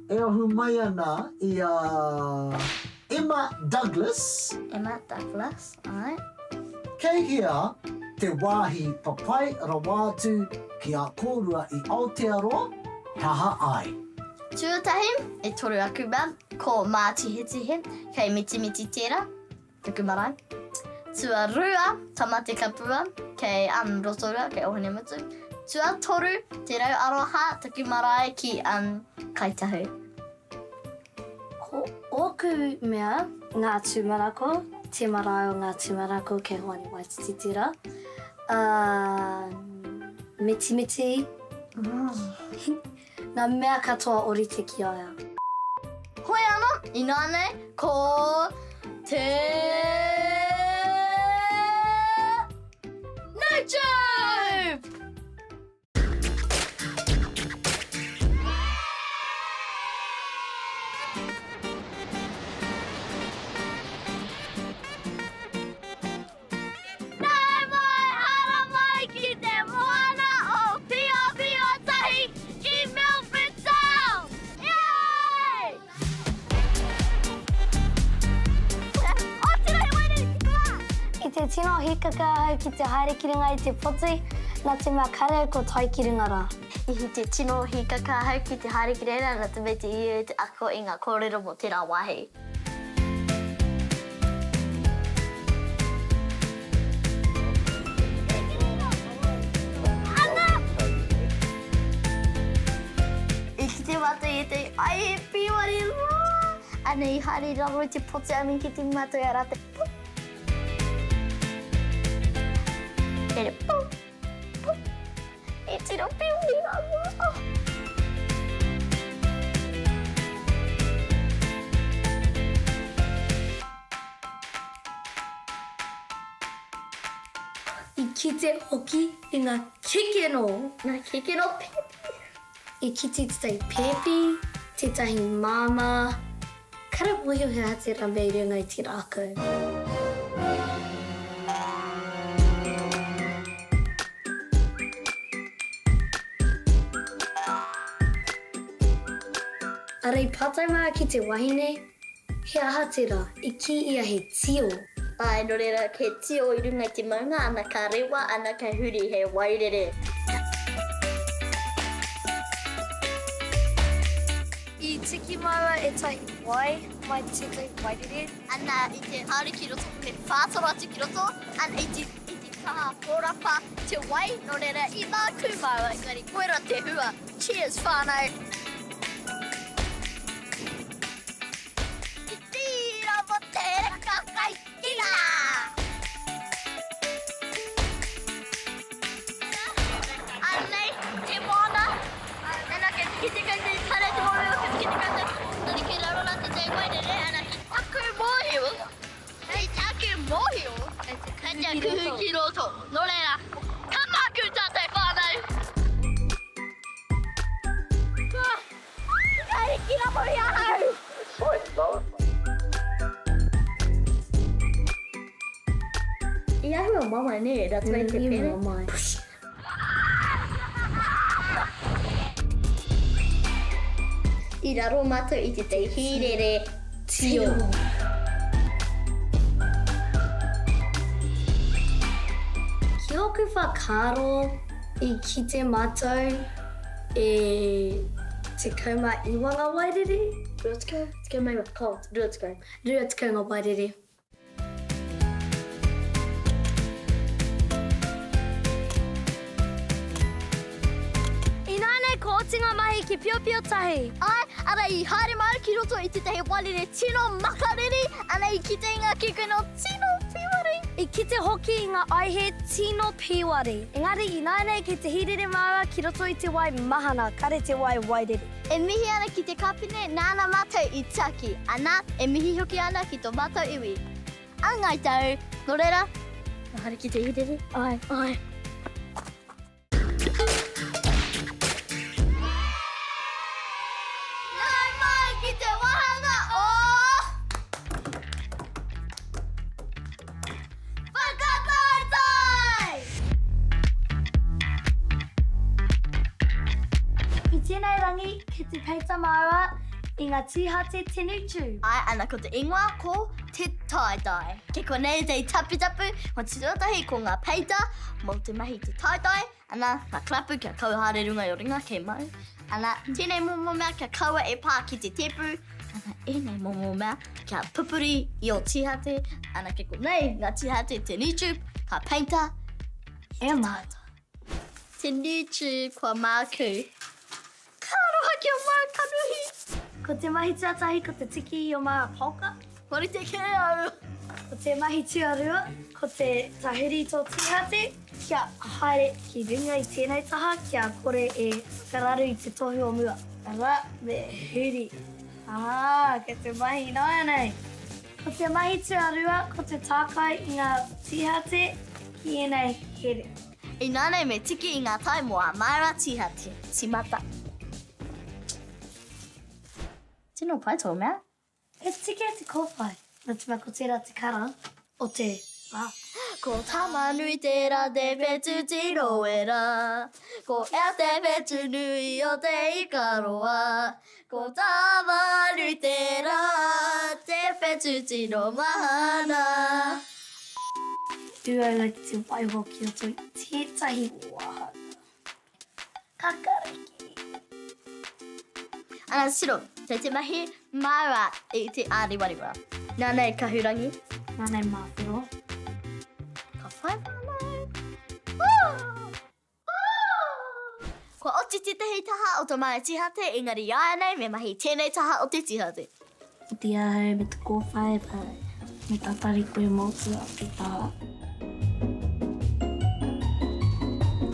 E ahu mai ana i a Emma Douglas. Emma Douglas, āe. Kei hea te wāhi papai rawa atu ki a kōrua i Aotearoa, he aha ai? Tuatahi, e toru aku mea, ko Mātihetihe, kei Mitimiti tērā, taku marae. Tuarua, Tamatekapua, kei um, Rotorua, kei Ohinemutu. Tuatoru, Te Rau Aroha, taku marae ki um, Kāi Tahu. Ko ōku mea, ngā tūmanako, te marae o ngā tūmanako kei Hoani Waititi tērā, ā, mitimiti, ngā mea katoa orite ki a ia. Hoi anō, ināianei, ko te YouTube! Nau mai, ara mai ki te moana o Piopiotahi ki Milford Sound! Yay! I te tino hikaka ahau ki te haere ki runga i te poti, na te mea kare au ko tae ki runga ra. I te tino hikaka ahau ki te haere ki reira, na te mea te ia te ako i nga korero mo tera wahi. I kite mātou i ētahi ai he pīwari roa! Ana i haere i raro i te poti ana i kite mātou i a rātou pop! Tere pop! Pop! I tino pīwari rawa! I kite hoki i ngā kekeno. Ngā kekeno pēpi. I kite tētahi pēpi, tētahi māmā. Kare mōhio he aha tērā mea i runga i te rākau. Ara i pātai mai ki te wahine, He aha tērā? I kī ia he tio. Āe, nō reira, he tio i runga i te maunga, ana ka rewa, ana ka huri he wairere. I tiki māua ētahi wai mai tētahi wairere. Ana i te haere ki roto, me whātoro atu ki roto, ana i te, i te kaha hōrapa te wai, nō reira, i mākū māua, engari koira te hua. Cheers whānau! Tira mo te reka kai tira! Anei te moana. Nana kei te kite koutou i tare te mōhio kei te kite koutou. Nana kei raro rā te tei wairere ana ki taku mōhio. Kei taku mōhio kei te kuhu ki roto. Nō reira, ka mākū tātou whānau! Haere ki raro i ahau! I ahua mamae nē, that's why te pere. I raro mātou i tētahi hīrere tio. Ki ōku whakaaro i kite mātou e 19 ngā wairere. 20, 19, cold, 20. 20 ngā wairere. Ināianei kua oti ngā mahi ki Piopiotahi. Āe, ara i haere māu ki roto i tētahi wairere tino makariri, ana i kite i ngā kikino tino pīwari. I kite hoki i ngā aihe tino pīwari. Engari ināianei kei te hīrere māua ki roto i te wai mahana, kare te wai wairere. E mihi ana ki te kapene nāna mātou i tiaki, ana, e mihi hoki ana ki tō mātou iwi. A Ngāi Tahu, nō reira, ka haere ki te hīrere, āe, āe. Nau mai ki te wāhanga o. Whakataetae! I tēnei rangi, kei te peita māua i ngā tīhate Tenutu. Āe ana ko te ingoa ko Te Taetae. Kei konei te taputapu, ko te tuatahi ko ngā peita mō te mahi te taetae, ana, ngā karapu kia kaua haere runga i o ringa kei mau, ana, tēnei momo mea kia kaua e pā ki te tēpu, ana, ēnei momo mea kia pupuri i o tīhate, ana, kei konei ngā tīhate te YouTube, ka peita E mātou. Te YouTube kua māku. Ka aroha ki o māu kanohi. Ko te mahi tuatahi ko te tiki i o māua paoka. Kua rite kē au. Ko te mahi tuarua ko te tahuri tō tīhate kia haere ki runga i tēnei taha kia kore e whakararu i te tohu o mua. Arā, me huri. Ā, kei te mahi ināianei. Ko te mahi tuarua ko te tākai i ngā tīhate ki ēnei here. Inānei me tiki i ngā tae mō ā māua tīhate. Tīmata. Tino pai tō mea. He tika te kōwhai, nā te mea ko tērā te kara o te rā. Ko Tamanuiterā te whetū tino wera, Ko ea te whetū nui o te Ikaroa, Ko Tamanuiterā te whetū tino mahana. Uaua ki te waiho ki roto i tētahi wāhanga. Kakariki. Ana tiro, kei te mahi māua i te āriwariwa. Nānei kahurangi. Nānei māwhero. Ka whai whānau. Kua oti tētahi taha o tō māua tīhate, engari āianei me mahi tēnei taha o te tīhate. Oti ahau me te kōwhaiwhai, me tatari koe mōku a te taha.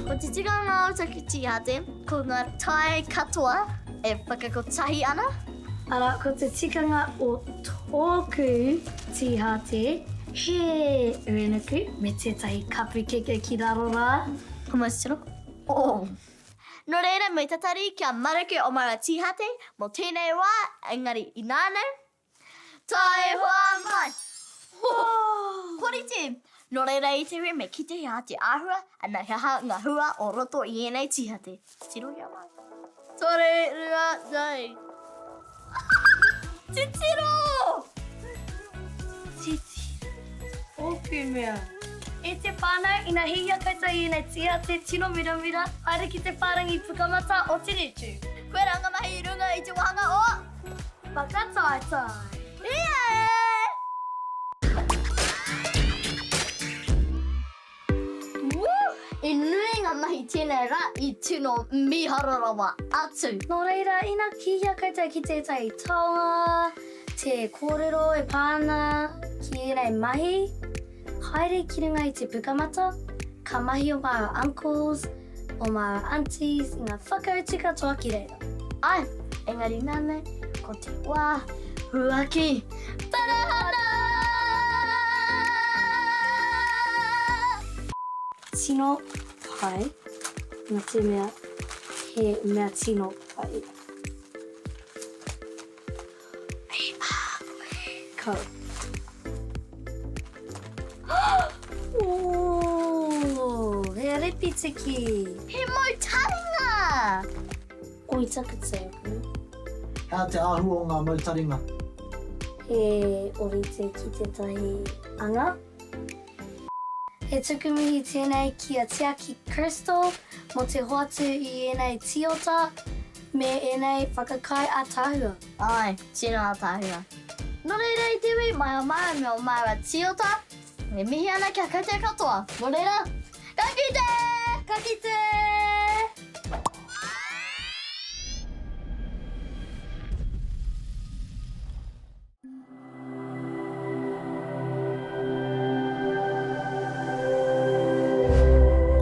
Ko te tikanga o taku tīhate, ko ngā tae katoa e whakakotahi ana. Arā, ko te tikanga o tōku tīhate, he uenuku me tētahi kapu keke ki raro rā. Ko my tiro. Oh. Nō reira me tatari kia maruke o māua tīhate mō tēnei wā, engari inānei, taihoa mai! Oh! Kua rite! Nō reira i te hui me kite he aha te āhua, ana he aha ngā hua o roto i ēnei tīhate. Tirohia mai. Toru, rua, tahi. Titiro! Titiro. Ōku mea. E te whānau, ina hihia koutou i ēnei tīhate tino miramira, haere ki te whārangi Pukamata o te YouTube. Koirā ngā mahi i runga i te wāhanga o. Whakataetae. Yeah! Woo! I nui ngā mahi tēnei rā i tino mīharo rawa atu. Nō reira, ina kīia koutou ki tētahi taonga, te kōrero e pā ana ki ēnei mahi, haere ki runga i te pukamata, ka mahi o māua uncles, o māua aunties i ngā whakautu katoa ki reira. Āe, engari nānei, ko te wā huaki parahana! Tino pai, nā te mea he mea tino pai. Hei a koe. Kau. Ooh, he ripitiki. He mau taringa! Oi taku tēpu. He aha te āhua o ngā mau taringa? He orite ki tētahi anga. He tuku mihi tēnei ki a Tiaki Crystal mō te hoatu i ēnei tīota me ēnei whakakai ātaahua. Āe, tino ātaahua. Nō reira i te iwi, mai o māua me o māua tīota, e mihi ana ki a koutou katoa. Nō reira, ka kite! Ka kite!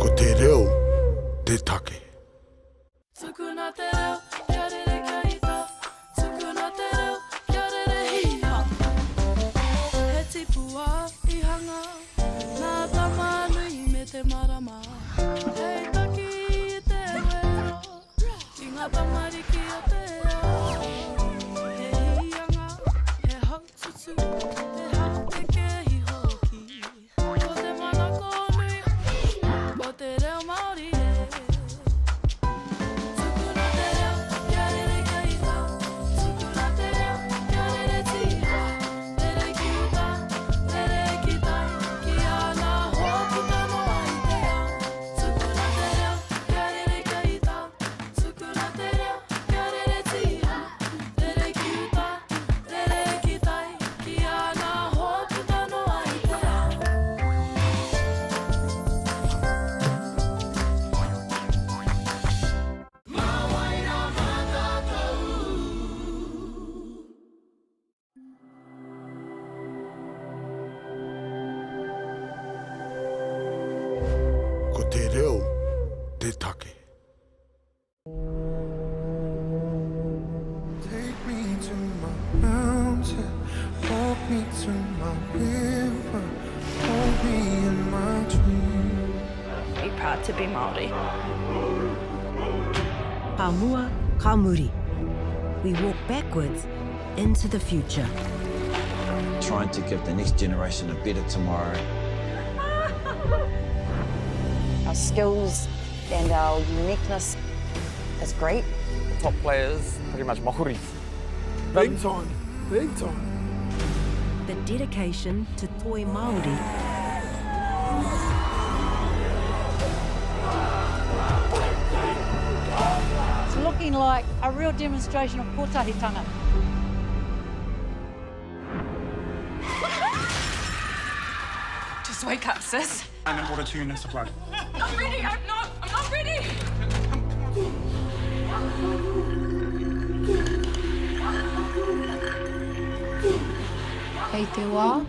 Ko te reo te take. Tukuna te reo kia rere kia ita Tukuna te reo kia rere hī-ha He tipua i hanga Nā Tamanui me te marama Hei taki. to be Māori. Ka mua, ka muri. We walk backwards into the future. Trying to give the next generation a better tomorrow. Our skills and our uniqueness is great. The top players, pretty much Maoris. Big time, big time. The dedication to Toi Māori. It's looking like a real demonstration of kotahitanga. Just wake up, sis. I'm in order to units of blood. I'm not ready. I'm not. I'm not ready. Hei te wā,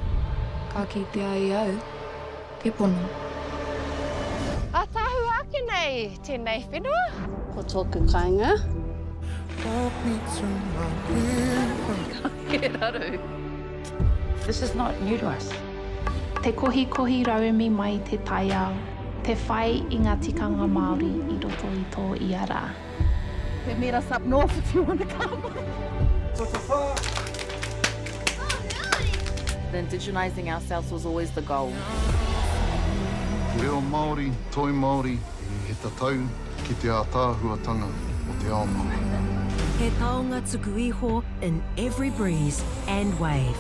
ka kitea e au te pono. Ataahua ake nei tēnei whenua. Ko tōku kāinga. Walk me to my river. He raru. This is not new to us. Te kohikohi rauemi mai te taiao, te whai i ngā tikanga Māori i roto i tō ia rā. They meet us up north if you want to come. Indigenising ourselves was always the goal. Reo Māori, toi Māori, he tatau ki te ātaahuatanga o te ao Māori. He taonga tuku iho in every breeze and wave.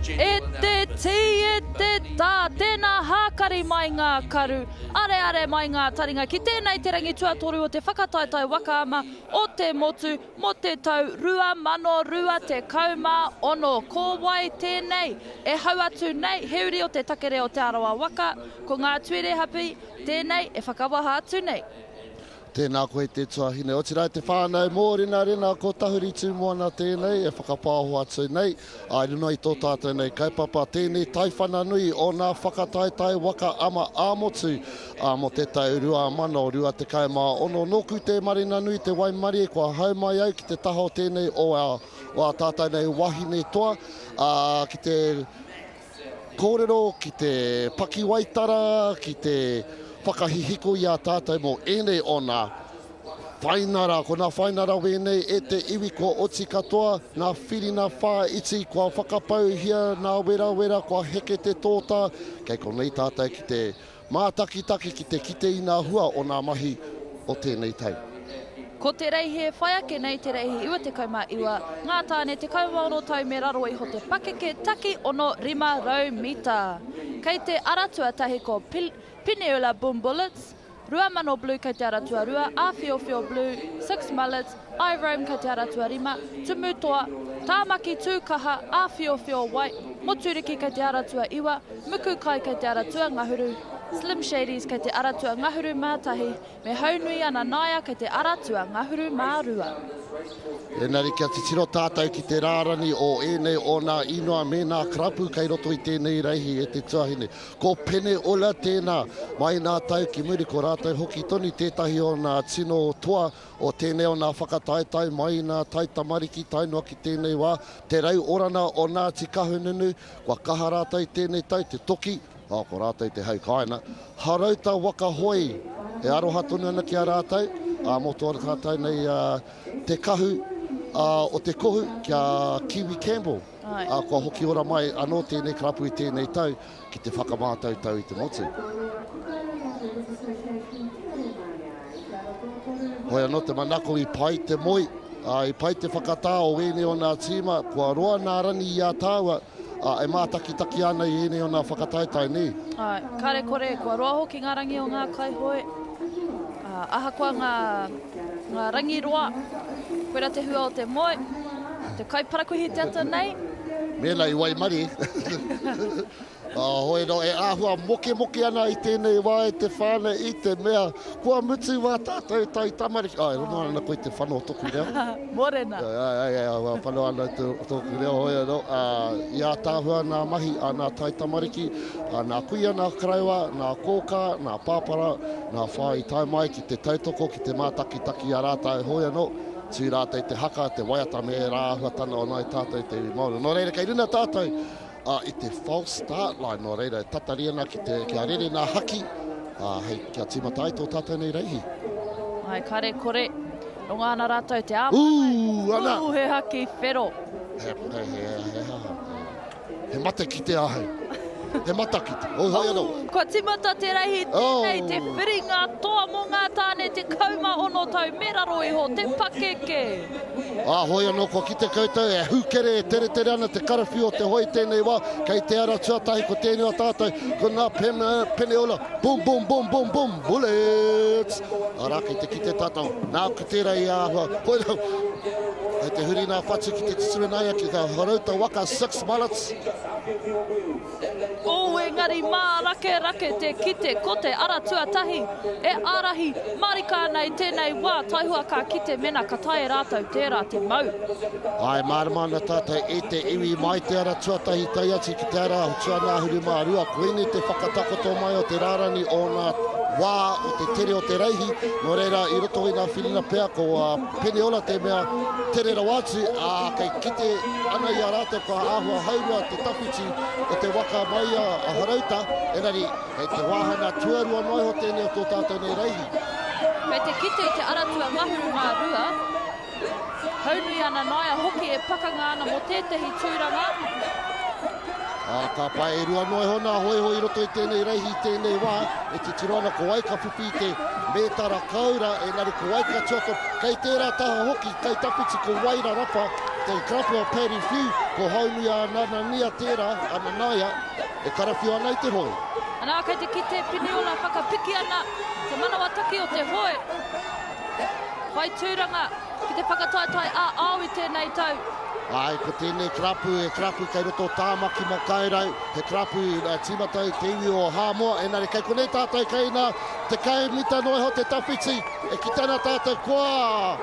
E te tī, e te tā, tēnā hākari mai ngā karu, areare mai ngā taringa ki tēnei te rangi tuatoru o te whakataetae waka ama o te motu mō te tau 2026. Ko wai tēnei e hau atu nei, he uri o te takere o Te Arawa waka, ko Ngā Tuirehapi tēnei e whakawaha atu nei. Tēnā koe te tuahine. Otirā e te whānau mōrenarena ko Tahuri Tūmoana tēnei e whakapāho atu nei, ā, i runga i tō tātou nei kaupapa, tēnei taiwhana nui o nā whakataetae waka ama ā-motu, ā, mō te tau 2026. Nōku te marina nui, te waimarie kua hau mai au ki te taha o tēnei o ā, o ā tātou nei wahine toa, ā, ki te Kōrero ki te pakiwaitara, ki te whakahihiko i a tātou mō ēnei o nā whainara. Ko nā whainara wēnei e te iwi kua oti katoa nā whirina whāiti, kua whakapauhia nā werawera, kua heke te tōtā. Kei konei tātou ki te Mātakitaki ki te kite i ngā hua o ngā mahi o tēnei tau. Ko te reihi e whai ake nei te reihi 99, ngā tāne 16 tau me raro iho te pakeke taki ono 500 mita. Kei te ara tuatahi ko Pineula Boom Bullets, 2000 Blue kei te ara tuarua, Āwhiowhio Blue, Six Mullets, I Rome kei te ara tuarima, Tumu Toa, Tāmaki Tū Kaha, Āwhiowhio White, Moturiki kei te ara tuaiwa, Muku Kai kei te ara tuangahuru, Slim Shadys kei te ara tuangahuru mā tahi, me Haunui ana Naia kei te ara tuangahuru mā rua. Engari kia titiro tātou ki te rārangi o ēnei o nā inoa me nā karapu kei roto i tēnei reihi e te tuahine. Ko Pene Ula tēnā, mai nā tau ki muri ko rātou hoki tonu tētahi o nā tino toa O tēnei o nā whakataetae mai i nā taitamariki tae noa ki tēnei wā, te rau orana o Ngāti Kahungunu, kua kaha rātou i tēnei tau, te toki, oh, ko rātou te hau kāinga, Harauta waka hoi, e aroha tonu ana ki a rātou, ā, mō tō rātou nei te kahu o te kohu ki a Kiwi Campbell, ā, kua hoki ora mai anō tēnei karapu i tēnei tau ki te whakamātautau i te motu. Hoi anō te manako i pai te moe, ā, i pai te whakatā o ēnei o nā tīma, kua roa nā rangi i a tāua, ā, e mātakitaki ana i ēnei o nā whakataetae, nē? Āe, kāre kore, kua roa hoki ngā rangi o ngā kaihoe, ā, ahakoa ngā, ngā rangi roa, koira te hua o te moe, te kai parakuihi te ata nei. Mēnā i waimarie. Hoi anō, e āhua mokemoke ana i tēnei wā e te whānau i te mea kua mutu wā tātou taitamariki. Ai, rongo ana koe te whano o toku reo. Morena. Ai, ai, ai, ai, whano ana te, tōku reo, hoi anō. Uh, i ātaahua nā mahi a nā taitamariki, a nā kuia, nā karaua, nā kōkā, nā pāpara, nā whā i tae mai ki te tautoko, ki te mātakitaki i a rātou, hoi anō, tū rātou te haka, te waiata me ērā āhuatana o nāi tātou te iwi Māori. Nō reira, kei runa tātou, ā, i te false start line, nō reira e tatari ana ki te, kia rere nā haki, ā, hei, kia tīmata ai tō tātou nei reihi. Ai, kare kore, ronga ana rātou te āmātai. Ū, ana! Ū, he haki whero. He, he, he, he, he, he mate kite ahau. He mata kite. Oi, hoi anō. Kua tīmata te reihi tēnei, te whiringa toa mō ngā tāne 16 tau me raro iho te pakeke. Ā, hoi anō kua kite koutou e hūkere, e teretere ana te karawhiu o te hoe i tēnei wā, kei te ara tuatahi ko tēnei o tātou, ko ngā peneola, boom, boom, boom, boom, boom, bullets! Arā, kei te kite tātou, nāku tērā i āhua, hoi rau, kei te huri nā whatu ki te titiro nāia ki te Horouta waka, six mullets. Oh, engari mārakerake te kite ko te ara tuatahi e ārahi marika ana i tēnei wā, taihoa ka kite mena ka taea e rātou tērā te mau. Āe, mārama ana tātou e te iwi mai te ara tuatahi tae atu ki te ara tuangahuru mā rua, koinei te whakatakoto mai o te rārani o ngā wā o te tere o te reihi, nō reira i roto i ngā whiringa pea ko Peneora te mea tere rawa atu, ā, kei kite ana i a rātou kua āhua haurua te tawhiti o te waka mai a Horouta, engari kei te wāhanga tuarua noa iho tēnei o tō tātou nei reihi. Kei te kite i te ara tuangahuru mā rua, Haunui ana Naia hoki e pakanga ana mō tētehi tūranga. Ā, ka pai e rua noa iho nā hōiho i roto i tēnei reihi i tēnei wā, e titiro ana ko wai ka whiwhi i te mētara kāura, engari ko wai ka tuatoru. Kei tērā taha hoki, kei tawhiti ko Wairarapa, te karapu a Paddy Whiu, ko Haunui a Anania tērā, a Nanaia, e karawhiu ana i te hoe. Anā, kei te kite Piniola whakapiki ana te manawataki o te hoe. Whai tūranga ki te whakataetae ā-ao i tēnei tau. Āe, ko tēnei karapu, he karapu kei roto o Tāmaki Makaurau, he karapu i tīmata i te iwi o Hāmoa, engari kei konei tātou kei nā 10 mita noa iho te tawhiti, e kite ana tātou kua,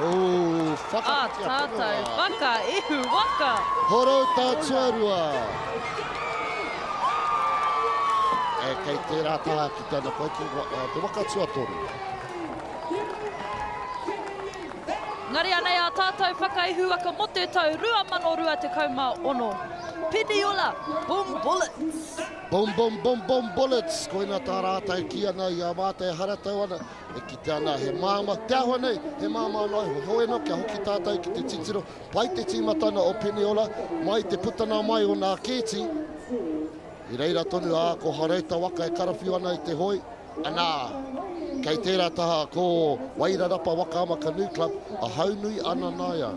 ooh, whakapikia Ā tātou whakaihu waka! Horouta tuarua. E kei tērā taha ki te ana koe ki te waka tuatoru. Engari anei ā tātou whakaihuwaka mō te tau 2026. Piniola, boom bullets! Boom, boom, boom, boom bullets! Koina tā rātou kī ana i a mātou e haratau ana, e kite ana he māmā, te āhua nei, he māmā noa iho. Heoi anō, kia hoki tātou ki te titiro, pai te tīmatana o Piniola, mai te putana mai o nā kēti, i reira tonu ā, ko Horouta waka e karawhiu ana i te hoi, Anā, kei tērā taha ko Wairarapa Waka Ama Canoe Club, a Haunui Ananaia.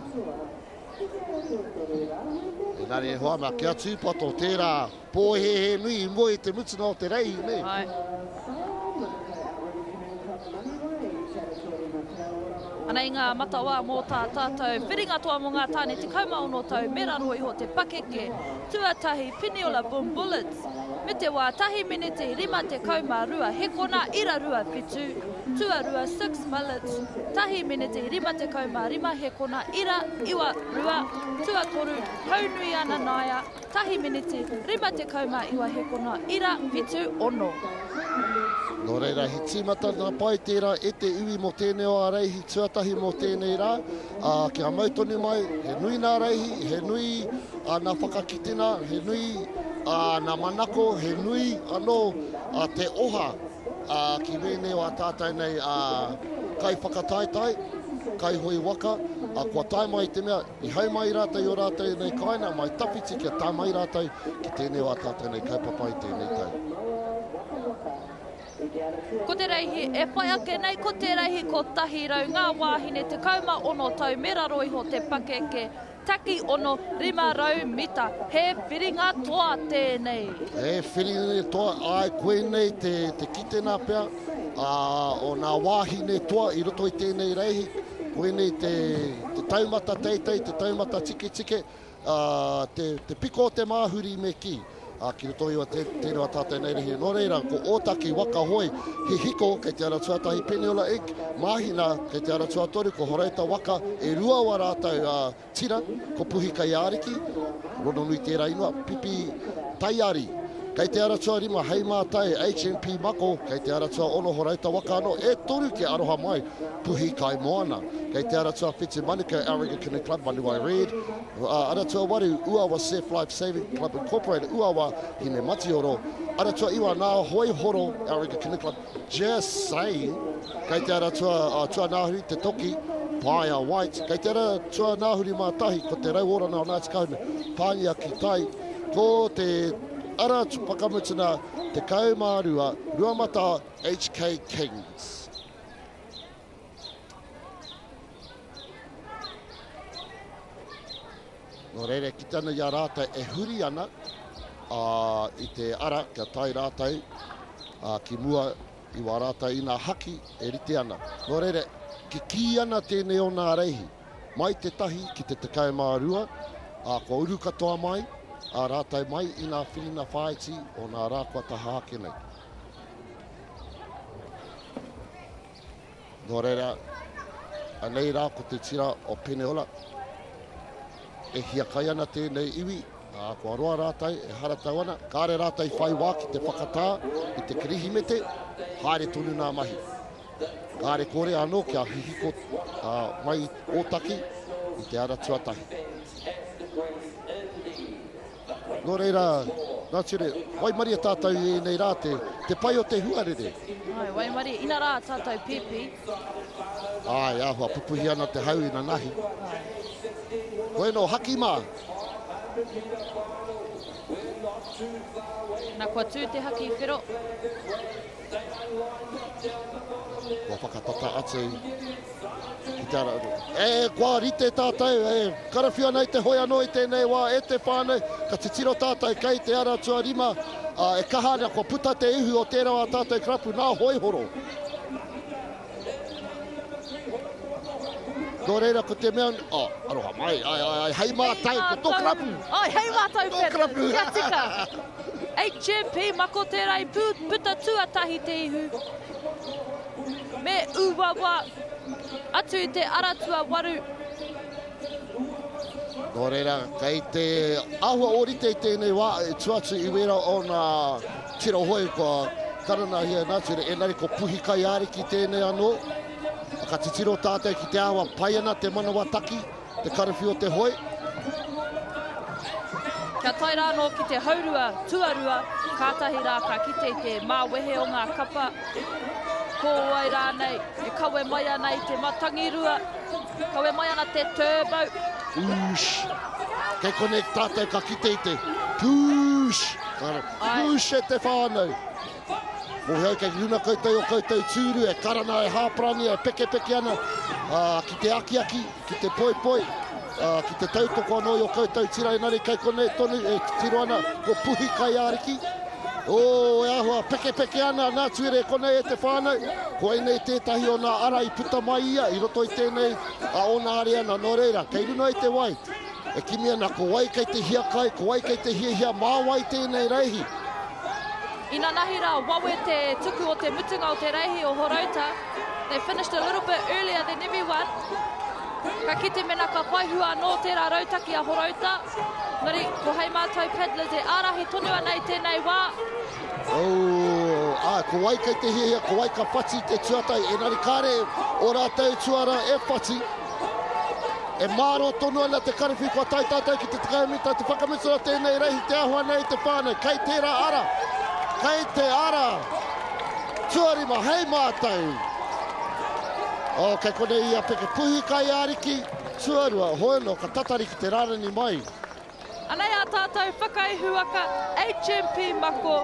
Engari e hoa ana, kia tūpato tērā pōhēhē nui i mua i te mutunga o te rei, nē? Āe. Anei ngā matawā mō tā tātou whiringa toa mō ngā tāne 16 tau me raro iho te pakeke tuatahi Piniola Boom Bullets. Me te wā tahi meneti 52 hekona ira rua whitu, tuarua six mullets, tahi meneti 55 hekona ira iwa rua, tuatoru Haunui Ananaia, tahi meneti 59 hekona ira whitu ono. Nō reira, he tīmatanga pai tērā e te iwi mō tēnei o ā reihi tuatahi mō tēnei rā, ā, kia mau tonu mai, he nui nā reihi, he nui nā whakakitenga, he nui nā manako, he nui anō te oha ki wēnei o ā tātou nei kaiwhakataetae, kaihoe waka, kua tae mai te mea, i hau mai rātou i ō rātou nei kāinga, mai tawhiti kia tae mai rātou ki tēnei o ā tātou nei kaupapa i tēnei tau. Ko te reihi e whai ake nei ko te reihi 100 ngā wāhine 16 tau me raro iho te pakeke taki ono 500 mita. He whiringa toa tēnei. He whiringa toa, āe, koinei te, te kitena pea ā, o nā wāhine toa i roto i tēnei reihi. Koinei te, te taumata teitei, te taumata tiketike. Ā, te, te piko o te māhuri me kī, ā, ki roto i te, tēnei o tātou nei rehe. Nō reira, ko Ōtaki, waka hoe, he hiko kei te ara tuatahi Peneola Inc, Māhina kei te ara tuatoru, ko Horouta waka, e rua o a rātou, ā, tira, ko Puhi Kaiāriki, rononui tērā ingoa, Pipi Taiari. Kei te ara tuarima, Hei Mātai, HMP Mako, kei te ara tuaono, Horouta waka anō, e toru kia aroha mai, Puhi Kaimoana. Kei te ara tuawhitu, Manukau Outrigger Canoe Club, Manuwai Red. Ara tuawaru, Uawa Surf Life Saving Club Incorporated, Uawa, Hinematioro. Ara tuaiwa, Nā Hoihoro Outrigger Canoe Club, Just saying. Kei te ara tua, tuanāhuri, Te Toki, Paea White. Kei te ara tuanāhuri mā tahi, ko Te Rauorana o Ngāti Kahungunu, Pāngia ki Tai. Ko te ara whakamutuna 12, Ruamata HK Kings. Nō reira, e kite ana i a rātou e huri ana i te ara kia tae rātou ki mua i wā rātou ina haki e rite ana. Nō reira, kikī ana tēnei o nā reihi, mai te tahi ki te 12, ā, kua uru katoa mai ā rātou mai i nā whiringa whāiti o nā rā kua taha ake nei. Nō reira, anei rā ko te tira o Peneola. E hiakai ana tēnei iwi, ā, kua roa rātou e haratau ana, kāre rātou i whai wā ki te whakatā i te Kirihimete, haere tonu nā mahi. Kāre kore anō kia hihiko mai i Ōtaki i te ara tuatahi. Nō reira, nā Ture, waimarie tātou i ēnei rā te, te pai o te huarere. Āe, waimarie, ina rā tātou pēpi. Āe, āhua pupuhi ana te hau inanahi. Āe. Koe nō Haki mā. Na, kua tū te haki whero. Kua whakatata atu ki te ara. E, kua rite tātou, e karawhiu ana i te hoi anō i tēnei wā, e te whānau, ka titiro tātou kei te ara tuarima, ā, e kaha ana, kua puta te ihu o tērā o ā tātou karapu, nā hoihoro. Nō reira, ko te mea, oh, aroha mai, ai, ai, ai, hei mātou, ko tō karapu. Ai, hei mātou, Tō karapu. Kia tika. HMP Mako tērā i puta tuatahi te ihu. Me uaua atu i te ara tuawaru. Nō reira, kei te āhua ōrite i tēnei wā, e tu atu i wērā o ngā tira hoe kua karanahia nā ture, engari ko Puhi Kaiāriki tēnei anō. Ka titiro tātou ki te āhua pai ana te manawa taki. Te karawhiu o te hoe. Kia tae rā anō ki te haurua tuarua, kātahi rā ka kite i te māwehe o ngā kapa, ko wai rānei e kawe mai ana i te matangirua, kawe mai ana te turbo. Push! Kei konei tātou ka kite i te push! Push e te whānau! Mōhio au kei runa koutou o koutou tūru e karanga, e hāparani, e pekepeke ana ki te akiaki. Ki te poipoi, ā, ki te tautoko anō i ō koutou tira engari kei konei tonu e titiro ana ko Puhi Kaiāriki. Ō, e āhua pekepeke ana nā Tuere konei e te whānau. Koinei tētahi o nā ara i puta mai ia i roto i tēnei a ōna ariana. Nō reira, kei runga i te wai, e kimi ana ko wai kei te hiakai, ko wai kei te hiahia, mā wai tēnei reihi. Inanahi rā, wawe te tuku o te mutunga o te reihi o Horouta. They finished a little bit earlier than everyone. Ka kite mena ka whai hua anō tērā rautaki a Horouta. Engari, ko Hei Mātau Paddlers e ārahi tonu ana i tēnei wā. Oh, ā, ko wai kei te hiahia, ko wai ka whati te tuatahi, engari kāre ō rātou tuara e whati. E mārō tonu ana te karawhiu kua tae tātou ki te 10 mita te whakamutunga tēnei reihi te āhua nei te whānau kei tērā ara, kei te ara tuarima hei mātou. Oh, kei konei ia peke puhi kaiāriki tuarua, hoi anō ka tatari ki te rārani mai. Anei ā tātou whakaihuwaka HMP Mako.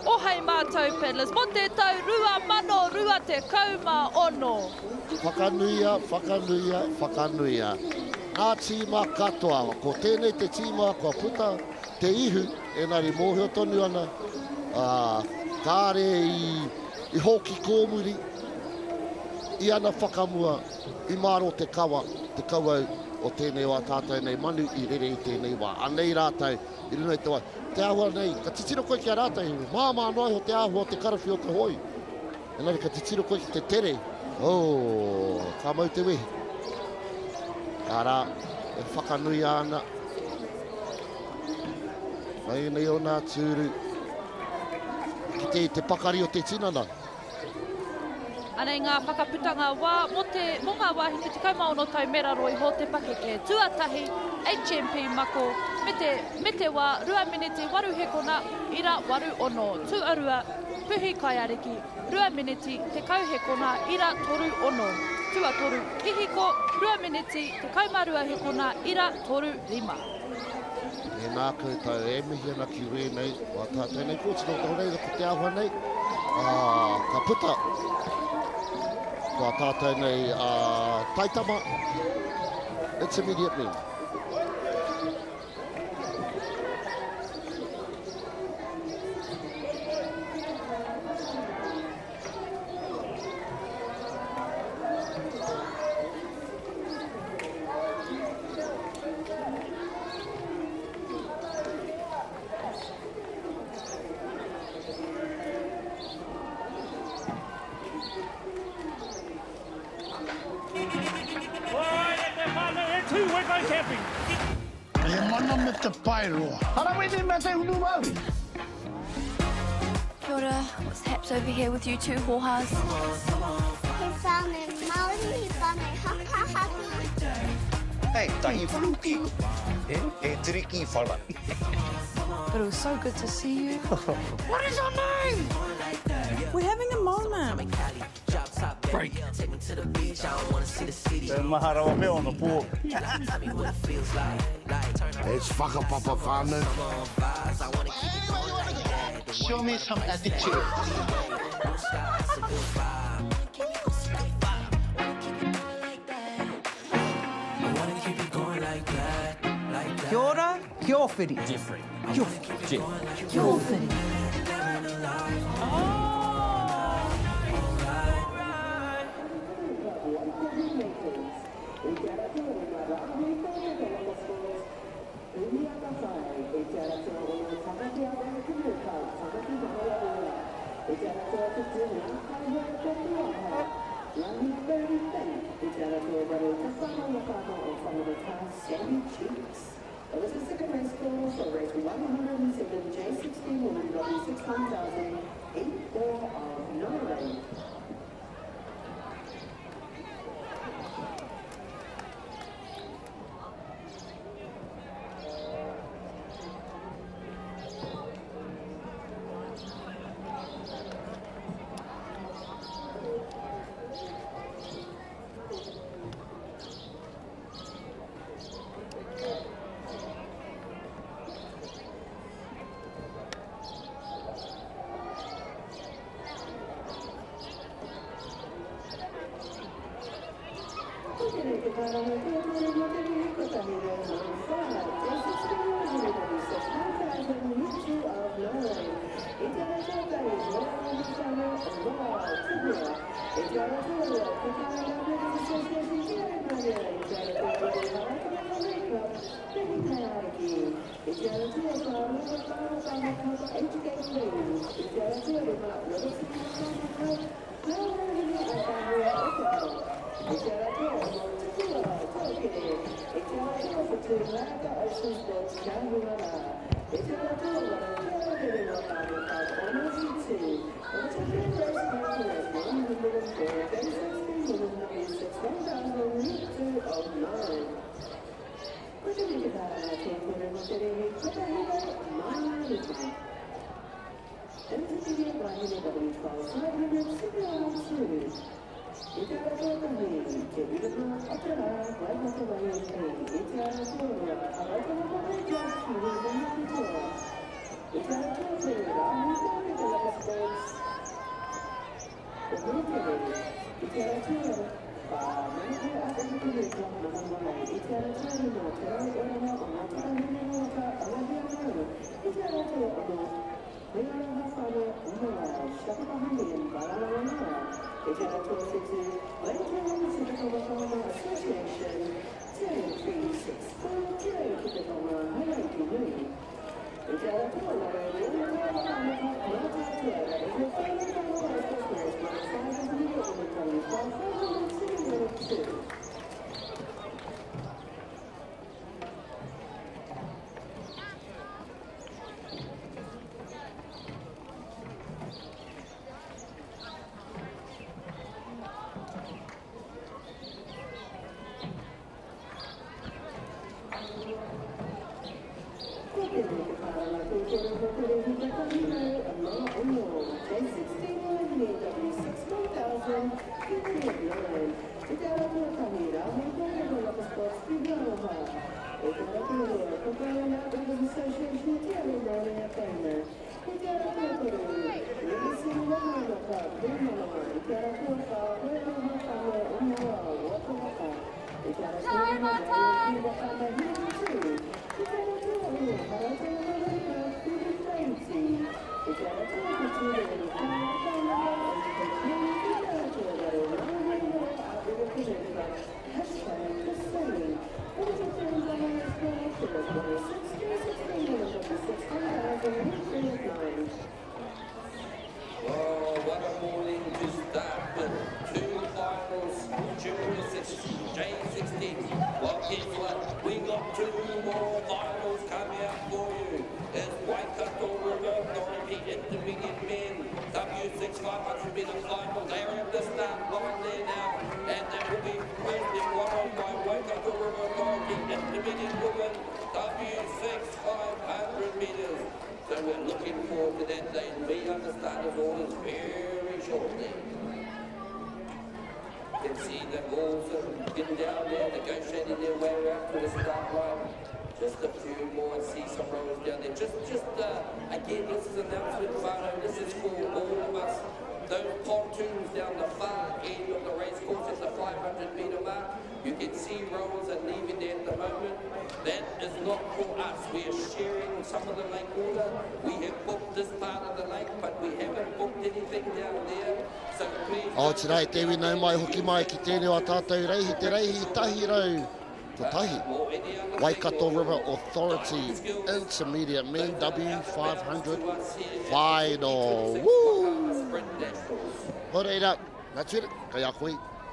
o Hei Mātau Paddlers mō te tau 2026. Whakanuia, whakanuia, whakanuia. Ngā tīma katoa. Ko tēnei te tīma kua puta te ihu, engari mōhio tonu ana, ā, kāre i, i hōki kōmuri, i ana whakamua, i mārō te kawa, te kauau o tēnei o ā tātou nei manu i rere i tēnei wā. Anei rātou i runga i te wai. Te āhua nei, ka titiro koe ki a rātou, he māmā noa iho te āhua o te karawhiu o te hoi. Engari ka titiro koe ki te tere, oh, ka mau te wehi. Arā, e whakanuia ana. Mai nei o nā tūru. Ki te, te pakari o te tinana. Anei ngā whakaputanga wā mō te, mō ngā wāhine 16 tau me raro iho te pakeke. Tuatahi, HMP Mako, me te, me te wā 2 meneti 8 hekona, ira 8 ono. Tuarua, Puhi Kaiariki, 2 meneti 10 hekona, ira 3 ono. Tuatoru, Hihiko, 2 meneti 12 hekona, ira 3 rima. Tēnā koutou, e mihi ana ki wēnei wā tātou nei kōtiro nō reira ko te āhua nei, ā, ka puta ko a tātou nei ā, taitama, intermediate men. He mana me te paeroa. Harawene me te unu mauri. Kia ora, what's haps over here with you two hohas? He whānau Māori, he whānau haka haku. Hey, tahi wharuki. E tiriki whara. But it was so good to see you. What is your name? We're having a moment. Break. Te maha rawa mea ona pō. It's whakapapa whānau. Show me some attitude. Kia ora, kia whiri. Jeffrey. Kia whiri. Jeff. Kia whiri. Otirā, e te iwi nau mai hoki mai ki tēnei o a tātou reihi, te reihi 101, Waikato River Authority Intermediate Men W500 Final. Woo! Nō reira, ngā ture, kei a koe.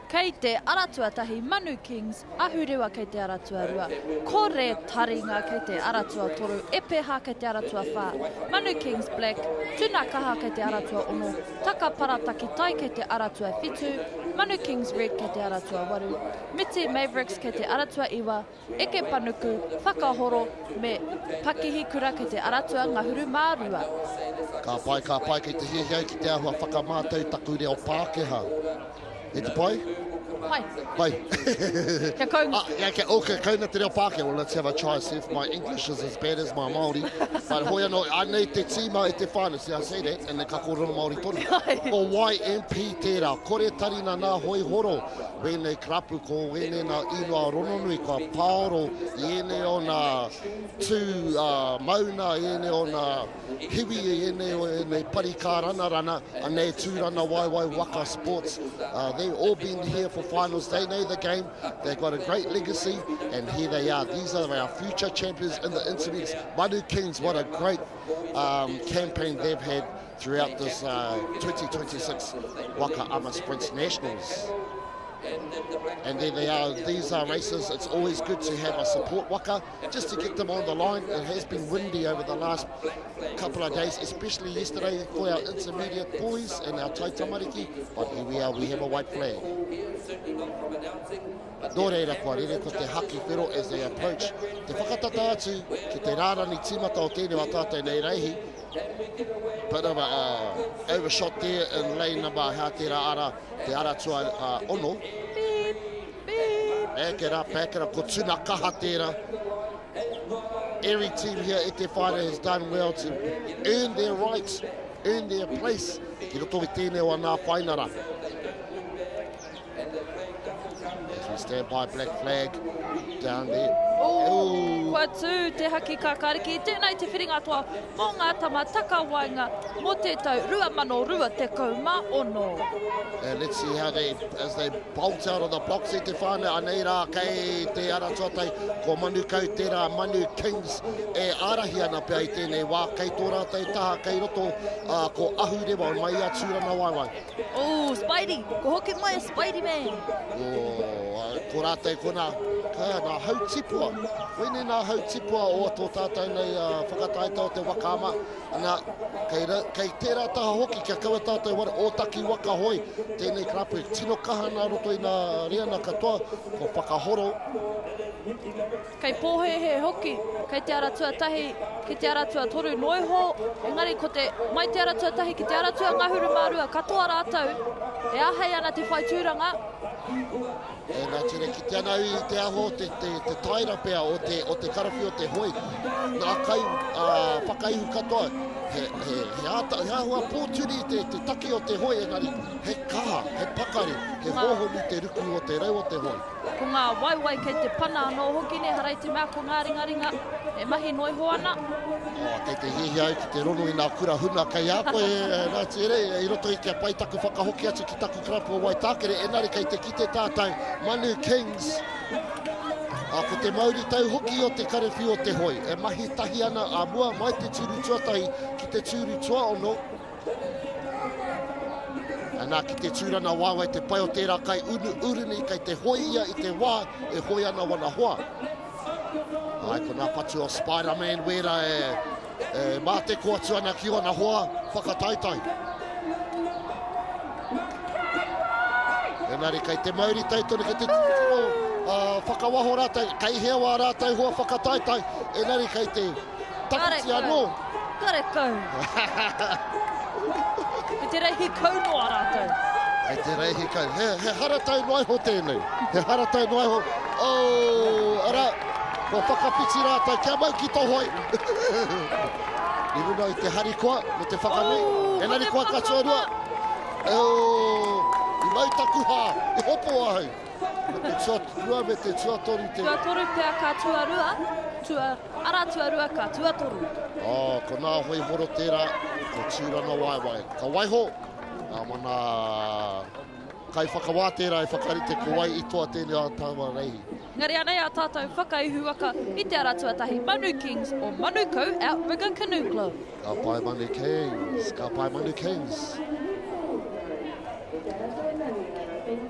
Kei te ara tuatahi Manu Kings, Ahurewa kei te ara tuarua, Kore Taringa kei te ara tuatoru, Epeha kei te ara tuawhā, Manu Kings Black, Tuna Kaha kei te ara tuaono, Taka Parataki Tai kei te ara tuawhitu, Manu Kings Red kei te ara tuawaru, Miti Mavericks kei te ara tuaiwa, Eke Panuku, Whakahoro me Pakihi Kura kei te ara tuangahuru mā rua. Ka pai, ka pai, kei te hiahia au ki te āhua whakamātau taku reo Pākehā. E te pai? Pai. Pai. Kia kounga. Ah, yeah, kia, oh, kia kounga te reo Pākehā. Well, let's have a try, see if my English is as bad as my Māori. But hoi anō, anei te tīma e te whānau. See, I say that, and then ka kōrero Māori tonu. Ko YMP tērā, kore tarina nā hoi horo. Wēnei karapu, ko wēnei nā ingoa rononui, kua paoro i ēnei o nā tū mauna, i ēnei o nā hiwi, i ēnei o ēnei pari kāranarana, anei Tūrangawaewae Waka Sports. They all been here for finals. They know the game. They've got a great legacy, and here they are. These are our future champions in the intermediates. Manu Kings, what a great um, campaign they've had throughout this uh, 2026 Waka Ama Sprints Nationals. And there they are. These are races. It's always good to have a support waka just to get them on the line. It has been windy over the last couple of days, especially yesterday for our intermediate boys and our taitamariki. But here we are, we have a white flag. Nō reira, kua rere ko te haki whero as they approach te whakatata atu ki te rārani tīmata o tēnei wa tātou nei reihi. Bit of a uh, overshot there in lane number hea tērā ara, te ara tua uh, ono. Beep, beep. Back it up, back it up. Ko tuna kaha tērā. Every team here e te whānau has done well to earn their rights, earn their place ki roto i tēnei o nā whainara. As we stand by black flag down there. Ooh, kua tū te haki kākāriki. Tēnei te whiringa toa mō ngā tama takawaenga mō te tau 2026. And let's see how they, as they bolt out of the blocks e te whānau, anei rā kei te ara tuatahi, ko Manukau tērā, Manu Kings e ārahi ana pea i tēnei wā, kei tō rātou taha, kei roto uh, ko Ahurewa mai i a Tūrangawaewae. Oh, Spidey! Ko hoki mai a Spidey Man! Oh, ko rātou ko nā, ka, nā hau tipua. Koinei nā hau tipua o tō tātou nei uh, whakataetae o te waka ama. Ana, kei, ra, kei tērā taha hoki, kia kaua tātou ware, Ōtaki waka hoi, tēnei karapu, tino kaha nā roto i nā reana katoa, ko whakahoro. Kei pōhēhē hoki, kei te ara tuatahi ki te ara tuatoru noa iho, engari ko te mai te ara tuatahi ki te ara tuangahuru mā rua, katoa rātou e āhei ana te whai tūranga. E nā tere kite ana au i te aho, te, te, te taera pea o te, o te karawhiu o te hoi, nā kai ā, whakaihu katoa, he, he, he, āta, he āhua pōturi te, te taki o te hoi, engari he kaha, he pakari, he hōhonu te ruku o te rau o te hoi. Ko ngā waewae kei te pana anō hoki nē, hara i te mea ko ngā ringaringa e mahi noa iho ana. Oh, kei te hiahia au ki te rono i ngā kura huna kei a koe, Ngāti Ere, i roto i kia pai taku whakahoki atu ki taku karapu o Waitākere, engari kei te kite tātou, Manu Kings, ā, ko te mauritau hoki o te karawhiu o te hoi, e mahi tahi ana a mua mai te tūru tuatahi ki te tūru tuaono, Anā, ki te tūrana waewae te pai o tērā kai unu uruni kei te hoi ia i te wā e hoi ana wana hoa. Ai, ko nā whatu o Spider-Man wērā e, e māteko atu ana ki wana hoa whakataetae. Engari kei te mauritau tonu, kei te titiro uh, whakawaho rātou, kei hea wā rātou hoa whakataetae, engari kei te Tawhiti anō. Karekau. Kei te reihi kau noa rātou. Kei te reihi kau. He, he haratau noa iho tēnei. He haratau noa iho. Oh, ara, kua whakawhiti rātou. Kia mau ki tō hoi. I runga i te harikoa me te whakanui. Oh, Engari koa ka tuarua. Oh, i mau taku hā, i hopo ahau. Ko te tuarua me te tuatoru te... Tuatoru pea ka tuarua, tua, ara tuarua ka tuatoru. Oh, ko nā hoi horo tērā, ko Tūranga Waewae. Ka waiho, nā mana kaiwhakawā tērā e whakarite ko wai i toa tēnei o taua reihi. Engari anei ā tātou whakaihuwaka i te ara tuatahi Manu Kings o Manukau Outrigger Canoe Club. Ka pai Manu Kings, ka pai Manu Kings.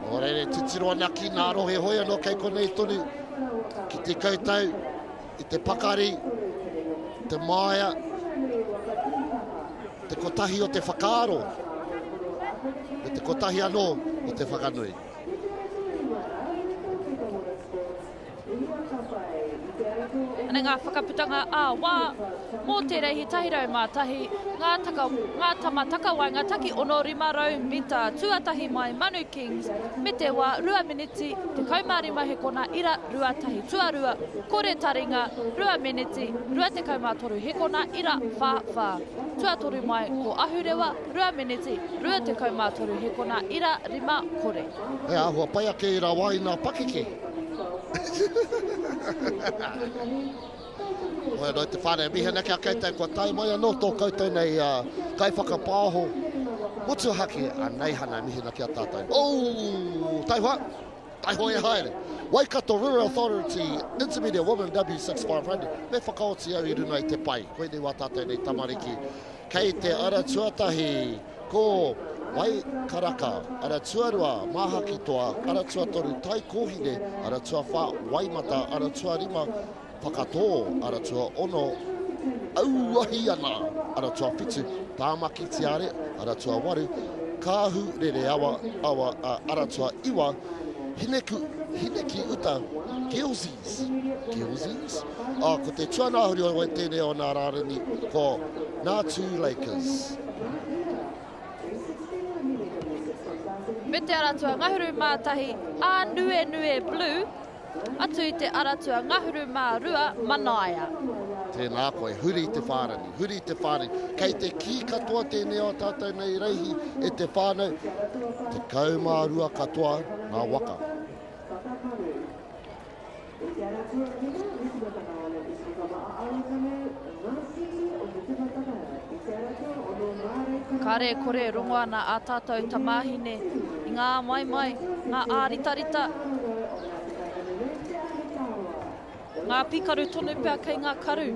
Nō reira, e titiro ana ki ngā rohe hoi anō kei konei tonu ki te koutou i te pakari, te māia, te kotahi o te whakaaro, me te kotahi anō o te whakanui. Ana ngā whakaputanga ā-wā mō te reihi 101, ngā, taka, ngā tama takawaenga taki 6 500 mita tuatahi mai Manu Kings me te wā 2 meneti 15 hekona ira 2 tahi tuarua kore taringa 2 meneti 23 hekona ira 4 whā tuatoru mai ko Ahurewa 2 meneti 23 hekona ira 5 kore. He āhua pai ake i rawa i nā pakeke. Hoi anō te whānau, mihi ana ki a koutou, kua tae mai anō tō koutou nei kaiwhakapaoho motuhake a Neihana, mihi ana ki a tātou. Oh, taihoa, taihoa e haere. Waikato River Authority Intermediate Women W6500, me whakaoti au i runga i te pai. Koinei wā tātou nei tamariki. Kei te ara tuatahi ko Waikaraka, ara tuarua Māhakitoa, ara tuatoru Taikōhine, ara tuawhā Waimata, ara tuarima Whakatō, ara tuaono Auahiana, ara tuawhitu Tāmaki Tiare, ara tuawaru Kāhu Rereawa, awa, ara tuaiwa Hineku, Hineki Uta, Gilsies, Gilsies? Ā, ko te tuanāhuri o tēnei o nā rārangi, ko Nā Tū Lakers. Me te Aratua Ngahuru mā tahi, ā Nuenue Blue, atu i te Aratua Ngahuru mā rua, Manaia. Tēnā koe, huri te whārangi, huri te whārangi. Kei te kī katoa tēnei o tātou nei reihi e te whānau, 12 katoa ngā waka. Kāre e kore e rongo ana ā tātou tamāhine i ngā āmaimai, ngā āritarita, ngā pīkaru tonu pea kei ngā karu.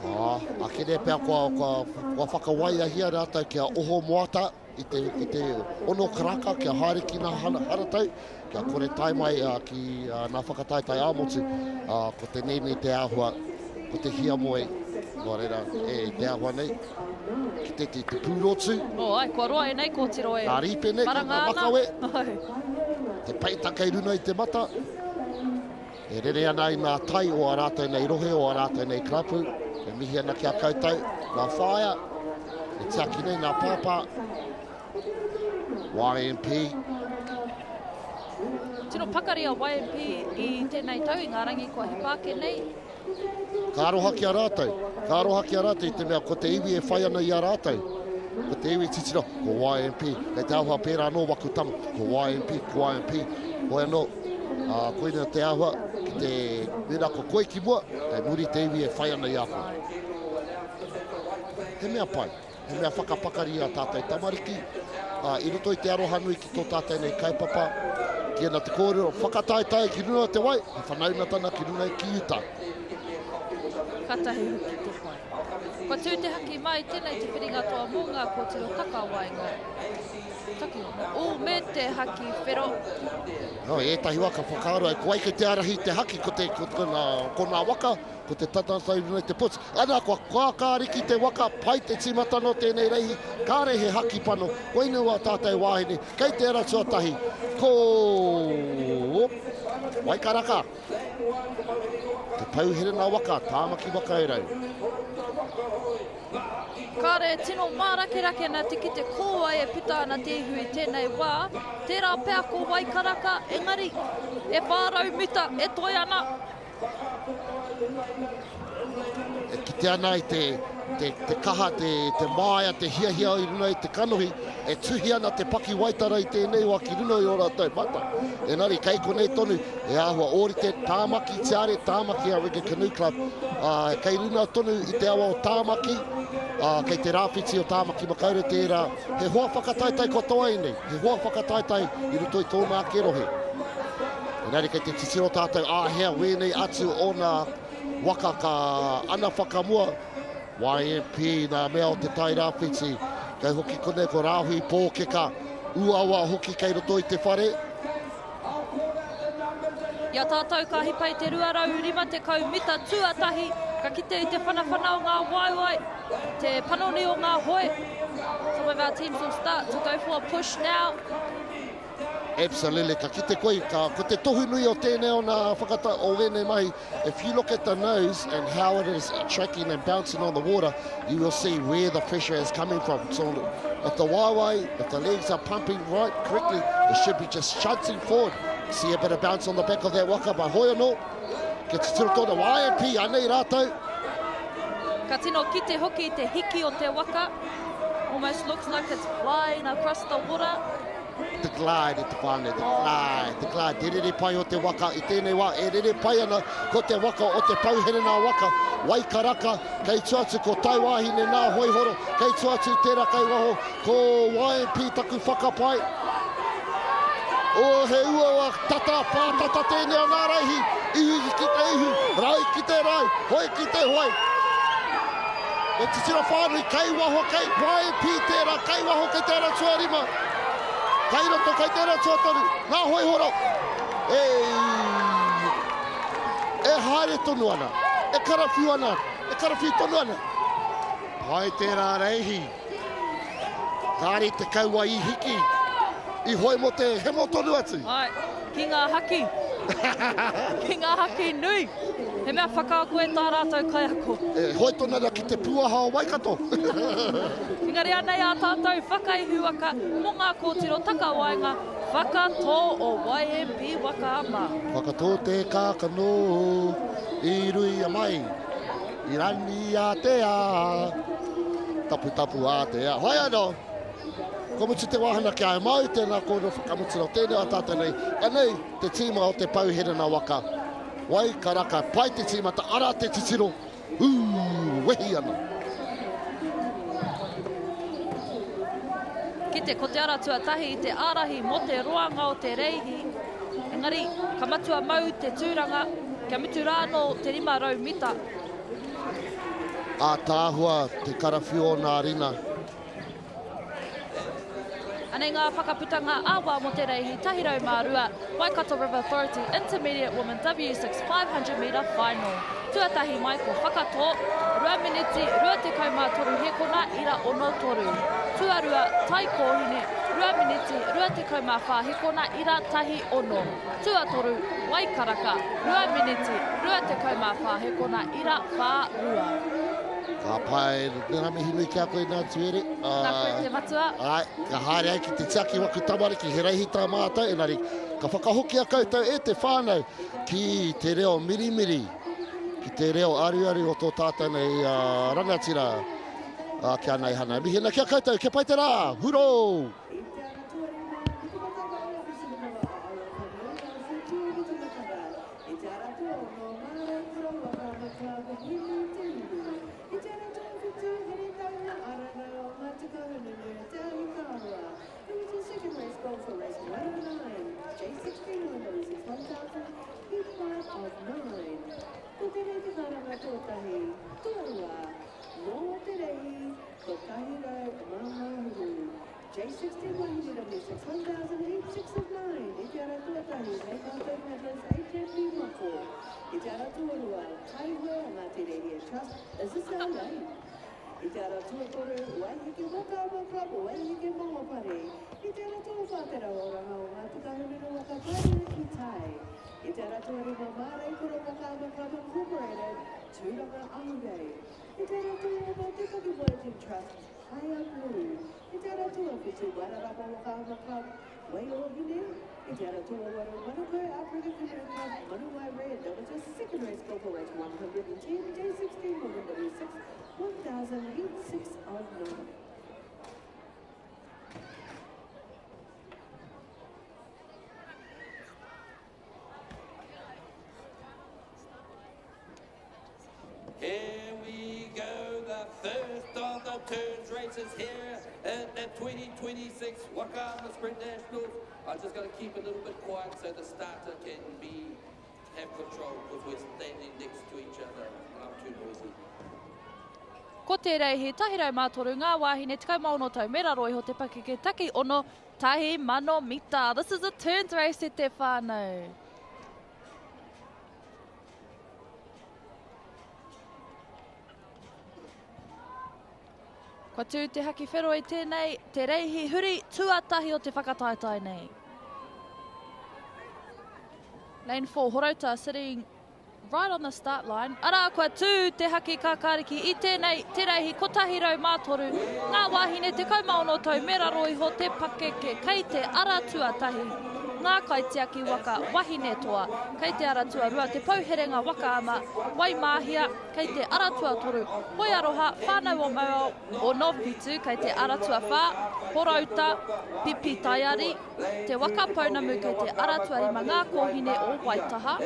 Ā, akene pea kua, kua, kua whakawaiahia rātou kia oho moata i te, i te ono karaka kia haere ki ngā haratau, kia kore tae mai ki ngā whakataetae ā-motu, ko te nēnei te āhua, ko te hiamoe, nō reira, e, te āhua nei, ki te, te, te pūrotu. Oh, ai, kua roa ēnei kōtiro e. Ngā rīpene, ngā makawe, te peita kei runa i te mata. E rere ana i ngā tai o ā rātou nei rohe, o ā rātou nei karapu. E mihi ana ki a koutou, ngā whaea, e tiaki nei ngā pāpā. YMP. Tino pakari a YMP i tēnei tau, i ngā rangi kua hipa ake nei. Ka aroha ki a rātou. Ka aroha ki a rātou i te mea ko te iwi e whai ana i a rātou. Ko te iwi titiro, ko YMP. Kei te āhua pērā anō waku tama. Ko YMP, ko YMP. Hoi anō, ā, koina te āhua ki te, mēnā ko koe ki mua, kei muri te iwi e whai ana i a koe. He mea pai. He mea whakapakari i ā tātou tamariki, ā, i roto i te aroha nui ki tō tātou nei kaupapa, ki ana te kōrero, whakataetae ki runga o te wai, he whanaungatanga ki runga ki uta. Katahi hoki te pai. Kua tū te haki mai, tēnei te whiringa toa mō ngā kōtiro takawaenga. Takihono ū me te haki whero. No, i ētahi wā ka whakaaro ai, ko wai kei te ārahi i te haki, ko te, ko, ko nā, ko nā waka, Ko te tata i runga i te poti. Ana, kua kākāriki te waka, pai te tīmatanga o tēnei reihi, kāre he haki pano, koinei wā tātou wāhine, kei te ara tuatahi, ko Waikaraka, te pou herenga waka, Tāmaki Makaurau. Kāre e tino mārakerake ana te kite ko wai e puta ana te ihu i tēnei wā, tērā pea ko Waikaraka, engari e 400 mita e toe ana. E kite ana i te, te, te kaha, te, te māia, te hiahia i runga i te kanohi, e tuhi ana te pakiwaitara i tēnei wā ki runga i ō rātou mata. Engari, kei konei tonu, e āhua ōrite, Tāmaki Tiare, Tāmaki Outrigger Canoe Club, ā, kei runga tonu i te awa o Tāmaki, ā, kei te rāwhiti o Tāmaki Makaurau tērā, he hoa whakataetae kua toa ēnei, he hoa whakataetae i roto i tōna ake rohe. Engari kei te titiro tātou āhea wēnei atu ōna waka ka ana whakamua, YMP, nā mea o Te Tai Rāwhiti. Kei hoki konei ko Rāhui Pōkeka, uaua hoki kei roto i te whare. I a tātou ka hipa i te 250 mita tuatahi, ka kite i te whanawhana o ngā waewae, te panoni o ngā hoe. Some of our teams will start to go for a push now. Absolutely, ka kite koe, ka, ko te tohu nui o tēnei o nā whakata, o ēnei mahi, if you look at the nose and how it is tracking and bouncing on the water, you will see where the pressure is coming from. So if the waewae, if the legs are pumping right correctly, it should be just shunting forward. See a bit of bounce on the back of that waka, but hoi anō, kia titiro tōna YMP, anei rātou. Ka tino kite hoki te hiki o te waka, almost looks like it's flying across the water. Te glide e te whānau, te glide, te glide, te rere pai o te waka i tēnei wā e rere pai ana ko te waka o te pouhere nā waka, Waikaraka, kei tua atu ko Taiwahine nā Hoihoro, kei tua atu i tērā kei waho ko YMP taku whakapae. Oh, he uaua, tata, pātata tēnei o ngā raihi, ihu ki te ihu, rai ki te rai, hoe ki te hoe. Me titiro whānui, kei waho, kei YMP tērā, kei waho kei te ara tuarima. Kei roto, kei te ara tuatoru, ngā hoihoro. E, e haere tonu ana, e karawhiu ana, e karawhiu tonu ana. Pai tērā reihi. Kāre te kauae i hiki, i hoe mō te hemo tonu atu. Āe, ki ngā haki. Ki ngā haki nui. He mea whakaako e tā rātou kaiako. E hoe tonu ana ki te pūaha o Waikato. Engari anei ā tātou whakaihuwaka mō ngā kōtiro takawaenga whakatō o YMP Waka Ama. Whakatō te kākano i ruia mai. I rangi ātea, taputapu ātea. Hoi anō, kua mutu te wāhanga ki a au māu, tēnā kōrero whakamutunga o tēnei o tātou nei. Anei te tīma o te pou herenga waka. Wai karaka, pai te tīmata, arā te titiro, ū, wehi ana. Kite, ko te ara tuatahi i te ārahi mō te roanga o te reihi, engari ka matua mau te tūranga kia mutu rā anō te 500 mita. Ātaahua te karawhiu o nā Rina. Anei ngā whakaputanga ā-wā mō te reihi 102, Waikato River Authority Intermediate Women W6 500 metre final. Tuatahi mai ko Whakatō, 2 miniti 23 hēkona ira 63. Tuarua, Taikōhine, 2 miniti 24 hēkona ira 1 6. Tuatoru, Waikaraka, 2 miniti 24 hēkona ira 4 2. Ka pai, tēnā mihi nui ki a koe nā Tuere. Tēnā koe te matua. Āe, ka haere ai ki te tiaki waku tamariki, he reihi tā mātou, engari ka whakahokia koutou e te whānau ki te reo mirimiri, ki te reo aruaru o tō tātou nei rangatira ki a Neihana. Mihi ana ki a koutou, kia pai te rā! Hurō! I te ara tuaono, Mārei Koroua Drama Club, Hinu Te Uru. I te ara tuawhitu, Heretaunga Ararau, Ngāti Kahungunu, Te Ahikāroa. It was the second race goal for race 109, J16 1W6 1000, heat 5 of 9. Ko tēnei te karanga tuatahi, tuarua, nō Te Reihi, 100 mā Mahuru. J16 Wahine W6 1000 heat 6 of 9 i te ara tuatahi Hei Mātou Paddlers HMP Mako i te ara tuarua Kaihoe o Ngāti Rehia Trust Is This Our Lane i te ara tuatoru Waiheke Waka Ama Club Waiheke Mangopare i te ara tuawhā Te Rau Oranga o Ngāti Kahungunu Waka Tainui ki Tai i te ara tuarima Māreikura Waka Ama Club Incorporated Tūranga Ahurei i te ara tuaono Te Toki Voyaging Trust Higher Blue I te ara tuawhitu Wairarapa Waka Ama Club, Waiōhine, I te ara tuawaru Manukau Outrigger Canoe Club, Manuwai Red. That was your second race goal for race 110, J16 Women W6, 1000 heat 6 of 9. Here we go, the first of the turns races here at the 2026 Waka Ama Sprint Nationals. I'm just going to keep a little bit quiet so the starter can be have control because we're standing next to each other and I'm too noisy. Ko te reihi 103 ngā wāhine 16 tau me raro iho te pakeke taki ono tahi mano mita. This is a turns race e te whānau. Kua tū te haki whero i tēnei, te reihi huri tuatahi o te whakataetae nei. Lane 4, Horouta sitting right on the start line. Arā, kua tū te haki kākāriki i tēnei, te reihi 103, ngā wāhine 16 tau me raro iho te pakeke kei te ara tuatahi. Ngā kaitiaki waka wahine toa, kei te ara tuarua te pouherenga waka ama, Waimāhia, kei te ara tuatoru, Hoi Aroha, Whānau o Mauao, Onowhitu, kei te ara tuawhā, Horouta, Pipi Taiari, Te Waka Pounamu kei te ara tuarima Ngā Kōhine o Waitaha,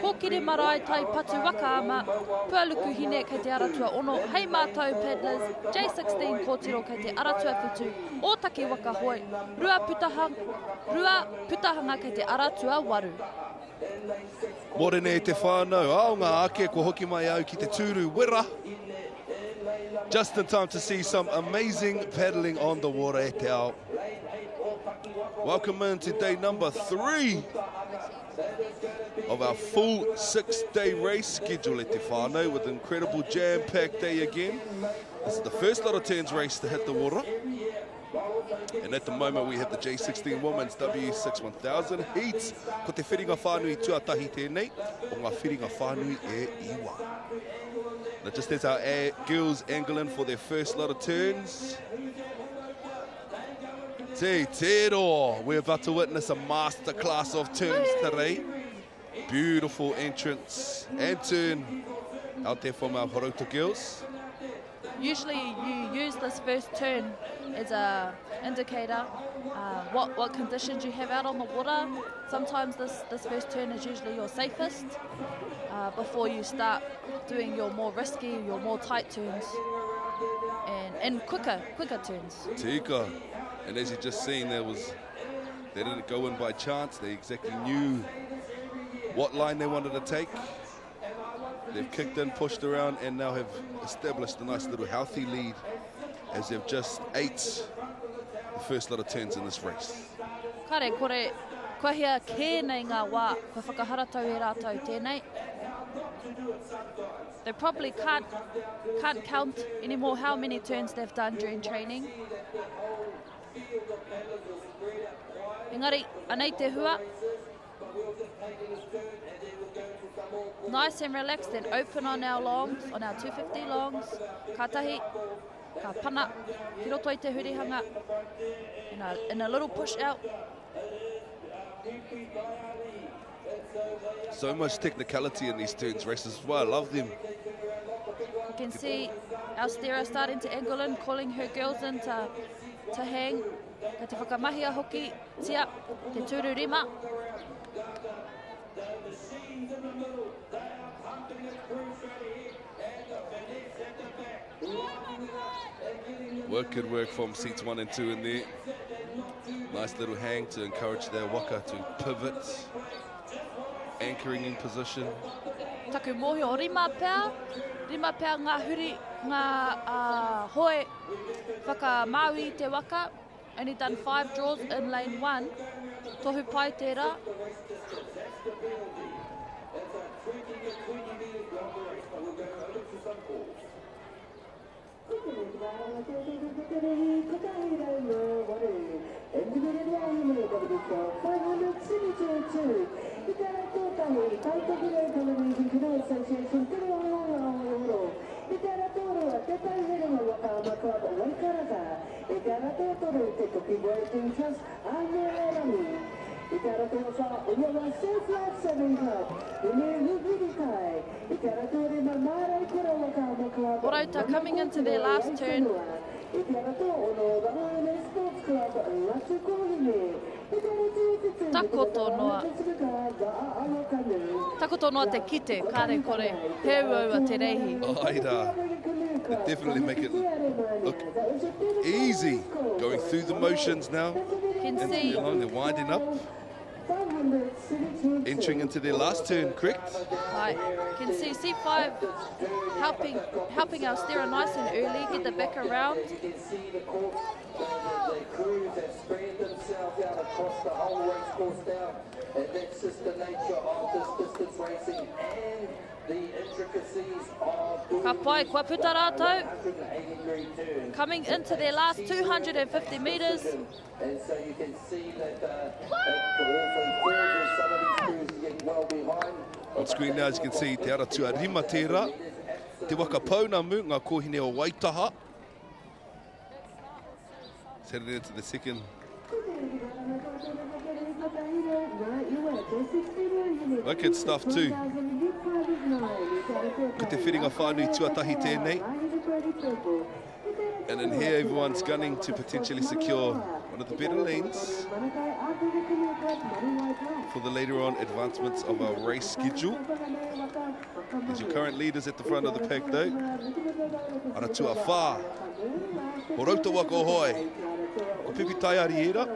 Kōkiri Marae Tai Patu Waka Ama, Pualukuhine kei te ara tuaono, Hei Mātau Paddlers, J16 Kōtiro kei te ara tuawhitu, Ōtaki Waka Hoe, Rua Putahanga kei te ara tuawaru. Morene e te whānau, aonga ake kua hoki mai au ki te tūru wera. Just in time to see some amazing paddling on the water e te ao. Welcome in to day number 3 of our full 6-day race schedule at te whānau with incredible jam-packed day again. This is the first lot of turns race to hit the water. And at the moment we have the J16 Women's W6 1000 heats. Ko te whiringa whānui tuatahi tēnei, o ngā whiringa whānui e iwa. Now just as our girls angle in for their first lot of turns. Te tero, we're about to witness a masterclass of turns today. Beautiful entrance and turn. out there from our Horouta girls. Usually you use this first turn as a indicator uh, what, what conditions you have out on the water. Sometimes this, this first turn is usually your safest uh, before you start doing your more risky, your more tight turns and, and quicker, quicker turns. Tika. And as you just seen, there was they didn't go in by chance. They exactly knew what line they wanted to take. They've kicked in, pushed around, and now have established a nice little healthy lead as they've just ate the first lot of turns in this race. Kare kore, kua hia kē nei ngā wā, kua whakaharatau e rātou tēnei. They probably can't, can't count anymore how many turns they've done during training. Engari, anei te hua. Nice and relaxed and open on our longs, on our 250 longs. Ka tahi, ka pana, ki roto i te hurihanga. In a, in a little push out. So much technicality in these turns races as well. I love them. You can see Alstera starting to angle in, calling her girls in to, to hang. Ka te whakamahia hoki, tia, te tūru rima. Work good work from seats one and two in there. Nice little hang to encourage their waka to pivot. Anchoring in position. Taku mōhio, rima pea, rima pea ngā huri, ngā uh, hoe whakamāui i te waka. Only done five draws in lane one. Tohu pai tērā. Horouta coming into their last turn. Takoto noa. Takoto noa te kite, kāre kore. He uaua te reihi. Ai rā. They definitely make it look easy. Going through the motions now. Can Into see. their line, they're winding up. Entering into their last turn, correct? Right. Can see C5 helping helping our steerer nice and early, get the back around. You can see the course, the, the crews have spread themselves out across the whole race course now, and that's just the nature of this distance racing and the intricacies of doing Ka pai, kua puta rātou. 180-degree turns. Coming into their last 250 metres. And so you can see that it also causes some of these crews to get well behind. On screen now, as you can see, Te Ara Tuarima tērā. Te waka pounamu, ngā kōhine o Waitaha. It's headed into the second. Wicked stuff too. Ko te whiringa whānui tuatahi tēnei. And in here, everyone's gunning to potentially secure one of the better lanes for the later on advancements of our race schedule. As your current leaders at the front of the pack though. Aratua whā. Horouta waka hoi. Ko Pipi Taiari era.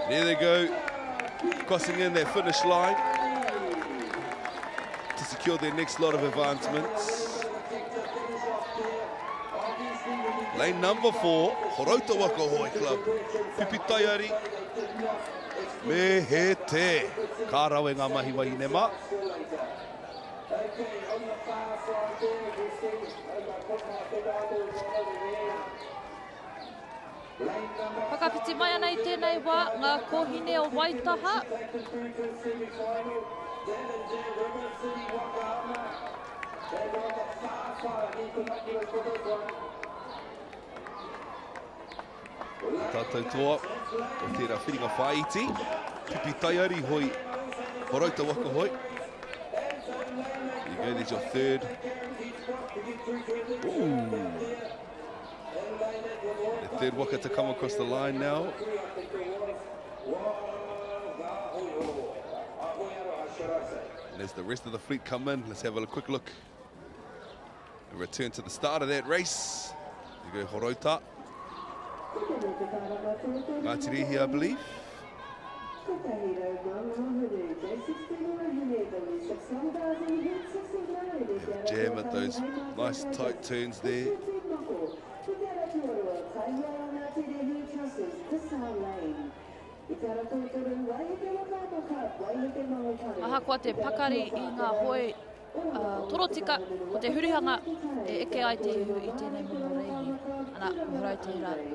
There they go, crossing in their finish line to secure their next lot of advancements. Lane number 4, Horouta Waka Hoe Club. Pipi Taiari, me he te. Ka rawe ngā mahi wahine mā. Whakawhiti mai ana i tēnei wā ngā kōhine o Waitaha. Tātou toa o tērā whiringa whāiti. Pipi Taiari hoi, Horouta waka hoi. There you go, there's your third. Ooh. The third waka to come across the line now. And as the rest of the fleet come in, let's have a quick look. And return to the start of that race. There you go, Horouta. Ngāti Rehia, I believe. Jam at those nice tight turns there. Ahakoa te pakari i ngā hoe torotika, ko te hurihanga e eke ai te ihu i tēnei momo reihi. Ana, ko Horouta,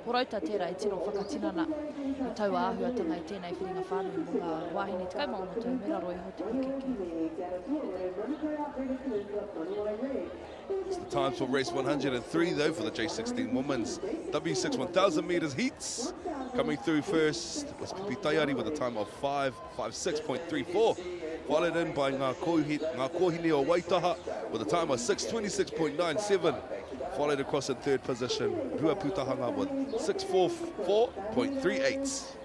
Horouta tērā i tino whakatinana i taua āhuatanga i tēnei whiringa whānui mō ngā wāhine 16 tau me raro iho te pakeke. It's the times for race 103 though for the J16 Women's W6 1000 meters heats. Coming through first was Pipi Taiari with a time of 5:56.34. Followed in by Ngā Kōhine o Waitaha with a time of 6:26.97. Followed across in third position, Rua Putahanga with 6:44.38.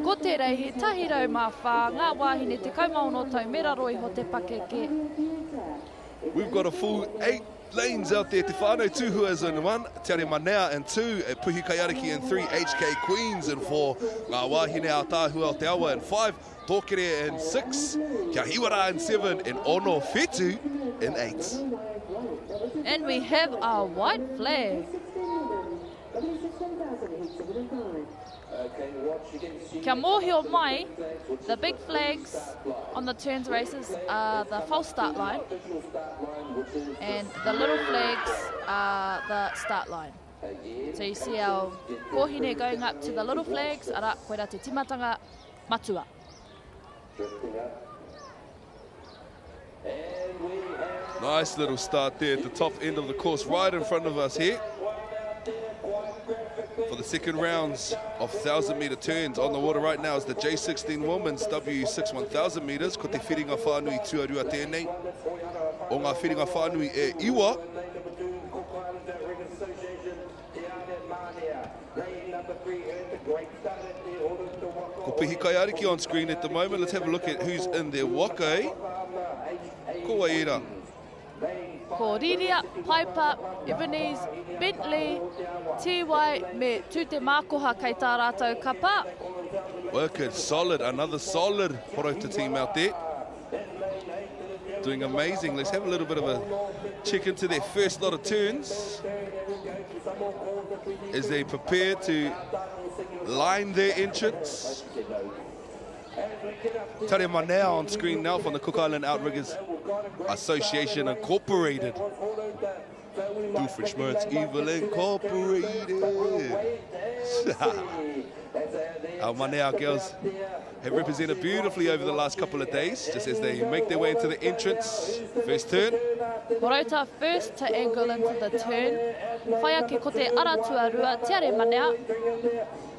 Ko te reihi 104 ngā wāhine 16 tau me raro iho te pakeke. We've got a full 8 lanes out there. Te Whānau Tūhua is in 1, Te Are Manea in 2, Puhi Kaiariki in 3, HK Queens in 4, Ngā Wāhine Ātaahua o Te Awa in 5, Tōkere in 6, Kia Hiwara in 7, and Ono Whetu in 8. And we have our white flag. Kia mōhio mai, the big flags on the turns races are the false start line and the little flags are the start line. So you see our kōhine going up to the little flags, ara, koira te timatanga matua. Nice little start there at the top end of the course, right in front of us here. For the second rounds of 1,000 metre turns on the water right now is the J16 Women's W6 1,000 metres. Ko te whiringa whānui tuarua tēnei. O ngā whiringa whānui e iwa. Ko Pihi Kaiariki on screen at the moment. Let's have a look at who's in their waka, eh? Ko Waira. Ko Riria, Piper, Ebenezer, Bentley, TY me Tūte Mākoha kei tā rātou kapa. Wicked, solid, another solid Horouta team out there. Doing amazing. Let's have a little bit of a check into their first lot of turns as they prepare to line their entrance. Tare Manea on screen now from the Cook Island Outriggers Association Incorporated. Doofenshmirtz Evil Incorporated. Our Manea girls have represented beautifully over the last couple of days, just as they make their way into the entrance. First turn. Horouta first to angle into the turn. Whai ake ko te ara tuarua, Tiare Manea.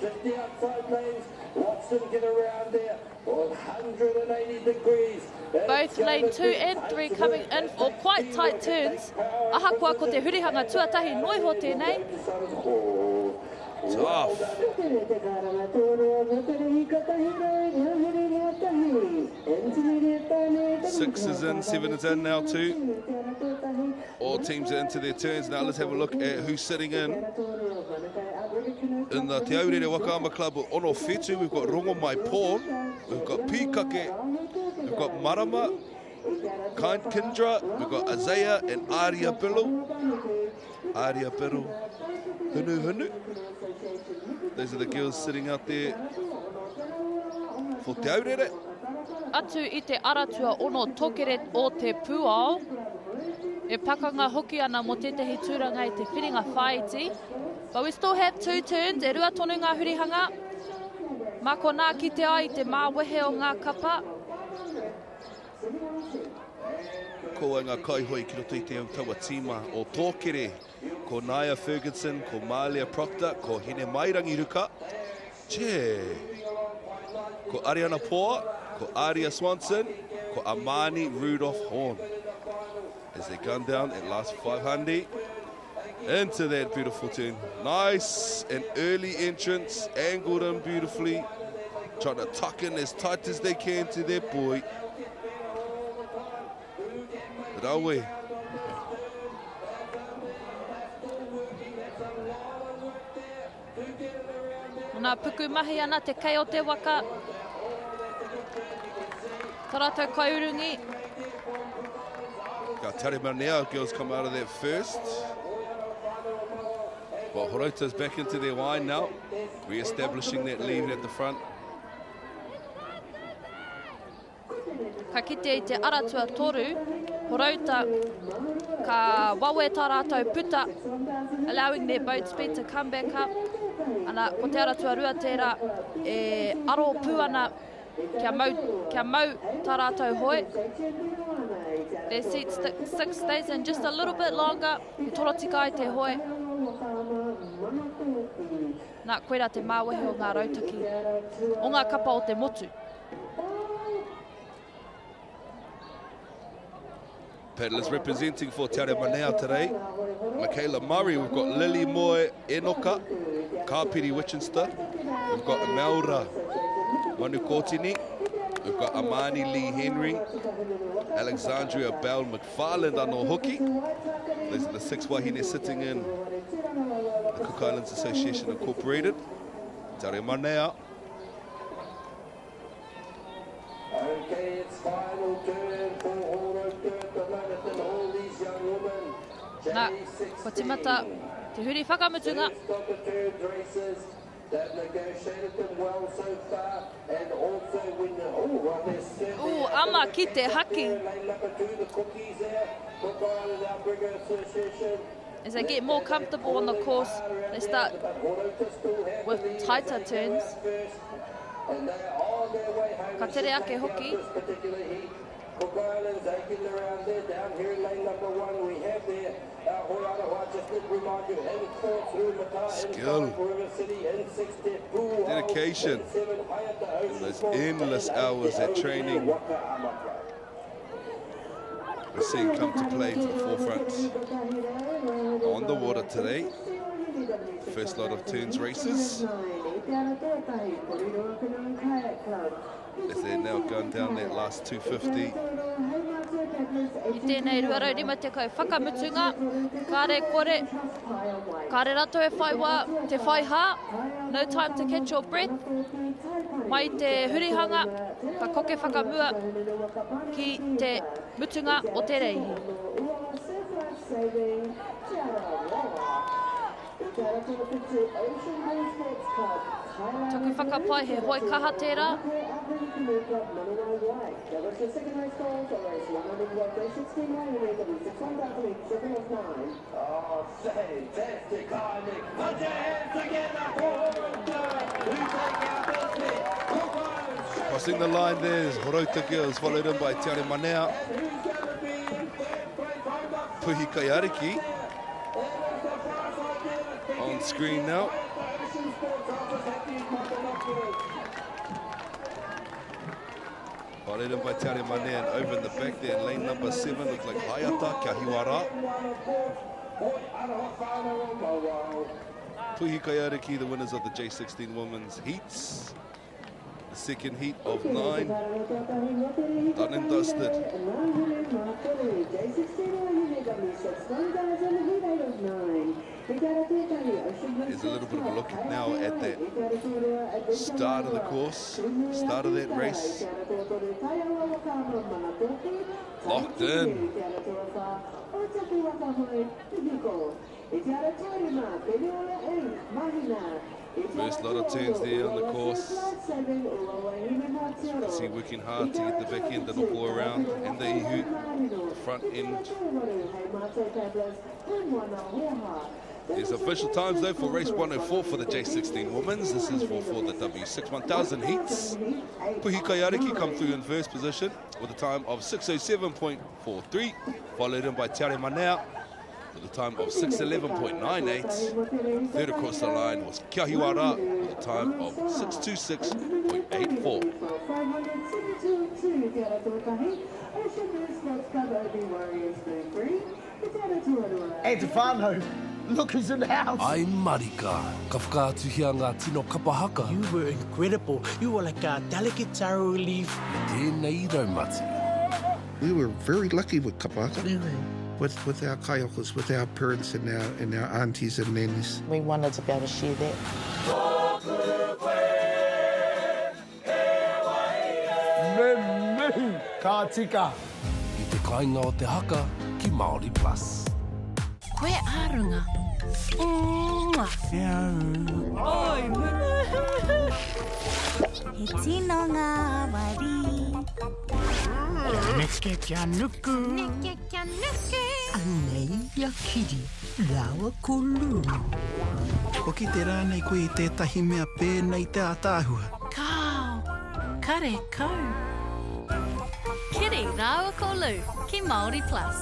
Just the outside lanes. Watson get around there. 180 degrees. Both lane 2 and 3 coming in for quite tight turns. Ahakoa ko te hurihanga tuatahi noa iho tēnei. Tough. 6 is in, 7 is in now too. All teams are into their turns. Now let's have a look at who's sitting in. In the Te Aurere Waka Ama Club Ono Whetu, we've got Rongomai Paul, we've got Pikake, we've got Marama, Kind Kindra, we've got Isaiah and Aria Billo. Aria Billo, Hunu Hunu. Those are the girls sitting out there for Te Aurere. Atu i te ara tuaono tokere o te pūao, e pakanga hoki ana mō tētehi tūranga i te whiringa whāiti. But we still have two turns, e rua tonu ngā hurihanga. Mā konā kite ai i te māwehe o ngā kapa. Ko wai ngā kaihoe ki roto i te taua tīma o Tōkere? Ko Naya Ferguson, ko Malia Proctor, ko Hinemairangi Ruka, Che! Ko Ariana Poa, ko Aria Swanson, ko Amani Rudolph Horn. As they gun down at last 500 into that beautiful turn. Nice and early entrance, angled in beautifully, trying to tuck in as tight as they can to their boy. Rawe. Nā puku mahi ana te kei o te waka. Ta ratou kaiurungi. Ka Te Manea girls come out of that first. But Horouta's back into their wine now, re-establishing that lead at the front. Ka kite i te ara tuatoru, Horouta, ka wawe tā rātou puta, allowing their boat speed to come back up. Ana, ko te ara tuarua tērā e aro pū ana kia mau, kia mau tā rātou hoe. Their seat six stays in just a little bit longer, e torotika ai te hoe. Nā, koirā te māwehe o ngā rautaki, o ngā kapa o te motu. Paddlers representing for Te Manea today. Michaela Murray, we've got Lily Moe Enoka, Kapiri Wichinster, we've got Imelda Manukotini, we've got Amani Lee Henry, Alexandria Bell McFarland anō hoki. Those are the 6 wahine sitting in the Cook Islands Association Incorporated. Te Manea. Okay, it's final turn for Horouta at the moment and all these young women. Na, kua timata te huri whakamutunga. First of the turns races. They've negotiated them well so far and also when the, oh, well, they're certainly Ooh, ama ki te haki. Lane number 2, the Cookies there, Cook Island Outrigger Association. As they get more comfortable on the course, they start with tighter turns. Ka tere ake hoki. Skill, dedication, and those endless hours at training. We're seeing come to play to the forefront on the water today. First lot of turns races. As they're now going down that last 250. I tēnei 250 whakamutunga, kāre kore, kāre ratou e whai wā, te whai hā, no time to catch your breath. Mai i te hurihanga, ka koke whakamua ki te mutunga o te reihi. Taku whakapae he hoe kaha tērā. Crossing the line there is Horouta Girls, followed in by Tiare Manea. Puhi Kaiariki on screen now. Followed in by Tiare Manea and over in the back there in lane number 7 looks like Hayata Kahiwara. Puhi Kaiariki, the winners of the J16 Women's Heats. The second heat of 9. Done and dusted. Here's a little bit of a look now at that start of the course, start of that race. Locked in. First lot of turns there on the course. As you can see, working hard to get the back end, the noko around, and the ihu, the front end. There's official times though for race 104 for the J16 women's. This is for the W6 1000 heats. Puhi Kaiariki come through in first position with a time of 6:07.43, followed in by Tiare Manea with a time of 6:11.98. Third across the line was Kiahiwara with a time of 6:26.84. E te whānau, look who's in the house. Ai marika, ka whakaatuhia ngā tino kapa haka. You were incredible. You were like a delicate taro leaf. I tēnei raumati. We were very lucky with kapa haka. With our kaiokos, with our parents and our aunties and nannies. We wanted to be able to share that. Me mihi, ka tika. I te kāinga o te haka ki Māori Plus. Koe a runga. Mua. Oi, He tino ngāwari. Kia neke kia nuku. Neke kia nuku. Anei a Kiri rāua ko Lou. Kua kite rānei koe i tētahi mea pēnei te ātaahua? Kāo, karekau. Kiri rāua ko Lou ki Māori Plus.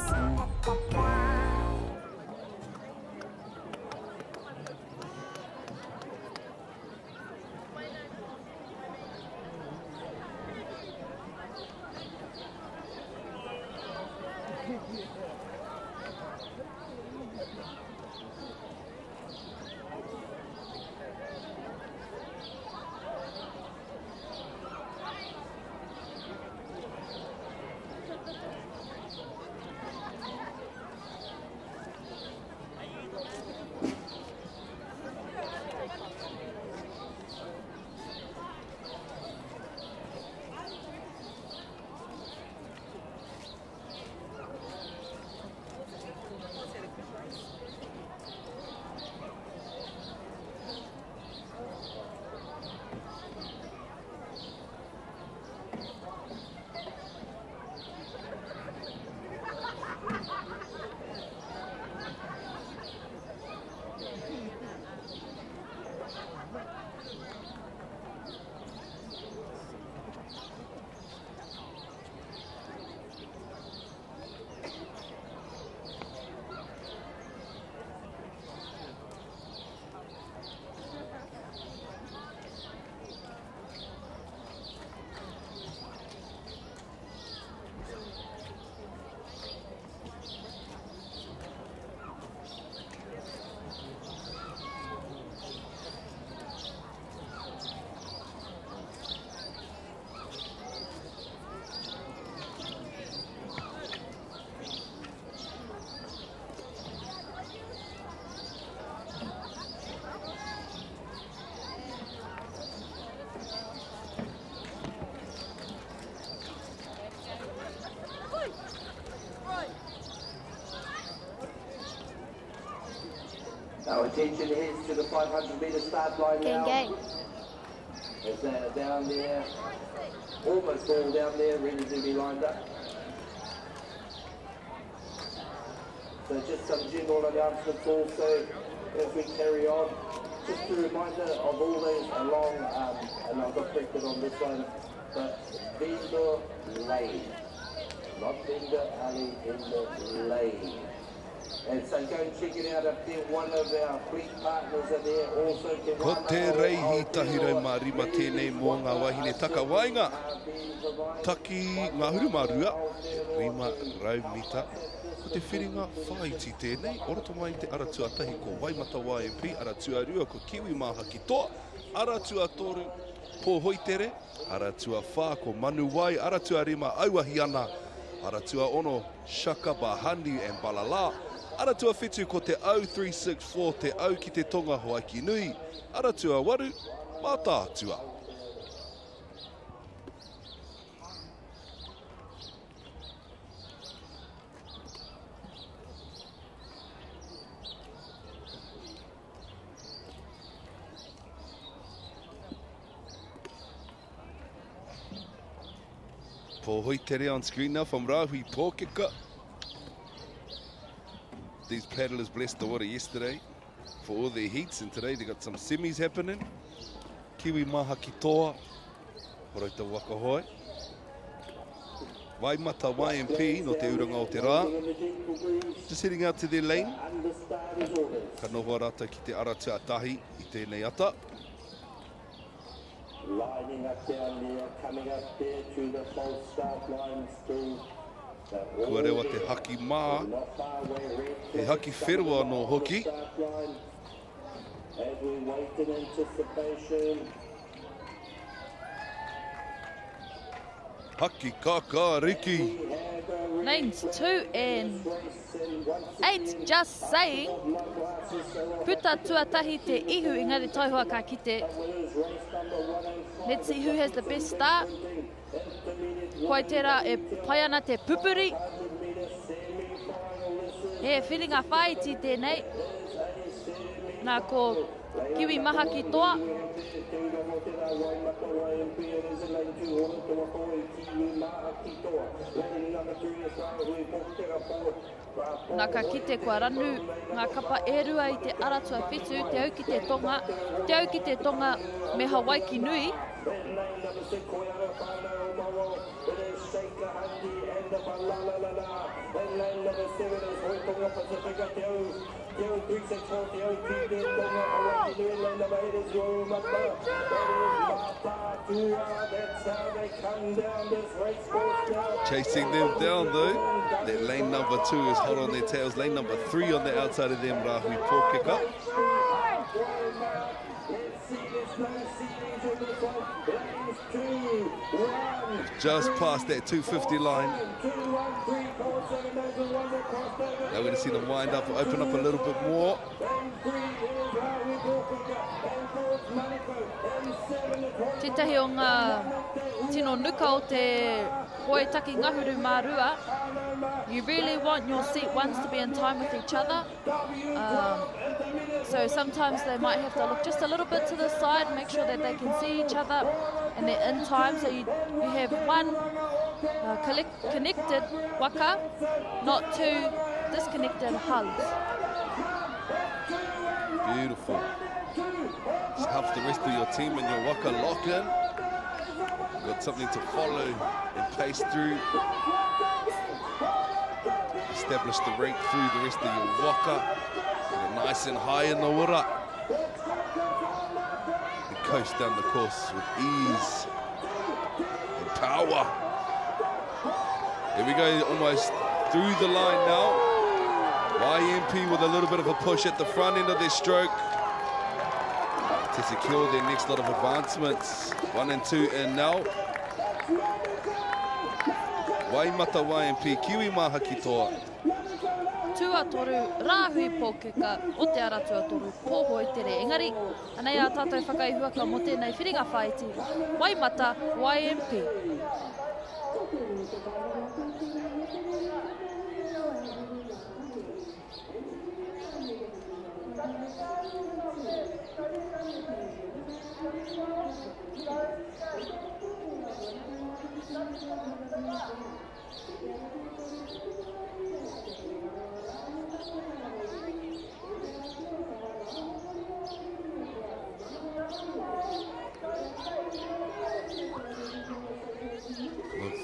Our attention heads to the 500 metre start line Gang, now. gang. As they are down there, almost all down there, ready to be lined up. So just some general announcements also as we carry on. Just a reminder of all those along, um, and I've got corrected on this one, but Vendor Lane, not Vendor Alley, Vendor Lane. And so go and check it out up there. One of our fleet partners are there also. Te Ko te reihi tahirau mā rima tēnei mō ngā wahine takawaenga. Taki ngahuru mā rua, 500 mita. Ko te whiringa whāiti tēnei, o roto mai i te ara tuatahi ko Waimata YMP, ara tuarua ko Kiwi Māhaki Toa, ara tuatoru Pōhoitere, ara tuawhā ko Manuwai, ara tuarima Auahiana, ara tuaono Shaka Bahani and Balala, ara tuawhitu ko Te Au 364 Te Au ki te Tonga Hawaiki Nui, ara tuawaru Mātaatua. Paul Hoitere on screen now from Rahui Pōkeka. These paddlers blessed the water yesterday for all their heats, and today they got some semis happening. Kiwi Mahaki Toa, Horouta Waka Hoe. Waimata YMP no te uranga o te rā. Just heading out to their lane. Ka noho rātou ki te ara tuatahi i tēnei ata. Lining up down there, coming up there to the false start line still. Kua rewa te haki mā, he haki whenua anō hoki. As we wait in anticipation. Haki kākāriki. Lanes 2 and 8 just saying. Puta tuatahi te ihu engari taihoa ka kite. Let's see who has the best start. Koe tērā e pai ana te pupuri. He whiringa whāiti tēnei. Nā ko Kiwi Mahaki toa. Nā ka kite kua ranu ngā kapa e rua i te ara tuawhitu, te au ki te tonga, te au ki te tonga me Hawaiki nui. Chasing them down though, that lane number two is hot on their tails. Lane number three on the outside of them, Rahui Pōkeka. Just past that 250 line. Now we're going to see them wind up, open up a little bit more. Tētahi o ngā tino nuka o te hoe taki ngahuru mā rua. You really want your seat ones to be in time with each other. Um, so sometimes they might have to look just a little bit to the side, make sure that they can see each other and they're in time. So you, you have one uh, collect, connected waka, not two disconnected hulls. Beautiful. Just helps the rest of your team and your waka lock in. Got something to follow and pace through. Establish the rate through the rest of your waka. Get it nice and high in the water. And coast down the course with ease and power. Here we go, almost through the line now. YMP with a little bit of a push at the front end of their stroke to secure their next lot of advancements. One and two in now. Waimata YMP, Kiwi Mahaki Toa. Tuatoru, Rāhui Pōkeka, o Te Ara Tuatoru, Pōhoitere. Engari, anei ā tātou whakaihuwaka mō tēnei whiringa whāiti, Waimata YMP. Look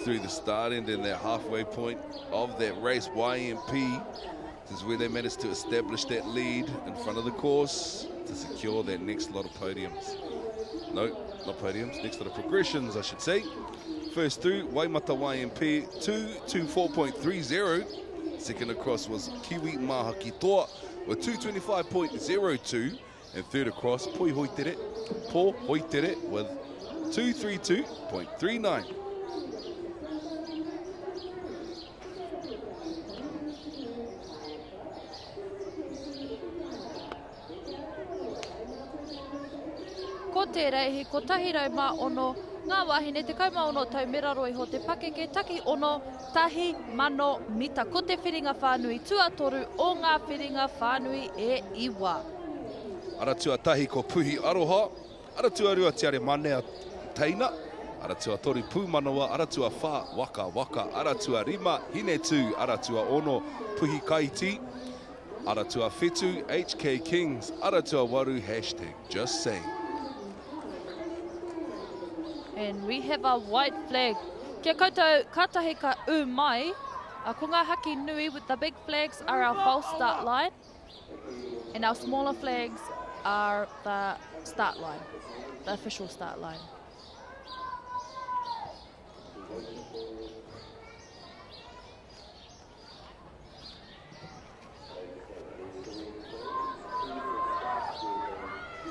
through the start end and that halfway point of that race, YMP. This is where they managed to establish that lead in front of the course to secure that next lot of podiums. No, not podiums, next lot of progressions, I should say. First through, Waimata YMP, 224.30. Second across was Kiwi Mahaki Toa with 225.02. And third across, Poi Hoitere, Po Hoitere with 232.39. Ko te reihi 106 ngā wāhine 16 tau me raro iho te pakeke taki ono tahi mano mita. Ko te whiringa whānui tuatoru o ngā whiringa whānui e iwa. Ara tuatahi ko Puhi Aroha, ara tuarua Tiare Manea Teina, ara tuatoru Pūmanawa, ara tuawhā Waka Waka, ara tuarima Hinetū, ara tuaono Puhi Kaiti, ara tuawhitu HK Kings, ara tuawaru hashtag just saying. And we have a white flag. Kia koutou, katahi ka ū mai, ko ngā haki nui with the big flags are our false start line. And our smaller flags are the start line, the official start line.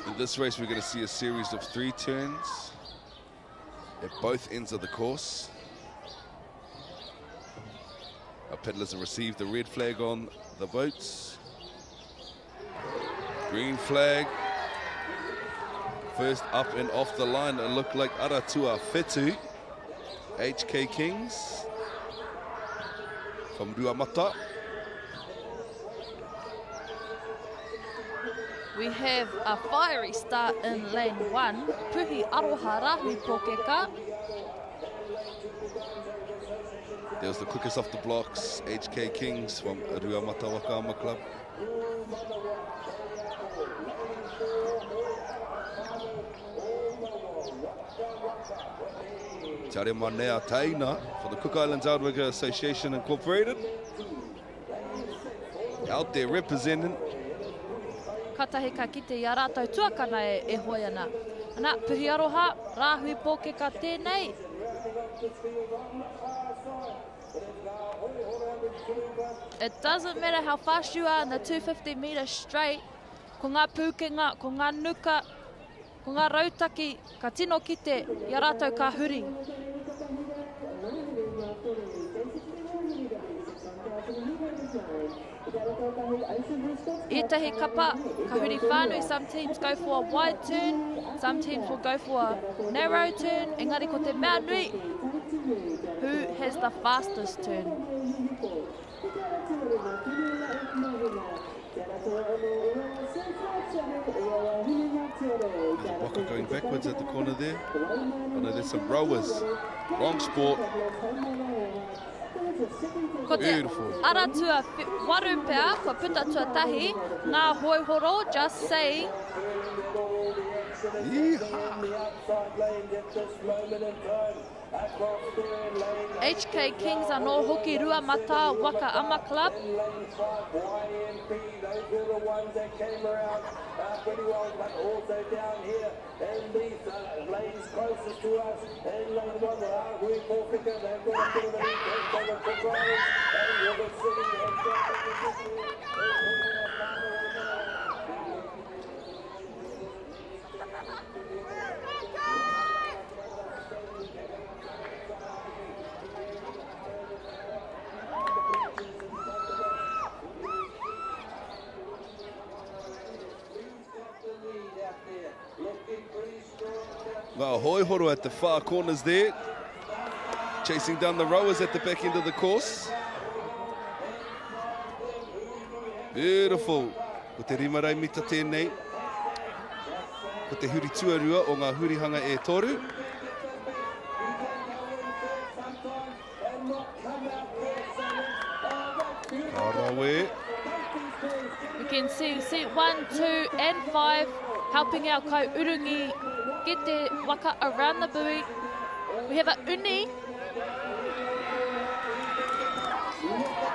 In this race, we're going to see a series of 3 turns at both ends of the course. Our paddlers have received the red flag on the boats. Green flag. First up and off the line, it looked like Aratua Whetu, HK Kings from Ruamata. We have a fiery start in lane 1, Puhi Aroha Rahui Pokeka. There was the quickest off the blocks, HK Kings from Ruamata Waka Ama Club. Te Manea Taina for the Cook Islands Outrigger Association Incorporated. Out there representing. Katahi ka kite i a rātou tuakana e hoe ana. Ana, Puhi Aroha, Rāhui Pōkeka tēnei. It doesn't matter how fast you are in the 250 metre straight, ko ngā pūkenga, ko ngā nuka, ko ngā rautaki, ka tino kite i a rātou ka huri. Ētahi kapa, ka huri whānui, some teams go for a wide turn, some teams will go for a narrow turn, engari ko te mea nui, who has the fastest turn? There's a waka going backwards at the corner there. Oh no, there's some rowers. Wrong sport. Ko te ara tua waru pea, kua puta tuatahi, ngā hoihoro, just saying. HK Kings anō hoki Ruamata Waka Ama Club. Well, Hoihoro at the far corners there, chasing down the rowers at the back end of the course. Beautiful. Ko te rima rau mita tēnei. Ko te huri tuarua o ngā hurihanga e toru. Ka rawe. We can see seat 1, 2 and 5 helping our kaiurungi get their waka around the buoy. We have a uni.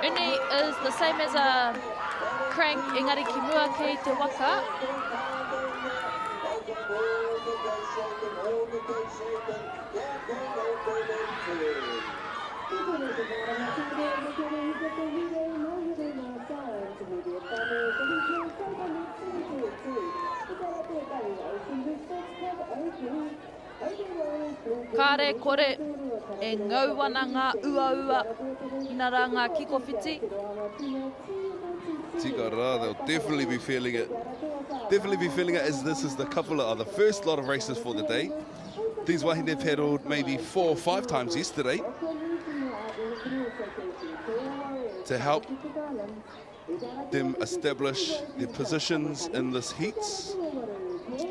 Uni is the same as a crank engari ki mua kei te waka. Kāre kore e ngau ana ngā uaua, inarā ngā kikowhiti. Tika rā, they'll definitely be feeling it. Definitely be feeling it as this is the couple of the first lot of races for the day. These wahine paddled maybe four or five times yesterday to help them establish their positions in this heats,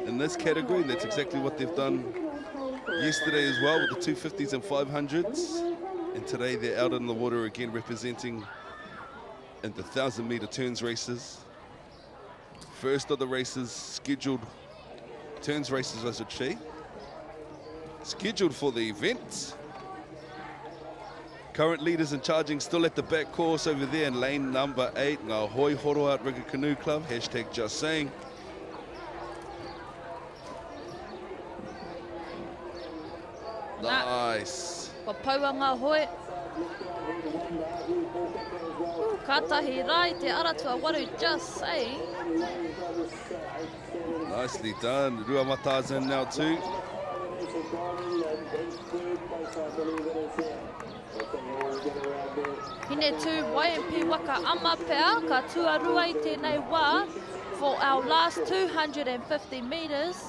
in this category, and that's exactly what they've done yesterday as well with the 250s and 500s. And today they're out in the water again representing in the 1,000 meter turns races. First of the races scheduled, turns races I should say, scheduled for the event. Current leaders in charging still at the back course over there in lane number 8, Ngā Hoi Horo Outrigger Canoe Club, hashtag just saying. Nice. Kua poua ngā hoe. Kātahi rā i te ara tuawaru, just saying. Nicely done. Ruamata's in now too. Hinetū YMP Waka Ama pea, ka tuarua i tēnei wā for our last 250 metres.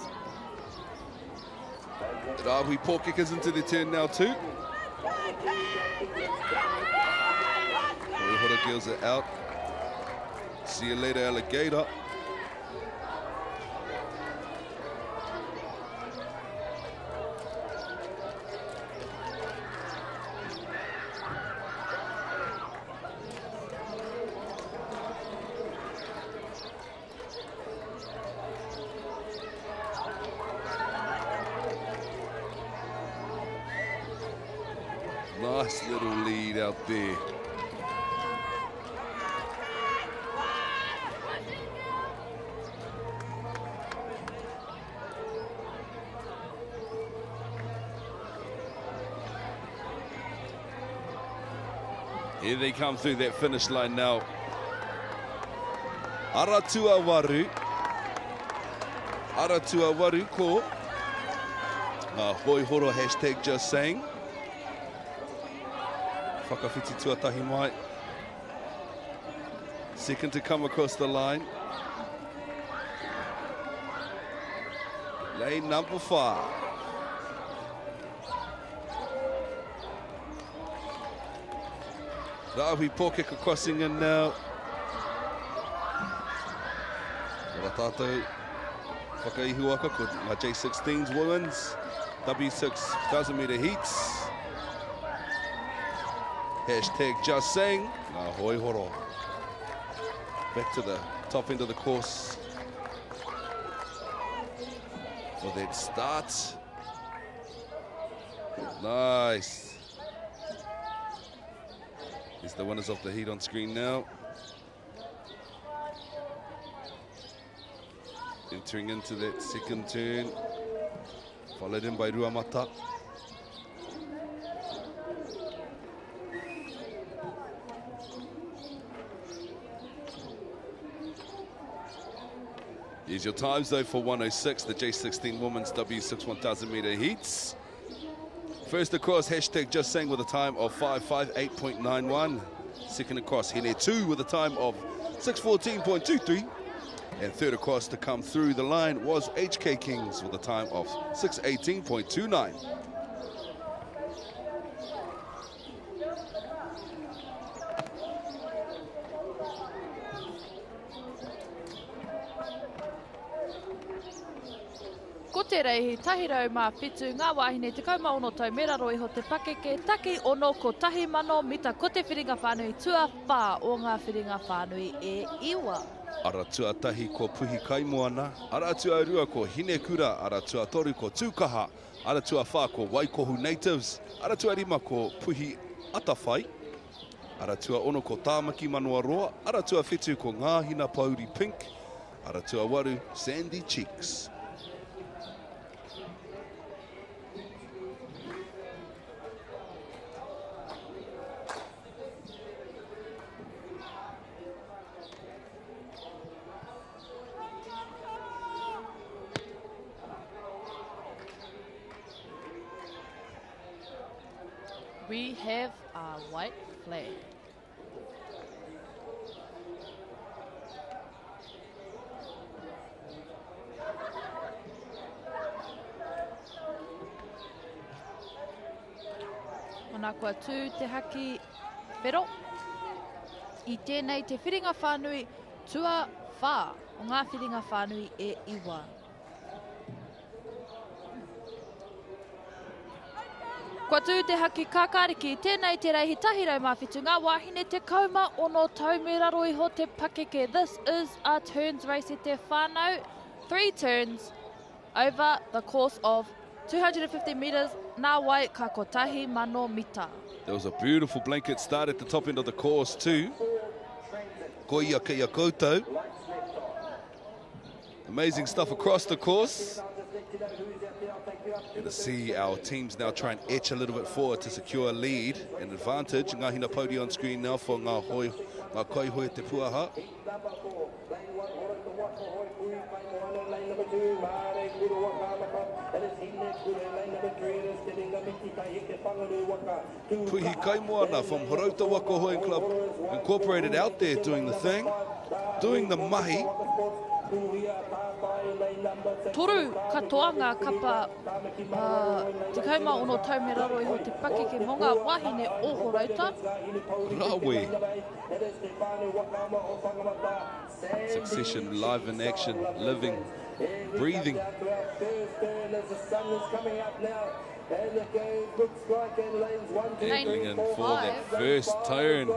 Rahui Pōkekas into the turn now too. Hora girls are out. See you later, alligator. Nice little lead out there. Here they come through that finish line now. Aratua Waru. Aratua Waru ko. Ngā hoi horo hashtag just saying. Whakawhiti tuatahi mai. Second to come across the line. Lane number 5. Rahui Pōkeka crossing in now. Ora tātou whakaihuwaka ko ngā J16s women's W6 1000 meter heats. Hashtag just saying, ngā hoi horo. Back to the top end of the course for that start. Nice. Is the winners of the heat on screen now. Entering into that second turn. Followed in by Ruamata. Here's your times though for 106, the J16 Women's W6 1000 meter heats. First across, hashtag just saying with a time of 5:58.91. Second across, Hine 2 with a time of 6:14.23. And third across to come through the line was HK Kings with a time of 6:18.29. te reihi 107 ngā wāhine 16 tau me raro iho te pakeke taki ono 1000 mita ko te whiringa whānui tuawhā o ngā whiringa whānui e iwa. Ara tuatahi ko Puhi Kaimoana, ara tuarua ko Hinekura, ara tuatoru ko Tūkaha, ara tuawhā ko Waikohu Natives, ara tuarima ko Puhi Atawhai, ara tuaono ko Tāmaki Manawaroa, ara tuawhitu ko Ngāhina Pouri Pink, Ara tuawaru, Sandy Cheeks. We have a white flag. Mana kua tū te haki whero. I tēnei te whiringa whānui tuawhā o ngā whiringa whānui e iwa. Kua tū te haki kākāriki, tēnei te reihi 107 ngā wāhine 16 tau me raro iho te pakeke. This is a turns race e te whānau. Three turns over the course of 250 metres, nā wai ka kotahi mano mita. There was a beautiful blanket start at the top end of the course too. Ko ia kei a koutou. Amazing stuff across the course. Going to see our teams now try and etch a little bit forward to secure a lead and advantage. Ngā Hina Pōuri on screen now for ngā, hoi, ngā kaihoe te puaha. Puhi Kaimoana from Horouta Waka Hoe Club Incorporated out there doing the thing, doing the mahi. Toru katoa ngā kapa 16 tau me raro iho te pakeke mō ngā wāhine o Horouta. Rawe. Succession live in action, living, breathing. Angling in for that first turn.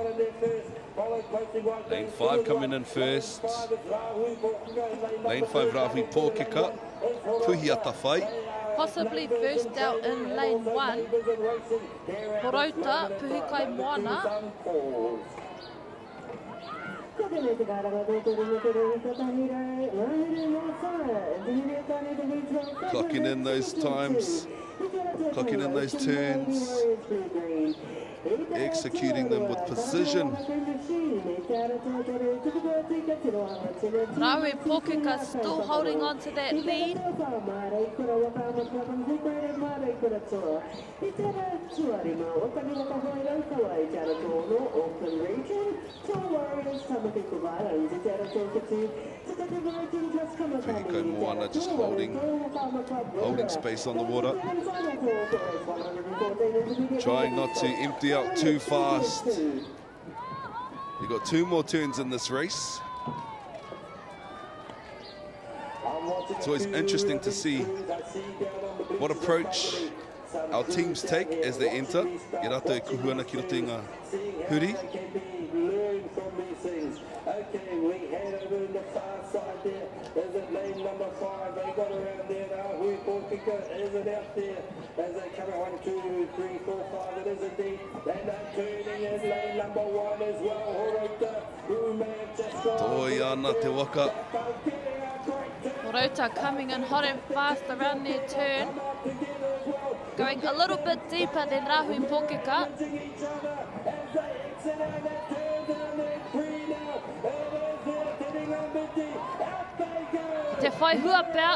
Lane 5 coming in first. Lane 5 Rahui Pōkeka. Puhi Atawhai. Possibly first out in lane 1. Horouta, Puhikai Moana. Clocking in those times, clocking in those turns, executing them with precision. Rahui Pōkeka still holding on to that lead. Puhiko Moana just holding, holding space on the water. Trying not to empty out too fast. You've got two more turns in this race. It's always interesting to see what approach our teams take as they enter. I rātou e kuhu ana ki roto i ngā huri. Toi ana te waka. Horouta coming in hot and fast around their turn. Going a little bit deeper than Rahui Pōkeka. Te whai hua pea.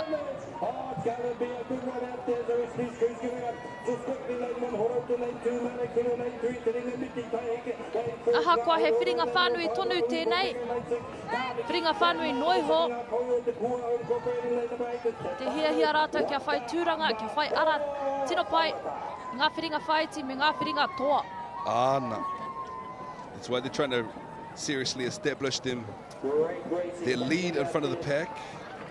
Ahakoa he whiringa whānui tonu tēnei, whiringa whānui noa iho, te hiahia rātou kia whai tūranga, kia whai ara tino pai, ngā whiringa whāiti me ngā whiringa toa. Āna. That's why they're trying to seriously establish them, their lead in front of the pack.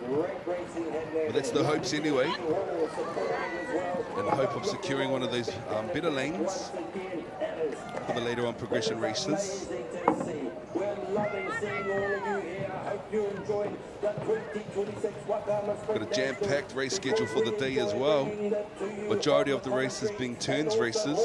Well, that's the hopes anyway. In the hope of securing one of those um, better lanes for the later on progression races. Got a jam-packed race schedule for the day as well. Majority of the races being turns races.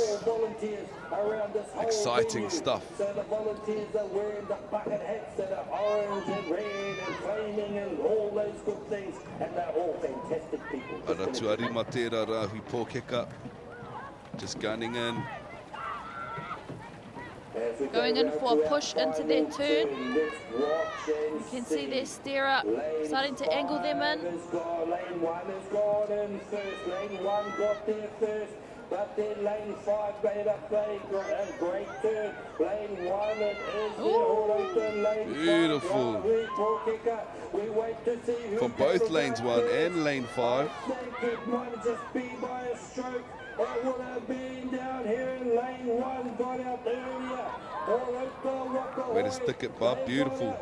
Exciting stuff. So the volunteers are wearing the bucket hats that are orange and red and flaming and all those good things, and they're all fantastic people. Ara tuarima tērā Rāhui Pōkeka. Just gunning in. Going in for a push into their turn. You can see their steerer starting to angle them in. Lane one has gone in first. Lane one got there first. But then lane five made a play, got a great turn. Lane one, it is there, lane Beautiful. five. Rahui We wait to see who From both lanes one and lane five. think it might just be by a stroke. It would have been down here in lane one, got out earlier. Way to stick it, Bob. Beautiful.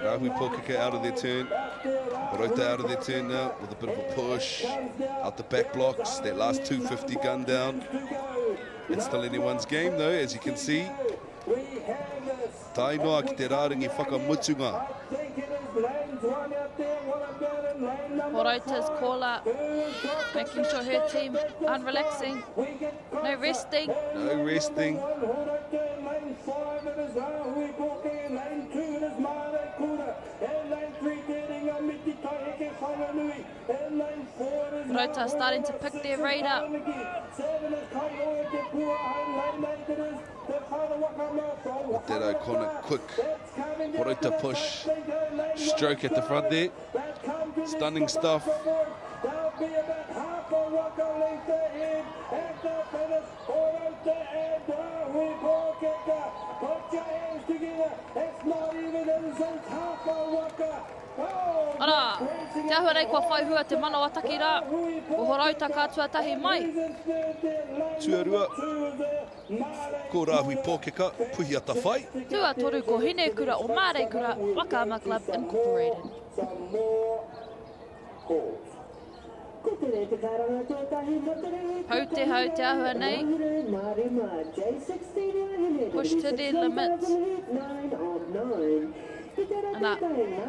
Rahui Pōkeka out of their turn. Horouta out of their turn now with a bit of a push. Out the back blocks. That last 250 gun down. It's still anyone's game though, as you can see. Tae noa ki te rārangi whakamutunga. Horouta's caller, making sure her team aren't relaxing. No resting. No resting. Horouta starting to pick their rate up. With that iconic quick Horouta push. Stroke at the front there. Stunning stuff. Arā, te āhua nei kua whai hua te manawa taki rā, ko Horouta ka tuatahi mai. Tuarua, ko Rāhui Pōkeka, Puhi Atawhai. Tuatoru ko Hinekura o Māreikura, Waka Ama Club Incorporated. Hau te hau te āhua nei. Push to their limits. Ana,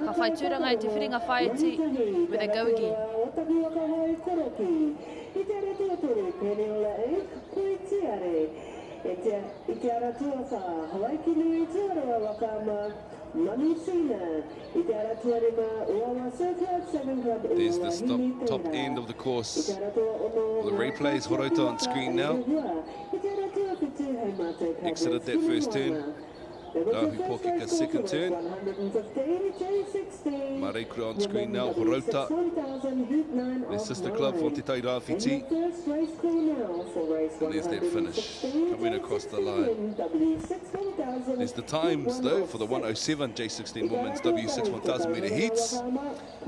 ka whai tūranga i te whiringa whāiti with a go again. There's the stop, top end of the course. The replays, Horouta on screen now. Exited that first turn. Rahui Pōkeka second turn. Mareikura on screen now, Horouta. Their sister club from Te Tai Rāwhiti. And there's that finish, coming across the line. There's the times though for the 107 J16 Women's W6 1000 metre heats.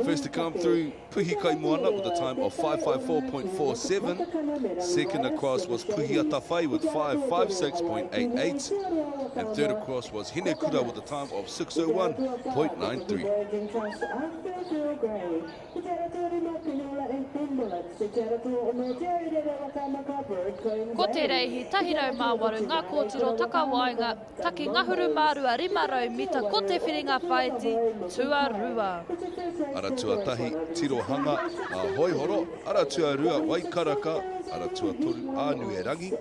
First to come through, Puhi Kaimoana with a time of 554.47. Second across was Puhi Atawhai with 556.88. And third across was Hinekura with a time of 601.93. Ko te reihi tahirau mā waru ngā kōtiro takawaenga, taki ngahuru mārua 500 mita ko te whiringa whāiti tuarua. Ara tuatahi, tirohanga, a hoihoro, ara tuarua, waikaraka, ara tuatoru, ānuerangi,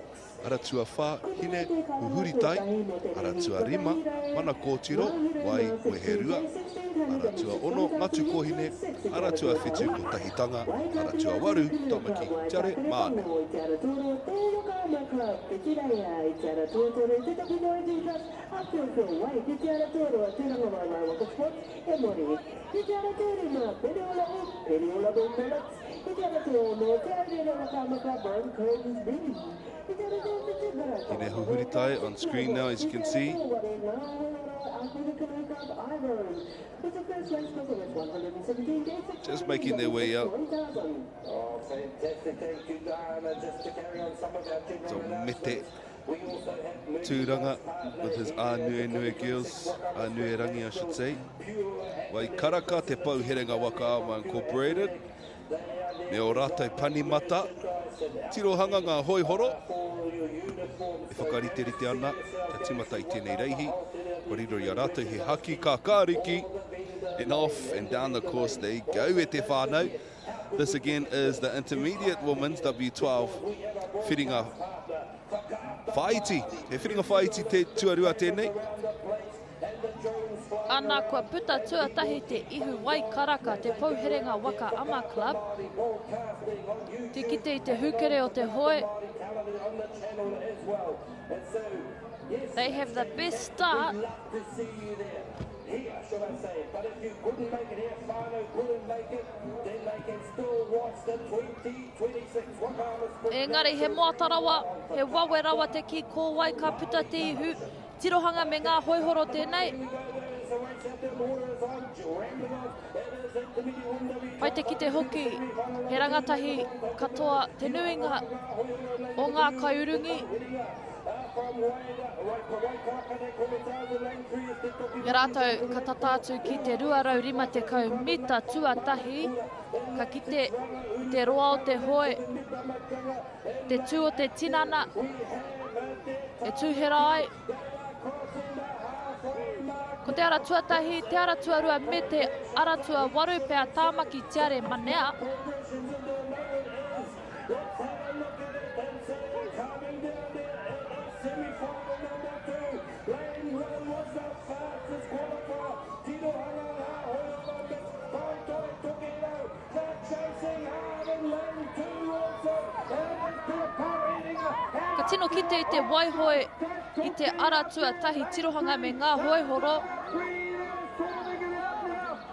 ara tuawhā, hine, huhuritai, ara tuarima, mana kōtiro, wai weherua, ara tuaono, ngatu kohine, ara tuawhitu, kotahitanga, ara tuawaru, tamaki, tiare, māne. Hine Huhuritai on screen now, as you can see. Just making their way up. So Mete Tūranga with his Ānuenue girls, Ānuerangi I should say. Waikaraka te pou herenga waka ama incorporated. Me o rātou panimata. Tirohanga ngā hoihoro. E whakariterite ana kia tīmata i tēnei reihi. Kua riro i a rātou he haki kākāriki. And off and down the course they go e te whānau. This again is the intermediate women's W12 whiringa whāiti. He whiringa whāiti te tuarua tēnei. Ana kua puta tuatahi te ihu waikaraka, te pouherenga waka ama club. Te kite i te hūkere o te hoe. They have the best start. Engari he moata rawa, he wawe rawa te kī ko wai ka puta te ihu. Tirohanga me ngā hoihoro tēnei. Pai te kite hoki, he rangatahi katoa te nuinga o ngā kaiurungi. I a rātou ka tata atu ki te 250 mita tuatahi, ka kite i te roa o te hoe, te tū o te tinana, e tūhera ai. Ko te ara tuatahi, te ara tuarua me te ara tuawaru pea Tāmaki Tiare Manea. Ka tino kite i te waihoe i te ara tuatahi tirohanga me ngā hoihoro.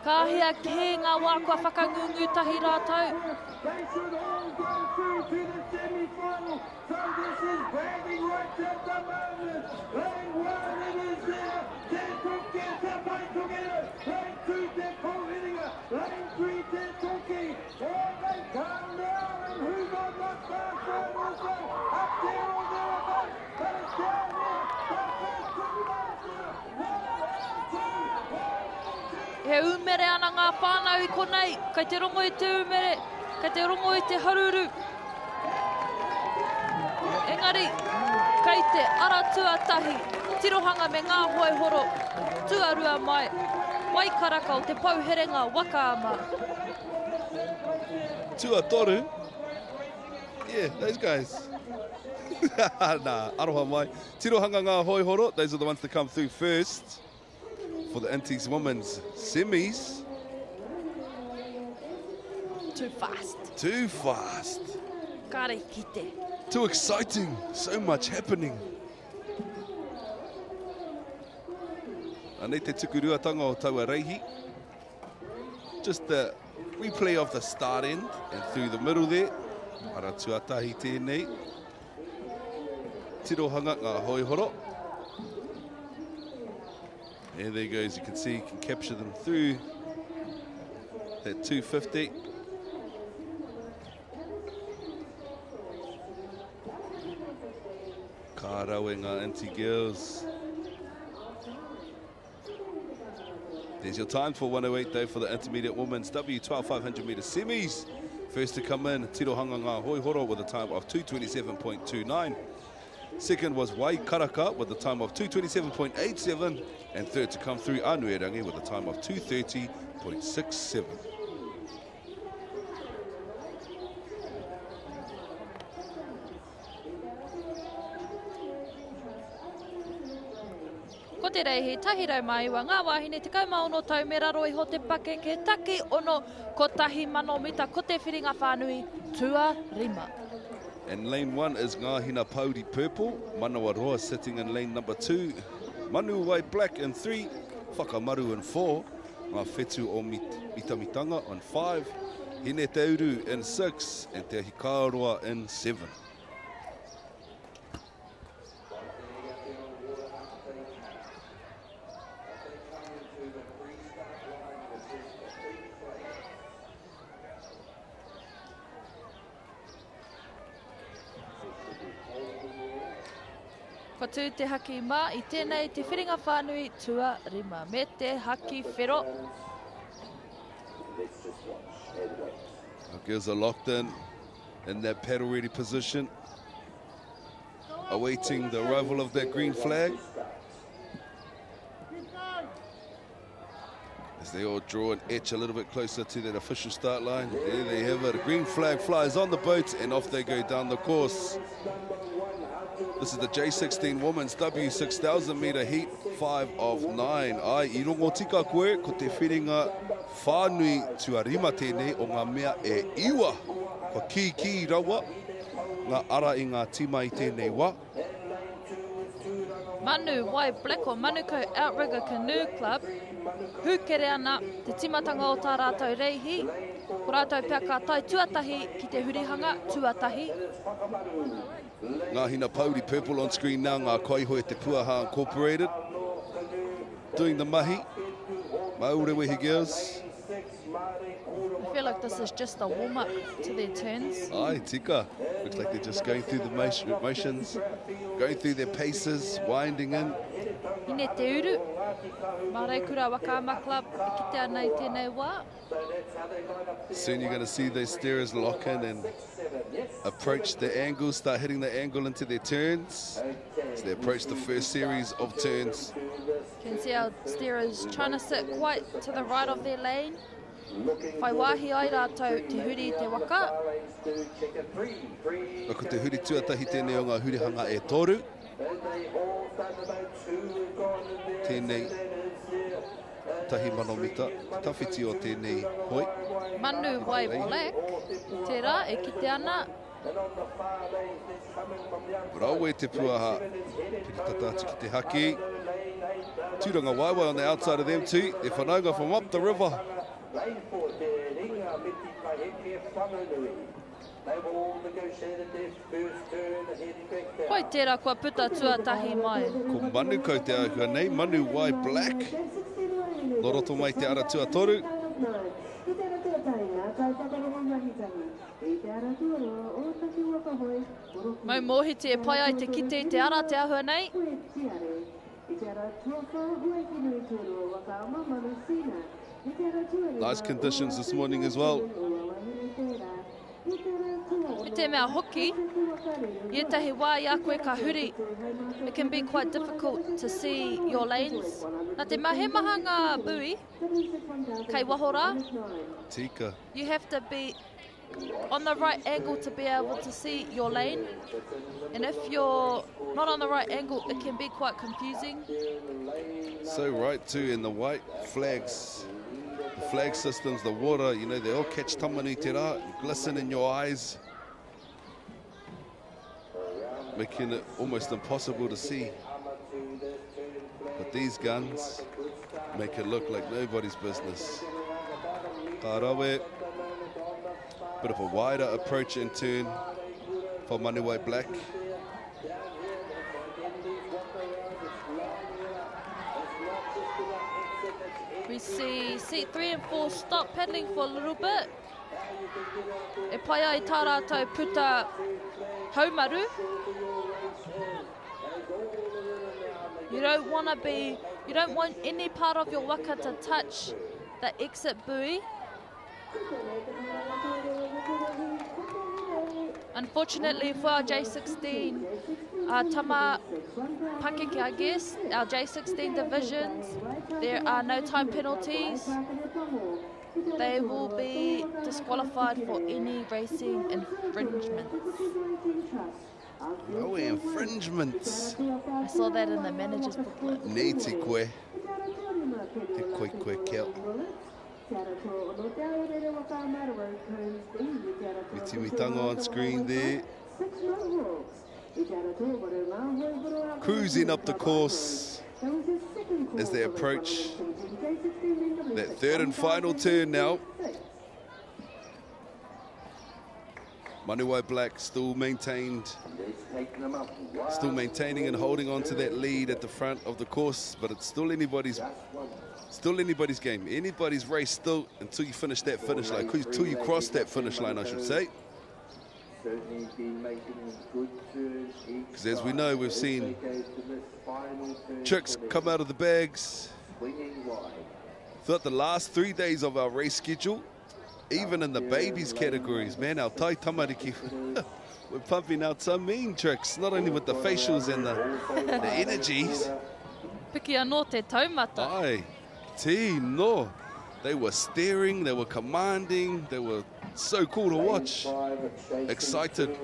Ka hia kē ngā wā kua whakangungu tahi rātou. E umere ana ngā whānau i konei, kei te rongo i te umere, kei te rongo i te haruru. Engari, kei te ara tuatahi, tirohanga me ngā hoihoro, tuarua mai, Waikaraka o te pouherenga waka ama. Tuatoru, yeah, those guys. nah, aroha mai. Tirohanga ngā hoihoro, those are the ones to come through first for the Inties Women's semis. Too fast. Too fast. Kare kite. Too exciting. So much happening. Anei te tukuruatanga o taua reihi. Just the replay of the start end and through the middle there. Ara tuatahi tēnei. Tirohanga ngā hoihoro. And there goes, you can see, you can capture them through that 250. Ka rawe ngā anti-girls. There's your time for 108 though for the intermediate women's W12 500 meter semis. First to come in, Tirohanga Ngā Hoihoro with a time of 227.29. Second was Waikaraka with a time of 227.87. And third to come through, Anuerangi with a time of 230.67. Ko te reihi, 109 ngā wāhine 16 tau me raro iho te pakeke, taki ono, 1,000 mita, ko te whiringa whānui, tuarima. In lane one is Ngahina Pauri Purple, Manawaroa sitting in lane number two, Manuwai Black in three, Whakamaru in four, Ngā Whetu o Mitamitanga on five, Hineteuru in six, and Te Ahikaaroa in seven. Kua tū te haki mā i tēnei te whiringa whānui tuarima me te haki whero. Our girls are locked in in that paddle ready position, awaiting the arrival of that green flag. As they all draw and etch a little bit closer to that official start line. There they have it. A green flag flies on the boat and off they go down the course. This is the J16 Women's W6000 meter heat, 5 of 9. Ai, i rongo tika koe, ko te whiringa whānui tuarima tēnei o ngā mea e iwa. Kua kīkī rawa ngā ara i ngā tīma i tēnei wā. Manu Wai Black o Manukau Outrigger Canoe Club, hūkere ana te tīmatanga o tā rātou reihi, ko rātou pea ka tae tuatahi ki te hurihanga tuatahi. Ngā Hina Pouri purple on screen now, ngā kaihoe Te Puaha Incorporated doing the mahi. Maurewehi girls. I feel like this is just a warm-up to their turns. Ai, tika. Looks like they're just going through the motions, going through their paces, winding in. Hine te uru, Māreikura Wakaama Club e kite ana i tēnei wā. Soon you're going to see those steerers lock in and approach the angle, start hitting the angle into their turns. As they approach the first series of turns. You can see our steerers trying to sit quite to the right of their lane. Whai wāhi ai rātou te huri te waka. Ko te huri tuatahi tēnei o ngā hurihanga e toru. Tēnei 1,000 mita, te tawhiti o tēnei hoi. Manu Wai Black, tērā e kite ana. Rawe te puaha, piri tata atu ki te haki. Tūranga waewae on the outside of them two. They're whanaunga from up the river. Koi tērā kua puta tuatahi mai. Ko Manukau te āhua nei, Manu Wai Black. Nō roto mai te ara tuatoru. Mau mōhiti e pai ai te kite i te ara te āhua nei. Nice conditions this morning as well. Me te mea hoki, i ētahi wā i a koe ka huri, it can be quite difficult to see your lanes. Nā te mea he maha ngā bui kei waho rā. Tika. You have to be on the right angle to be able to see your lane. And if you're not on the right angle, it can be quite confusing. So right too, in the white flags, the flag systems, the water, you know, they all catch tamanu te rā, glisten in your eyes, making it almost impossible to see. But these guns make it look like nobody's business. Ka rawe, bit of a wider approach in turn for Manuwai Black. We see seat 3 and 4 stop paddling for a little bit. E pai ai tā rātou puta haumaru. You don't want to be, you don't want any part of your waka to touch the exit buoy. Unfortunately for our J16 uh, tama pakeke, I guess, our J16 divisions, there are no time penalties. They will be disqualified for any racing infringements. No infringements. I saw that in the manager's booklet. Nei te koe. Te koi koe kia. Mitimitanga on screen there. Cruising up the course as they approach that third and final turn now. Manuwai Black still maintained, still maintaining and holding on to that lead at the front of the course, but it's still anybody's, still anybody's game, anybody's race still until you finish that finish line, until you cross that finish line, I should say. Because as we know, we've seen tricks come out of the bags throughout the last 3 days of our race schedule, even in the babies categories, man, our taitamariki, we're pumping out some mean tricks, not only with the facials and the, the energies. Piki anō te taumata. Ai, tī, no. They were staring, they were commanding, they were so cool to watch. Excited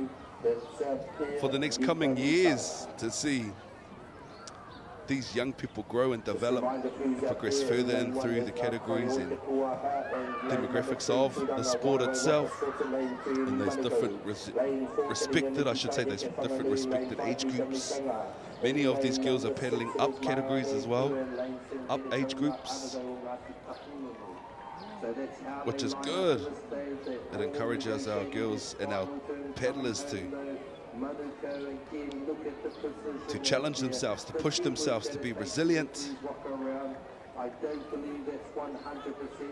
for the next coming years to see these young people grow and develop and progress further in through the categories and demographics of the sport itself and those different res respected, I should say, those different respected age groups. Many of these girls are paddling up categories as well, up age groups, which is good. It encourages our girls and our paddlers to to challenge themselves, to push themselves, to be resilient,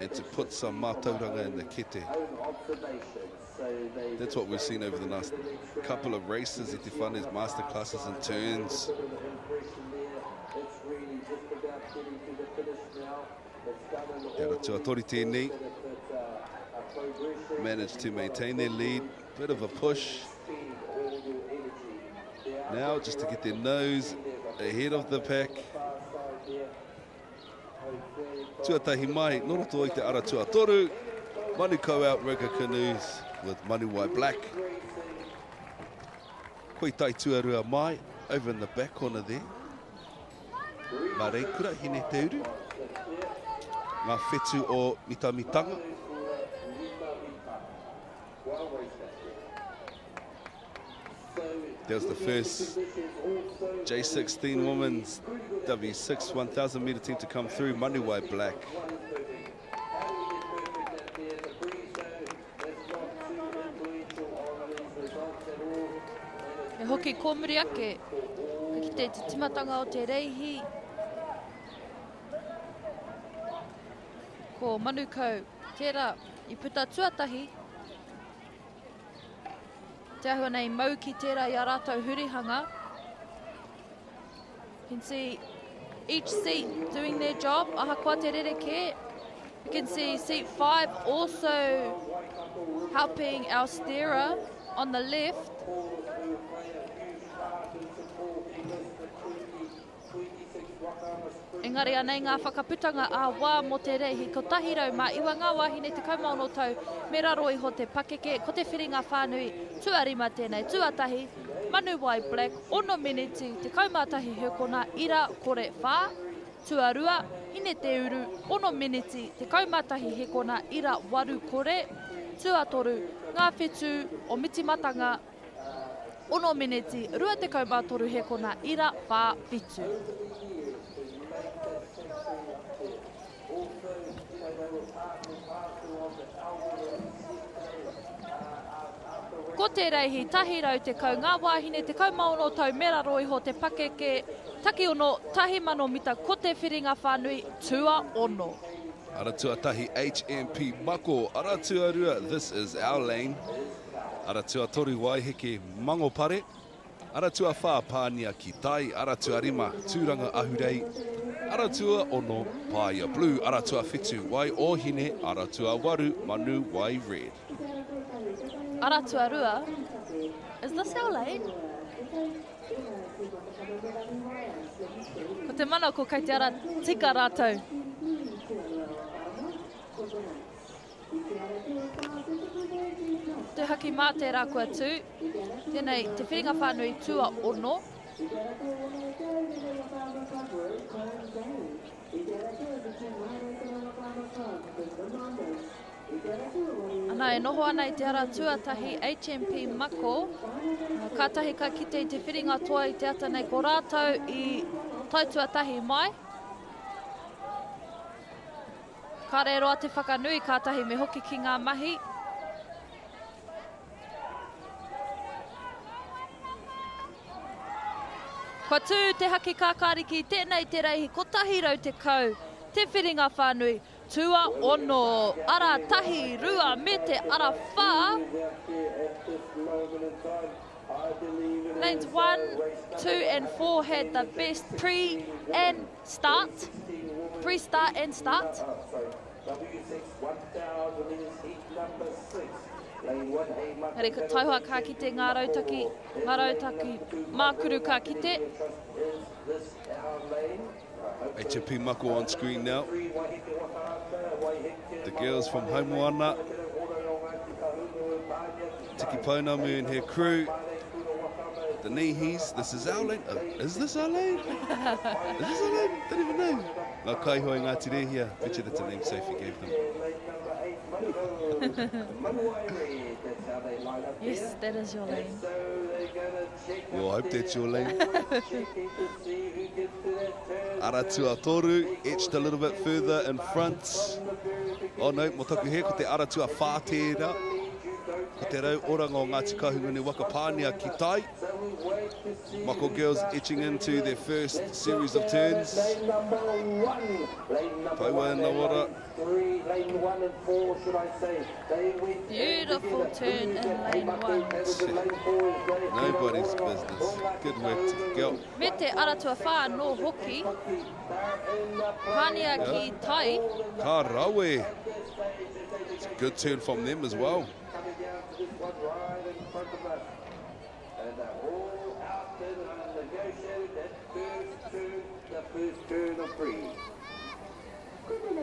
and to put some mātauranga in the kete. That's what we've seen over the last couple of races, Itifane's masterclasses and turns. Te ara tuatori tēnei. Managed to maintain their lead. Bit of a push. Now just to get their nose ahead of the pack. Tuatahi mai, nō roto i te ara tuatoru. Manukau Outrigger Canoes with Manuwai Black. Koi tai tuarua mai, over in the back corner there. Mareikura, Hine Te Uru. Ngā whetu o Mitamitanga. That was the first J16 women's W6 1000 meter team to come through, Manuwai Black. E hoki kōmuri ake, ka kite i te timatanga o te reihi. Ko Manukau tērā i puta tuatahi. Te ahua nei mau ki tērā i a rātou hurihanga. You can see each seat doing their job, ahakoa te rerekē. You can see seat 5 also helping our steerer on the left. Engari anei ngā whakaputanga ā-wā mō te reihi 109 ngā wāhine 16 tau me raro iho te pakeke, ko te whiringa whānui tuarima tēnei, tuatahi, Manuwai Black, ono meneti, 11 hēkona, ira, kore, whā, tuarua, Hineteuru, ono meneti, 11 hēkona, ira, waru, kore, tuatoru, Ngā Whetū o Mitimatanga, Ono meneti, 23 hekona, ira, wha, whitu. Ko te reihi 110 ngā wāhine 16 tau me raro iho te pakeke, takiono, 1,000 mita ko te whiringa whānui, tuaono. Ara tuatahi HMP Mako, ara tuarua This is our lane. Ara tuatoru Waiheke Mangopare, ara tuawhā Pānia ki Tai, ara tuarima Tūranga Ahurei, ara tuaono Paia Blue, ara tuawhitu Waiōhine, ara tuawaru Manu Wai Red. Ara tuarua, is this our lane? Ko te manako kei te ara tika rātou. Te haki mā tērā kua tū. Tēnei, te whiringa whānui tuaono. Ana, e noho ana i te ara tuatahi, HMP Mako. Kātahi ka kite i te whiringa toa i te ata nei, ko rātou i tau tuatahi mai. Kāre roa te whakanui, kātahi me hoki ki ngā mahi. Kua tū te haki kākāriki, tēnei te reihi 110, te whiringa whānui. Tuaono, ara tahi, rua me te ara whā. Lanes 1, 2 and 4 had the best pre and start. Pre-start and start. Engari ko taihoa ka kite ngā rautaki, ngā rautaki mākuru ka kite. HMP Mako on screen now. The girls from Haumoana. Tiki Pounamu and her crew. The Nihis. This is our lane. Oh, is this our lane? Is this our lane? Don't even know. Ngā kaihoe Ngāti Rehia. Bet you that's a name Sophie gave them. Yes, that is your lane. Well, I hope that's your lane. Ara tuatoru, etched a little bit further in front. Oh no, mo taku he, ko te ara tua whā tērā. Ko te rau oranga o Ngāti Kahungunu waka pānia ki tai. Mako girls etching into their first series of turns. Taua in the water. Beautiful turn in lane one. Nobody's business. Good work to the girl. Me te ara tuawhā anō hoki. Pānia ki tai. Ka rawe. It's a good turn from them as well.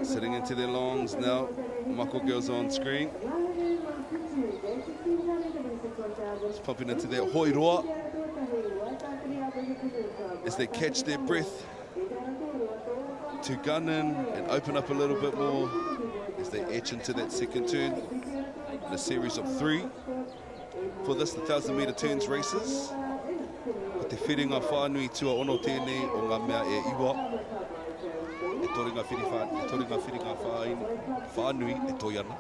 Sitting into their longs now. Mako girls on screen. Just popping into their hoiroa as they catch their breath to gun in and open up a little bit more as they etch into that second turn in a series of three. For this, the 1,000 metre turns races. Ko te whiringa whānui tua ono tēnei o ngā mea e iwa. E toru ngā whiri whā, e toru ngā whiringa whānui e toi ana.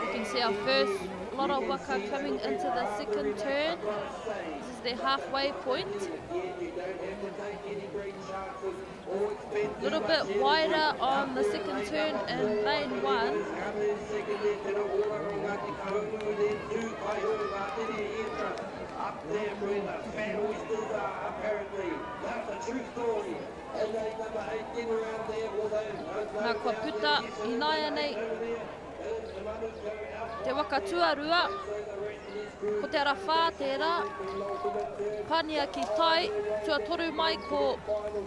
You can see our first lot of waka coming into the second turn. This is their halfway point. A little bit wider on the second turn in lane one. Nā, kua puta ināianei te waka tuarua, ko te ara whā tērā, pania ki tai, tuatoru mai ko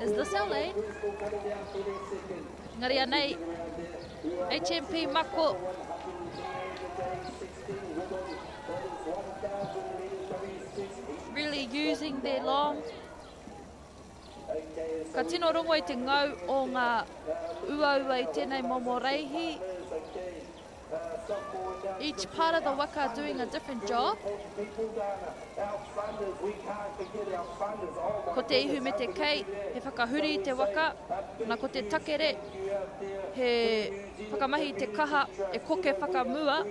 Is This Our Lane? Engari anei, HMP Mako. Really using their long. Ka tino rongo i te ngau o ngā uaua i tēnei momo reihi. Each part of the waka doing a different job. Ko te ihu me te kei, he whakahuri i te waka. Na ko te takere, he whakamahi i te kaha e koke whakamua.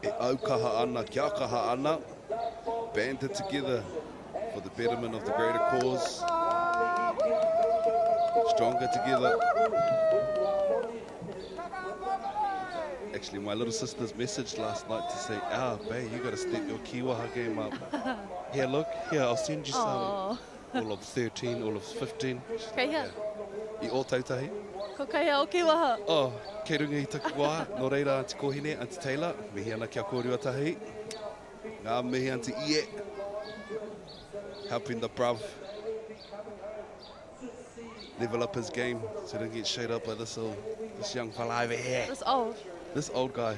E aukaha ana, kia kaha ana, banded together for the betterment of the greater cause. Stronger together. Actually, my little sister's message last night to say, ah, babe, you got to step your kiwaha game up. Here, look, here, I'll send you some. Aw. All of 13, all of 15. Kei hea? I Ōtautahi. Ko kei hea o Kiwaha? Oh, kei runga i taku wā, nō reira Aunty Kōhine, Aunty Taylor, mihi ana ki a kōrua tahi. Ngā mihi Aunty Ie, helping the bruv level up his game so he doesn't get showed up by this old, this young fella over here. This old. This old guy.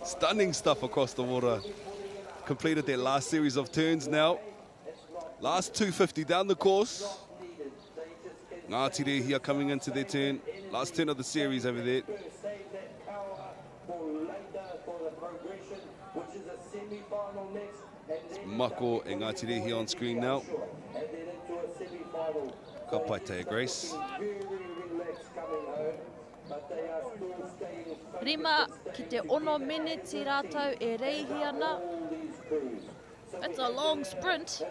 Stunning stuff across the water. Completed their last series of turns now. Last 250 down the course. Ngāti Rehia coming into their turn. Last turn of the series over there. It's Mako and Ngāti Rehia on screen now. Ka pai Taya Grace. 5 ki te 6 meneti rātou e reihi ana. It's a long sprint.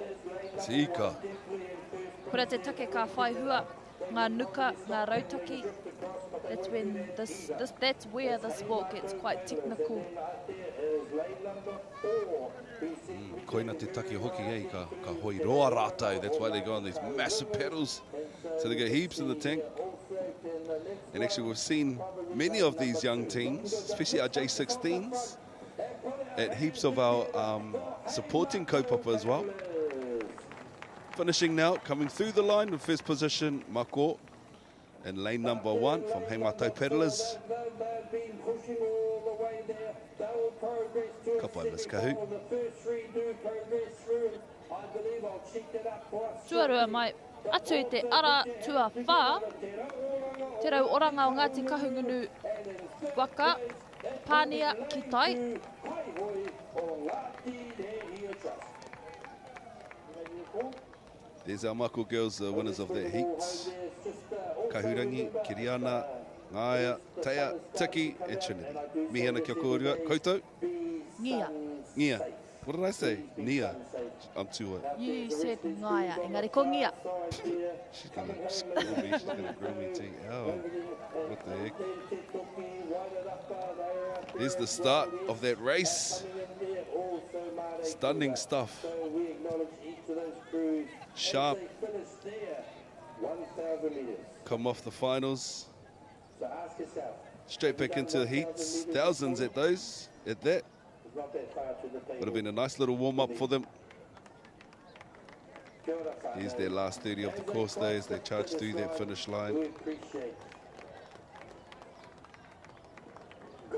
Tika. Kura te take ka whai hua ngā nuka, ngā rautaki. That's when this, this, that's where the sport gets quite technical. Mm, koina te take hoki, eh, ka, ka hoi roa rātou. That's why they go on these massive paddles. So they get heaps in the tank. And actually we've seen many of these young teams, especially our J16s, at heaps of our um, supporting kaupapa as well. Finishing now, coming through the line in first position, Mako in lane number one from Hei Mātou Paddlers. Ka pai, Miss Kahu. Tuarua mai, atu i te ara tuawhā, Te Rau Oranga o Ngāti Kahungunu waka, Pānia ki tai. There's our Mako girls, the winners of that heat. Kahurangi, Kiriana, Ngaia, Teia, Tiki and Trinity. Mihi ana kia kōrua. Koutou? Ngia. Ngia. What did I say? Nia. I'm too white. You said Ngaia, engari ko Ngia. She's gonna grill me. She's gonna grill me too. Oh, what the heck? There's the start of that race. Stunning stuff. Sharp. Come off the finals. Straight back into the heats. Thousands at those, at that. Would have been a nice little warm-up for them. Here's their last 30 of the course there as they charge through that finish line.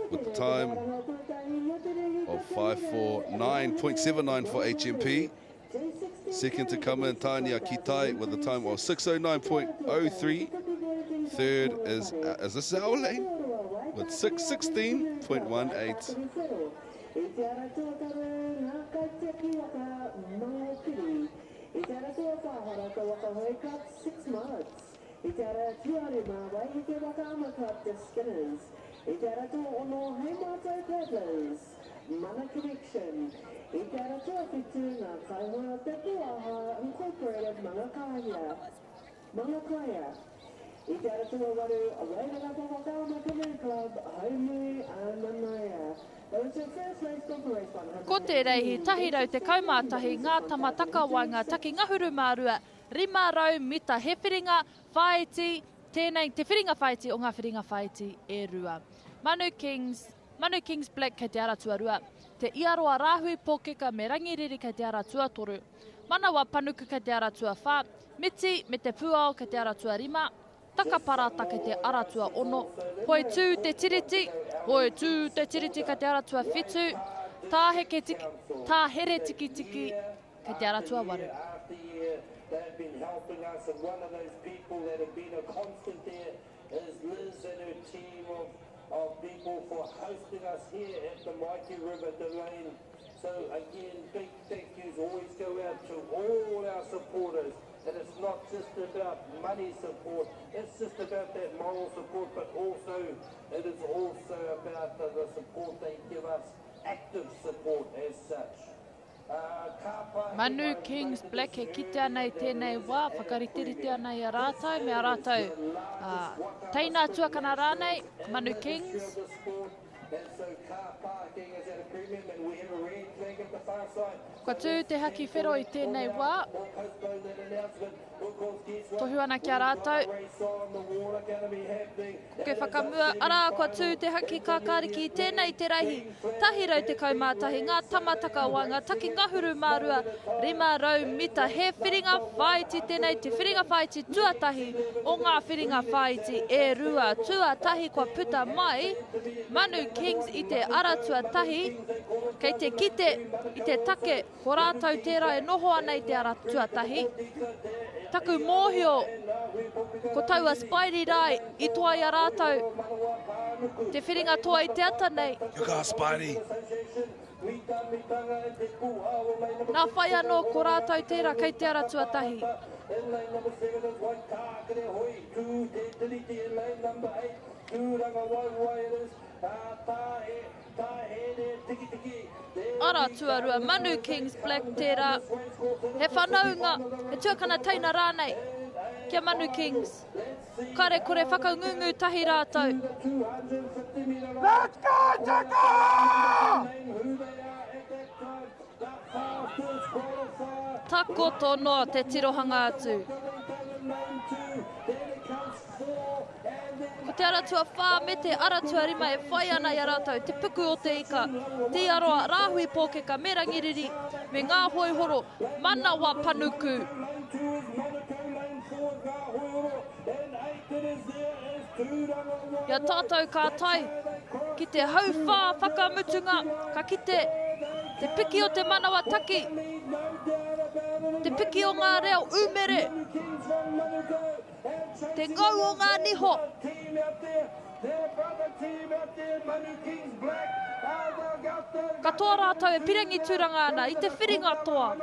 With the time of 549.79 for HMP. Second to come in, Tanya Kitai with a time of 609.03. Third is, uh, is this our lane? With 616.18. Mana Connection, I te ara tuawhitu ngā kaihoe o Te Pūaha Incorporated Mangakāhia, Mangakaia, I te ara tuawaru Wairarapa Whakaama Canoe Club, Haunui a Manaia. Those who first race got race 100. Ko te reihi 111 ngā tama takawaenga taki ngahuru mā rua, 500 mita he whiringa whāiti tēnei, te whiringa whāiti o ngā whiringa whāiti e rua. Manu Kings, Manu Kings Black kei te ara tuarua, Te Iaroa Rāhui Pōkeka me Rangiriri kei te ara tuatoru, Manawa Panuku kei te ara tuawhā, Miti me Te Pūao kei te ara tuarima, Taka Parata kei te ara tuaono, Hoe Tū Te Tiriti, Hoe Tū Te Tiriti kei te ara tuawhitu, Tāheke Tiki, Tāhere Tikitiki kei te ara tuawaru. Of people for hosting us here at the Mighty River Domain. So again, big thank yous always go out to all our supporters. And it's not just about money support, it's just about that moral support, but also it is also about the, the support they give us, active support as such. Manu Kings Black e kitea ana i tēnei wā, whakariterite ana i a rātou me a rātou teina tuakana rānei, Manu Kings. Kua tū te haki whero i tēnei wā. Tohu ana ki a rātou. Koke whakamua, arā, kua tū te haki kākāriki i tēnei te raihi. 111 ngā tama takawaenga taki ngahuru mā rua, 500 mita. He whiringa whāiti tēnei, te whiringa whāiti tuatahi o ngā whiringa whāiti e rua. Tuatahi kua puta mai Manu Kings i te ara tuatahi, kei te kite i te take Ko rātou tērā e noho ana i te ara tuatahi. Taku mōhio, Ko taua Spidey rā i toa i a rātou te whiringa toa i te ata nei. Kia kaha Spidey! Nā whai anō ko rātou tērā kei te ara tuatahi. Ara tuarua, Manu Kings Black tērā. He whanaunga, he tuakana teina rānei ki a Manu Kings. Kare kore whakangungu tahi rātou. Let's go Teka! Takoto noa te tirohanga atu. Ko te ara tuawhā me te ara tuarima e whai ana i a rātou te puku o te ika, Tīaroa, Rāhui Pōkeka me Rangiriri, me ngā hōihoro manawa panuku. I a tātou ka tae ki te hauwhā whakamutunga, ka kite te piki o te manawa taki, te piki o ngā reo umere, te ngau o ngā niho. Katoa rātou e pirangi tūranga ana i te whiringa toa.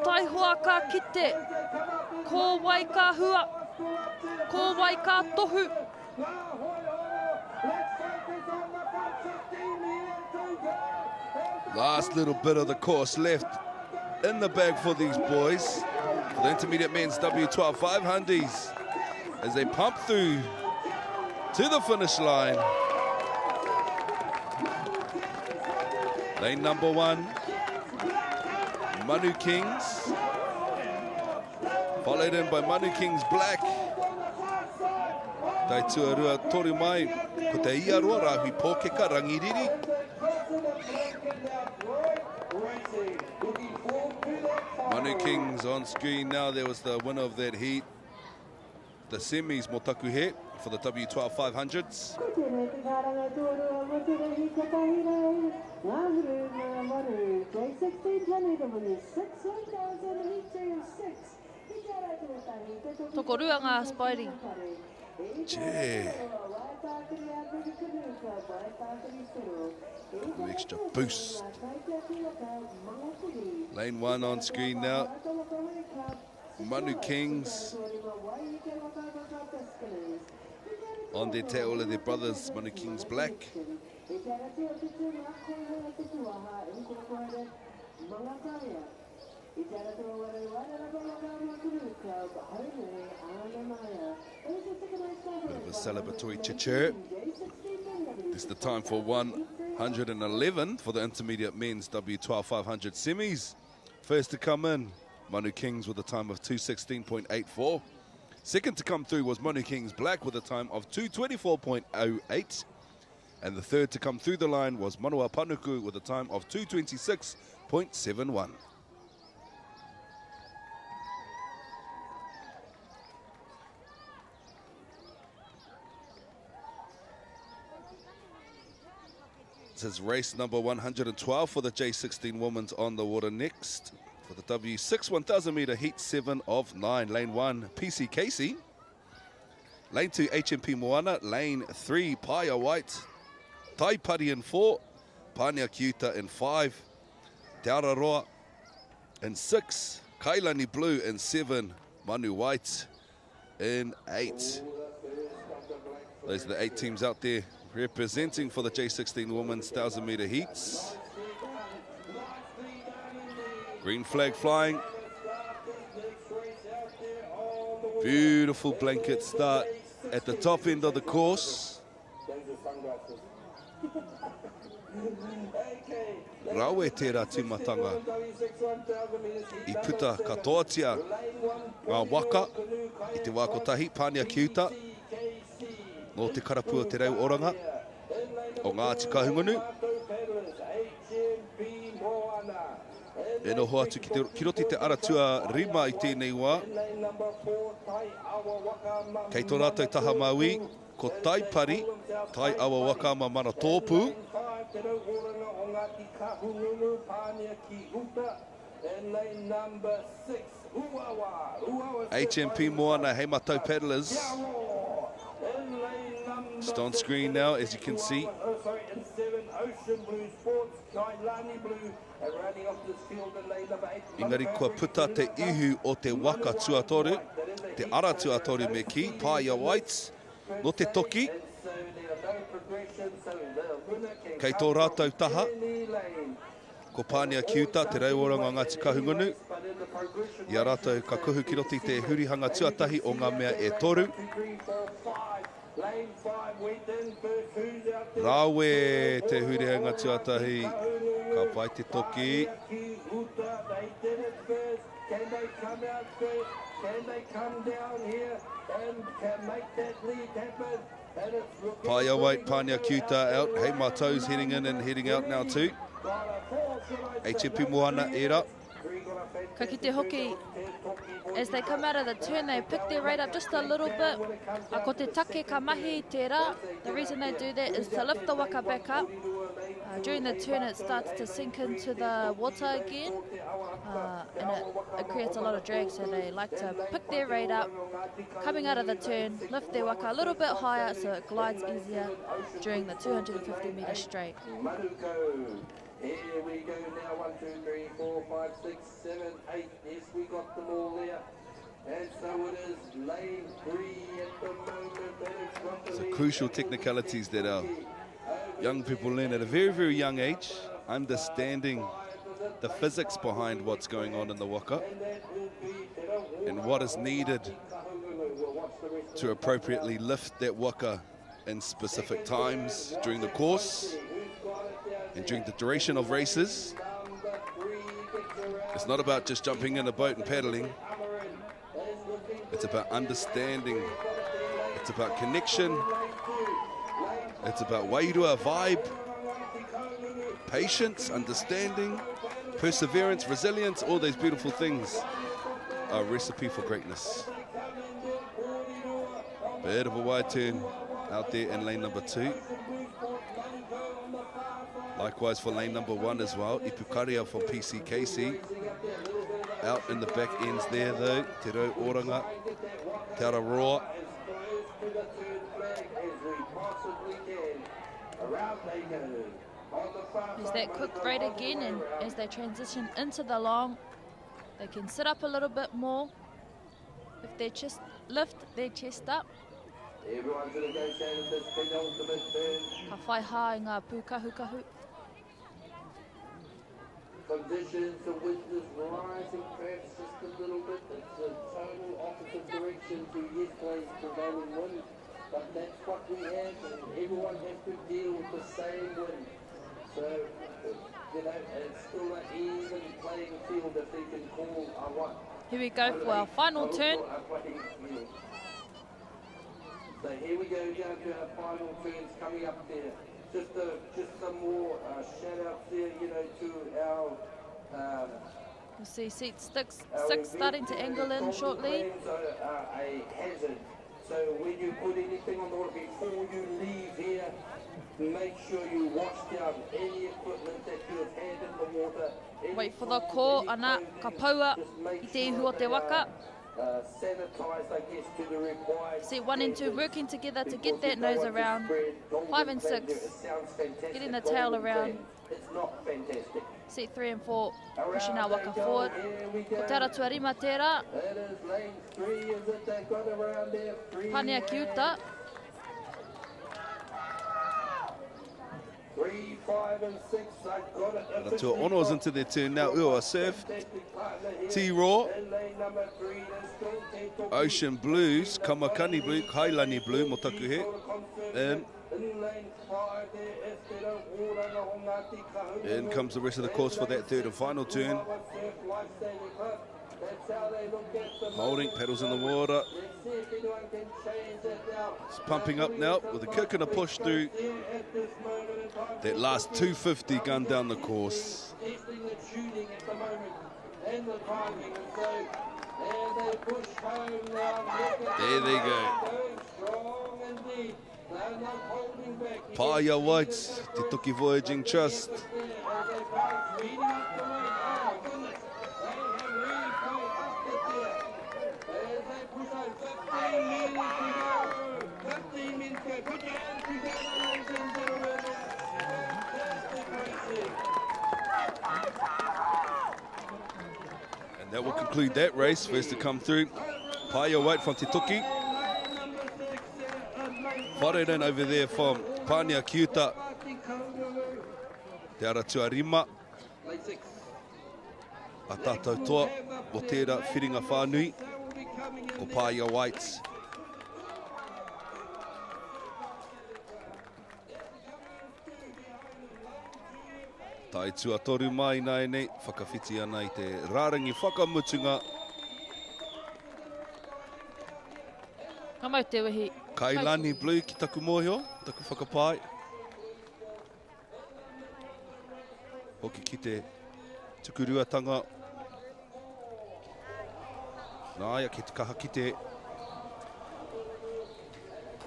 Taihoa ka kite, ko wai ka hua, ko wai ka tohu. Last little bit of the course left in the bag for these boys. For the intermediate men's W12 500s as they pump through to the finish line. Lane number one, Manu Kings. Followed in by Manu Kings Black. Tai tuarua toru mai, ko te iaroa rāhui pōkeka rangiriri. Manu Kings on screen now. There was the winner of that heat. The semis mō taku he for the W12 500s. Ko tēnei te whāranga tuarua mō te rēhi 108 J16 20W6 1000 Heat 3 of 6 I te ara tuatahi te toki Tokorua ngā Spidey. Gee. An extra boost. Lane 1 on screen now. Manu Kings on their tail of their brothers, Manu Kings Black. Bit of a celebratory chit This is the time for 111 for the intermediate men's W12 500 semis. First to come in, Manu Kings with a time of 2:16.84. Second to come through was Manu Kings Black with a time of 2:24.08. And the third to come through the line was Manawa Panuku with a time of 2:26.71. This is race number 112 for the J16 women's on the water next. For the W6 1000 meter heat 7 of 9. Lane 1, PC Casey. Lane 2, HMP Moana. Lane 3, Paya White. Taipari in 4. Pania Kiuta in 5. Te Araroa in 6. Kailani Blue in 7. Manu White in 8. Those are the 8 teams out there representing for the J16 Women's 1000 meter heats. Green flag flying. Beautiful blanket start at the top end of the course. Rawe tērā tīmatanga. I puta katoatia ngā waka i te wā kotahi, Pānia ki uta, nō te karapu o Te Rau Oranga o Ngāti Kahungunu. E noho atu ki, te, ki roto i te ara tuarima i tēnei wā. Kei tō rātou taha mauī, ko Taipari, Tai Awa Waka ama mana tōpū. HMP Moana Hei Matau Paddlers. Just on screen now, as you can see. Engari kua puta te ihu o te waka tuatoru, te ara tuatoru me kī, Paia Whites, no te toki. Kei tō rātou taha, ko Pānia Kiuta, Te Rauoranga o Ngāti Kahungunu. I a rātou ka kuhu ki roto i te hurihanga tuatahi o ngā mea e toru. Rawe te hurihanga tuatahi, ka pai te toki. Paia White, Pānia Kiuta out. Hey My Toes heading in and heading out now too. HMP Moana, ērā. Ka kite hoki, as they come out of the turn, they pick their rate up just a little bit. A ko te take ka mahi i tērā, the reason they do that is to lift the waka back up. Uh, during the turn, it starts to sink into the water again, uh, and it, it creates a lot of drag, so they like to pick their rate up, coming out of the turn, lift their waka a little bit higher so it glides easier during the 250 metre straight. Here we go now, 1, 2, 3, 4, 5, 6, 7, 8. Yes, we got them all there. And so it is lane 3 at the moment. So crucial technicalities that our young people learn at a very, very young age, understanding the physics behind what's going on in the waka and what is needed to appropriately lift that waka in specific times during the course and during the duration of races. It's not about just jumping in a boat and paddling. It's about understanding. It's about connection. It's about wairua, vibe, patience, understanding, perseverance, resilience, all those beautiful things are a recipe for greatness. Bit of a wide turn out there in lane number 2. Likewise for lane number 1 as well, Ipukarea from PCKC. Out in the back ends there though, Te Rau Oranga, Te Araroa. There's that quick rate again, and as they transition into the long, they can sit up a little bit more. If they chest, lift their chest up. Everyone's negotiated this penultimate turn. Ka whai hā i ngā pūkahukahu. Conditions, the wind is rising perhaps just a little bit. It's a total opposite direction to yesterday's prevailing wind. But that's what we have, and everyone has to deal with the same wind. So, you know, it's still an even playing field if they can call a what. Here we go for our final turn. So here we go down to our final turns coming up there. Just a, just some more uh, shout outs there, you know, to our. Um, We'll see seat six, six starting to angle in shortly. Are, are a hazard. So when you put anything on the water before you leave here, make sure you wash down any equipment that you have had in the water. Wait for the call, ana, ka paua i te ihu o te waka. See 1 and 2 working together to get that nose around. 5 and 6 getting the tail around. Seat 3 and 4 pushing our waka forward. Ko te ara tuarima tērā. Pania ki uta. Tua Ono is into their turn now. Ua Surf, T-Raw, Ocean Blues, Kamakani Blue, Kailani Blue, Motakuhe. In. In comes the rest of the course for that third and final turn. Holding, paddles in the water. It's pumping up now with a kick and a push through. That last 250 gun down the course. There they go. Paia White, Te Toki Voyaging Trust. And that will conclude that race. First to come through, Paia White from Te Toki. Whareren over there from Pania Kiuta. Te ara tuarima. A tātou toa o tērā whiringa whānui. Ko Paia White. Tae tuatoru mai ināianei, whakawhiti ana i te rārangi whakamutunga. Ka mau te wehi. Kailani Blue ki taku mōhio, taku whakapae. Hoki ki te tukuruatanga. Nāia ki te kaha kite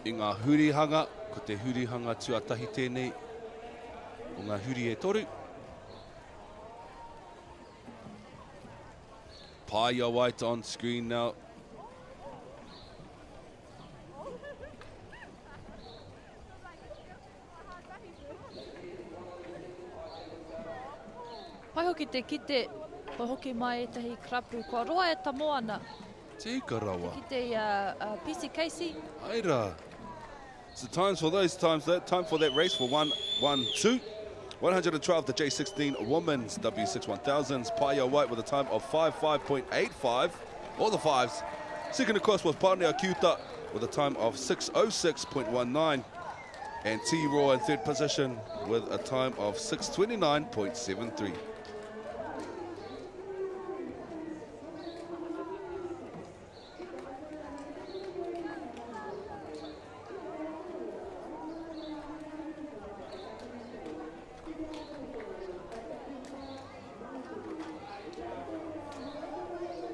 i ngā hurihanga, ko te hurihanga tuatahi tēnei o ngā huri e toru. Paia White on screen now. Pai hoki te kite, kua hoki mai ētahi karapu, kua roa e tamo ana. Tika rawa. Te kite i a, a PC Casey. Ai rā. It's the times for those times, that time for that race for 1, 1, 2. 112, the J16 Women's W6 1000s. Paia White with a time of 55.85, all the fives. Second across was Pania Kuta with a time of 606.19. And T Raw in third position with a time of 629.73.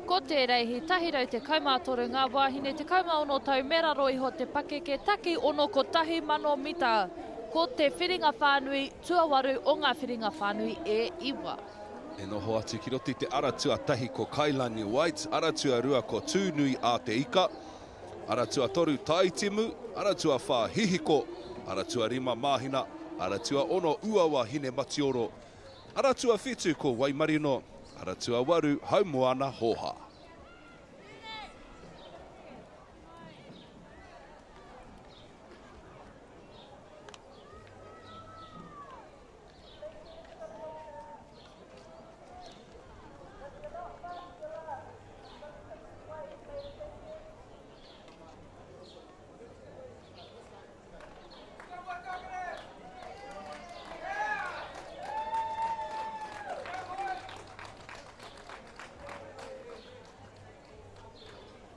Ko te reihi 113 ngā wāhine 16 tau me raro iho te pakeke taki ono 1,000 mita. Ko te whiringa whānui tuawaru o ngā whiringa whānui e iwa. E noho atu ki roto i te ara tuatahi ko Kailani White, ara tuarua ko Tūnui a Te Ika, ara tuatoru Tāitimu, ara tuawhā Hihiko, ara tuarima Māhina, ara tuaono Uawa Hinematioro, Ara tuawhitu ko Waimarino, ara tuawaru Haumoana Hōhā.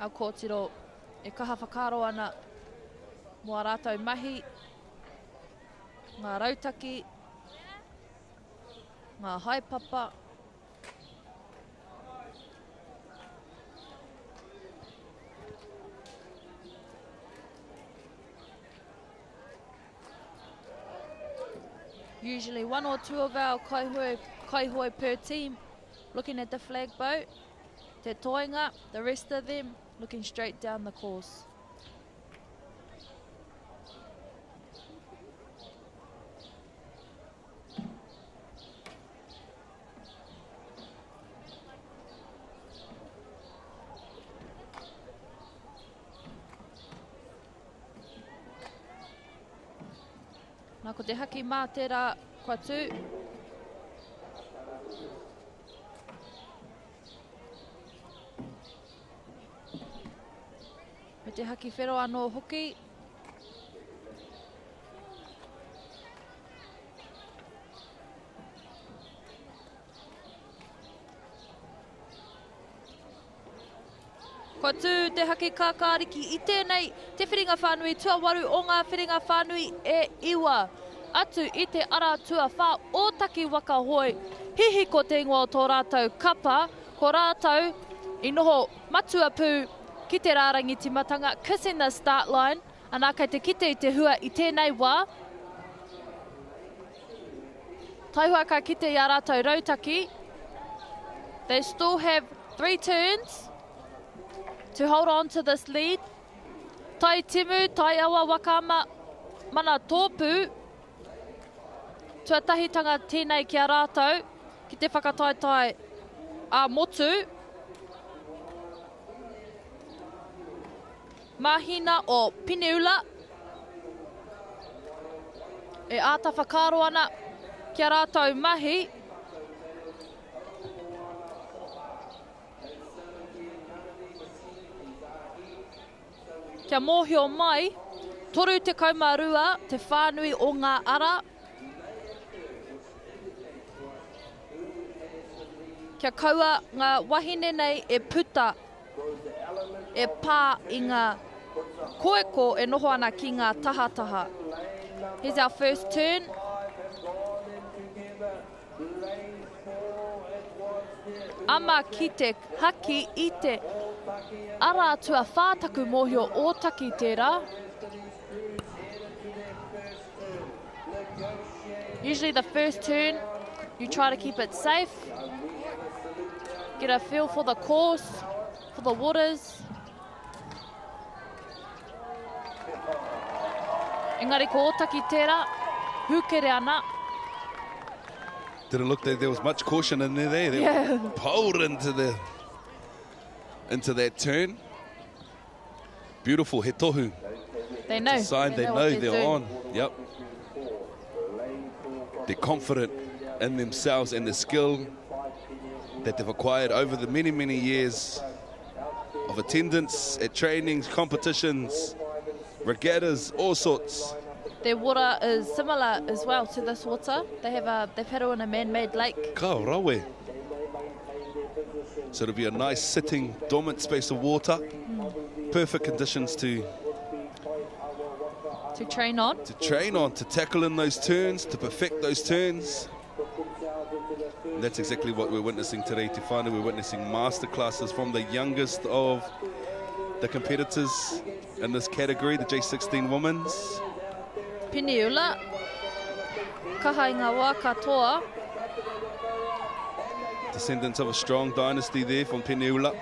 Au kōtiro e kaha whakaaro ana mō ā rātou mahi, ngā rautaki, ngā haepapa. Usually one or two of our kaihoe, kaihoe per team looking at the flag boat. Te toenga, the rest of them looking straight down the course. Nā, ko te haki mā tērā kua tū. Me te haki whero anō hoki. Kua tū te haki kākāriki i tēnei, te whiringa whānui tuawaru o ngā whiringa whānui e iwa. Atu i te ara tuawhā o Taki Waka Hoe, hihiko te ingoa o tō rātou kapa, ko rātou i noho matua pū ki te rārangi tīmatanga, kissing the start line, anā kei te kite i te hua i tēnei wā. Taihoa ka kite i ā rātou rautaki. They still have three turns to hold on to this lead. Tai Timu, Tai Awa Wakama, Mana Tōpū. Tuatahitanga tēnei ki a rātou ki te whakataetae ā-motu. Mahina o Pineula e āta whakaaro ana ki a rātou mahi. Kia mōhio mai, 32 te whānui o ngā ara. Kia kaua ngā wahine nei e puta, e pā i ngā koeko e noho ana ki ngā tahataha. Here's our first turn. Ama ki te haki i te ara tuawhā taku mōhio Ōtaki tērā. Usually the first turn you try to keep it safe. Get a feel for the course, for the waters. Engari ko Ōtaki tērā, hūkere ana. Didn't look like there was much caution in there. They yeah. pulled into the into that turn. Beautiful, he tohu. They know. It's a sign they, they know, know they're, they're on. Yep. They're confident in themselves and the skill that they've acquired over the many, many years of attendance at trainings, competitions, regattas, all sorts. Their water is similar as well to this water. They have a they paddle in a man-made lake. Ka rawe. So it'll be a nice sitting dormant space of water. Mm. Perfect conditions to to train on. To train on, to tackle in those turns, to perfect those turns. And that's exactly what we're witnessing today, Tifana. We're witnessing masterclasses from the youngest of the competitors in this category, the J16 women's. Pineula, kaha i ngā wā katoa. Descendants of a strong dynasty there from Pineula.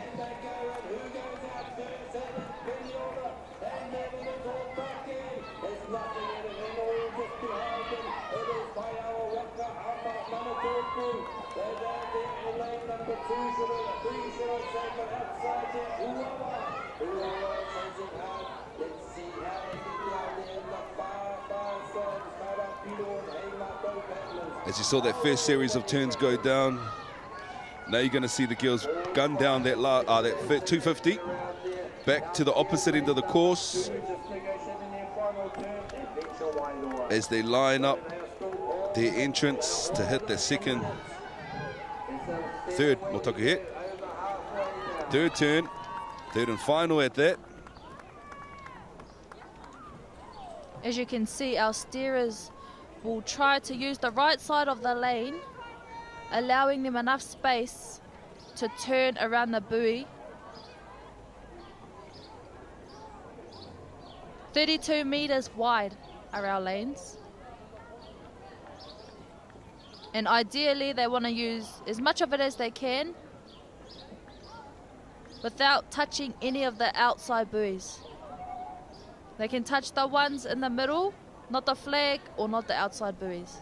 As you saw that first series of turns go down, now you're going to see the girls gun down that that 250 back to the opposite end of the course as they line up their entrance to hit the second, third motoku hit, third turn, third and final at that. As you can see, our steerers will try to use the right side of the lane, allowing them enough space to turn around the buoy. 32 metres wide are our lanes. And ideally they want to use as much of it as they can without touching any of the outside buoys. They can touch the ones in the middle, not the flag or not the outside buoys.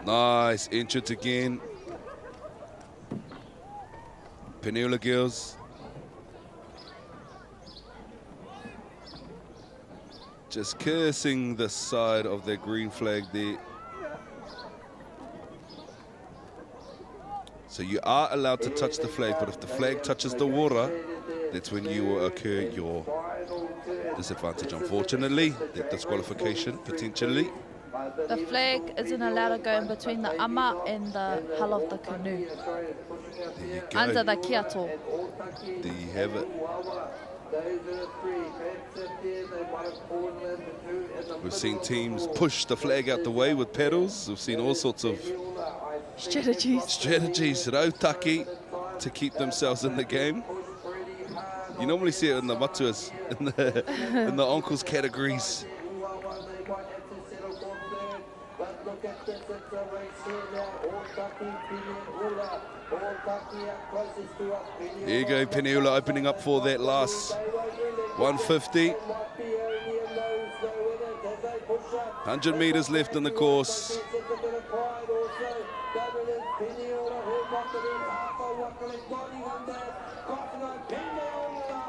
Nice entrance again. Peniula girls. Just cursing the side of their green flag there. So you are allowed to touch the flag, but if the flag touches the water, that's when you will occur your disadvantage. Unfortunately, that disqualification, potentially. The flag isn't allowed to go in between the ama and the hull of the canoe. There you go. Under the kiato. There you have it. We've seen teams push the flag out the way with paddles. We've seen all sorts of strategies. Strategies, rautaki, to keep themselves in the game. You normally see it in the matuas, in the uncles categories. There you go, Peniula opening up for that last 150. 100 metres left in the course.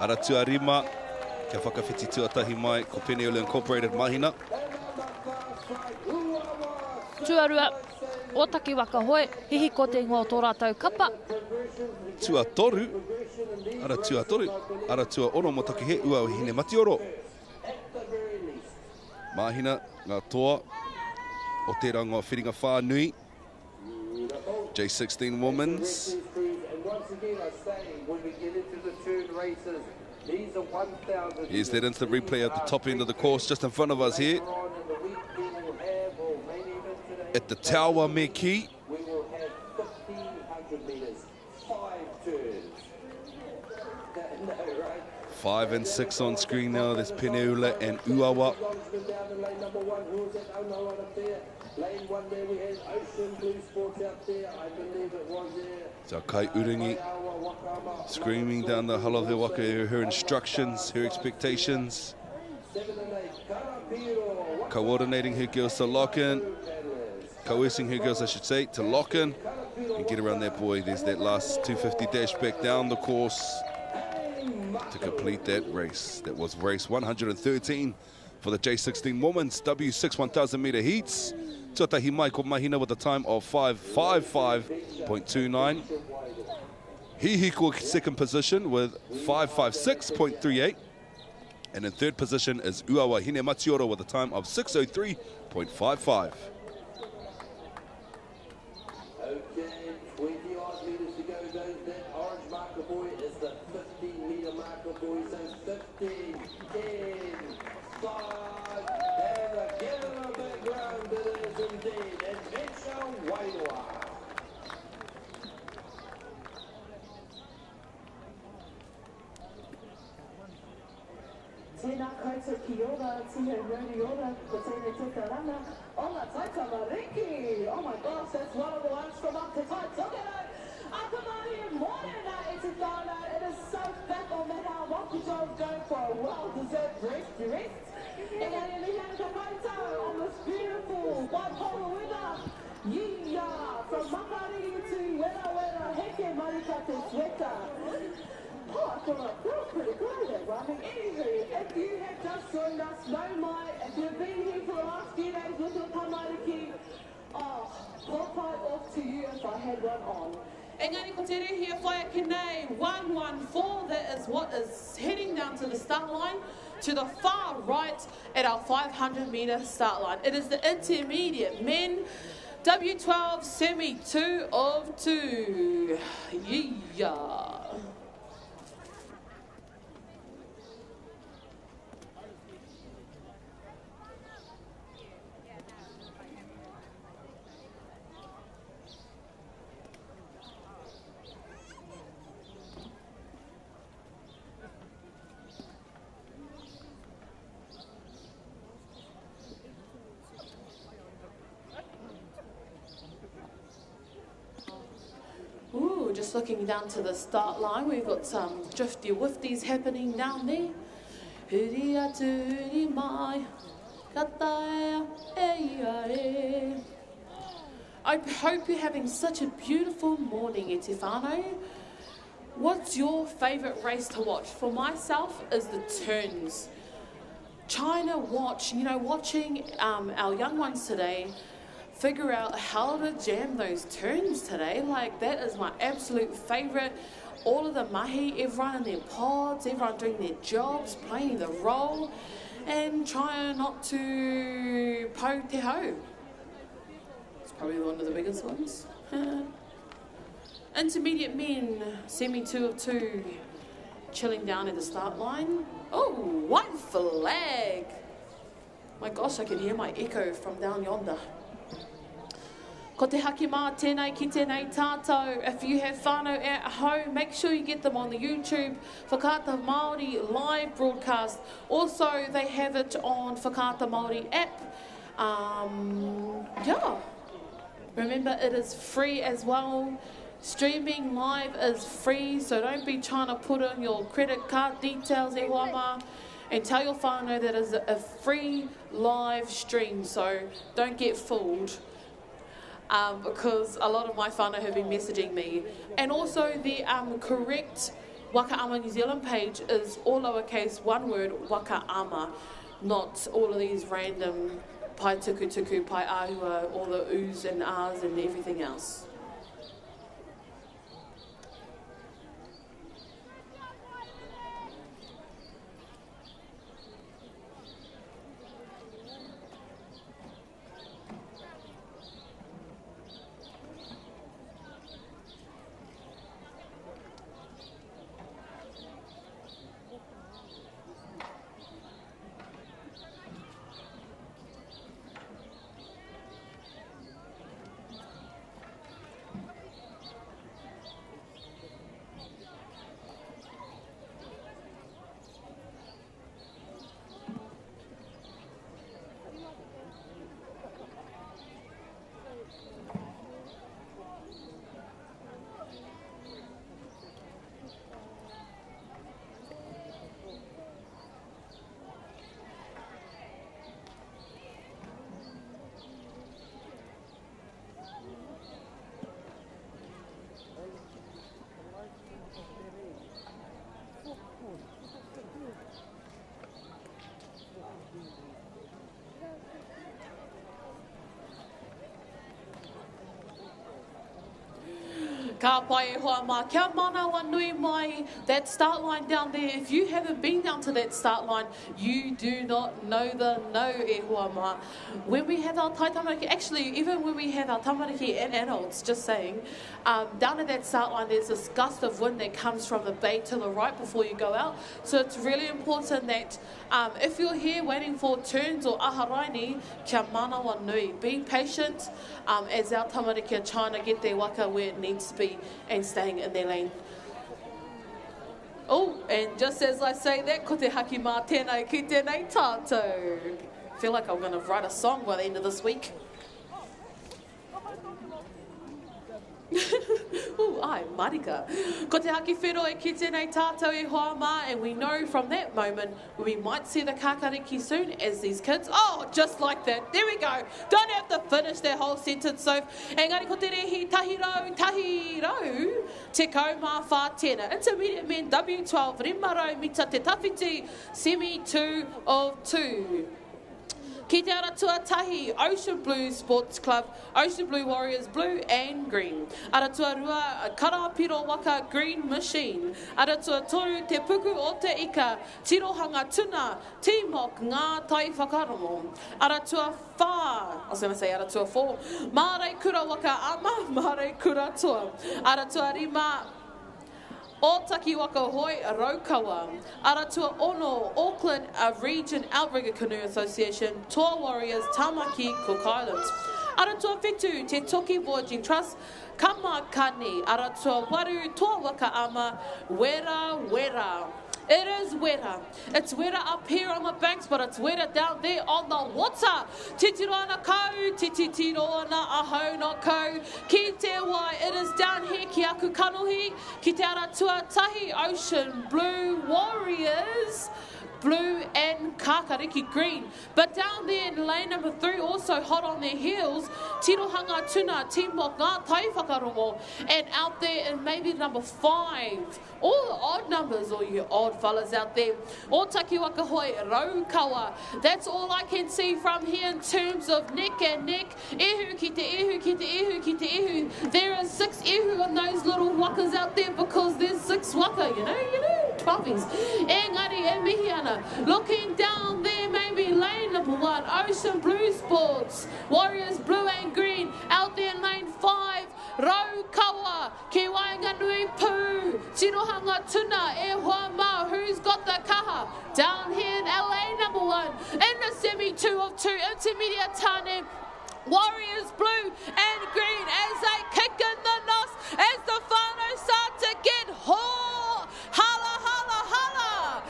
Ara tuarima, kia whakawhiti tuatahi mai ko Peniela Incorporated Mahina. Tuarua, Ōtaki Waka Hoe, Hihiko te ingoa o tō rātou kapa. Tuatoru, ara tuatoru, ara tuaono mō Takihe Ua o Hinematioro. Mahina, ngā toa o tērā ngā whiringa whānui. J16 Women's. Here's that instant replay at the top end of the course, just in front of us here. At the Tower me kī. 5 and 6 on screen now. There's Peneula and Uawa. So Kai Urangi screaming down the hull of the waka her instructions, her expectations. Coordinating her girls to lock in. Coercing her girls, I should say, to lock in and get around that buoy. There's that last 250 dash back down the course to complete that race. That was race 113 for the J16 Women's W6 1000 meter heats. Tuatahi mai ko Mahina with a time of 5:55.29. Hihiko second position with 5:56.38. And in third position is Uawa Hinematioro with a time of 6:03.55. Okay, 20 odd metres to go. Those, that orange marker buoy is the 15 metre marker buoy. So 15, 10, 5, and again in the background it is indeed Adventure Wairua. Tēnā koutou ki ora, tihei mauri ora, ko tēnei te karanga o ngā taitamariki. Oh my gosh, that's one of the ones from up Te Tai Tokerau. Akamari morena e te whānau. It is so thick on that our waka going for a well-deserved rest, rest. Engari e mihi ana ka koutou on this beautiful bipolar weather. Yeah, from Makariri to Wera Wera, heke marika te sweater. Oh, I thought I felt pretty good at that one. Anywho, if you have just joined us, no mai, if you've been here for the last few days with your tamariki, oh, pōpai off to you if I had one on. Engari ko te rēhi e whai ake nei, 114, that is what is heading down to the start line, to the far right at our 500 metre start line. It is the intermediate men, W12 semi 2 of 2. Yeah. Ooh, just looking down to the start line, we've got some drifty wifties happening down there. Huri atu, huri mai, ka taea e ia e. I hope you're having such a beautiful morning, e te whānau. What's your favourite race to watch? For myself, is the turns. Trying to watch, you know, watching um, our young ones today figure out how to jam those turns today. Like, that is my absolute favourite. All of the mahi, everyone in their pods, everyone doing their jobs, playing the role, and trying not to pau te hau. It's probably one of the biggest ones. Intermediate men, semi 2 of 2, chilling down at the start line. Oh, white flag! My gosh, I can hear my echo from down yonder. Ko te haki mā tēnei ki tēnei tātou. If you have whānau at home, make sure you get them on the YouTube Whakaata Māori live broadcast. Also, they have it on Whakaata Māori app. Um, yeah. Remember, it is free as well. Streaming live is free, so don't be trying to put in your credit card details, e hoa mā. And tell your whānau that is a free live stream, so don't get fooled. Um, because a lot of my whānau have been messaging me. And also the um, correct Waka Ama New Zealand page is all lowercase, one word, Waka Ama, not all of these random pai tukutuku, pai ahua, all the oohs and ahs and everything else. Ka pai e hoa mā, kia manawanui mai, that start line down there, if you haven't been down to that start line, you do not know the know e hoa mā. When we have our taitamariki, actually even when we have our tamariki and adults, just saying, um, down at that start line there's this gust of wind that comes from the bay to the right before you go out. So it's really important that um, if you're here waiting for turns or aharaini, kia manawanui. Be patient um, as our tamariki are trying to get their waka where it needs to be and staying in their lane. Oh, and just as I say that, ko te haki mā tēnei ki tēnei tātou. Feel like I'm going to write a song by the end of this week. Ooh, ai, marika. Ko te haki whero e kite nei tātou e hoa mā, and we know from that moment we might see the kakariki soon as these kids, oh, just like that, there we go. Don't have to finish that whole sentence, Soph. Engari ko te rehi tahi rau, tahi rau, tekau mā whā tēnā. Intermediate men W12, 500 mita te tawhiti, semi 2 of 2. Ki te ara tuatahi, Ocean Blue Sports Club, Ocean Blue Warriors Blue and Green. Ara tuarua, Karapiro Waka Green Machine. Ara tuatoru, Te Puku o Te Ika, Tirohanga Tuna, Tīmok Ngā Tai Whakarongo. Ara tuawhā, I was going to say ara tuawhō, Māreikura Waka Ama, Māreikura Toa. Ara tuarima, Ōtaki Waka Hoe, Raukawa. Aratua Ono, Auckland Region Outrigger Canoe Association, Toa Warriors, Tamaki, Cook Islands. Aratua Whitu, Te Toki Voyaging Trust, Kamakani. Aratua Waru, Toa Waka Ama, Wera Wera. It is wetter. It's wetter up here on the banks, but it's wetter down there on the water. Titiro ana kau, titiro ana ahau not kau. Ki te wai, it is down here ki aku kanohi, ki te ara tuatahi, Ocean Blue Warriors. Blue and kakariki green. But down there in lane number 3, also hot on their heels, Tirohanga Tuna, Timok Ngā Tai Whakarongo. And out there in maybe number 5, all the odd numbers, all you odd fellas out there. Ōtaki Waka Hoe, Raukawa. That's all I can see from here in terms of neck and neck. Ehu ki te ehu ki te ehu ki te ehu. There is 6 ehu on those little wakas out there because there's 6 waka, you know, 12s. Engari e mihi ana. Looking down there, maybe lane number 1, Ocean Blue Sports, Warriors Blue and Green, out there in lane 5, Raukawa, ki waenganui pū, Tirohanga Tuna, e hoa mā, who's got the kaha? Down here in LA number 1, in the semi 2 of 2, intermediate tāne, Warriors Blue and Green as they kick in the nos, as the whānau start to get hot. Hala, hala, hala.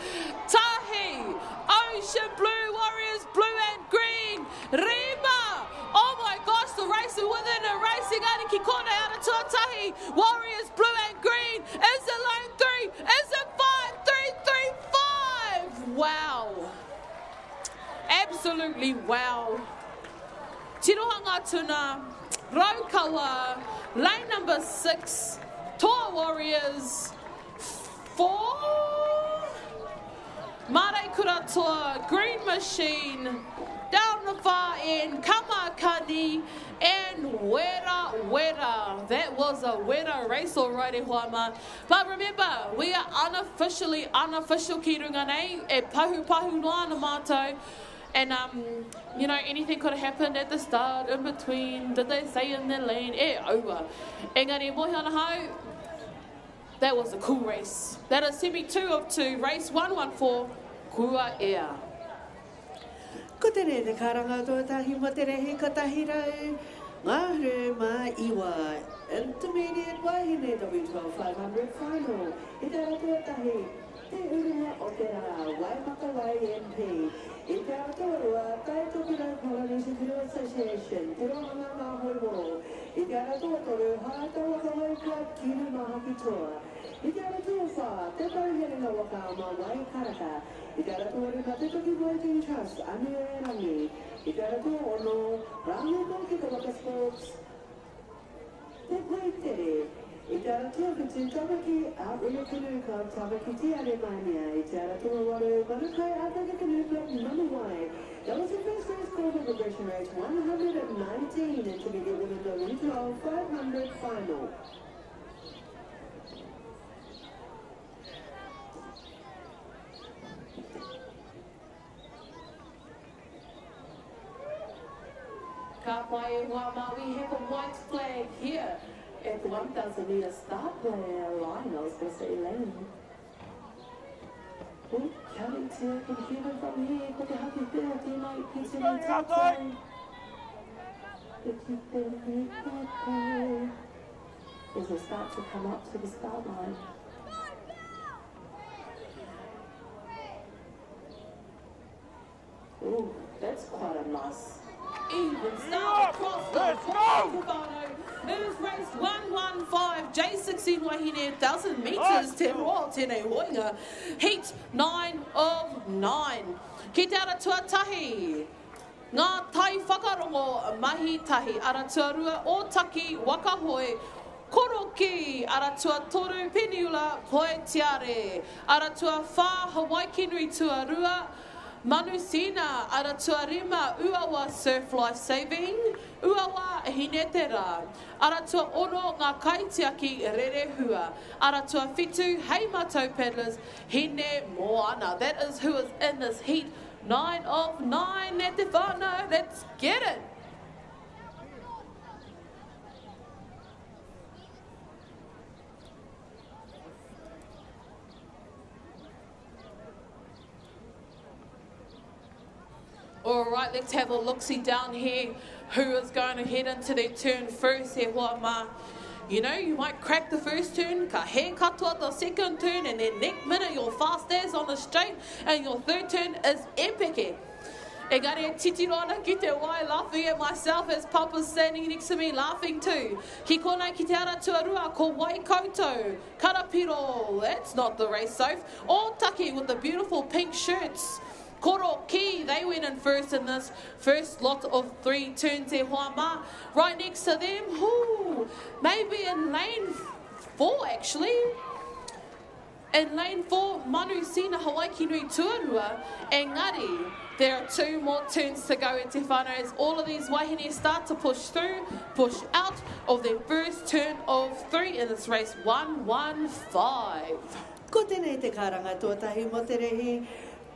Tahi, Ocean Blue, Warriors Blue and Green. Rima, oh my gosh, the racing within a racing. Ariki kona out of tuatahi. Warriors Blue and Green. Is it lane 3? Is it 5? 3, 3, 5. Wow. Absolutely wow. Tirohanga Tuna, Raukawa, lane number 6, Toa Warriors, 4, Māreikura Toa, Green Machine, down the far end, Kamakani, and Wera Wera. That was a Wera race alright, e hoa mā. But remember, we are unofficially unofficial ki runga nei, e pahu pahu noa ana mātou. And um, you know, anything could have happened at the start, in between, did they say in the lane, e aua. Engari e mohi ana hau, that was a cool race. That is semi 2 of 2, race 114, kua ea. Ko te rere karanga tuatahi mo te rehe 109 Intermediate Wahine W12 500 Final i te ara tuatahi, Te Urunga o te Rā, Waimaka YMP, i te ara tuarua, Tai Tokerau Polynesian Canoe Association, Te Roanga Māhoihoro, i te ara tuatoru, Haata Waka Hoe Club, Kina Mahaki Toa, i te ara tuawhā, Te Tauherenga Waka Ama Waikaraka, i te ara tuarima, Te Toki Boating Trust, Amioirangi, i te ara tuaono, Rāhui Mōkeka Waka Sports, Te Poitere, i te ara tuawhitu, Tamaki Outrigger Canoe Club, Tamaki Te Aremania, i te ara tuawaru, Manukai Outrigger Canoe Club, Manuwai. That was the first race called the Progression Race 119 Intermediate Women W12 500 Final. Ka pai e hoa mā, we have a white flag here at the 1000 metre start line, I was going to say lane. Ooh, counting to, I can hear them from here, ko te haki whia tēnā i piti nei tātou. Te kite nei tātou. As they start to come up to the start line. Ooh, that's quite a nice even start across the Let's It is race 115, J16 Wahine, 1,000 metres, te roa tēnei hoinga. Heat 9 of 9. Ki te ara tuatahi, ngā tai whakarongo mahi tahi, ara tuarua, Ōtaki, waka hoe, Koroki, ara tuatoru, Peniula, Poetiare, ara tuawhā, Hawaiki nui tuarua, Manusina, ara tuarima, Uawa Surf Life Saving, Uawa Hinetera, ara tuaono, Ngā Kaitiaki Rerehua, ara tuawhitu, Hei Matau Paddlers, Hine Moana. That is who is in this heat, 9 of 9 e te whānau, let's get it! All right, let's have a look-see down here who is going to head into their turn first. E hoa mā. You know, you might crack the first turn, ka hē katoa the second turn, and then next minute you're fast as on the straight, and your third turn is epeke. Engari e titiro ana ki te wai, laughing at myself as Papa's standing next to me laughing too. Ki konei ki te ara tuarua, ko wai koutou? Karapiro, that's not the race, Soph. Ōtaki with the beautiful pink shirts. Koro ki, they went in first in this first lot of three turns e hoa mā. Right next to them, whoo, maybe in lane four actually. In lane 4, Manu Sina Hawaiki Nui Tuarua, engari, there are two more turns to go e te whānau as all of these wahine start to push through, push out of their first turn of three in this race 115. Ko tenei te karanga tuatahi mo te rehi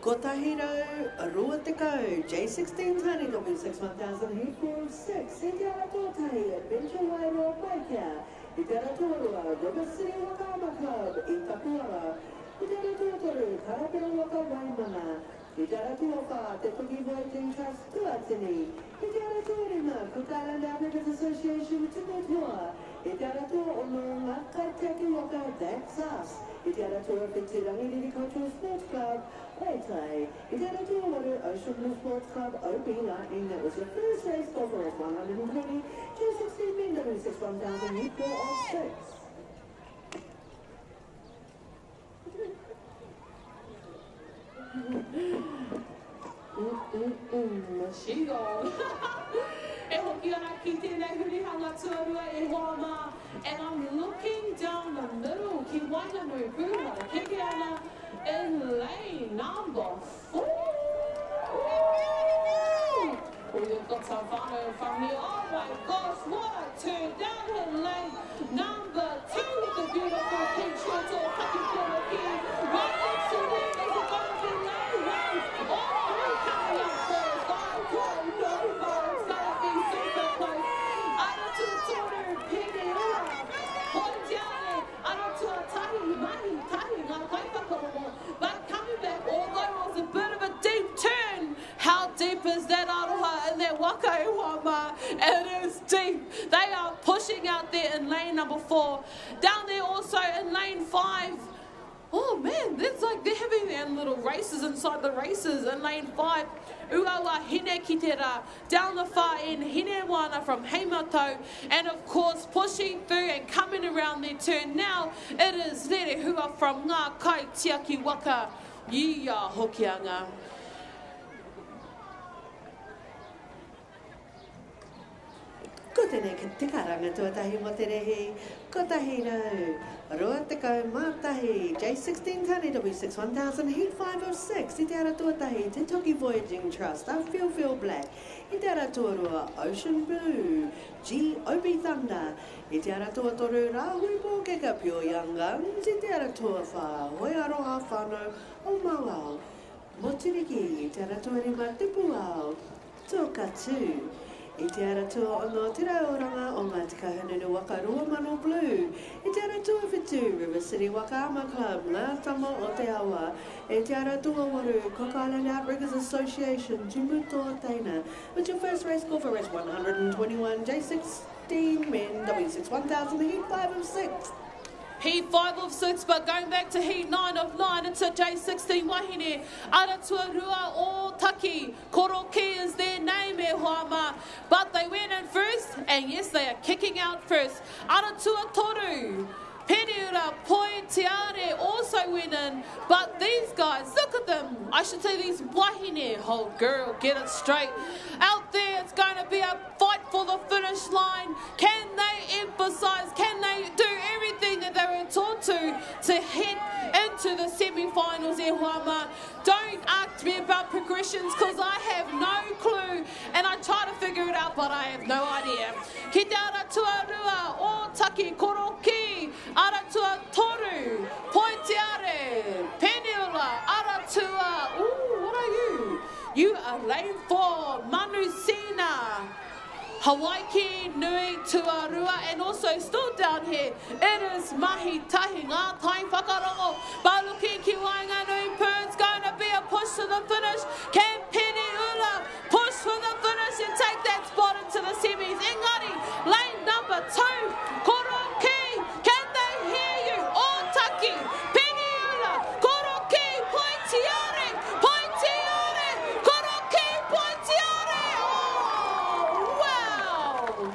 120 J16 Tiny W6 1000 Heat 4 of 6 He Te Ara Tuatahi Adventure Wairoa Paikea I te ara tuarua, River City Waka Ama Club i Tapuara. I te ara tuatoru, Karapiro Waka Waimana. I te ara tuawhā, Te Toki Boating Trust, Tuatini. I te ara tuarima, Cook Island Outriggers Association, Tumutoa. I te ara tuaono, Ngā Kaitiaki Waka, That's Us. I te ara tuawhitu, Rangiriri Cultural Sports Club, Waitai. I te ara tuawaru, Ocean Blue Sports Club, OB Lightning. That was your first race for race 120. 216 men, W6 1000, heat 4 of 6. Mm, mm, mm. She gone. E hoki ana ki tēnei hurihanga tuarua e hoa mā, and I'm looking down the middle ki waenganui pūharakeke ana in lane number 4. Oh, you've got some whānau in front here. Oh my gosh, what a turn down in lane number 2 with the beautiful pink shorts o Taki Koroki. Right next to them is going to be lane 1. All three coming up first. I don't know, but it's going to be super close. Ara tuatoru, Pene Ua. Poitiare, ara tuatahi, mahi tahi, ngā kaiwhakarongo. But coming back, although it was a bit of a deep turn, how deep is that aroha in that waka e hoa mā? It is deep. They are pushing out there in lane number 4. Down there also in lane 5. Oh man, that's like they're having their own little races inside the races in lane 5. Uawa Hine Kitera, down the far end, Hine Wana from Heimatau, and of course pushing through and coming around their turn now, it is Rerehua from Ngā Kai Tiaki Waka, Ia Hokianga. Ko tēnei ki te karanga tuatahi mō te rehi, 121 J16 Tane W6 1000 Heat 5 of 6 i te ara tuatahi Te Toki Voyaging Trust a Feel Feel Black i te ara tuarua Ocean Blue G Obi Thunder i te ara tuatoru Rāhui Pōkeka Pure Young Guns i te ara tuawhā Hoi Aroha Whānau o Mauao Moturiki i te ara tuarima Te Pūao Toka tū. I te ara tuaono Te Rau Oranga o Ngāti Kahungunu Waka 2000 Blue. I te ara tuawhitu River City Waka Ama Club Ngā Tama o Te Awa. I te ara tuawaru Cook Island Outriggers Association Tumutoa Teina. With your first race score for race 121 J16 Men W6 1000 Heat 5 of 6. Heat 5 of 6, but going back to heat 9 of 9, it's a J16 wahine. Aratua o Taki. Koroki is their name, e hoa mā. But they went in first, and yes, they are kicking out first. Aratua Toru. Peniura Poi Tiare also went in, but these guys, look at them. I should say these wahine. Oh, girl, get it straight. Out there, it's going to be a fight for the finish line. Can they emphasize? Can they do everything that they were taught to head into the semi-finals, e hoa mā? Don't ask me about progressions because I have no clue and I try to figure it out, but I have no idea. Ki te ara tuarua o Taki Koroki, ara tuatoru, Poitiare, Peniura, ara tua, ooh, what are you? You are lane 4, Manu Sina. Hawaiki Nui Tuarua, and also still down here, it is Mahi Tahi Ngā Tai Whakarongo. But looking ki waenganui, Pern's going to be a push to the finish. Can Penny Ula push for the finish and take that spot into the semis? Engari, lane number 2, Koroki, can they hear you? Ōtaki, Penny Ula, Koroki, Poitiare, Poitiare, Koroki, Poitiare! Oh, wow!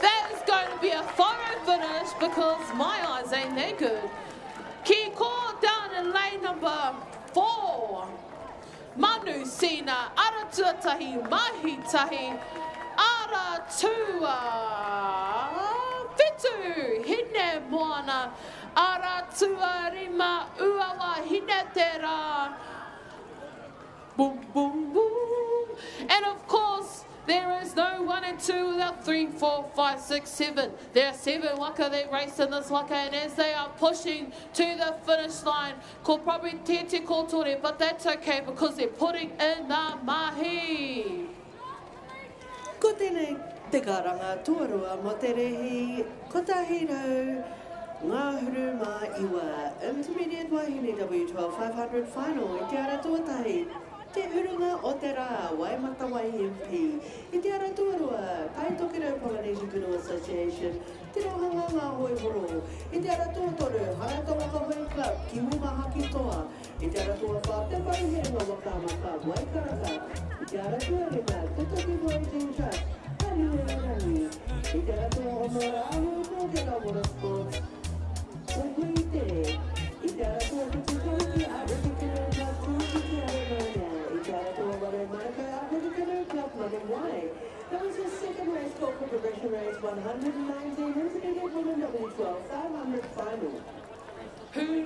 That is going to be a photo finish because my eyes ain't that good. Ki ko down in lane number 4. Manu Sina, ara tuatahi, mahi tahi, ara tua whitu, hine moana, ara tua rima, uawa, hine te rā. Boom, boom, boom. And of course, there is no 1 and 2 without 3, 4, 5, 6, 7. There are 7 waka that race in this waka, and as they are pushing to the finish line, ko probably te te kōtore, but that's okay because they're putting in the mahi. Ko tēnei te karanga tuarua mō te rehi 100 ngahuru mā iwa Intermediate Wahine W12 500 Final i te ara tuatahi, Te Urunga o te Rā, Waimata YMP, i te ara tuarua, Tai Tokerau Polynesian Canoe Association, Tirohanga Ngā Hōihoro, i te ara tuatoru, Harata Waka Hoe Club, Kiwi Mahaki Toa, i te ara tuawhā, Te Pouherenga Waka Ama Club, Waikaraka, i te ara tuarima, Te Toki Voyaging Trust, Hariuerangi, i te ara tuaono, Rāhui Pōkeka Water Sports, Waikuitere, i te ara tuawhitu, Tahiti Outrigger Canoe Club, Tahiti Te Are Maunga, i te ara tuawaru, Manukau Outrigger Canoe Club,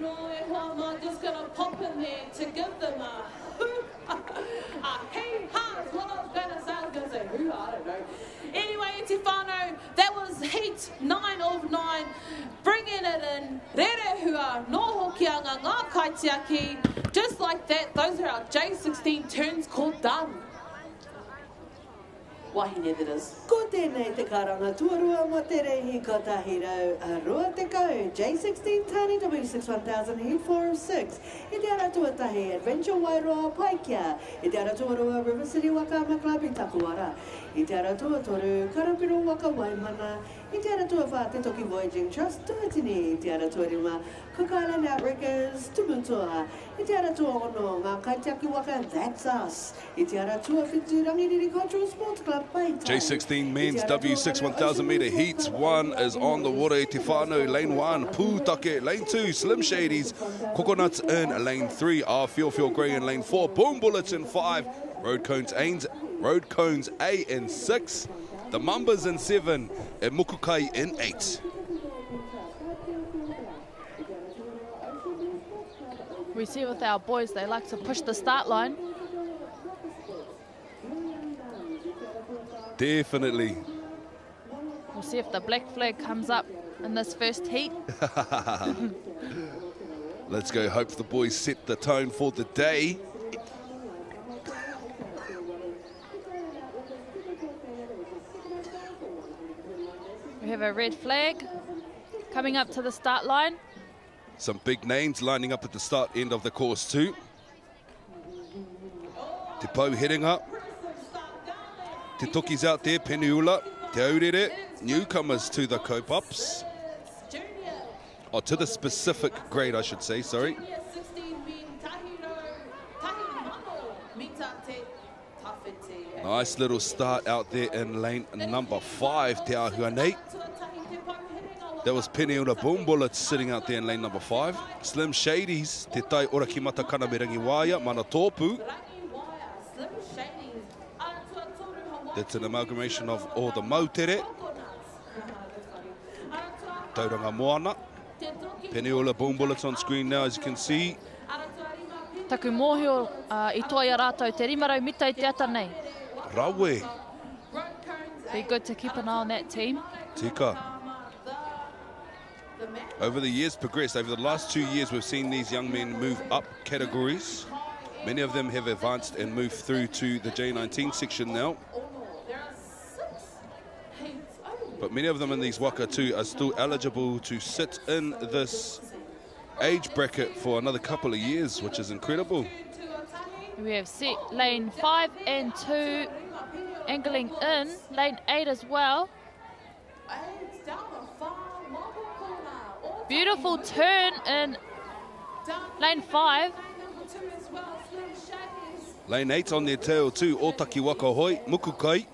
Hurō e hoa mā, just gonna pop in there to give them a hoo a hee ha is what I was gonna say. I was gonna say hoo ha, I don't know. Anyway, e te whānau, that was heat 9 of 9, bringing it in, Rerehua, nō Hokianga, ngā kaitiaki, just like that, those are our J16 turns called done. Wahine that is. Ko tēnei te karanga tuarua mō te reihi 120, J16 Tāne W6 1000 Heat 4 of 6, i te ara tuatahi Adventure Wairoa Paikea, i te ara tuarua River City Waka Ama Club i Takuara, i te ara tuatoru Karapiro Waka Waimana, i te ara tuawhā Te Toki Voyaging Trust Tuatini, i te ara tuarima Cook Island Outriggers Tumutoa, i te ara tuaono Ngā Kaitiaki Waka That's Us, i te ara tuawhitu Rangiriri Cultural Sports Club Paitai, J16 men's W6 1000 meter heats. One is on the water, Te Whānau, lane 1, Pūtake, lane 2, Slim Shadies, Coconuts in lane 3, R Feel Feel Grey in lane 4, Boom Bullets in 5, Road Cones Ains, Road Cones A in 6, The Mambas in 7, and Mukukai in 8. We see with our boys, they like to push the start line. Definitely. We'll see if the black flag comes up in this first heat. Let's go. Hope the boys set the tone for the day. We have a red flag coming up to the start line. Some big names lining up at the start end of the course too. Te Pau heading up. Te Toki's out there, Peniula, Te Aurere, newcomers to the Cope-Ups. Oh, to the specific grade, I should say, sorry. Nice little start out there in lane number 5, Te Ahuanei. That was Peniura Boom Bullets sitting out there in lane number 5. Slim Shadies, Te Tai Ora Ki Matakana me Rangiwaia, Mana Tōpū. That's an amalgamation of all the moutere. Tauranga Moana. Peniula Boom Bullets on screen now, as you can see. Taku mōhio i toa i a rātou te 500 mita i te ata nei. Rawe. Be good to keep an eye on that team. Tika. Over the years progressed, over the last 2 years, we've seen these young men move up categories. Many of them have advanced and moved through to the J19 section now. But many of them in these waka too are still eligible to sit in this age bracket for another couple of years, which is incredible. We have set lane 5 and 2 angling in, lane 8 as well. Beautiful turn in lane 5. Lane 8 on their tail too, Otaki Waka Hoi, Mukukai.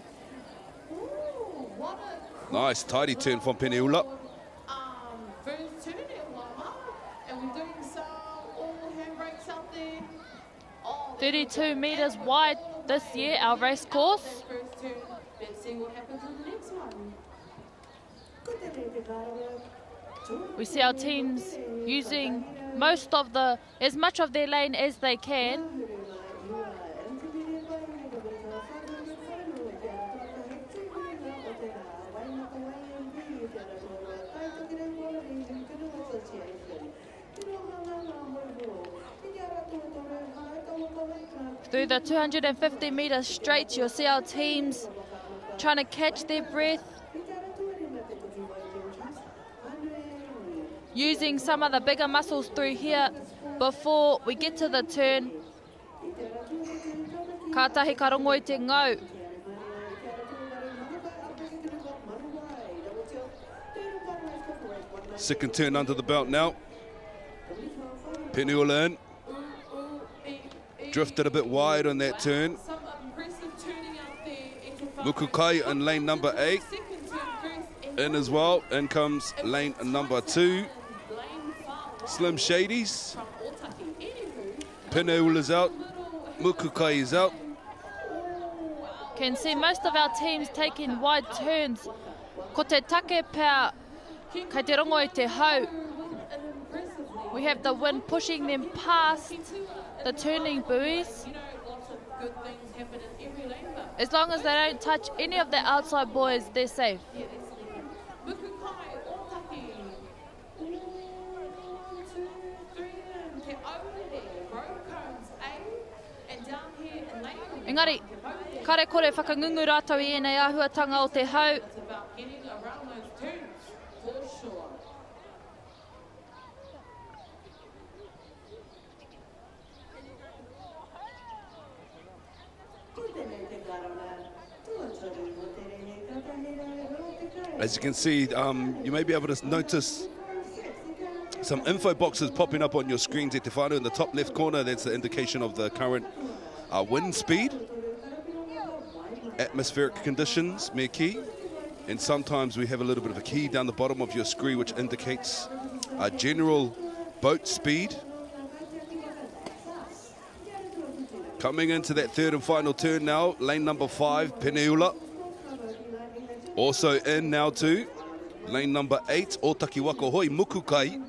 Nice tidy turn from Peniula. 32 metres wide this year, our race course. We see our teams using as much of their lane as they can. Through the 250 metre straight, you'll see our teams trying to catch their breath, using some of the bigger muscles through here before we get to the turn. Ka tahi ka rongo i te ngau. Second turn under the belt now. Peniula in. Drifted a bit wide on that turn. Mukukai in lane number 8. In as well. In comes lane number 2. Slim Shadies. Peniula's out. Mukukai is out. Can see most of our teams taking wide turns. Ko te take pea, kei te rongo i te hau. We have the wind pushing them past the turning buoys. As long as they don't touch any of the outside buoys, they're safe. Engari, kare kore whakangungu rātou i ēnei āhuatanga o te hau. As you can see, um, you may be able to notice some info boxes popping up on your screens at Te Whānau in the top left corner. That's the indication of the current uh, wind speed, atmospheric conditions, me key. And sometimes we have a little bit of a key down the bottom of your screen which indicates a general boat speed. Coming into that third and final turn now, lane number five, Peneula. Also in now to lane number eight, Otaki Waka Hoi, Mukukai.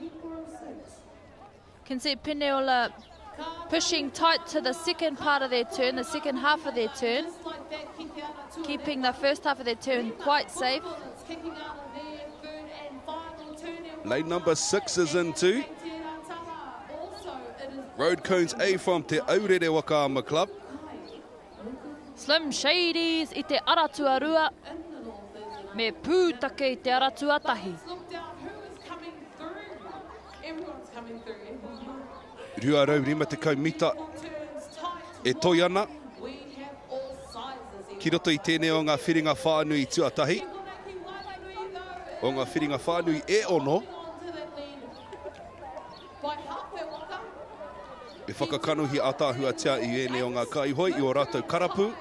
Can see Peneula pushing tight to the second part of their turn, the second half of their turn, keeping the first half of their turn quite safe. Lane number six is in too. Road cones A from Te Aurere Wakaama Club. Slim Shadies i te ara tuarua, me pūtake i te ara tuatahi. 250 mita e toi ana ki roto i tēnei o ngā whiringa whānui tuatahi, o ngā whiringa whānui e ono, e whakakanohi ātaahuatia i ēnei o ngā kaihoe i ō rātou karapu.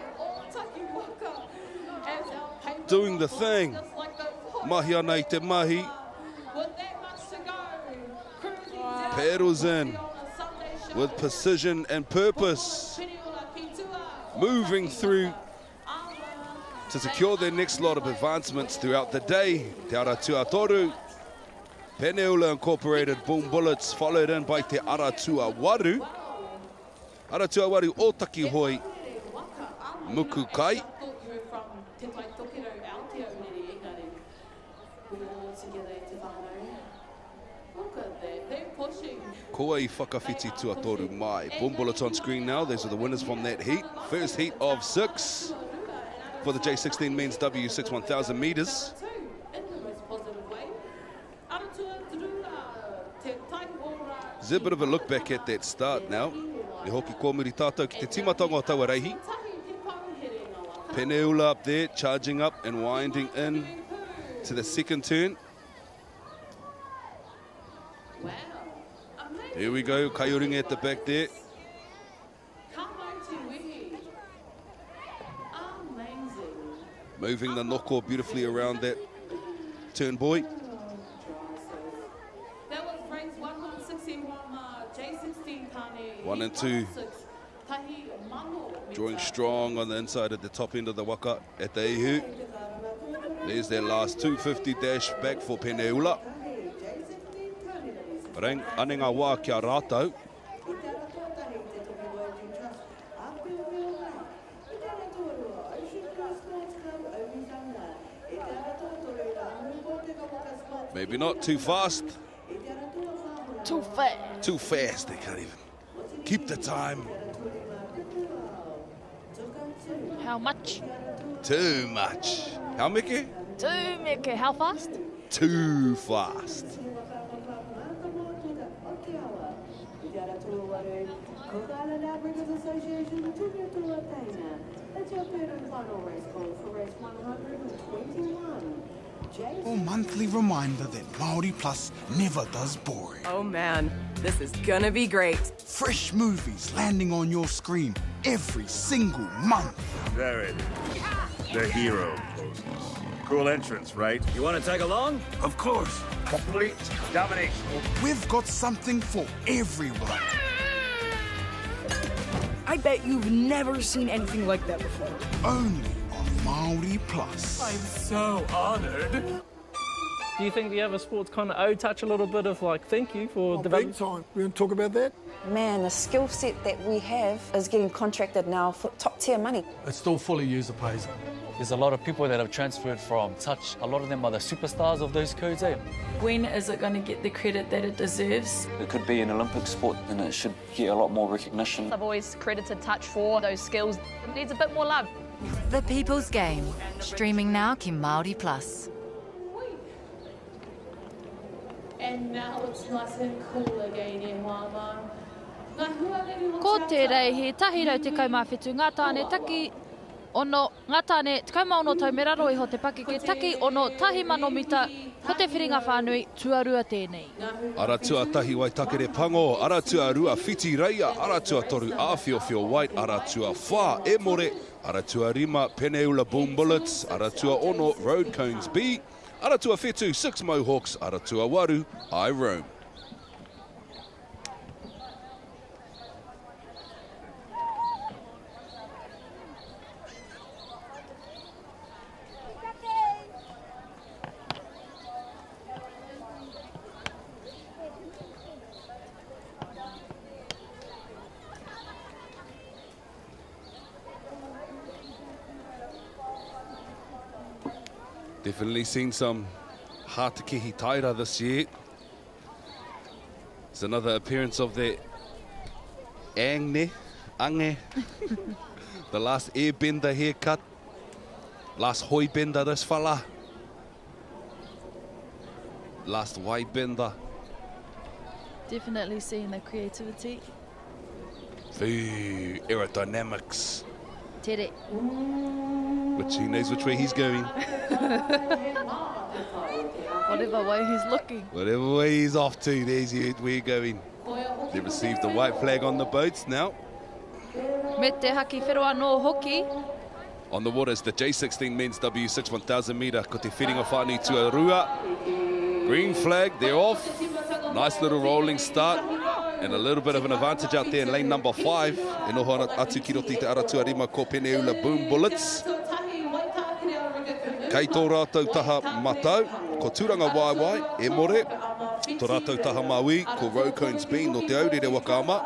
Doing the thing. Mahi ana i te mahi. Paddles in with precision and purpose. Moving through to secure their next lot of advancements throughout the day. Te Ara Tuatoru, Peneula Incorporated Boom Bullets, followed in by Te Ara Tuawaru. Ara Tuawaru Ōtaki Hoi, Muku Kai. Koa i whakawhiti tuatoru mai. Boom Bullets on screen now. Those are the winners from that heat. First heat of six for the J16 men's W6 1000 meters. There's a bit of a look back at that start now. E hoki kōmuri tātou ki te tīmatanga o taua reihi. Peneula up there, charging up and winding in to the second turn. Here we go, Kaioringa at the back there. Moving the noko beautifully around that turn buoy. One and two. Drawing strong on the inside at the top end of the waka at the ihu. There's their last 250 dash back for Peneula. Reng, ane ngā wā ki a rātou. Maybe not too fast. Too fast. Too fast, they can't even keep the time. How much? Too much. How meke? Too meke. How fast? Too fast. Or monthly reminder that Māori Plus never does boring. Oh man, this is gonna be great. Fresh movies landing on your screen every single month. There it is. The hero poses. Cool entrance, right? You want to tag along? Of course. Complete domination. We've got something for everyone. I bet you've never seen anything like that before. Only on Māori Plus. I'm so honored. Do you think the other sports kind of owe touch a little bit of like thank you for Oh, developing? big time. We want to talk about that? Man, the skill set that we have is getting contracted now for top tier money. It's still fully user pays. There's a lot of people that have transferred from touch. A lot of them are the superstars of those codes, eh? When is it going to get the credit that it deserves? It could be an Olympic sport and it should get a lot more recognition. I've always credited touch for those skills. It needs a bit more love. The People's Game. Streaming now ki Māori Plus. And now it's nice and cool again, e hoa mā. Ngā huarere o Ko te reihi 117 ngā tāne taki ono, ngā tāne 16 tau me raro iho te pakeke taki ono tahi manomita, ko te whiringa whānui tuarua tēnei. Ara tuatahi Waitakere Pango, ara tuarua Whiti Reia, ara tuatoru Āwhiowhio White, ara tuawhā Emore, ara tuarima Peneula Boom Bullets, ara tuaono Road Cones B, ara tuawhitu Six Mohawks, ara tuawaru I Rome. Definitely seen some Hātekehi Taira this year. It's another appearance of the Angne, Ange, the last airbender haircut, last hoi bender this fella, last wai bender. Definitely seeing the creativity. Foo, aerodynamics, Tere. which he knows which way he's going. Whatever way he's looking. Whatever way he's off to, there's where you're going. They received the white flag on the boats now. Me te haki whenua anō hoki. On the water is the J16 men's W6 1000 metre. Ko te whiringa whānui tuarua. Green flag, they're off. Nice little rolling start. And a little bit of an advantage out there in lane number 5. E noho ana atu ki roto i te ara tuarima ko Peneula Boom Bullets. Kei tō rātou taha matau, ko Tūranga Waiwai, e more. Tō rātou taha maui, ko Roe Cones B no Te Aurere Wakaama.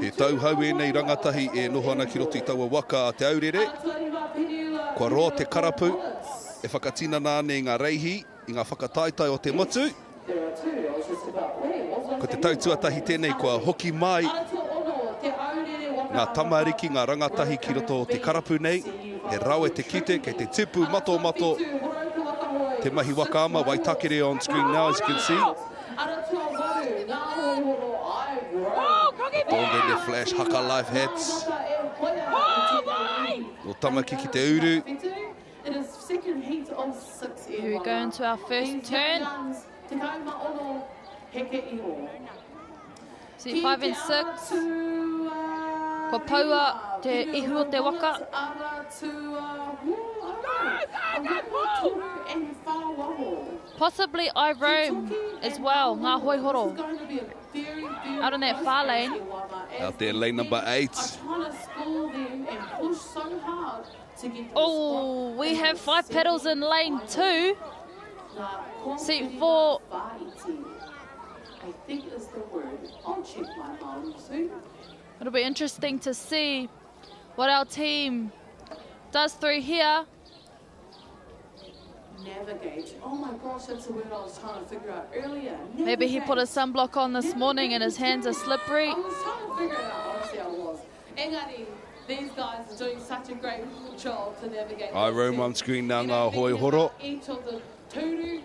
He tauhau ēnei rangatahi e noho ana ki roto i taua waka a Te Aurere. Kua roa te karapu e whakatinana ana i ngā reihi, i ngā whakataetae o te motu. Ko te tau tuatahi tēnei kua hoki mai ngā tamariki, ngā rangatahi ki roto o te karapu nei. He rawe te kite, kei te tipu matomato te mahi wakaama, Waitakere on screen now as you can see. Adorned in their flash haka life hats. No Tamaki ki te uru. It is second heat of six. Here we go into our first turn. See, 5 and 6. Kua paua te ihu o te waka. Possibly I Roam as well, ngā hoihoro. Out on that far lane. Out there, lane number 8. Oh, we have 5 paddles in lane 2. Seat 4. I think is the word. I'll check my Māori soon. It'll be interesting to see what our team does through here. Navigate. Oh my gosh, that's the word I was trying to figure out earlier. Maybe he put a sunblock on this morning and his hands are slippery. I was trying to figure it out, honestly I was. Engari, these guys are doing such a great job to navigate. I Roam on screen now ngā hoihoro. Each of the tūru,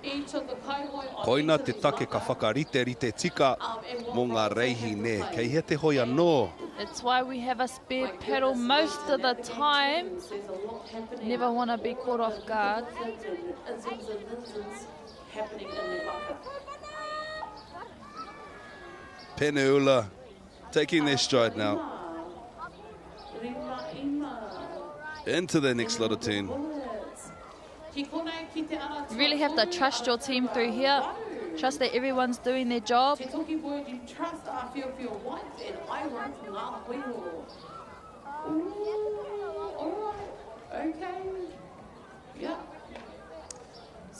each of the kaihoe on Koina te take ka whakarite rite tika mō ngā reihi nē. Kei hea te hoi anō. It's why we have a spare paddle most of the time. Never want to be caught off guard. Happening in the waka. Peneula taking their stride now. Into the next lot of 10. You really have to trust your team through here. Trust that everyone's doing their job. Te toki word you trust I feel feel white and I run from ngā hoihoro. Ooh, all right, okay.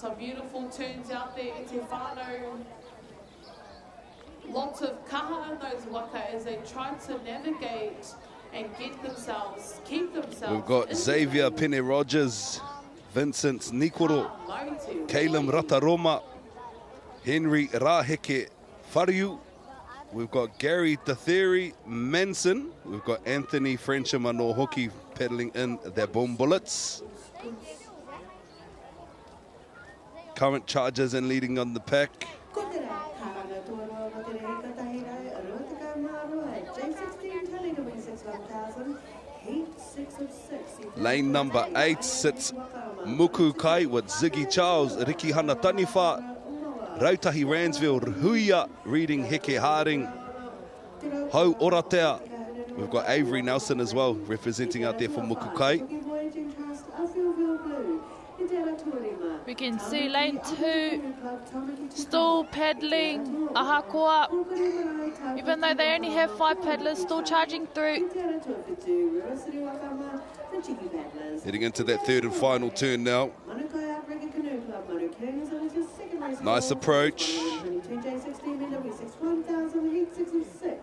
Some beautiful turns out there e te whānau. Lots of kaha in those waka as they try to navigate and get themselves, keep themselves. We've got Xavier Pene Rogers, Vincent Nikoro, Caleb Rataroma, Henry Raheke Whariu. We've got Gary Tatheri Manson. We've got Anthony Frencham anō hoki paddling in their boom bullets. Current chargers and leading on the pack. Ko te rā karanga tuarua mo te rehi 122, J16 Tane W6 1000, Heat 6 of 6. I te Lane number 8 sits Muku Kai with Ziggy Charles, Riki Hana Taniwha, Rautahi Ransville, Huia reading Heke Harding, Hau Oratea. We've got Avery Nelson as well representing out there for Muku Kai. Toki Voyaging Trust, Awhiowhio Blue, i te ara tuarima. We can see lane 2 still paddling ahakoa, even though they only have 5 paddlers, still charging through. I te ara tuawhitu, River City Wakama, the Cheeky Paddlers. Heading into that third and final turn now. Manukai Outrigger Canoe Club, Manu Kings, and it's your second race. Nice approach. 22 J16 NW6 1000, Heat 6 of 6.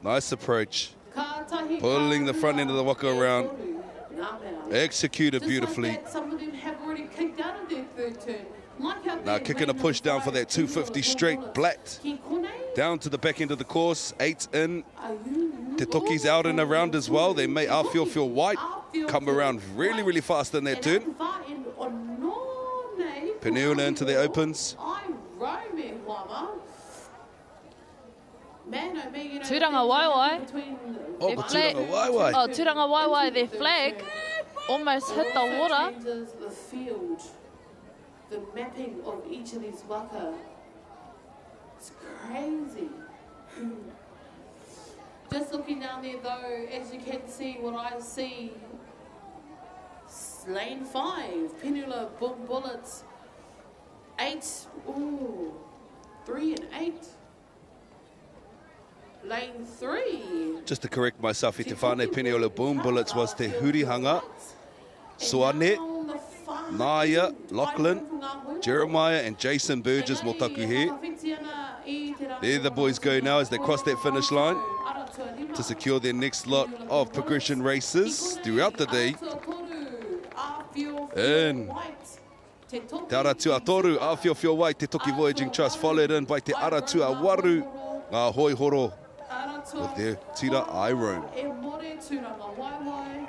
Nice approach. Ka tahi Pulling the front end of the waka around. Ngā mea. Executed Just beautifully. Like that, some of them have already kicked out of their third turn. Like out Now there, kicking a lane push down number for that 250 straight. Blatt Ki konei, down to the back end of the course. 8 in. Te Toki's out and around as well. They may Awhiowhio White come around really, really fast in that turn. wha en o nō nei. Peniula into the opens. I row me huama. Man, oh man, you know. Tūranga Waewae. Between Oh, Their ko flag- Tūranga Waewae. Oh, Tūranga Waewae, their flag almost hit the also water. changes the field, the mapping of each of these waka. It's crazy. Just looking down there though, as you can see, what I see, lane 5, Penula Boom Bullets, 8, ooh, 3 and 8. Lane 3, Just to correct myself, i te whānau Peniula Boom Bullets was te hurihanga. Soane, Naya, Lachlan, Jeremiah and Jason Burgess mō taku he. There the boys go now as they cross that finish line to secure their next lot of progression races throughout the day. In Te Ara Tuatoru, Awhiowhio Wai, Te Toki Voyaging Trust, followed in by Te Ara Tuawaru, Ngā Hoihoro, with their tira Iron. E more tūranga waewae,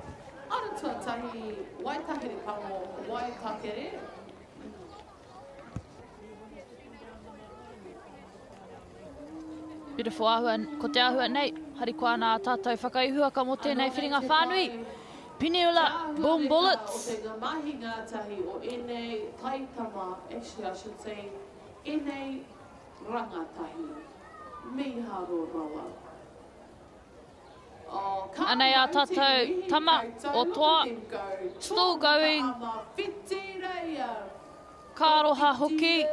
ara tuatahi, waitakere pango, waitakere. Beautiful āhua, ko te āhua nei, harikoa ana a tātou whakaihuaka mō tēnei whiringa whānui. Peniula, Boom O Bullets. te ngā mahi ngātahi o enei taitama, actually I should say, enei rangatahi, miharo rawa. Oh, ka Anei a mau te tātou mihi tama koutou, o look toa, at them go. still going. Ama whitireia, Ka aroha hoki.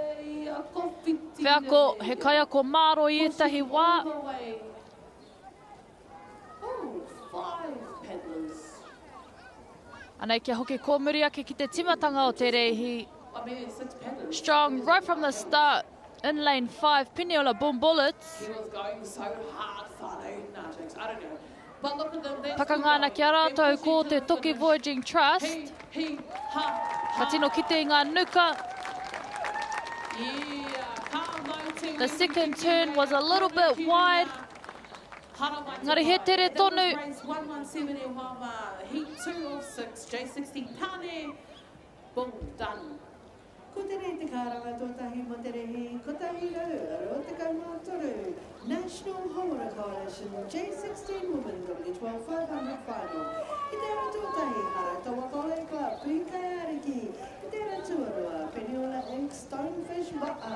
Wheako, he kaiako māro i ētahi wā. all the way. Oh, 5 paddlers. Anei kia hoki kōmuri ake ki te timatanga o te reihi. I mean, it's 6 paddlers. Strong right from the start. In lane 5, Peniula Boom Bullets. He was going so hard, whānau. Nah, jokes, I don't know. But look at them, they're Pakanga ana ki a rātou ko te Toki Voyaging Trust. He, ha, Ka tino kite i ngā nuka. yeah, ka mau te The second turn was a little bit wide. Ngari he tere That was tonu. race 117 e wama, heat 2 of 6, J60 Tane. Boom, done. Ko te rei te kāranga tōtahi mō te rehi, kotahi rau, aro te kaumātoru, National Hōra Coalition J16 Women W12 500 Final. I te ara tuatahi, Harata Wakole Club, Puikai Ariki. I te ara tuarua, Peniola Inc. Stonefish Wa'a.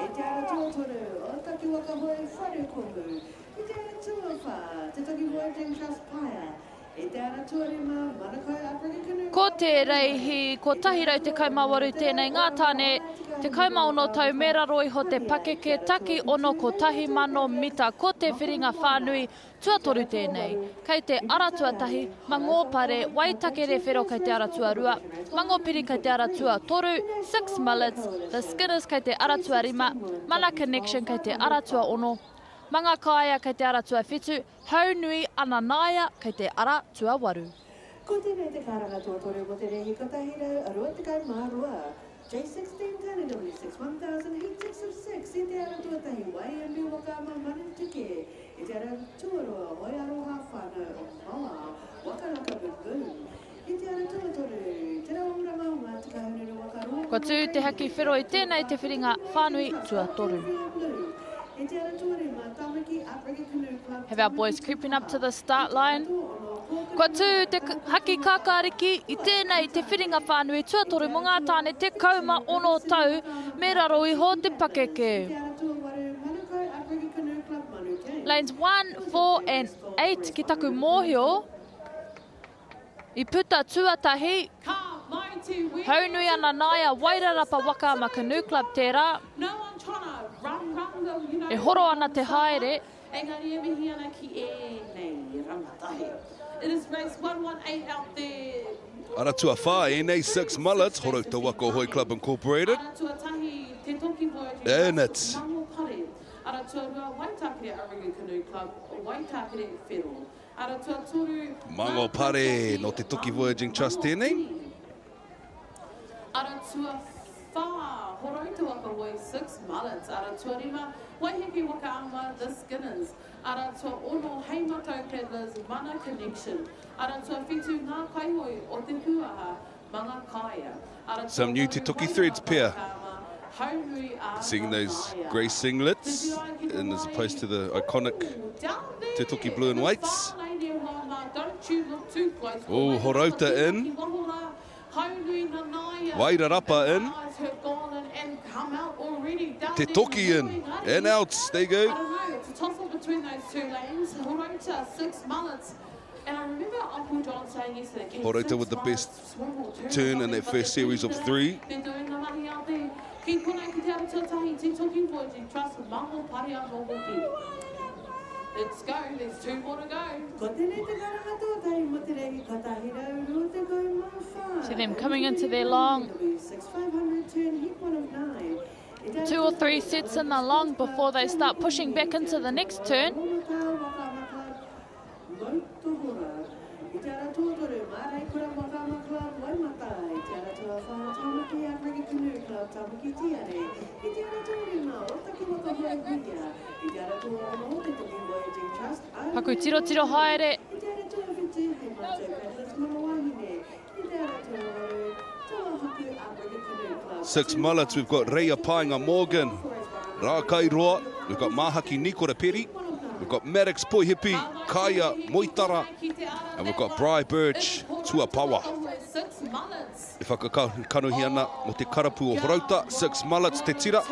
I te ara tuatoru, Otaki Wakahoe Wharekohu. I te ara tuawhā, Te Toki Voyaging Trust Paia. Ko te reihi 118 tēnei ngā tāne, 16 tau me raro iho te pakeke, taki ono 1,000 mita. Ko te whiringa whānui tuatoru tēnei. Kei te ara tuatahi, Mangōpare, Waitakere Whero kei te ara tuarua, Mangopiri kei te ara tuatoru, Six Mullets, The Skinners kei te ara tuarima, Mana Connection kei te ara tuaono, Mangakāia kei te ara tuawhitu, Haunui Ananaia kei te ara tuawaru. Ko tēnei te karanga tuatoru mō te rēhi 122, J16 Tane W6 1000 Heat 6 of 6 i te ara tuatahi YMB Waka Ama Manutuke i te ara tuarua Hoi Aroha Whānau o Mauao Waka Raka Boom Boom i te ara tuatoru Te Rawauranga o Ngāti Kahungunu Waka Roa Kua tū te haki whero i tēnei te whiringa whānui tuatoru. Have our boys creeping up to the start line. Kua tū te haki kākāriki i tēnei te whiringa whānui tuatoru mō ngā tāne 16 tau me raro iho te pakeke. Lanes 1, 4 and 8 ki taku mōhio. I puta tuatahi, Haunui ana Nāia Wairarapa Waka Ama Canoe Club tērā. E horo ana te haere. Engari e mihi ana ki ēnei rangatahi. It is race 118 out there. Ara tuawhā ēnei Six Mullets, Horouta Waka Hoe Club Incorporated. Ara tuatahi, Te Toki Voyaging Earn Trust, it. Mangopare. Ara tuarua, Waitakere Aringa Canoe Club, Waitakere Whero. Ara tuatoru, Mango Pare no Te Toki Voyaging Trust tēnei. Ara tuawhā, Horouta Waka Hoe, Six Mullets. Ara tuarima, Waiheke Waka Ama, The Skinners. Ara tuaono, Hei Matau Paddlers, Mana Connection. Ara tuawhitu, Ngā Kaihoe o Te Pūaha, Mangakāia. Ara Some new Te tuawaru, Toki threads Wairarapa pair. Waka Ama, Haunui a Seeing those Nanaia. grey singlets and as opposed to the iconic Te Toki blue and whites. Oh, Horouta in. Wairarapa in. Te Toki in. And out. There you I go. don't know, it's a toss-up between those two lanes. Horouta, six mullets. And I remember Uncle John saying yesterday, can Horouta six with the mullets best swim or turn turn in that But first they're series of doing three. They're doing the mahi out there. Ki konei ki te ara tuatahi, Te Toki Voyaging Trust, Mango Pare anō hoki. Let's go, there's two more to go. Ko tēnei te karanga tuatahi mō te rēhi 124. See them coming into their long. W6 500 turn heat 1 of 9. Two or three sets in the long before they start pushing back into the next turn. I te ara tuatoru, Māreikura Waka Ama Club, Waimata. I te ara tuawhā, Tāmaki Outrigger Canoe Club, Tāmaki Tiare. I te ara tuarima, Ōtaki Waka Hoe Huia. I te ara tuaono, Te Toki Voyaging Trust, Paku tirotiro haere. I te ara tuawhitu, Hei Mātou Paddlers Manawahine. I te ara tuawaru, Tuahaku Outrigger Canoe Club. Six Mullets, we've got Reia Paenga Morgan, Rākai Roa, we've got Mahaki Nikora Peri, we've got Maddox Poihipi, Kaya Moitara, and we've got Bri Birch, Tuapawa. Six mullets. E whakakanohi ana mo te karapu o Horouta, Six Mullets te tira.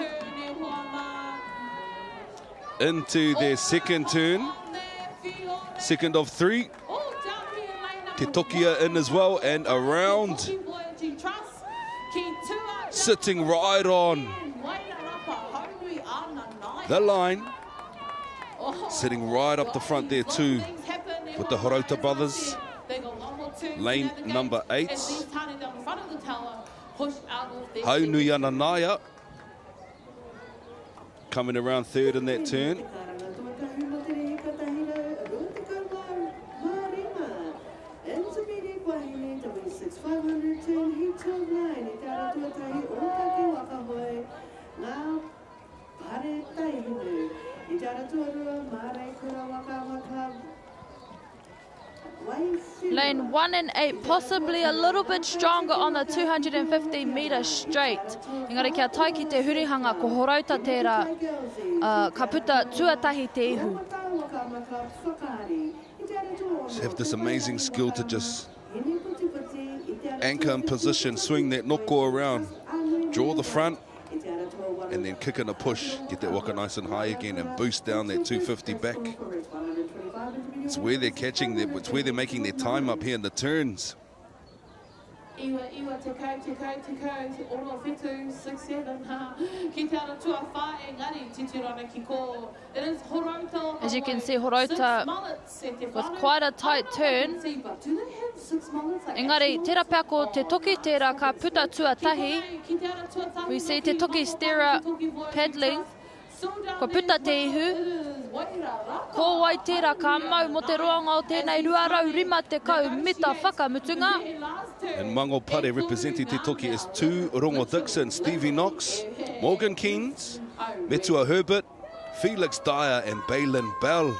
Into their second turn, second of three. Te Tokia in as well and around, Voyaging Trust, ki tua sitting right on Wairarapa, Haunui a Nanaia. the line, sitting right up the front there too with the Horouta brothers. They got one more turn to Lane navigate number 8. As these tāne down the front of the tower push out of their Haunui Ananaia coming around third in that turn. Karanga tuatahi mō te rēhi 125. Intermediate wahine W6 500 turn heat 2 of 9. I te ara tuatahi Ōtaki Waka Hoe, Ngā Pare Taihinu. I te ara tuarua, Māreikura Waka Ama Club, Waiwhirua. Lane 1 and 8 possibly a little bit stronger on the 250 metre straight. Engari kia tae ki te hurihanga ko Horouta tērā ka puta tuatahi te ihu. Waka Ama Club Whakaari. I te ara tuaono, Just have this amazing skill to just Hineputuputi, i te ara anchor in position, swing that noko around, draw the front. And then kick and a push, get that waka nice and high again and boost down that 250 back. It's where they're catching, it's where they're making their time up here in the turns. Iwa, iwa, tekau, tekau, tekau, ono, whitu, 6, 7, ha. Ki te ara tuawhā, engari, titiro ana ki ko. It is Horouta. As you can see, Horouta Six mullets e te with whānau. quite a tight turn. See, but do they have six mullets? Like Engari, tērā pea ko te toki tērā ka puta tuatahi. Ki te ara tuatahi, We see te toki stera paddling. Kua puta te ihu. Ko wai tērā ka mau mō te roanga o tēnei 250 mita whakamutunga. And Mangopare representing Te Toki is Tu Rongo Dixon, Stevie Knox, Morgan Keynes, Metua Herbert, Felix Dyer and Balin Bell.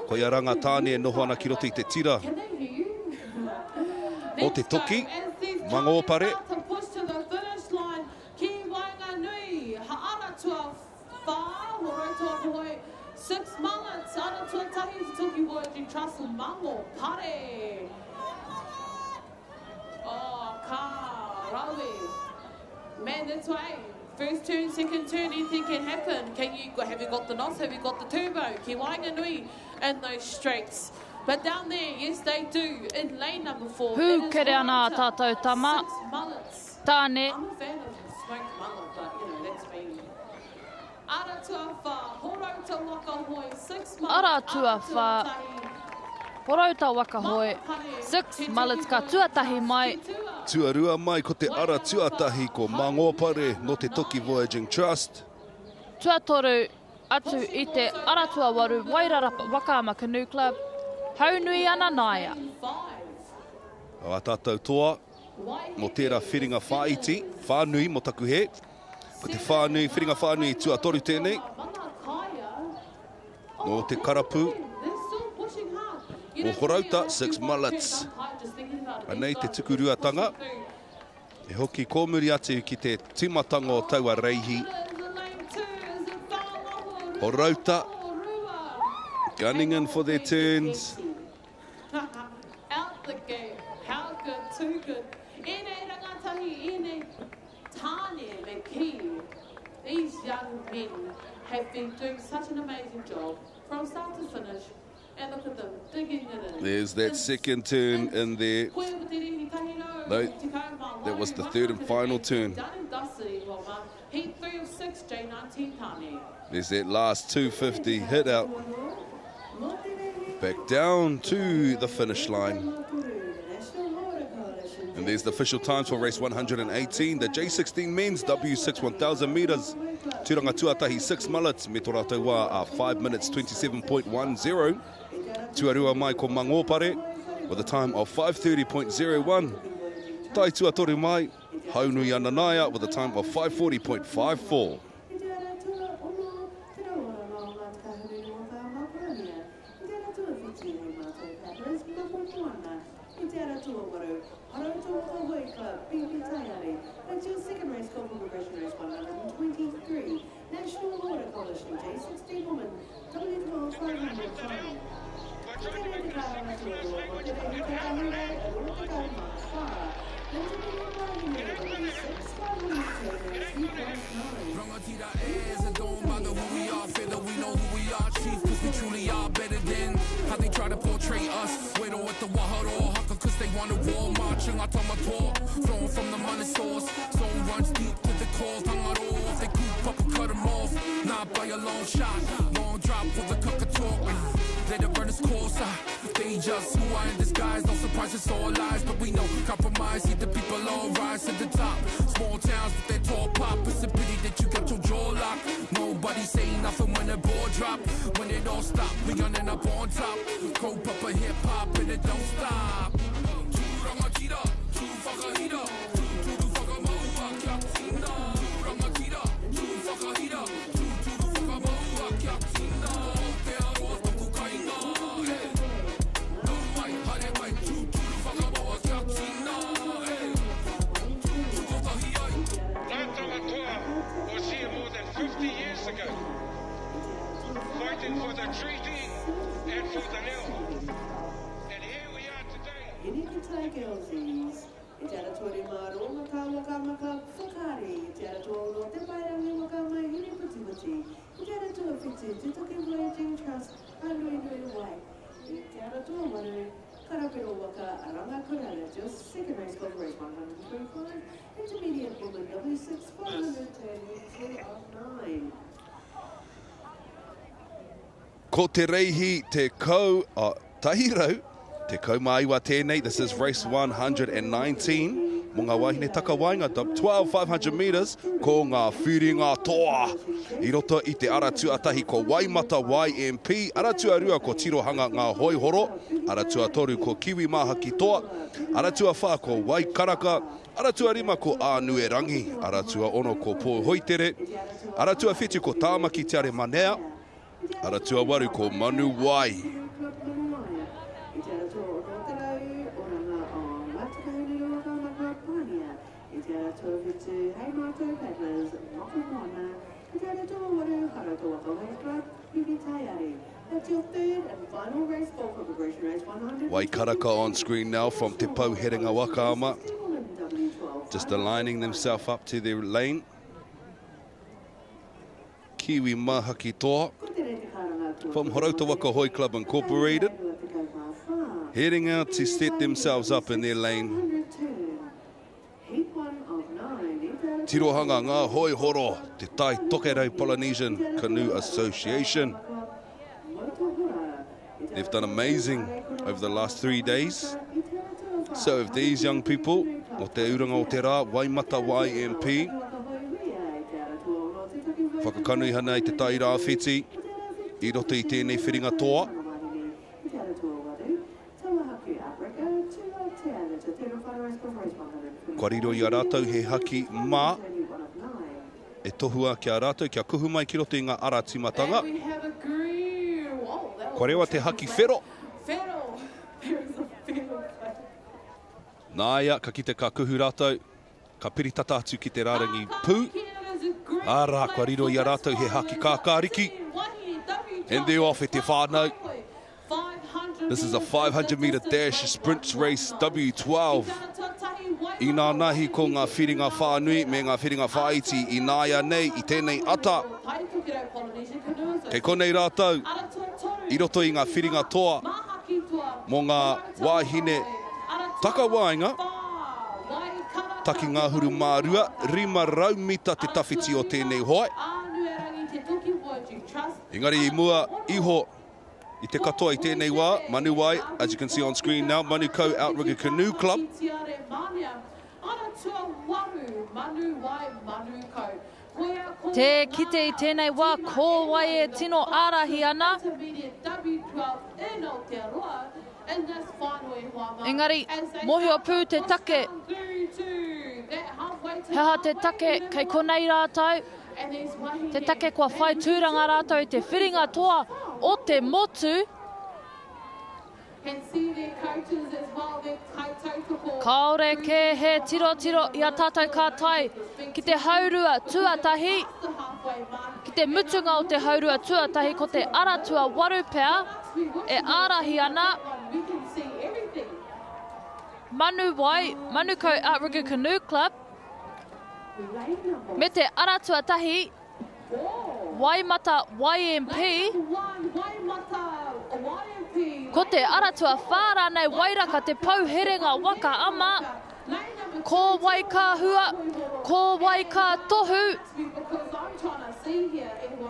Ko ia ranga tāne e noho ana ki roto i te tira. O Te Toki, Mangopare. To push to the finish line. Ki waenganui, ha ara tua whā, Horouta waka hoe, six mullets, ara tuatahi, Te Toki Voyaging Trust, Mangopare. Oh, ka rawe. Man, that's why. First turn, second turn, anything can happen. Can you have you got the nos? Have you got the turbo? Ki waenganui in those straights. But down there, yes, they do. In lane number 4, Hū it is kere ana Horouta, tātou tama. Six mullets. Tāne. I'm a fan of smoked mullet, but you know, that's me. Ara tuawhā, Horouta waka hoe, six mullets. Ara tuawhā, Horouta waka hoe, six mullets ka tuatahi mai. Tuarua mai ko te ara tuatahi ko Mangopare no Te Toki Voyaging Trust. Tuatoru atu i te ara tuawaru Wairarapa Wakaama Canoe Club, Haunui ana naia. O a tātou toa mō tērā whiringa whāiti, whānui mō taku he. Ko te whānui, whiringa whānui tuatoru tēnei. Nō te karapu o Horouta, six mullets. Anei te tukuruatanga. E hoki kōmuri atu ki te timatanga o taua reihi. Horouta, gunning in for their turns. Out the gate. How good, too good. Ene rangatahi, ene tāne me ki. These young men have been doing such an amazing job from start to finish. And look at them, digging it in. There's that second turn in there. Koe o te rehi tahi rau, No, te kaumā that was the third and final turn. Done and dusted, Roma. Heat 3 of 6, J19 tāne. There's that last 250 hit out. Back down to the finish line. And there's the official times for race 118, the J16 men's W6 1000 meters. Tūranga tuatahi 6 mullets, me tō rātou wā a 5 minutes 27.10. Tuarua mai ko Mangopare with a time of 5:30.01. Tai tuatoru mai, Haunui Ananaia with a time of 5:40.54. That's your second race, Golf Progression Race 123, National Water Coalition J16 Woman, W12 500 Final. Rangatira is and don't bother who we are. Feather, we know who we are, chief, cause we truly are better than how they try to portray us. Wait at the Waharo haka, cause they want a war marching out on my tour. Flowing from the money source, zone runs deep to the core. Tangaro, if they coop up, we cut 'em off. Not by a long shot, long drop for the cocker talk. Let it run its course. They just who I in disguise. No surprise, it's all lies, but we know compromise. See the people all rise to the top. Small towns with their tall pop. It's a pity that you got your jaw locked. Nobody say nothing when the ball drop. When it all stop, we gunning up on top. Cope up a hip hop and it don't stop. Tūrangatira, tū whakahira, tū tūru whakamaua kia tina. Tūrangatira, tū whakahira, tū tūru whakamaua kia tina. Aotearoa toku kainga, eh. Nau mai, haere mai, tū tūru whakamaua kia tina, eh. Tūkotahi ai. Ngā was here more than 50 years ago, fighting for the treaty and for the reo. And here we are today. Hini ki tai Gelsies. I te ara tuare mā ronga kā waka maka whakari. I te ara tuaono Ko te reihi te kau, oh, 119 tēnei, this is race 119. Mō ngā wāhine takawaenga, 12 500 metres, ko ngā whiringa toa. I roto i te ara tuatahi ko Waimata YMP, ara tuarua ko Tirohanga Ngā Hoihoro, ara tuatoru ko Kiwi Māhaki Toa, ara tuawhā ko Waikaraka, ara tuarima ko Ānuerangi, ara tuaono ko Pōhoitere, ara tuawhitu ko Tāmaki Tiare Manea, Ara tuawaru ko Manu Wai. Waikaraka on screen now from Te Pou Herenga Waka Ama. Just aligning themselves up to their lane. Kiwi Mahaki Toa from Horouta Waka Hoe Club Incorporated. Heading out to set themselves up in their lane. Tirohanga ngā hoi horo, te Tai Tokerau Polynesian Canoe Association. They've done amazing over the last three days. So if these young people, o te uranga o te rā, Waimata YMP, whakakanuihana i te tai rāwhiti i roto i tēnei whiringa toa. Kua riro i a rātou he haki mā e tohua ki a rātou kia kuhu mai ki roto i ngā ara tīmatanga. Kua rewa te haki whero. Nāia, ka kite ka kuhu rātou, ka piri tata atu ki te rārangi pū. Arā, kua riro i a rātou he haki kākāriki. And they're off e te whānau. This is a 500 metre dash sprint race W12. Inānahi ko ngā whiringa whānui me ngā whiringa whāiti ināia nei i tēnei ata. Kei konei rātou i roto i ngā whiringa toa mō ngā wāhine takawaenga, taki ngahuru mā rua, 500 mita te tawhiti o tēnei hoe. Engari i mua iho i te katoa i tēnei wā, Manuwai, as you can see on screen now, Manukau Outrigger Canoe Club. Tē kite i tēnei wā ko wai e tino ārahi ana. Engari, mōhio pū te take. He aha te take kei konei rātou? Te take kua whai tūranga rātou i te whiringa toa o te motu. Kāore kē he tirotiro i a tātou ka tae ki te haurua tuatahi, ki te mutunga o te haurua tuatahi ko te ara tuawaru pea e ārahi ana. Manu Wai, Manukau Outrigger Canoe Club, me te ara tuatahi Waimata YMP, ko te ara tuawhā rānei Wairaka te pou herenga waka ama, ko wai ka hua, ko wai ka tohu.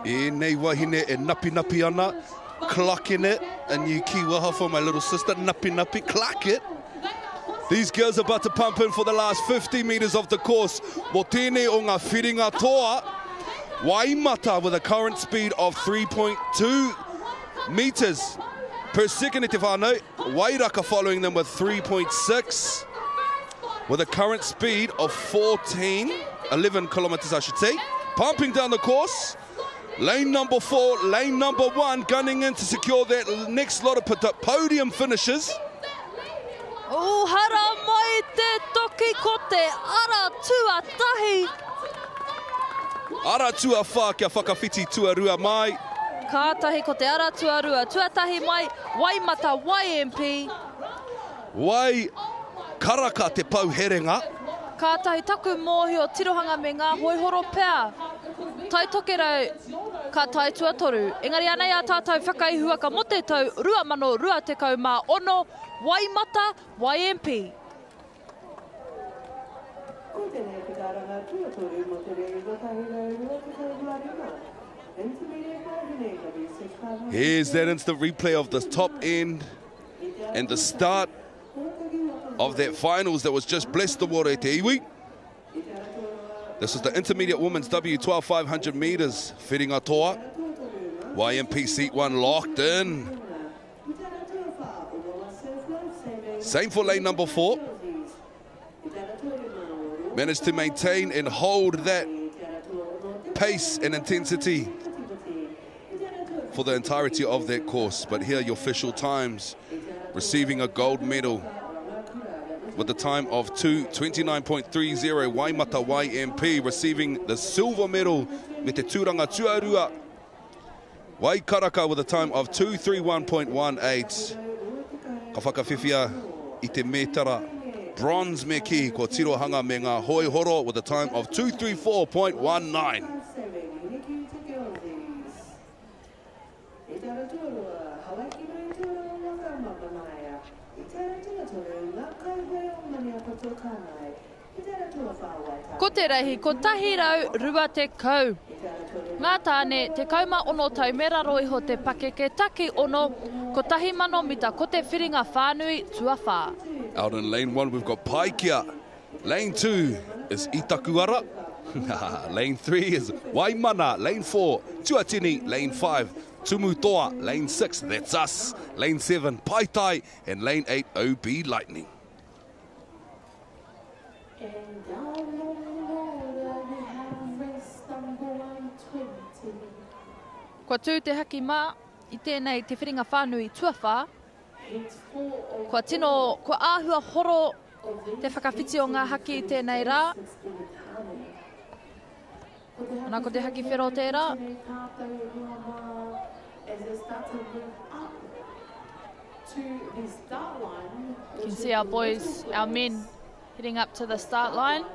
Ēnei wahine e napinapi ana, clucking it, a new kīwaha for my little sister, napinapi, cluck it. These girls are about to pump in for the last 50 metres of the course. Mō tēnei o ngā whiringa toa, Waimata with a current speed of 3.2 metres per second i te whānau. Wairaka following them with 3.6 with a current speed of 14, 11 kilometres I should say. Pumping down the course. Lane number four, lane number one, gunning in to secure that next lot of podium finishes. Oh, hara mai te toki ko te ara tuatahi. Ara tuawhā kia whakawhiti tuarua mai. Kātahi ko te ara tuarua. Tuatahi mai, Waimata YMP. Wai karaka te pou herenga. Kātahi taku mōhio tirohanga me ngā hoihoro pea. Tai Tokerau ka tae tuatoru. Engari anei ā tātou whakaihuwaka mō te tau 2026, Waimata YMP. Ko tēnei te karanga tuatoru mō te reo 125, Intermediate Wahine W6500. Here's that instant replay of the top end and the start of that finals that was just blessed the water te iwi. This is the intermediate women's W12 500 meters. Whiringa Toa. YMP seat one locked in. Same for lane number four. Managed to maintain and hold that pace and intensity for the entirety of that course. But here, your official times, receiving a gold medal with the time of 2:29.30. Waimata YMP receiving the silver medal me te tūranga tuarua. Waikaraka with a time of 2:31.18. Ka whakawhiwhia i te metara bronze me ki ko tirohanga me ngā hoihoro with a time of 2:34.19. I te ara tuarua, Hawaiki nui tuarua waka Mapanaia. I te ara tuatoru, ngā kaihoe o Maniapoto Kānai. I te ara tuawhā, Waitaha. Ko te rahi 120. Ngā tāne, 16 tau me raro iho te pakeke, taki ono, 1000 mita ko te whiringa whānui tuawhā. Out in lane one we've got Paikea. Lane 2 is Itakuara. Lane 3 is Waimana. Lane 4, Tuatini. Lane 5, Tumutoa. Lane 6, that's us. Lane 7, Paitai. And lane 8, OB Lightning. And down on the water we have race number 120. Kua tū te haki mā i tēnei te whiringa whānui tuawhā. Kua tino, kua āhua horo te whakawhiti o ngā haki i tēnei rā. Ana ko te haki whero tērā. You can see our boys, our men, heading up to the start line.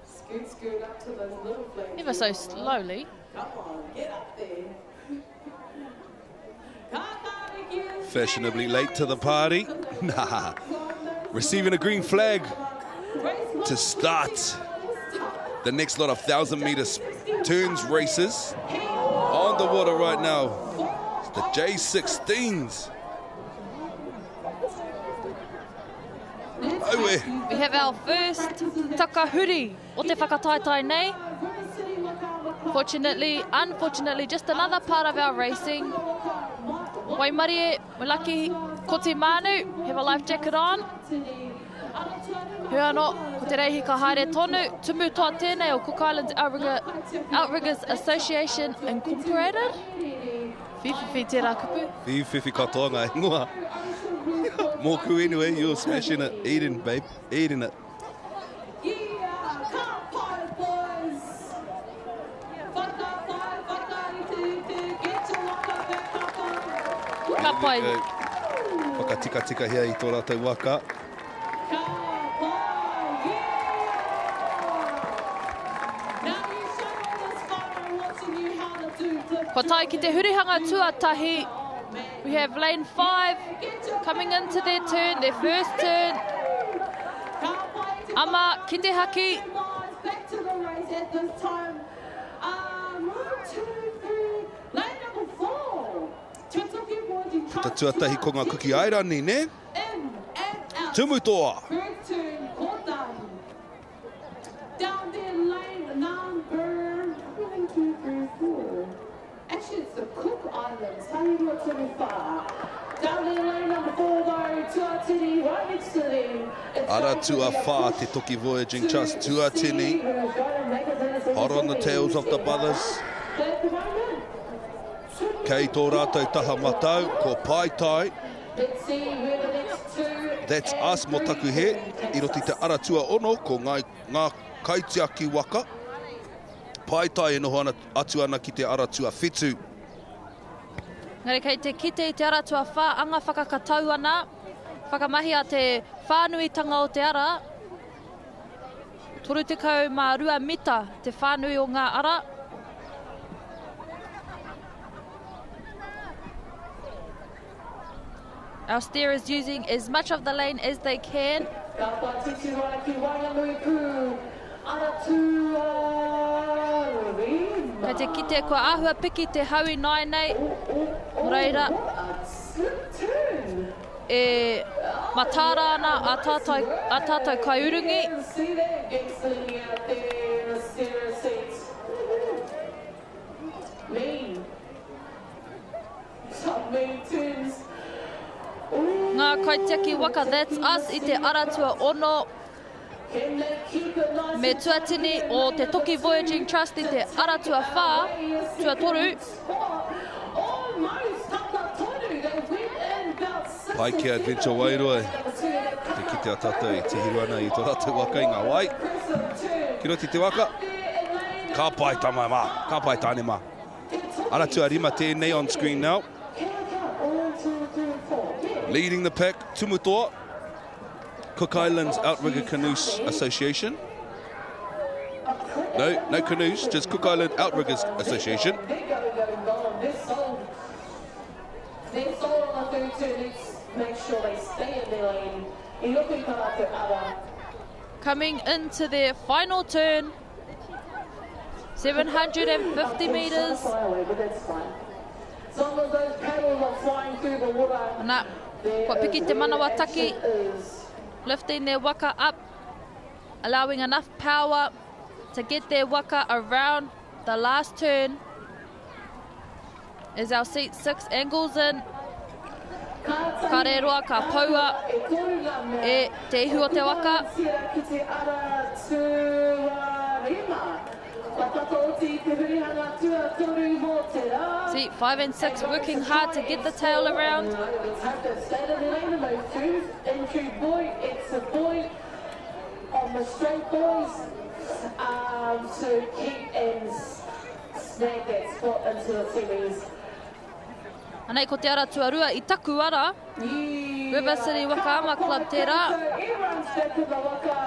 Scoot, scoot up to those little flags. Ever so slowly. Come on, get up there. Fashionably late to the party. Nah. Receiving a green flag to start the next lot of 1,000 meter turns races. On the water right now, it's the J16s. Aue. We have our first takahuri o te whakataetae nei. Fortunately, unfortunately, just another part of our racing. Waimarie, we're lucky, Koti Manu, have a life jacket on. Hoi anō, ko te reihi ka haere tonu, tumu toa tēnei o Cook Islands Outrigger, Outriggers Association Incorporated. Whiwhiwhi tērā kupu. Whiwhiwhi katoa ngā ingoa. Mōku anyway, you're smashing it. Eating, babe. Eating it. Ka pai. Whakatikatikahia i tō rātou waka. Kua tae ki te hurihanga tuatahi. We have lane 5 coming into their turn, their first turn. Ama ki te haki. Puta tuatahi ko ngā Kuki Airani, nē? Tumu toa. Down there lane number 1, 2, 3, 4. Actually, it's the Cook Islands. Tahirua Turuwha. Down there lane number 4 though, Tuatini right next to them. It's Ara going to be a tuawhā te Toki Voyaging Trust, Tuatini. Hot on the tails of the brothers. Kei tō rātou taha matau, ko Paetai. Let's see where the next two That's us mō taku he, i roto i te ara tuaono, ko ngā, ngā kaitiaki waka. Paetai e noho ana, atu ana ki te ara tuawhitu. Engari kei te kite i te ara tuawhā, anga whakakatau ana, whakamahia te whānuitanga o te ara. 32 mita te whānui o ngā ara. Our steerers using as much of the lane as they can. Ka whai ana ki waenganui pū, ara tuarima. Kei te kite kua āhua piki te hau ināianei, nō reira, e mataara ana ā tātou, ā tātou kaiurungi. Ngā kaitiaki waka That's Us i te ara tuaono me Tuatini o Te Toki Voyaging Trust i te ara tuawhā, tuatoru. Paikea Adventure Wairua te kite a tātou e tihiro ana i tō rātou waka i ngā wai. Ki roto i te waka, ka pai tama mā, ka pai tāne mā. Ara tuarima tēnei on screen now. Leading the pack, Tumutoa, Cook Islands Outrigger Canoes Association. No, no canoes, just Cook Island Outriggers Association. Coming into their final turn, 750 metres. Ana, kua piki te manawa taki, lifting their waka up, allowing enough power to get their waka around the last turn. Is our seat six angles in. Ka reroa, ka poua e te ihu o te waka. See, 5 and 6 working hard to get the tail around. On the straight boys to keep and Snag that spot into the semis. Anei ko te ara tuarua i taku ara. River City Waka Ama Club tērā. Everyone's back in the waka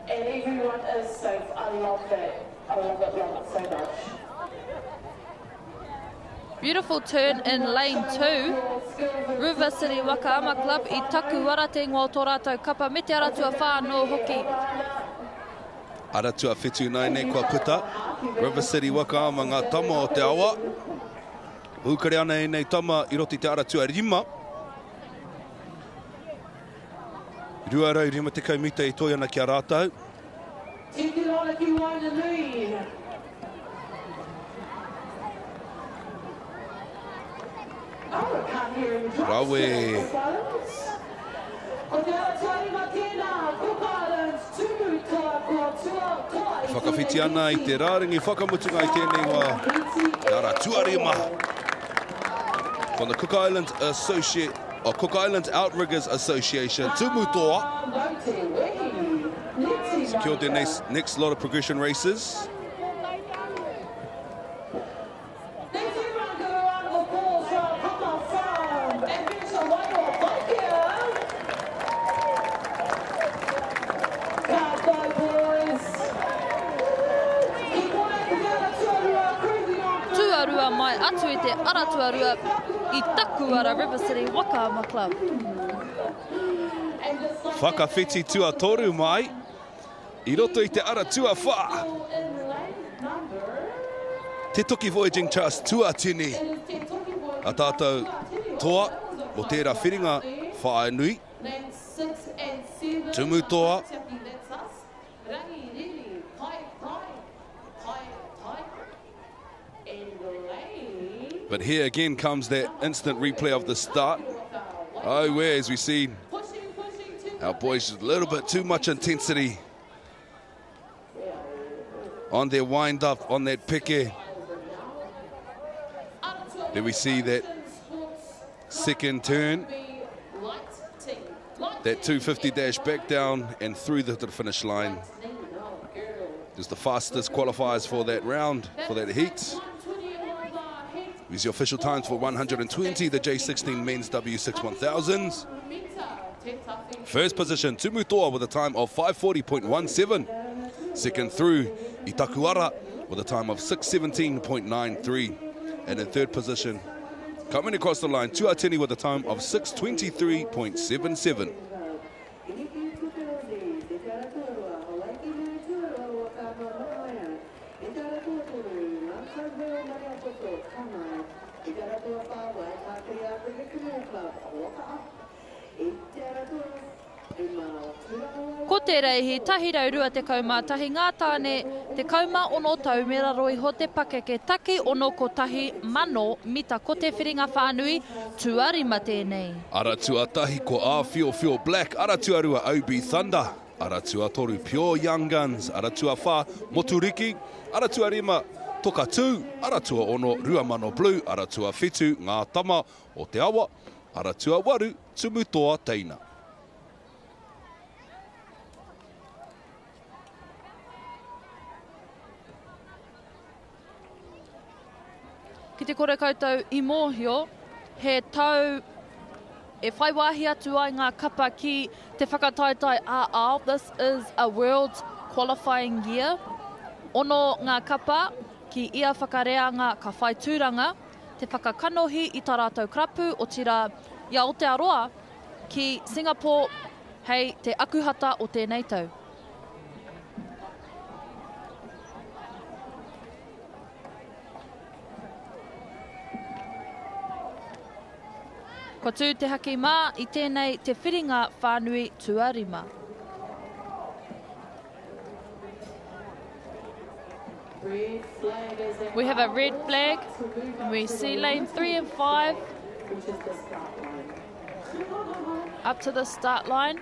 and everyone is safe. I love that. I love it, love it so much. Beautiful turn in lane 2. River City Waka Ama Club i taku ara te ingoa o tō rātou kapa me te ara tuawhā anō hoki. Ara tuawhitu naine kua puta. River City waka ama ngā tama o te awa. Hūkare ana ēnei tama i roto i te ara tuarima. 250 mita i toi ana ki a rātou. Titiro ana ki waenganui. Rawe. E whakawhiti ana i te rārangi whakamutunga i tēnei wā, te ara tuarima. From the Cook Islands Associate, or Cook Islands Outriggers Association, Tumutoa. Secured their next, next lot of progression races. Let's everyone give a round of applause for our Papa from Adventure Wairoa Paikea. Ka pai boys. Ki konei ki te ara tuarua, cruising on through. Tuarua mai atu i te ara tuarua i Takuara River City Waka Ama Club. Whakawhiti tuatoru mai i roto i te ara tuawhā. Te Toki Voyaging Trust tuatini a tātou toa mo tērā whiringa whānui. Tumu toa. But here again comes that instant replay of the start. Oh, where as we see our boys just a little bit too much intensity on their wind up on that peke. There we see that second turn. That 250 dash back down and through the, to the finish line. Just the fastest qualifiers for that round, for that heat. These are the official times for 120, the J16 men's W6 1000s. First position, Tumutoa with a time of 540.17. Second through, Itakuara with a time of 617.93. And in third position, coming across the line, Tuatini with a time of 623.77. Ko te reihi 121 ngā tāne, 16 tau me raro iho te pakeke taki ono kotahi mano mita ko te whiringa whānui tuarima tēnei. Ara tuatahi ko Āwhiowhio Black, ara tuarua OB Thunder, ara tuatoru Pure Young Guns, ara tuawhā Moturiki, ara tuarima Toka Tū, ara tuaono 2000 Blue, ara tuawhitu Ngā Tama o Te Awa, ara tuawaru Tumutoa Teina. Ki te kore koutou i mōhio, he tau e whai wāhi atu ai ngā kapa ki te whakataetae ā-ao, this is a world qualifying year. Ono ngā kapa ki ia whakareanga ka whai tūranga, te whakakanohi i tā rātou karapu, otirā i a Aotearoa ki Singapore hei te Akuhata o tēnei tau. Kua tū te haki mā i tēnei te whiringa whānui tuarima. We have a red flag and we see lane 3 and 5 up to the start line.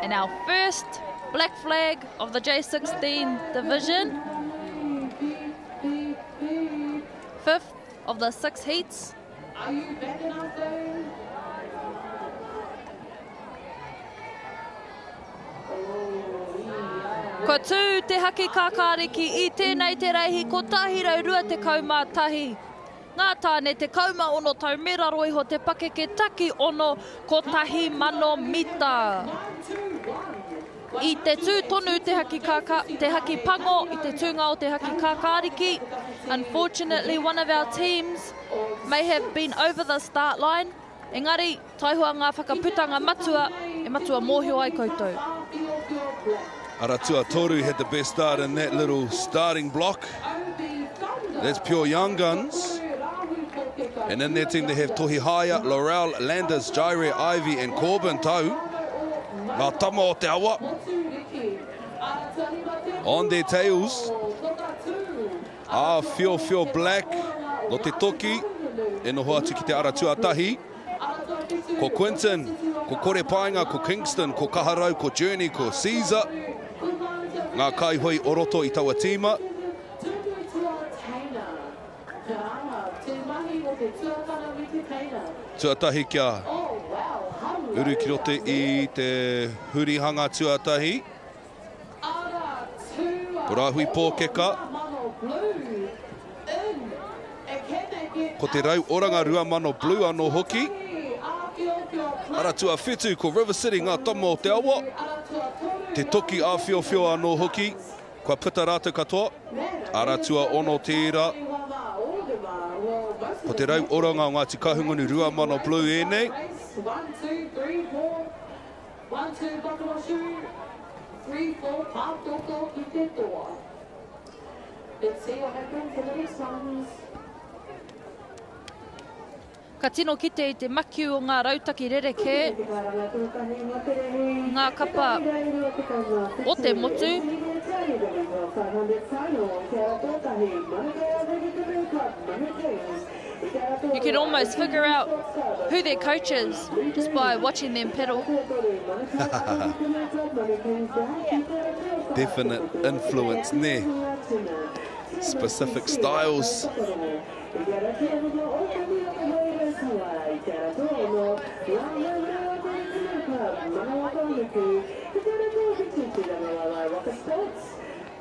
And our first black flag of the J16 division. Fifth of the six heats. Are you back enough though? Kua tū te haki kākāriki i tēnei te reihi 121. Ngā tāne 16 tau me raro iho te pakeke taki ono 1,000 mita. I te tū tonu te haki, kākā, te haki pango i te tūnga o te haki kākāriki. Unfortunately, one of our teams may have been over the start line. Engari, taihoa ngā whakaputanga matua e matua mōhio ai koutou. Aratua Toru had the best start in that little starting block. That's pure young guns. And in their team they have Tohi Haya, Laurel, Landers, Jaire, Ivy and Corbin Tau. Ngā tama o te awa. On their tails. Ah, Whio Whio Black, no te toki, e noho atu ki te ara tuatahi. Ko Quinton, ko Kore Paenga, ko Kingston, ko Kaharau, ko Journey, ko Caesar. Ngā kaihoi o roto i taua tīma. Tuatahi kia uru ki roto i te hurihanga tuatahi. Ko Rāhui Pōkeka. Ko Te Rau Oranga 2000 Blue anō hoki. Ara tuawhitu ko River City ngā tama o te awa. Te toki āwhiowhio anō hoki. Kua puta rātou katoa. Ara tuaono tērā. Ko Te Rau Oranga o Ngāti Kahungunu 2000 Blue ēnei. One, two, buckle or shoe. Three, four, pātoko ki te toa. Let's see what happens in the next ones. Ka tino kite i te makiu o ngā rautaki rerekē, ngā kapa o te motu. You can almost figure out who their coach is just by watching them pedal. Definite influence, ne? Specific styles.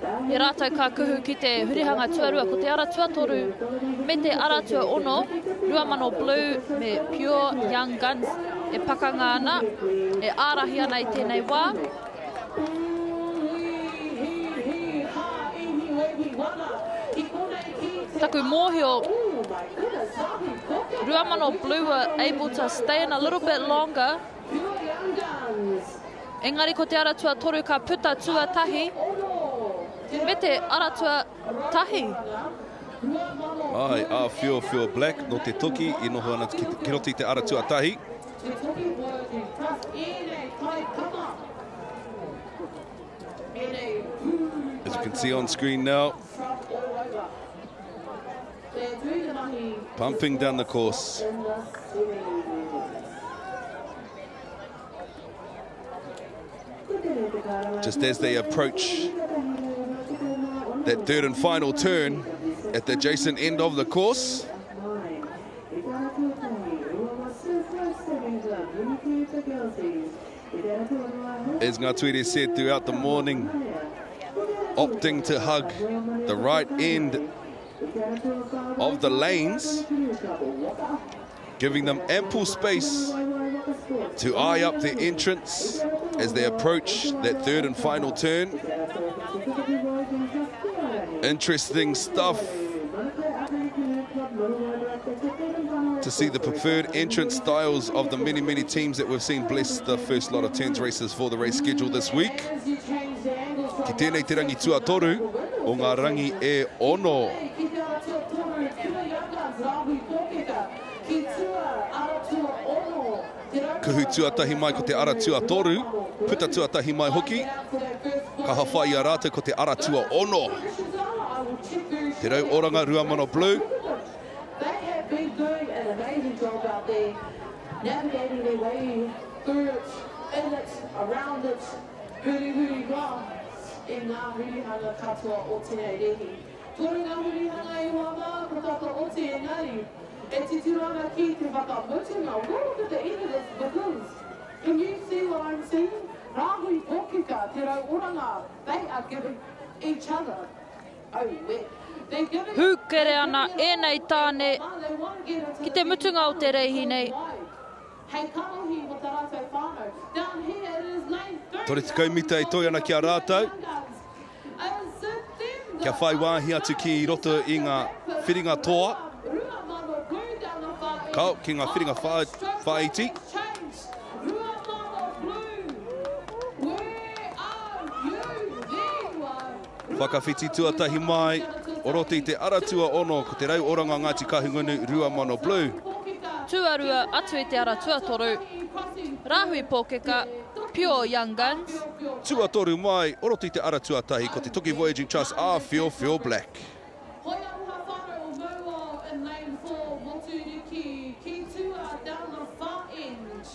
I rātou ka kuhu ki te hurihanga tuarua ko te ara tuatoru me te ara tuaono, 2000 Blue me Pure Young Guns e pakanga ana, e ārahi ana i tēnei wā. Taku mōhio, 2000 Blue were able to stay in a little bit longer. Engari ko te ara tuatoru ka puta tuatahi me te ara tuatahi. Ai, a Whiowhio Black nō te toki i noho ana ki, ki roto i te ara tuatahi. As you can see on screen now, pumping down the course. Just as they approach that third and final turn at the adjacent end of the course. As Ngā said throughout the morning, opting to hug the right end of the lanes, giving them ample space to eye up the entrance as they approach that third and final turn. Interesting stuff to see the preferred entrance styles of the many, many teams that we've seen bless the first lot of turns races for the race schedule this week. Ki tēnei te rangi tuatoru o ngā rangi e ono. Kuhu tuatahi mai ko te ara tuatoru, puta tuatahi mai hoki. Ka hawhai i a rātou ko te ara tuaono. Te Rau Oranga 2000 Blue. They have been doing an amazing job out there, navigating their way through it, in it, around it, huri huri rā i ngā hurihanga katoa o tēnei rēhi. Toru ngā hurihanga i wā mā, ko tata oti engari, e titiro ana ki te whakamutunga, we'll look at the end of this because can you see what I'm seeing? Rāhui Pōkeka, Te Rau Oranga, they are giving each other Hūkere ana ēnei tāne ki te mutunga o te reihi nei. 30 mita e toe ana ki a rātou, kia whai wāhi atu ki roto i ngā whiringa toa, kao, ki ngā whiringa whāiti. Whakawhiti tuatahi mai o roto i te ara tuaono ko Te Rau Oranga Ngāti Kahungunu 2000 Blue. Tuarua atu i te ara tuatoru, Rāhui Pōkeka, Pure Young Guns. Tuatoru mai o roto i te ara tuatahi ko Te Toki Voyaging Trust a Whio Whio Black. Hoi aroha whanau o Mauao in lane four Moturiki ki tua down the far end.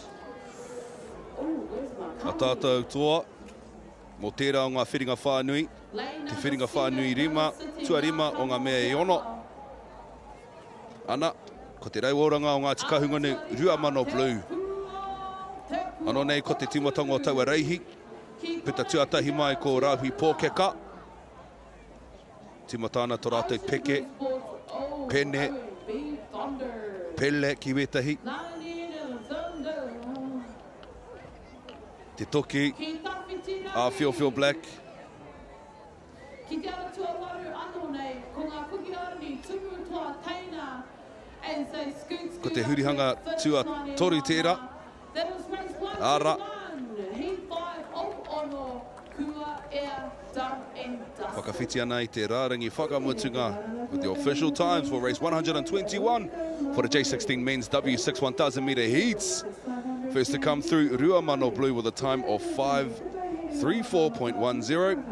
Ooh, where's my A tātou toa. Mō tērā o ngā whiringa whānui, te whiringa whānui rima, tuarima o ngā mea e ono. Ana, ko te rauoranga o Ngāti Kahungunu, 2000 Blue. Ano nei ko te tīmatanga o taua reihi, puta tuatahi mai ko Rāhui Pōkeka. Tīmata ana to rātou peke, pene, pele ki wētahi. Te toki a Whiowhio Black. Ki te ara tuawaru ano nei, ko nga kuki arani tumu toa teina as they scoot scoot Ko te hurihanga tua toru tērā. Ara. Whakawhiti ana i te rārangi whakamutunga with the official times for race 121 for the J16 men's W6 1000 meter heats. First to come through, Ruamano Blue with a time of 5:34.10.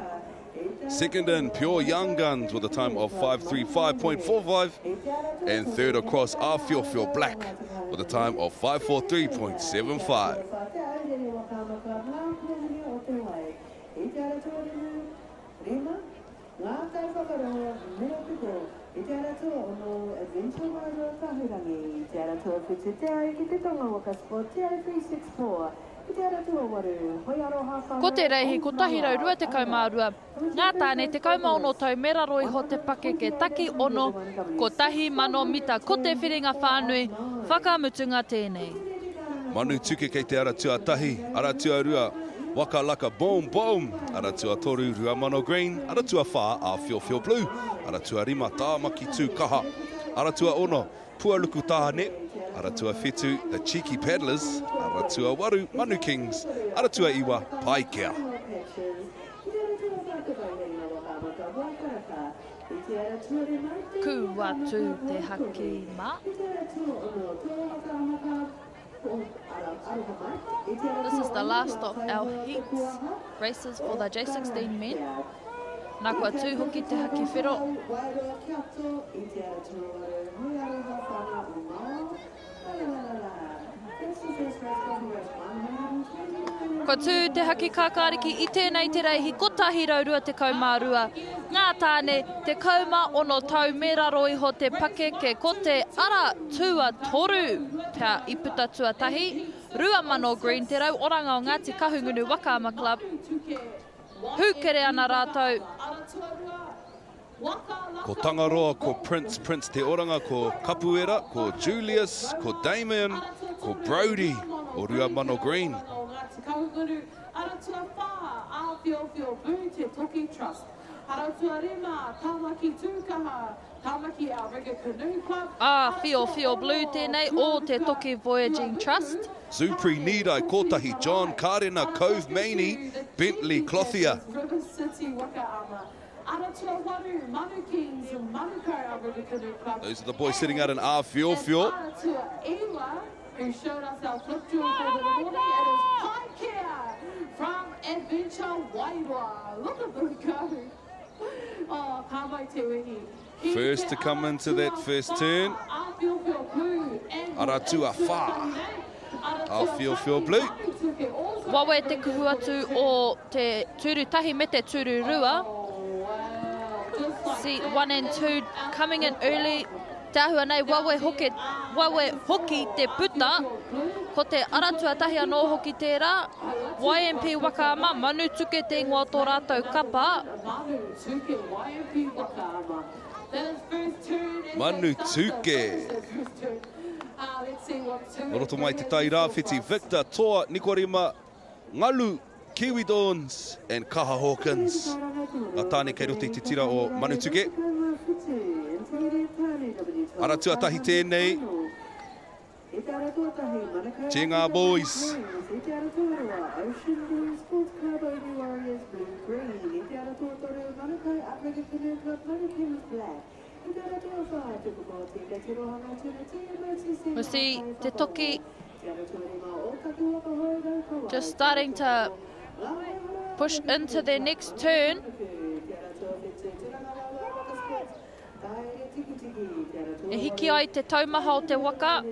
Second in, Pure Young Guns with a time of 5:35.45. And third across, Awhiowhio Black with a time of 5:43.75. Ko te reihi 122, ngā tāne 16 tau me raro iho te pakeke taki ono, 1,000 mita ko te whiringa whānui whakamutunga tēnei. Manu Tuke kei te ara tuatahi, ara tuarua, Waka Laka Boom Boom, ara tuatoru, 2000 Green, ara tuawhā, Āwhiowhio Blue, ara tuarima, Tāmaki Tū Kaha, ara tuaono, Pualuku Tāne, ara tuawhitu, The Cheeky Paddlers, ara tuawaru, Manu Kings, ara tuaiwa, Paikea. Kua tū te haki mā. This is the last of our heats races for the J16 men. Nā kua tū hoki te haki whero. Kua tū te haki kākāriki i tēnei te reihi 122 ngā tāne 16 tau me raro iho te pakeke ko te ara tuatoru pea i puta tuatahi 2000 Green Te Rau Oranga o Ngāti Kahungunu Waka Ama Club Hūkere ana rātou. Ko Tangaroa, ko Prince, Prince Te Oranga, ko Kapuera, ko Julius, ko Damien, ko Brodie o Ruamano Green. Āwhiowhio Blue tēnei o Te Toki Voyaging Trust. Zupri Nīrai Kotahi John Karena Cove Maney Bentley Clothier. Those are the boys sitting out in Āwhiowhio. First to come into that first turn. Aratua whā. Āwhiowhio Blue. Wawe te kuhu atu o te tūru tahi me te tūru rua. See, 1 and 2 coming in early. Te āhua nei, wawe hoki, wawe hoki te puta. Ko te ara tuatahi anō hoki tērā. YMP Waka Ama, Manu Tuke te ingoa o tō rātou kapa. Manu Tuke. Nō roto mai te Tai Rāwhiti, Victor Toa, Nikorima, Ngalu, Kiwi Dawns and Kaha Hawkins. Ngā tāne kei roto i te tira o Manutuke. Ara tuatahi tēnei. Tēngā boys. We see Te Toki just starting to push into their next turn. E hiki ai te taumaha o te waka.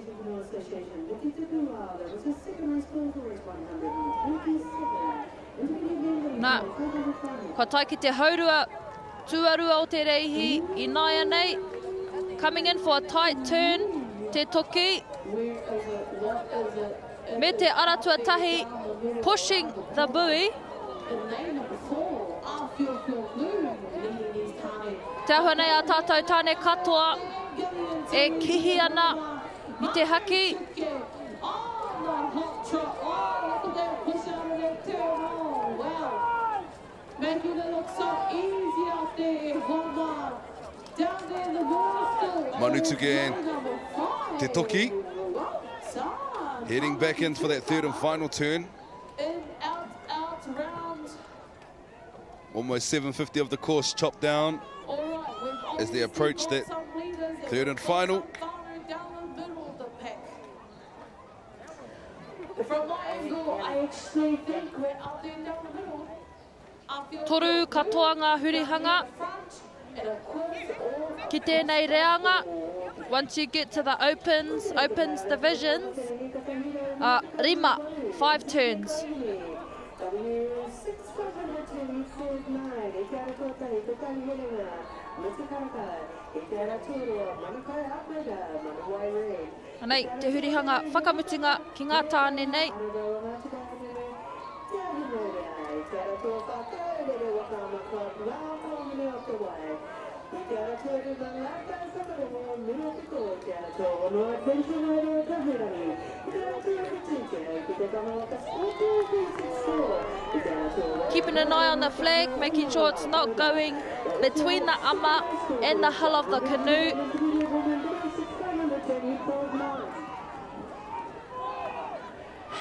Nā, kua tae ki te haurua tuarua o te reihi ināianei. Coming in for a tight turn, te toki. Me te ara tuatahi, pushing the buoy. Te ahua nei a tātou tāne katoa e kihi ana i te haki. Manutuke and Te Toki heading back in for that third and final turn. Almost 750 of the course chopped down as they approach that third and final. Toru katoa ngā hurihanga ki tēnei reanga. Once you get to the opens, opens divisions, rima, five turns. Anei te hurihanga whakamutunga ki ngā tāne nei. Keeping an eye on the flag, making sure it's not going between the ama and the hull of the canoe.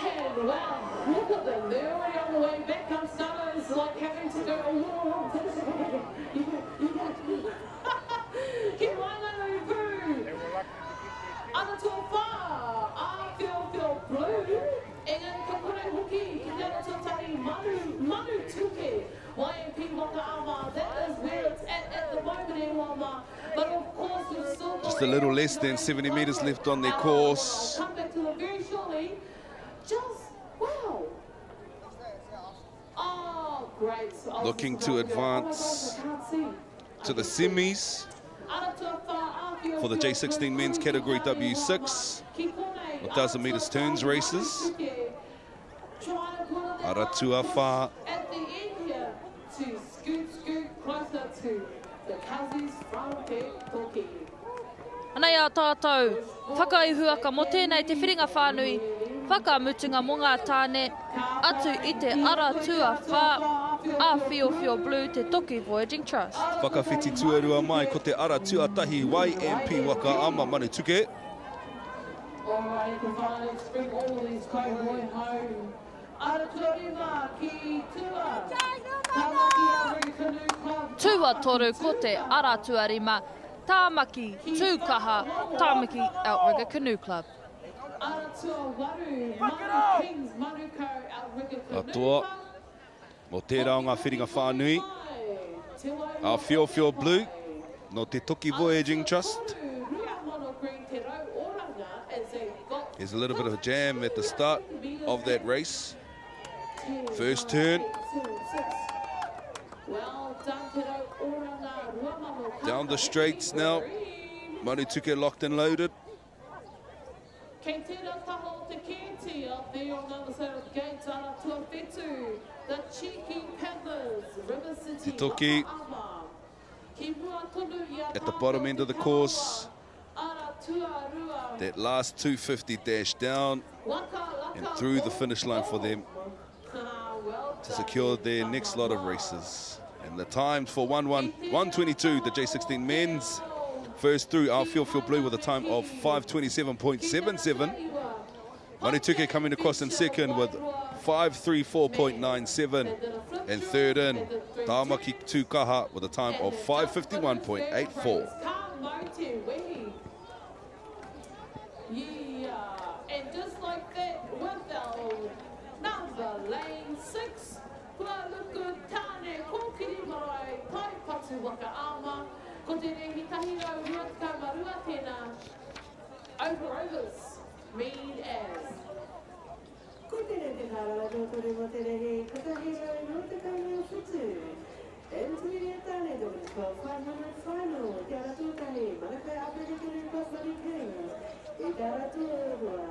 And wow, look at them. They're already on the way back up. Summer's like having to go. Oh, Ki waenganui pū. Ana tuawhā, āwhiowhio blue. Engari ka kore hoki ki te ara tuatahi manu, manu tuke. YMP Waka Ama, that is where it's at at the moment e hoa mā. But of course we've still got Just a little less than 70 metres left on their course. I'll come back to them very shortly. Just, wow. Oh, great. I was Looking just to about to go, oh my advance gosh, I can't see. to the semis for the J16 men's category W6, 1,000 metres turns races. Ara tuawhā. At the end here to scoot, scoot closer to the Kazis from Te Toki. Anei ā tātou whakaihuwaka mō tēnei te whiringa whānui whakamutunga mō ngā tāne atu i te ara tuawhā a Whiowhio Blue Te Toki Voyaging Trust. Whakawhiti tuarua mai ko te ara tuatahi YMP Waka Ama Manutuke. Alright, you can finally bring all these kaihoe home. Ara tuarima ki tua. Tamaki Outrigger Canoe Club. Tuatoru ko te ara tuarima, Tāmaki Tū Kaha, Tāmaki Outrigger Canoe Club. Ara tuawaru, Manu Kings Manukau Outrigger Canoe Katoa, Club. mō tērā o ngā whiringa whānui, a Whiowhio Blue, nō Te Toki Voyaging Trust. There's a little bit of a jam at the start of that race. First turn. Down the straights now. Manutuke locked and loaded. Kei tērā taha o te kēti up there on the other side of the gates, ara tuawhitu, the Cheeky Panthers, River City, Te Toki Waka Ama. Ki mua tonu i a at the bottom end of the course. Ara tuarua, That last 250 dash down and through the finish line for them to secure their next lot of races. And the times for 1:22, the J16 men's. First through our Feel Feel Blue with a time of 5:27.77. Manutuke coming across in second with 5:34.97. And third in, Tāmaki Tūkaha with a time of 5:51.84. Ka mau te wehi. Yeah, and just like that, with our number lane 6, kua luku tāne kōkiri marae, tai patu waka ama, ko te rehi tahi rau rua tekau ma rua tēnā, over overs, mean as. Ko te reo te kārawa tō toru mō te rehi, kotahi rau no te kaunga whitu. Intermediate tāne W12 500 final, Te Ara Tuatahi, Manukau Outrigger Canoe Club Manu Kings, I Te Ara Tuarua,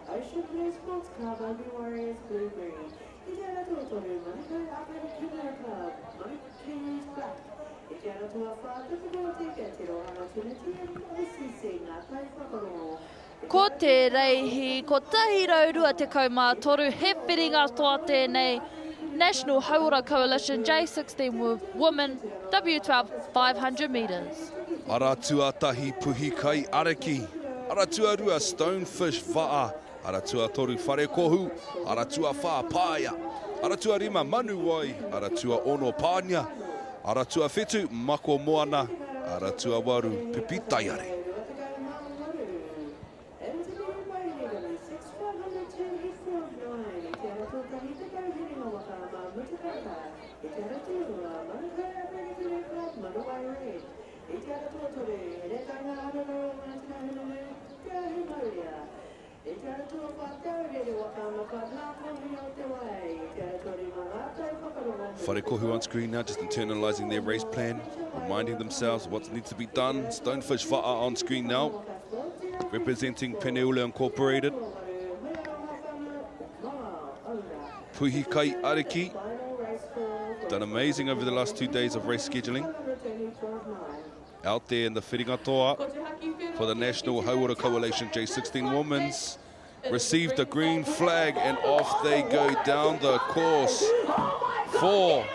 Ocean Blue Sports Club Obi Warriors Blue Green, I Te Ara Tuatoru, Manukau Outrigger Canoe Club, Manu Kings Black, I Te Ara Tuawhā, Te Whakaoteka, Te Rohanga Tuna TM, OCC, Ngā Tai Whakarongo. Ko te reihi 123 he whiringa toa tēnei National Hauora Coalition J16 Women W12 500 metres. Ara tuatahi puhi kai ariki. Ara tuarua stonefish va'a. Ara tuatoru wharekohu. Ara tuawhā paia. Ara tuarima manuwai. Ara tuaono pānia. Ara tuawhitu mako moana. Ara tuawaru pipi taiare. Wharekohu on screen now, just internalizing their race plan, reminding themselves what needs to be done. Stonefish Va'a on screen now, representing Peneula Incorporated. Puhi Kai Ariki. Done amazing over the last two days of race scheduling. Out there in the Whiringa Toa for the National Hauora Coalition J16 Women's. Received the green flag and off they go down the course. 4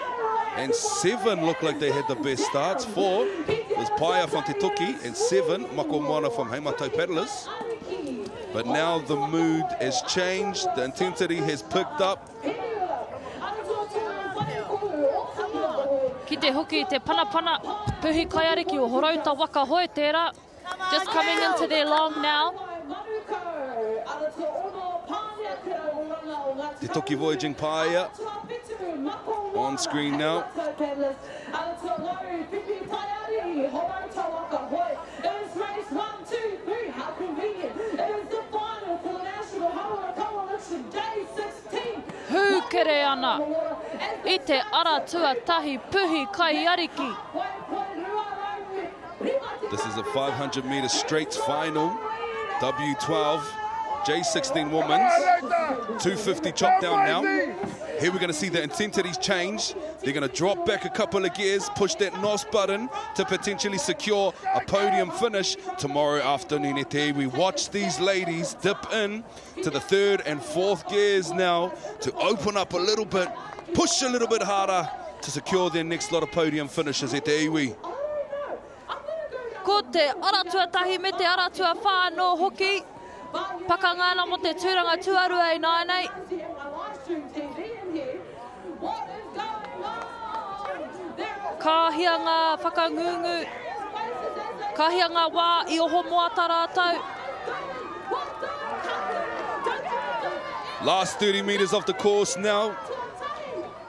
and 7 look like they had the best starts. 4 was Paia from Te Toki and 7 Mako Moana from Heimatau Paddlers. But now the mood has changed. The intensity has picked up. Ki te hoki te panapana, puhi kaiariki o Horouta waka hoe tērā. Just coming into their long now. Te Toki Voyaging Paia on screen now. Hūkere ana i te ara tuatahi puhi kaiariki. This is a 500 meter straight final, W12, J16 women's, 250 chop down now. Here we're going to see the intensities change. They're going to drop back a couple of gears, push that NOS button to potentially secure a podium finish tomorrow afternoon. Ete. We watch these ladies dip in to the third and fourth gears now to open up a little bit, push a little bit harder to secure their next lot of podium finishes. Ete iwi. Ko te ara tuatahi me te ara tuawhā anō hoki. Pakanga ana mō te tūranga tuarua ināianei. Ka hia ngā whakangungu, ka hia ngā wā i oho moata rātou. Last 30 metres of the course now.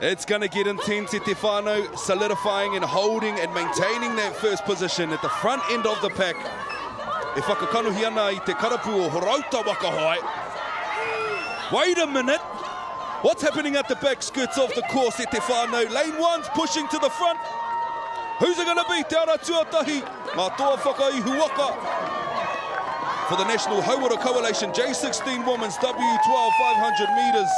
It's going to get intense at Te Whānau, solidifying and holding and maintaining that first position at the front end of the pack. E whakakanohi ana i te karapu o Horouta waka hoe. Wait a minute. What's happening at the back skirts of the course at Te Whānau? Lane one's pushing to the front. Who's it going to be? Te Ara Tuatahi, Ngā Toa Whakaihu Waka. For the National Hauora Coalition J16 Women's W12 500 metres.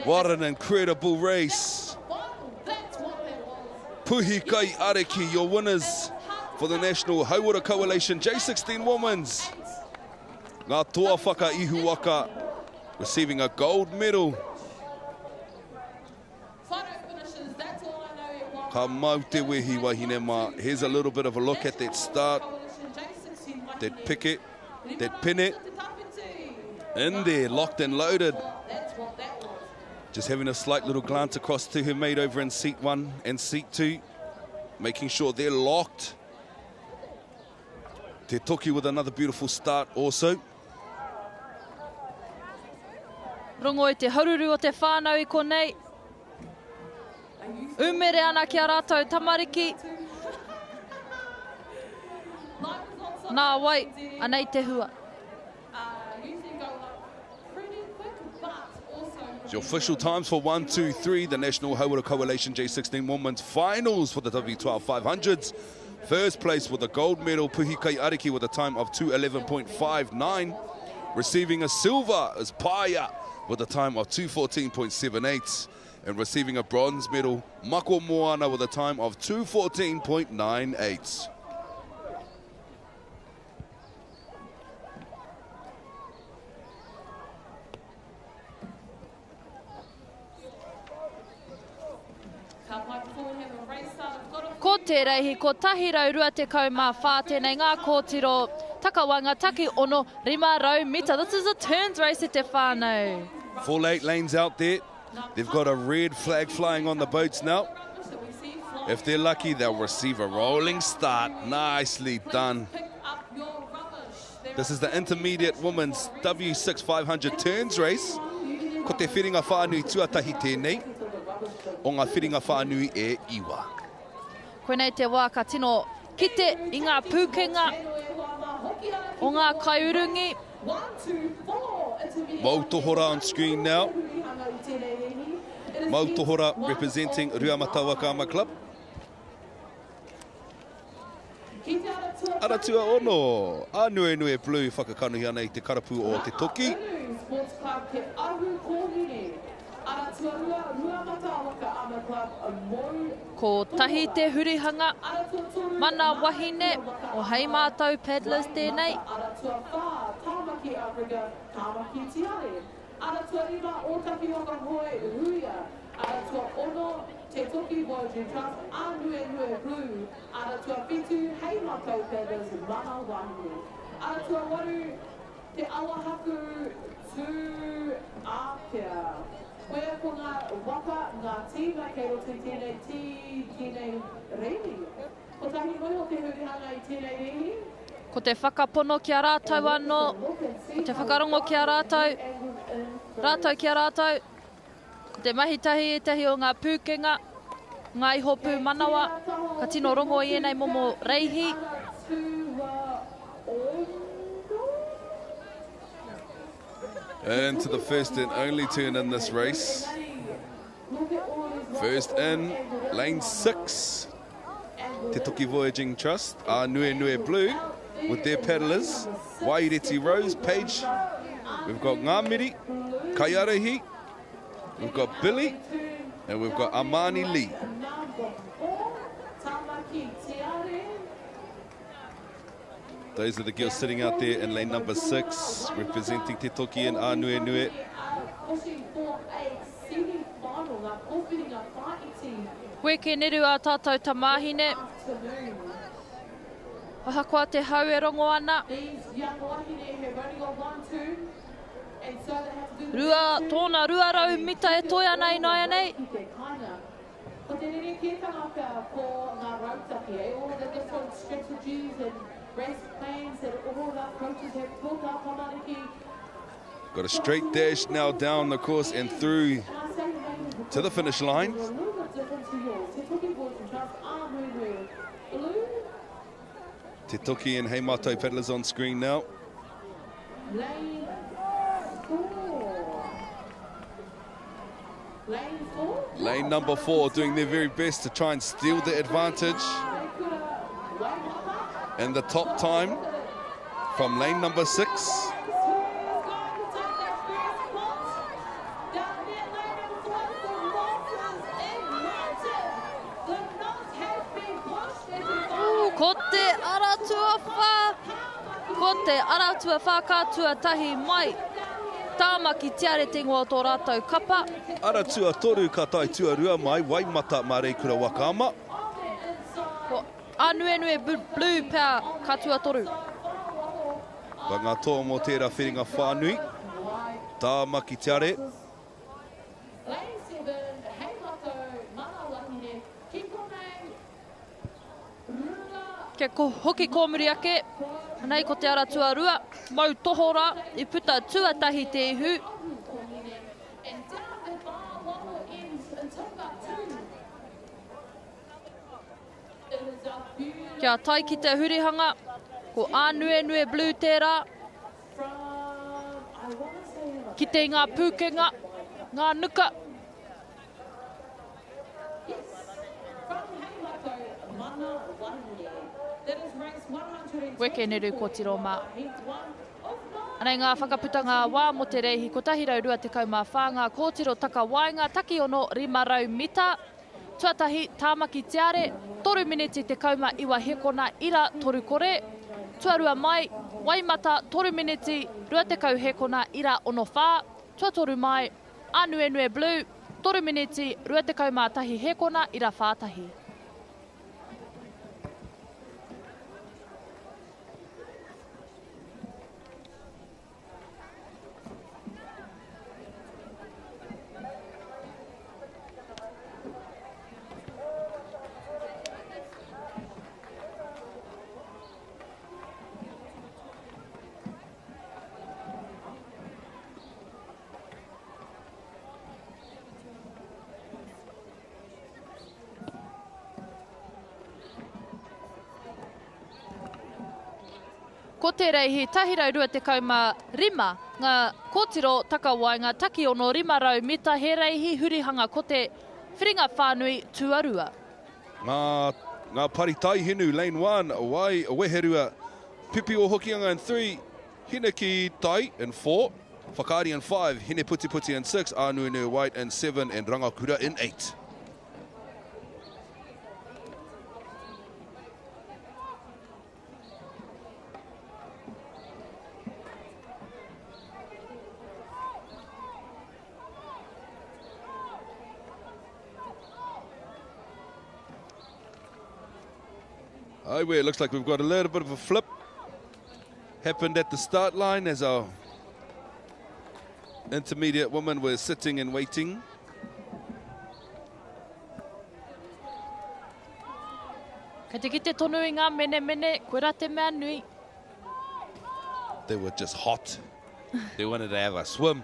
What an incredible race. Puhi Kai Ariki, your winners for the National Hauora Coalition J16 Women's. Ngā Toa Whakaihu Waka receiving a gold medal. Ka mau te wehi wahine mā. Here's a little bit of a look at that start. That picket, that pine. In there, locked and loaded. Just having a slight little glance across to her mate over in seat 1 and seat 2. Making sure they're locked. Te Toki with another beautiful start also. Rongo i te haruru o te whānau i konei. Umere ana ki a rātou tamariki. Nā wai, anei te hua. The official times for 1, 2, 3, the National Hauora Coalition J16 Women's Finals for the W12 500s. First place with a gold medal, Puhikai Ariki with a time of 2:11.59. Receiving a silver is Paia with a time of 2:14.78. And receiving a bronze medal, Mako Moana with a time of 2:14.98. Ko te reihi 124 tēnei ngā kōtiro takawaenga taki ono 500 mita. This is a turns race e te whānau. Full 8 lanes out there. They've got a red flag flying on the boats now. If they're lucky, they'll receive a rolling start. Nicely done. This is the intermediate women's W6 500 turns race. Ko te whiringa whānui tuatahi tēnei, o ngā whiringa whānui e iwa. Koinei te wā ka tino kite i ngā pūkenga o ngā kaiurungi. Mau Tohora on screen now. Mau Tohora representing Ruamatawaka Ama Club. Aratua ono, a Nuenue Blue whakakanohi ana i te karapu o Te Toki. Sports Club, Te Ahu Kōhine. Ara tuarua, Ruamata Waka Ama Club, Mou Kotahi te hurihanga, mana wahine o Hei Mātau Paddlers tēnei. Ara tuawhā, Tāmaki Outrigger, Tāmaki Tiare. Ara tuarima, Ōtaki Waka Hoe, Huia. Ara tuaono, Te Toki Voyaging Trust, Ānuenue Blue. Ara tuawhitu, Hei Mātau Paddlers, Mana Wahine. Ara tuawaru, Te Awahaku Tū Ātea. Koia ko ngā waka, ngā tīma kei roto i tēnei tī, tēnei rīhi. Kotahi noa iho te hurihanga i tēnei rīhi. Ko te whakapono ki a rātou anō, ko te whakarongo ki a rātou, rātou ki a rātou, ko te mahi tahi ētahi o ngā pūkenga, ngā iho pūmanawa, ka tino rongo i ēnei momo reihi. Into the first and only turn in this race. First in, lane 6, Te Toki Voyaging Trust, Ānuenue Blue, with their paddlers, Waireti Rose, Paige. We've got Ngāmiri, Kaiarahi, we've got Billy, and we've got Amani Lee. Those are the girls sitting out there in lane number 6, representing Te Toki and Ānuenue. Weke neru ā tātou tamāhine. Ahakoa te hau e rongo ana. Rua, tōna 200 mita e toe ana ināianei. Ko te rerekētanga pea ko ngā rautaki, eh, all of the different strategies and race plans that all of our coaches have taught our tamariki. Got a straight dash now down the course and through to the finish line. Te Toki and Hei Mātou paddlers on screen now. Lane 4. Lane 4. Lane number 4 doing their very best to try and steal the advantage. And the top time from lane number 6. Ko te ara tuawhā, ko te ara tuawhā ka tuatahi mai. Tāmaki Tiare te ingoa o tō rātou kapa. Ara tuatoru ka tae tuarua mai, Waimata mā Reikura Wakaama. Ko Anuenue Blue pea ka tuatoru. Ka ngā toa mō tērā whiringa whānui, Tāmaki Tiare. Kia hoki kōmuri ake, anei ko te ara tuarua, mau tohora i puta tuatahi te ihu. Kia tae ki te hurihanga, ko Ānuenue Blue tērā. Kite i ngā pūkenga, ngā nuka. Wekeneru kotiro mā. Anei ngā whakaputanga wā mō te reihi 124 ngā kōtiro takawaenga takiono 500 mita. Tuatahi, Tāmaki Tiare, toru miniti 19 hekona ira toru kore. Tuarua mai, Waimata, toru miniti 20 hekona ira ono whā. Tuatoru mai, Ānuenue Blue, toru miniti 21 hekona ira whā tahi. Ko te reihi 125 ngā kōtiro takawaenga takiono 500 mita he reihi hurihanga ko te whiringa whānui tuarua. Ngā ngā pari taihinu, lane 1, Wai, Weherua, Pipi o Hokianga in 3, Hinaki Tai in 4. Whakaari in 5, Hineputiputi in 6, Anuenue White in 7, and Rangakura in 8. Oh, it looks like we've got a little bit of a flip. Happened at the start line as our intermediate woman was sitting and waiting. Kei te kite tonu i ngā menemene, koira te mea nui. They were just hot. They wanted to have a swim.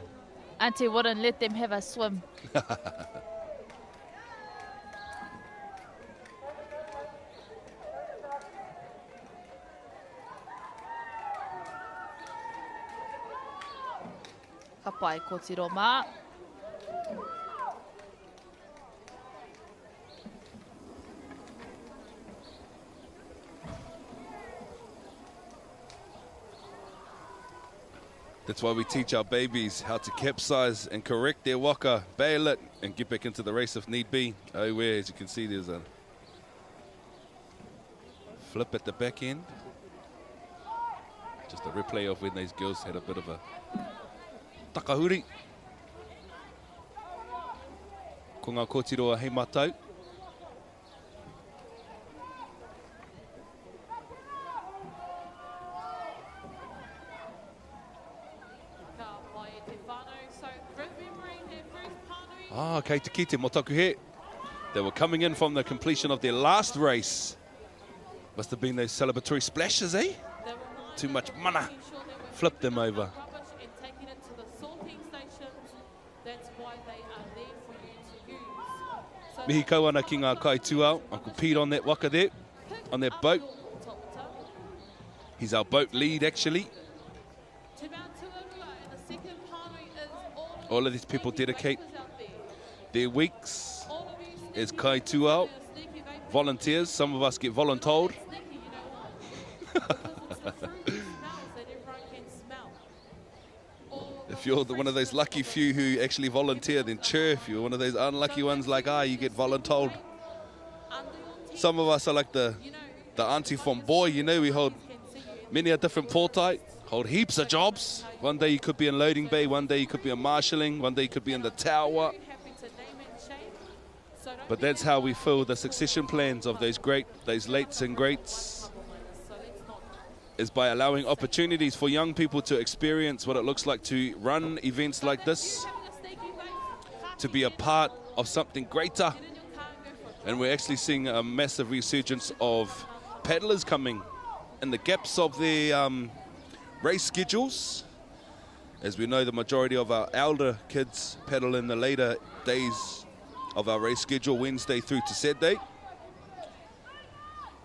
Auntie wouldn't let them have a swim. Ka pai, kōtiro mā. That's why we teach our babies how to capsize and correct their waka, bail it, and get back into the race if need be. Oh, where, as you can see, there's a flip at the back end. Just a replay of when these girls had a bit of a takahuri. Ko ngā kōtiro a hei matau. Ah, kei te kite, mo taku he. They were coming in from the completion of their last race. Must have been those celebratory splashes, eh? Too much mana. Flipped them over. Mihi kau ana ki ngā kai tūao. Uncle Pete on that waka there, on that boat. He's our boat lead, actually. All of these people dedicate their weeks as kai tūao. Volunteers, some of us get voluntold. If you're one of those lucky few who actually volunteer, then chur. If you're one of those unlucky ones like I, you get voluntold. Some of us are like the auntie from Boy, you know, we hold many a different pōtai, hold heaps of jobs. One day you could be in loading bay, one day you could be in marshalling, one day you could be in the tower. But that's how we fill the succession plans of those great, those lates and greats, is by allowing opportunities for young people to experience what it looks like to run events like this, to be a part of something greater. And we're actually seeing a massive resurgence of paddlers coming in the gaps of their race schedules. As we know, the majority of our elder kids paddle in the later days of our race schedule, Wednesday through to Saturday.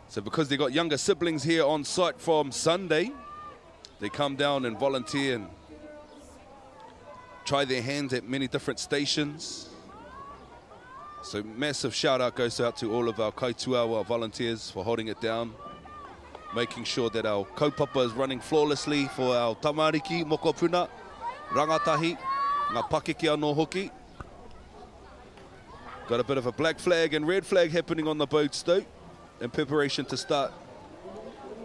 So because they've got younger siblings here on site from Sunday, they come down and volunteer and try their hands at many different stations. So massive shout out goes out to all of our kaituawa volunteers for holding it down, making sure that our kaupapa is running flawlessly for our tamariki, mokopuna, rangatahi, ngā pakeke anō hoki. Got a bit of a black flag and red flag happening on the boats though, in preparation to start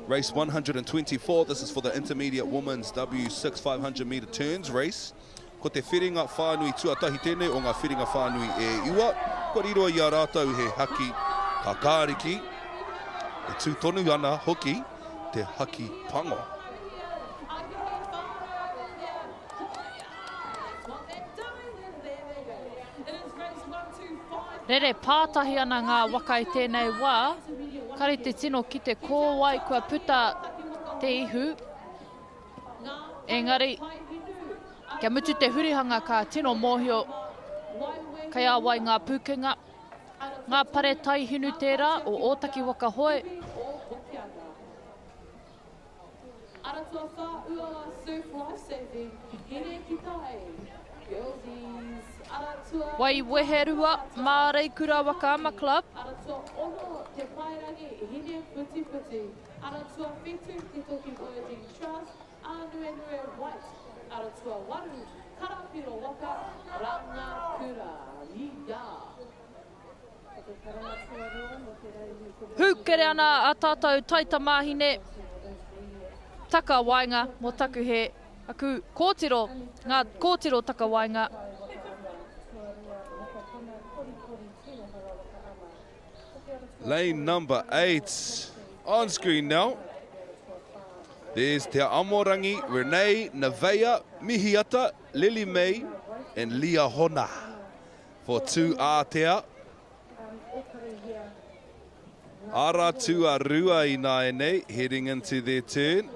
race 124. This is for the intermediate women's W6 500 meter turns race. Ko te whiringa whānui tuatahi tēnei o ngā whiringa whānui e iwa. Ko riro i a rātou he haki kakariki. E tū tonu ana hoki te haki pango. Rere pātahi ana ngā waka i tēnei wā, kare te tino ki te kōwai kua puta te ihu, engari kia mutu te hurihanga ka tino mōhio kei a wai ngā pūkenga, ngā pare tai hinu tērā o Ōtaki Waka Hoe. Waiweherua, Māreikura Waka Ama Club. Ānuenue White, Aratuawaru, Karapiro Waka, Rangakura, Ia. Hūkere ana a tātou taitamāhine takawaenga mō taku he, aku kōtiro, ngā kōtiro takawaenga. Lane number 8 on screen now. There's Te Amorangi, Renee, Nevaeh, Mihiata, Lily May, and Leah Hona for Tūātea. Ara Tuarua ināianei, heading into their turn.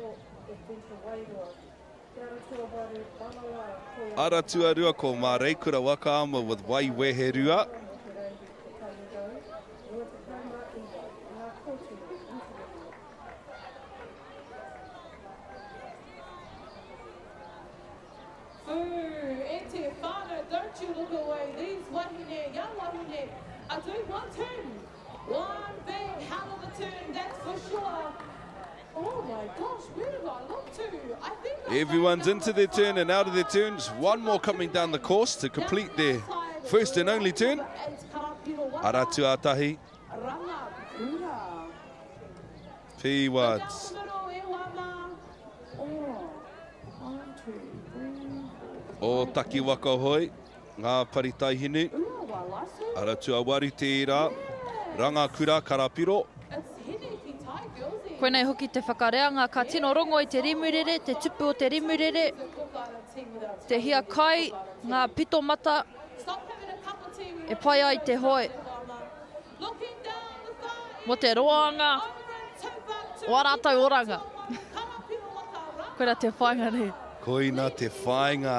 Ara Tuarua ko Māreikura Wakaama with Waiweherua. Whū, e te whānau, don't you look away, these wahine, young wahine, are doing one turn, one big hell of a turn, that's for sure. Oh my gosh, where did I look to? I think I Everyone's into their turn and out of their turns. One more coming down the course to complete their first and only turn. Ara tuatahi. P-words. O Takiwaka hoi, ngā pari taihinu. Ara tuawaru tērā, Rangakura Karapiro. Koinei hoki te whakareanga ka tino rongo i te rimurere, te tupu o te rimurere, te hiakai, ngā pito mata e pai ai te hoe. Mō te roanga o ā rātou oranga. Koira te whāinga nei. Koina te whāinga.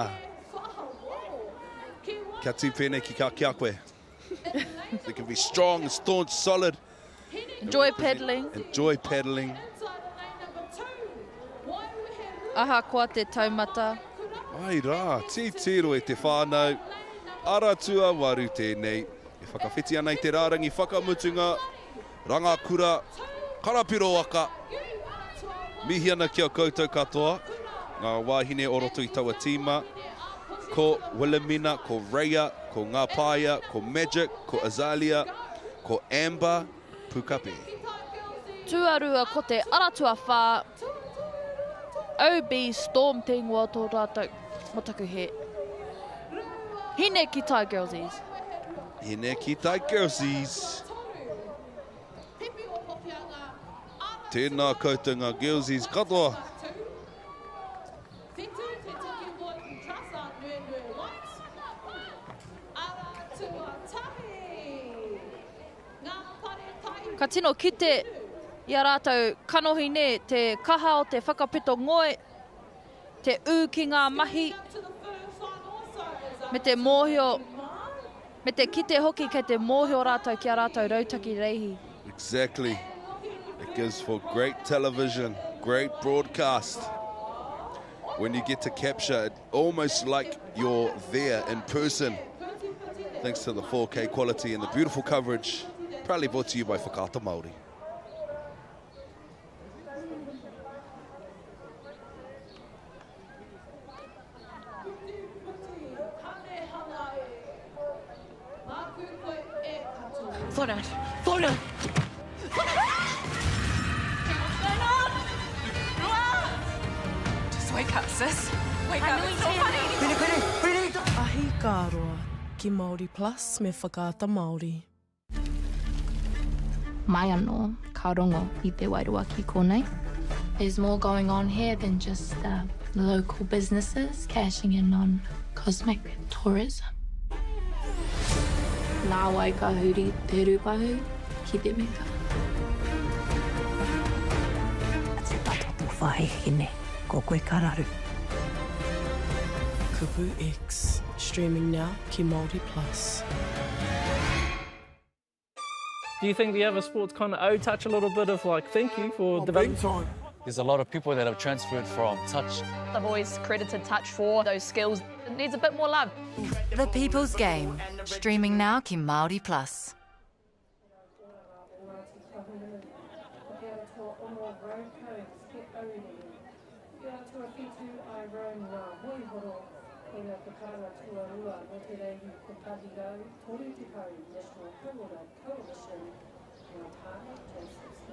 Kia tū pēnei ki ka ki a koe. They can be strong, staunch, solid. Enjoy paddling. Enjoy paddling. Ahakoa te taumata. Ai rā, titiro e te whānau. Ara tuawaru tēnei. E whakawhiti ana i te rārangi whakamutunga, Rangakura, Karapiro waka. Mihi ana ki a koutou katoa, ngā wāhine o roto i taua tīma, ko Wilhelmina, ko Reia, ko Ngāpaia, ko Magic, ko Azalea, ko Amber Pukape. Tuarua ko te ara tuawhā, OB Storm te ingoa o tō rātou, o taku he. Hine ki tai girlsies. Hine ki tai girlsies. Tēnā koutou ngā girlsies katoa. Ka tino kite i a rātou kanohi nē, te kaha o te whakapeto ngoi, te ū ki ngā mahi, me te mōhio, me te kite hoki kei te mōhio rātou ki a rātou rautaki reihi. Exactly. It gives for great television, great broadcast. When you get to capture it almost like you're there in person. Thanks to the 4K quality and the beautiful coverage. Proudly brought to you by Whakaata Māori. Slow down. Slow down. Just wake up, sis. Wake up. It's so funny. Ahi kā roa, ki Māori Plus me Whakaata Māori. Mai anō, ka rongo i te wairua ki konei. There's more going on here than just uh, local businesses cashing in on cosmic tourism. Nā wai ka huri te rūpahu ki te meka. Te pato tō whahehene, ko koe ka raru. Kupu X, streaming now ki Māori Plus. Do you think the other sports kind of owe touch a little bit of like, thank you for oh, developing? time. There's a lot of people that have transferred from touch. I've always credited touch for those skills. It needs a bit more love. The People's Game, streaming now ki Māori Plus. tuawhitu Irone Ngā Hoihoro, koina te karanga tuarua mō te reihi 130 National Hauora Coalition, Ngā Tāne J16.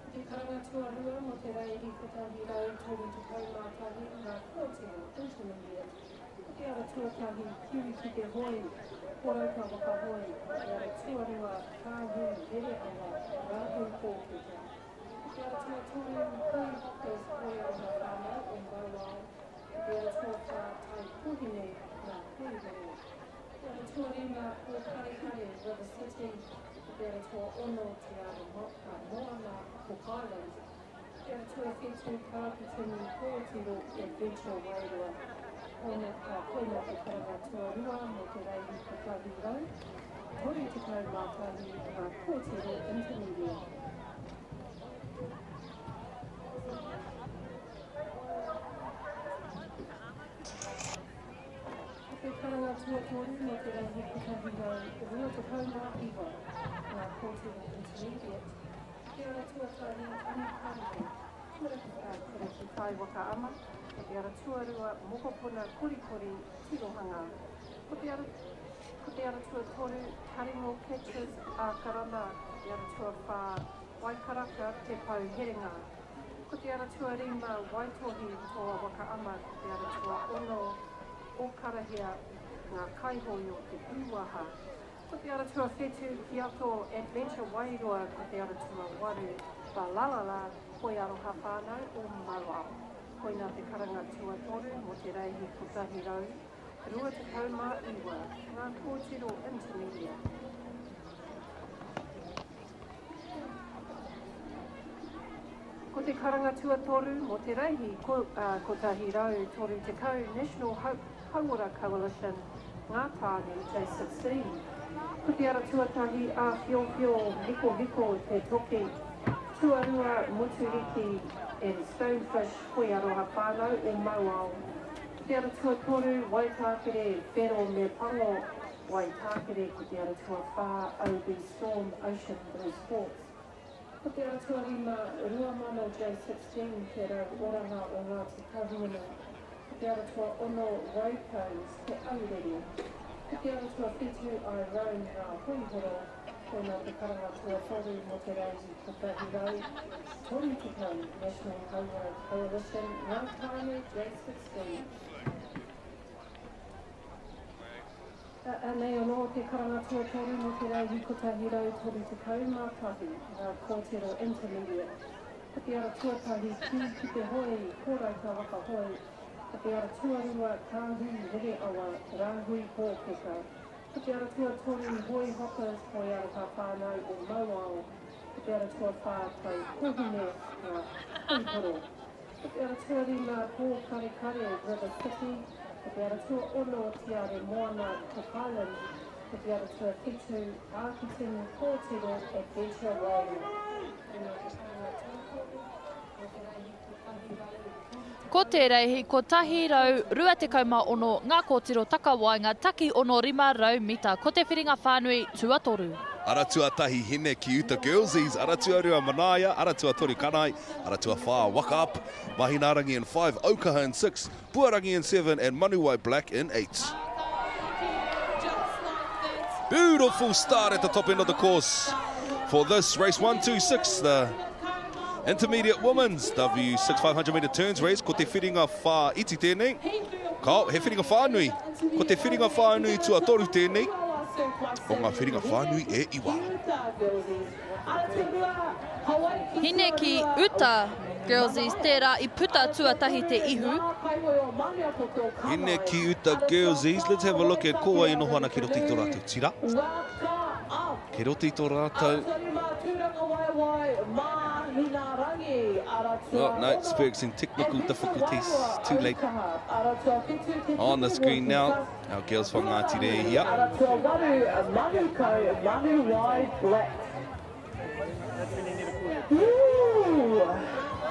Ko te karanga tuarua mō te reihi 131 Ngā Kōtiro Intermediate, ko te ara tuatahi Kiwi ki te hoe, Porauka waka hoe, ko te ara tuarua Kāhu rere awa, Rāhui pōkeka. Ko te ara tuatoru Hoi Hoppers Hoi Aroha Whānau o Mauao, ko te ara tuawhā Tai Kohine, Ngā Koihoro. Ko te ara tuarima Pōkarekare, River City, ko te ara tuaono Te Ara Moana, Cook Island, ko te ara tuawhitu Tākitimu, Kōtiro, Adventure Wairua. Koina, koina te karanga tuarua mō te reihi 131 ngā kōtiro intermediate. Ko te karanga tuatoru mō te reihi 129 ngā kōtiro intermediate, te ara tuatahi Taniwharau, Kura ki Tai Waka Ama, ko te ara tuarua Mokopuna Korikori Tirohanga, ko te ara ko te ara tuatoru Taringo Catchers Ākarana, ko te ara tuawhā Waikaraka Te Pou Herenga, ko te ara tuarima Waitohi Toa Waka Ama, ko te ara tuaono Ōkarahea Ngā Kaihoe o Te Pūwaha, ko te ara tuawhitu Kiato Adventure Wairoa, ko te ara tuawaru Balalala Hoi Aroha Whānau o Mauao. Koina te karanga tuatoru mō te reihi 129, ngā kōtiro intermediate. Ko te karanga tuatoru mō te reihi 130 National Hauora Coalition, ngā tāne J16. Ko te ara tuatahi āwhiowhio hikohiko te toki, tuarua Moturiki and Stonefish Hoi Aroha Whānau o Mauao. Ko te ara tuatoru Waitākere, Whero me Pango, Waitākere Ko te ara tuawhā OB Storm Ocean Blue Sports. Ko te ara tuarima 2000 J16 Te Rau Oranga o Ngāti Kahungunu. Ko te ara tuaono Road Cones Te Aurere. Ko te ara tuawhitu Irone Ngā Hoihoro. Koinā te karanga tuatoru mō te reihi 130 National Hauora Coalition Ngā Tāne J16. Anei anō te karanga tuatoru mō te reihi 131, ngā kōtiro intermediate. Ko te ara tuatahi kī ki te hoe, ko Rauka waka hoe. Ko te ara tuarua kāhui rere awa, rāhui pōkeka. Ko te ara tuatoru hoe hoppers, hoe aroha whānau o Mauao. Ko te ara tuawhā tai kohine, ngā hoihoro. Ko te ara tuarima Pōkarekare, River City, ko te ara tuaono Tiare Moana, Cook Island, ko te ara tuawhitu Ākitimu Kōtiro, Adventure Warrior. Tēnā te karanga tuatoru mō te reihi 130. Ko te reihi 126 ngā kōtiro takawaenga taki ono 500 mita. Ko te whiringa whānui tuatoru. Ara tuatahi Hine ki uta Girlsies, ara tuarua Manaia, ara tuatoru Kanae, Ara tuawhā, Waka Up, Mahinaarangi in 5, Aukaha in 6, Puarangi in 7 and Manuwai Black in 8. Beautiful start at the top end of the course for this race 1, 2, 6, the intermediate women's W6 500 meter turns race. Ko te whiringa whā iti tēnei. Kao, he whiringa whānui. Ko te whiringa whānui tuatoru tēnei. O ngā whiringa whānui e iwa. Hine ki uta, Girlsies, tērā i puta tuatahi te ihu. Hine ki uta, Girlsies, let's have a look at ko wai e noho ana ki roto i tō rātou tira. Ki roto i tō rātou. Oh, no, experiencing technical difficulties. Too late. On the screen now. Our girls from Ngāti Rēhia.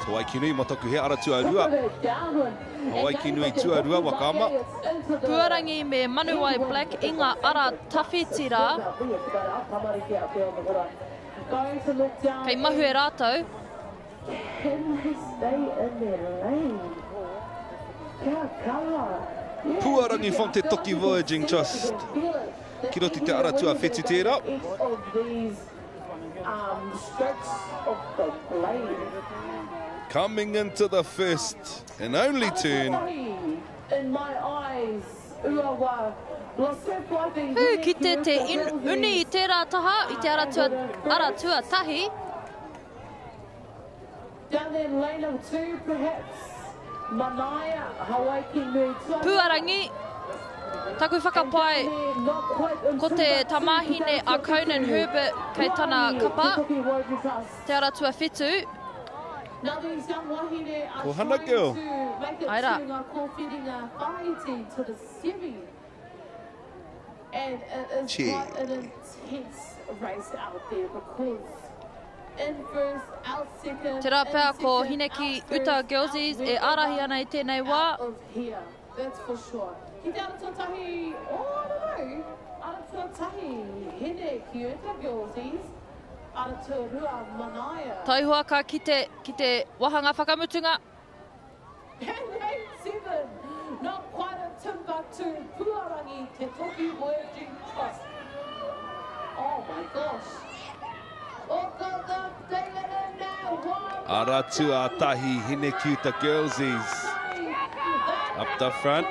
Hawaiki nui ma taku he ara tuarua. Hawaiki nui tuarua waka ama. Puarangi me Manuwai Black i nga ara tawhiti ra. Kei mahue ratou. Can they stay in their lane? Kia kaha. Puarangi from Te Toki Voyaging Trust. Ki roto i te ara tuawhitu tērā. Of these um, strokes of the blade. Coming into the first and only turn. In my eyes, Uawa, Hū, kite te uni i tērā taha, i te ara tua, ara tuatahi. Pūarangi, taku whakapae, ko te tamāhine a Conan Herbert kei tana kapa, te ara tuawhitu. Ko Hana Girl. Ae rā. And it is Che. quite an intense race out there because in first, out second, Tērā in pea ko second, Hineki out Uta first, Girlsies out e ārahi ana i tēnei wā. out of here. That's for sure. Ki te ara tuatahi, oh, I don't know. Ara tuatahi, Hine ki Uta Girlsies. Ara tuarua, Manaia. Taihoa ka kite ki te wāhanga whakamutunga. And 8-7, not quite a Timbuktu, Puarangi, Te Toki Voyaging Trust. Oh my gosh. Oh, God, the Ara tuatahi, Hinekiuta Girlsies. Up the front.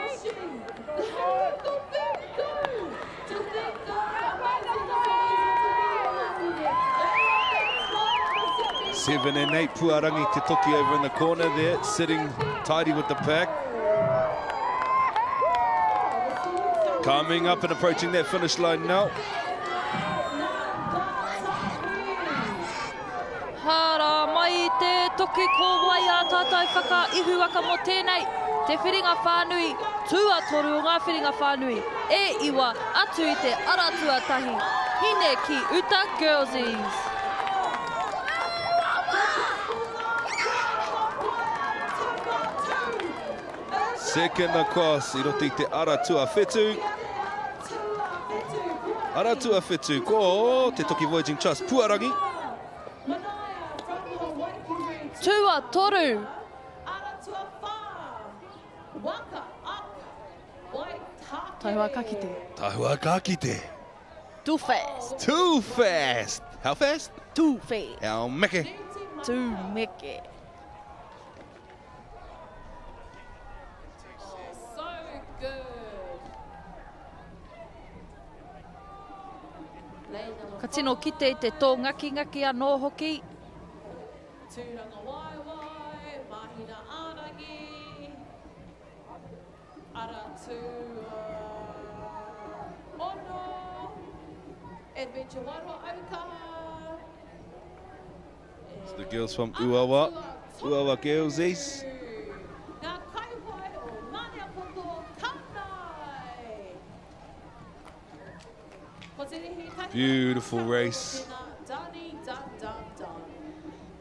7 and 8, Puarangi Te Toki over in the corner there, sitting tidy with the pack. Coming up and approaching that finish line now. Hara mai te toki ko wai ā tātou whakaihuwaka mō tēnei, te whiringa whānui, tuatoru o ngā whiringa whānui, e iwa atu i te ara tuatahi, Hine ki uta Girlsies. Second across i roto i te ara tuawhitu. Ara tuawhitu, ko Te Toki Voyaging Trust, Puarangi. Tuatoru. Tahua ka kite. Tahua ka kite. Too fast. Too fast. How fast? Too fast. How meke. Too meke. So good. Ka tino kite i te tōngakingaki anō hoki. Tūrangawaewae, Mahina Ārangi, Ara Tuaono, Adventure Wairoa Aukaha. It's the girls from Uawa. Uawa Girlsies. Ngā kaihoe o Maniapoto, ka nai! Ko te rihi tahi Beautiful race. Dani, dun, dun, dun.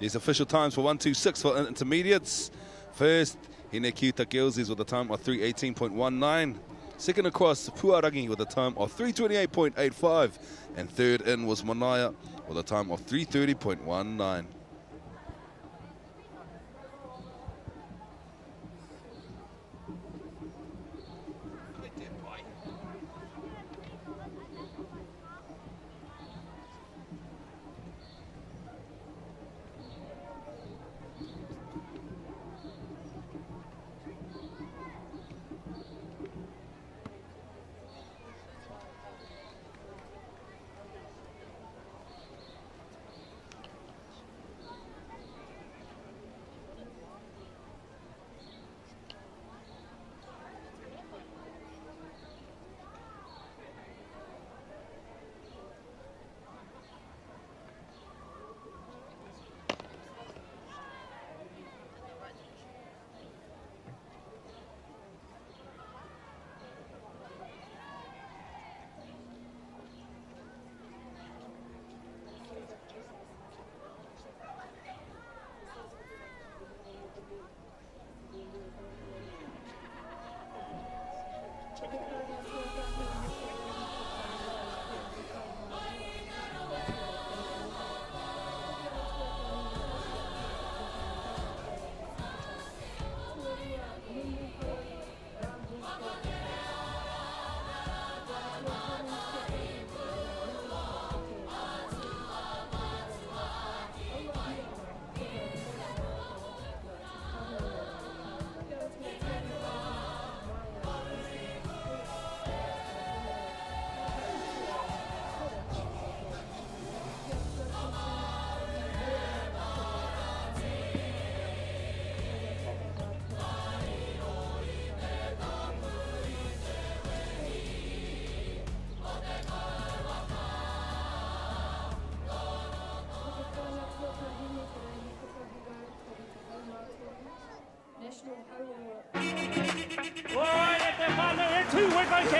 There's official times for 1-2-6 for intermediates. First, Hinekiuta Girlsies with a time of 3:18.19. Second across, Puarangi with a time of 3:28.85. And third in was Manaia with a time of 3:30.19.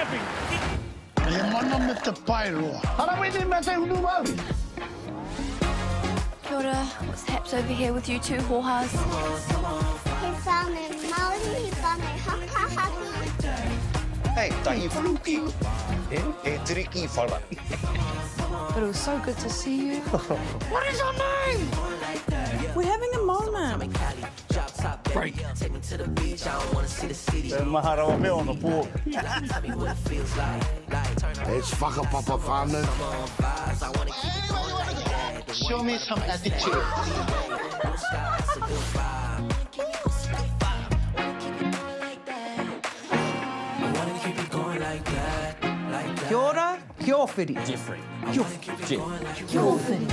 happy. He mana me te paeroa. Harawene me te unu mauri. Kia ora, what's haps over here with you two hohas? He whānau Māori, he whānau haka haku. Hey, tahi wharuki. E tiriki whara. But it was so good to see you. What is your name? We're having a moment. Break. E maha rawa me ona pō. It's whakapapa whānau. Show me some attitude. Kia ora, kia whiri. Jeffrey. Kia Jeff. Kia whiri.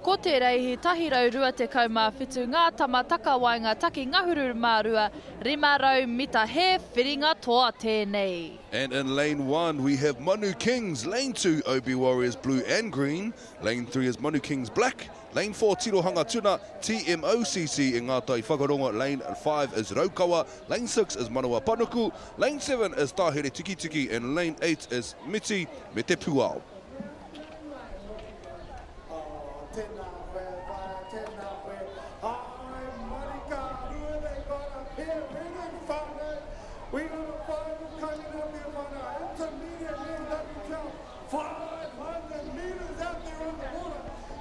Ko te reihi 127 ngā tama takawaenga taki ngahuru mā rua, 500 mita he whiringa toa tēnei. And in lane one, we have Manu Kings. Lane two, OB Warriors blue and green. Lane three is Manu Kings black. Lane 4, Tirohanga Tuna, TMOCC in Ngā Tai Whakarongo. Lane 5 is Raukawa. Lane 6 is Manawa Panuku. Lane 7 is Tahere Tikitiki. And lane 8 is Miti Metepuao.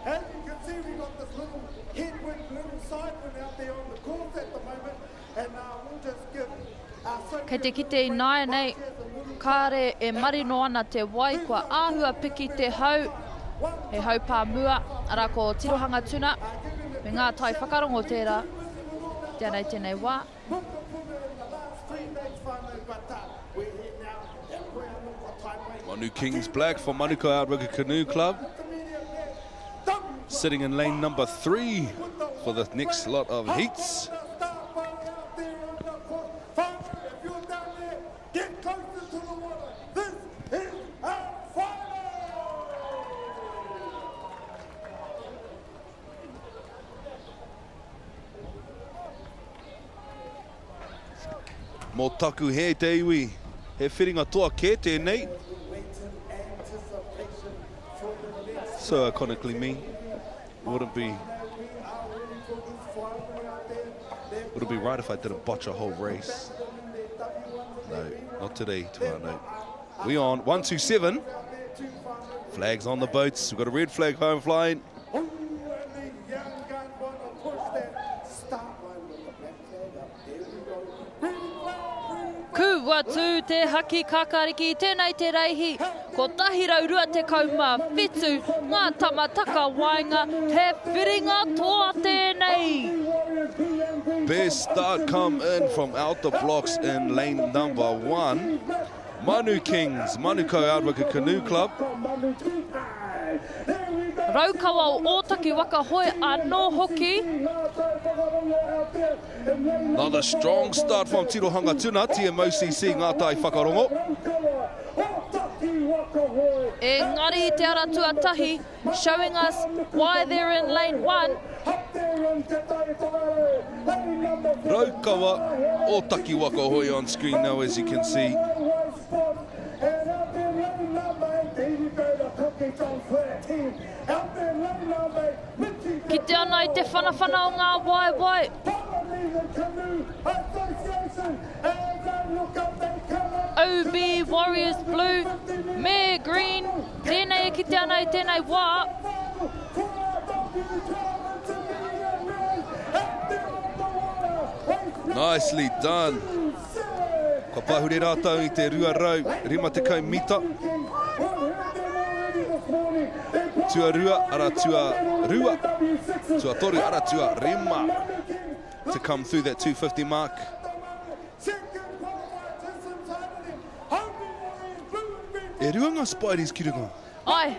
As you can see, we got this little headwind, little sidewind out there on the course at the moment, and uh, we'll just give Kei te kite ināianei, kāre e marino ana te wai, kua āhua piki te hau, he hau pā mua, arā ko Tirohanga Tuna me ngā tai whakarongo tērā, tēnei tēnei wā. Manu Kings Black for Manukau Outrigger Canoe Club. Sitting in lane number three for the next lot of heats. Mō taku he te iwi, he whiringa toa kē tēnei. So iconically me, wouldn't be wouldn't be right if I didn't botch a whole race. No, not today, Tuano. We on 127. Flags on the boats. We've got a red flag home flying. Kua tū te haki kakariki, tēnei te reihi, 127 ngā tama takawaenga, he whiringa toa tēnei. Best start come in from out the blocks in lane number one. Manu Kings, Manukau Outrigger Canoe Club. Raukawa o Ōtaki waka hoe anō hoki. Another strong start from Tirohanga Tuna, TMOCC Ngā Tai Whakarongo. Engari i te ara tuatahi, showing us why they're in lane one. Raukawa Ōtaki waka hoe on screen now as you can see. Kite ana i te whanawhana o ngā waewae. OB Warriors Blue me Green, tēnei e kite ana i tēnei wā. Nicely done. Kua pahure rātou i te 250 mita. Tuarua, ara tua rua. Tuatoru, ara tua rima. To come through that 250 mark. E rua ngā Spideys ki runga. Ai.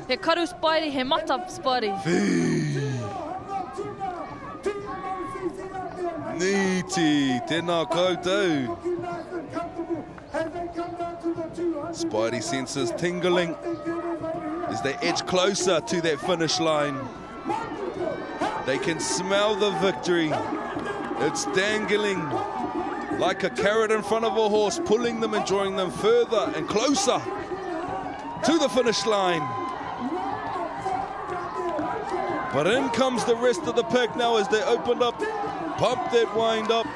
He karu Spidey, he mata Spidey. Nīti, tēnā koutou. Spidey senses tingling as they edge closer to that finish line. They can smell the victory. It's dangling like a carrot in front of a horse, pulling them and drawing them further and closer to the finish line. But in comes the rest of the pack now as they opened up, pump that wind up,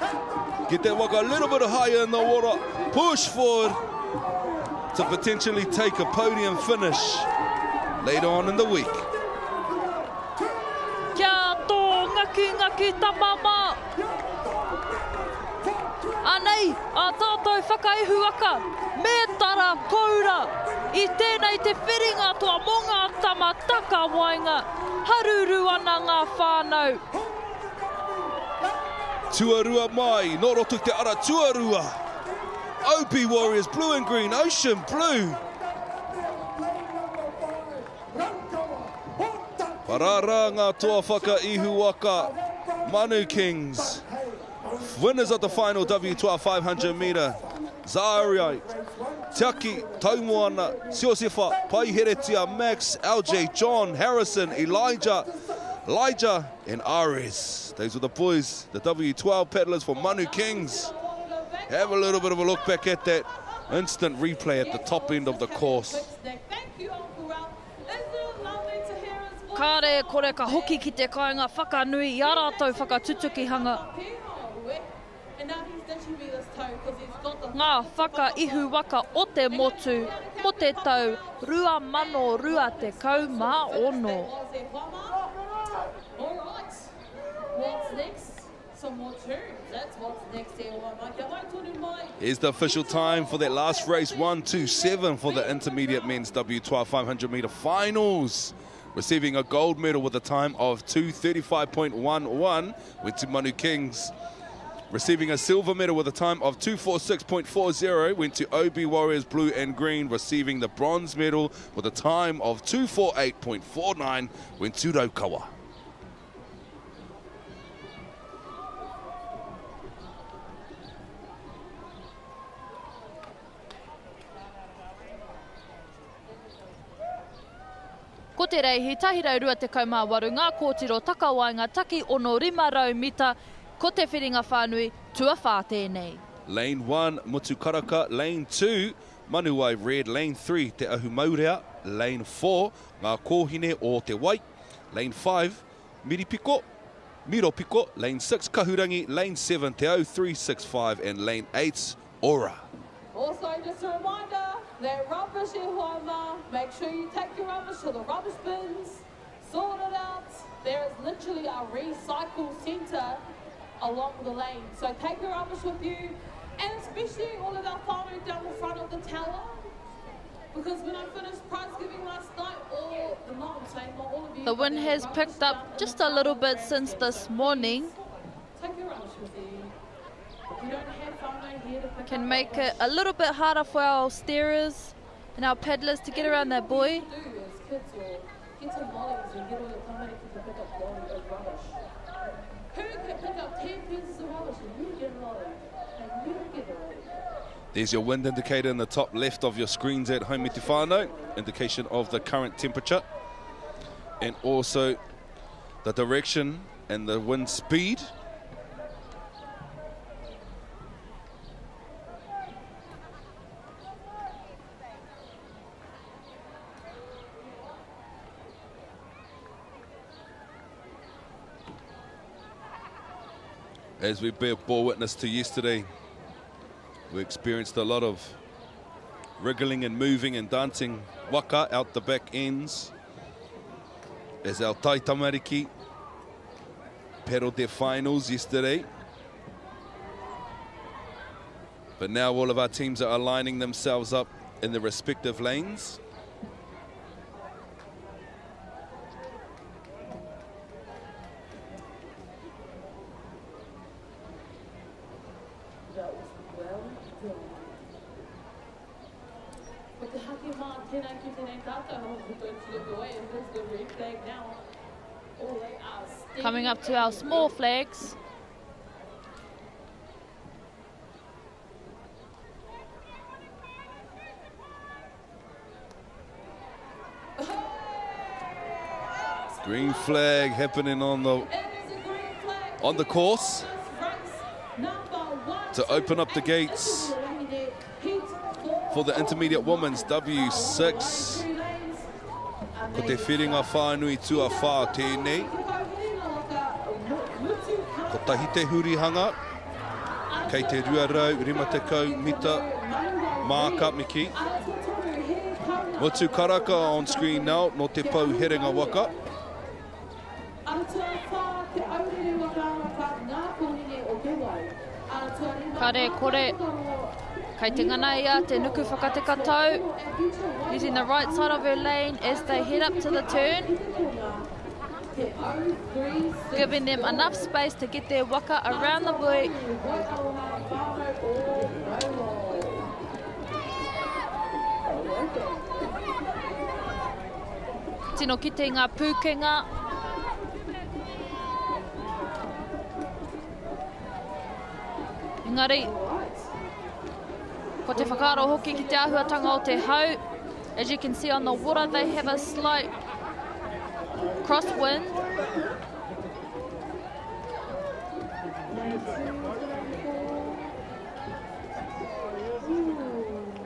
get that waka a little bit higher in the water, push forward to potentially take a podium finish later on in the week. Kia tō ngakingaki tama mā! Anei ā tātou whakaihuwaka me tara koura! I tēnei te whiringa toa mō ngā tama takawaenga, haruru ana ngā whānau. Tuarua mai, nō roto i te ara tuarua. OB Warriors, blue and green, ocean blue. Parara ngā toa whakaihuwaka, Manu Kings. Winners of the final W12 500 metre, Zaria, Tiaki, Taumoana, Siosefa, Paiheretia, Max, LJ, John, Harrison, Elijah, Elijah, and Ares. Those are the boys, the W12 paddlers for Manu Kings. Have a little bit of a look back at that instant replay at the top end of the course. Kāre e kore ka hoki ki te kāinga whakanui i ā rātou whakatutukihanga. Ngā whakaihuwaka o te motu mō te tau 2026. Here's the official time for that last race, 1:27 for the intermediate men's W12 500 meter finals. Receiving a gold medal with a time of 2:35.11 went to Manu Kings. Receiving a silver medal with a time of 2:46.40 went to OB Warriors Blue and Green. Receiving the bronze medal with a time of 2:48.49 went to Raukawa. Ko te reihi 128 ngā kōtiro takawaenga taki ono 500 mita, ko te whiringa whānui tuawhā tēnei. Lane 1, Motukaraka, Lane 2, Manuwai Red, Lane 3, Te Ahumaurea, Lane 4, Ngā Kōhine o Te Wai, Lane 5, Miripiko, Miropiko, Lane 6, Kahurangi, Lane 7, Te Au 365, and Lane 8, Ora. Also, just a reminder that rubbish e hoa mā, make sure you take your rubbish to the rubbish bins, sort it out. There is literally a recycle centre along the lane. So take your rubbish with you, and especially all of our whānau down the front of the tower. Because when I finished prize giving last night, all the not, I'm saying, not all of you. The wind has picked up just a little bit since this morning. Take your rubbish with you. If you don't have whānau here to pick Can up make it a little bit harder for our steerers and our paddlers to get around that buoy. do as kids or get some lollies and get all your tamariki to pick up lolly of rubbish. Who can pick up 10 pieces of rubbish and you get a lolly and you get a lolly? There's your wind indicator in the top left of your screens at home e te whānau, indication of the current temperature and also the direction and the wind speed. As we bore witness to yesterday, we experienced a lot of wriggling and moving and dancing waka out the back ends as our tai tamariki paddled their finals yesterday. But now all of our teams are aligning themselves up in their respective lanes. That was well done. Ko te haki mā, tēnā ki tēnei tātou, don't look away, it is the red flag now. Oh, they are steady. Coming up to our small flags. Green flag happening on the on the course to open up the gates for the intermediate women's W6. Ko te whiringa whānui tuawhā tēnei. Kotahi te hurihanga, kei te 250 mita māka me kī. Motu Karaka on screen now, no te pou herenga waka. Kare kore, kei te ngana ia te nuku whakatekatau, using the right side of her lane as they head up to the turn, giving them enough space to get their waka around the buoy. Tino kite i ngā pūkenga. Engari, ko te whakaaro hoki ki te āhuatanga o te hau. As you can see on the water, they have a slight crosswind.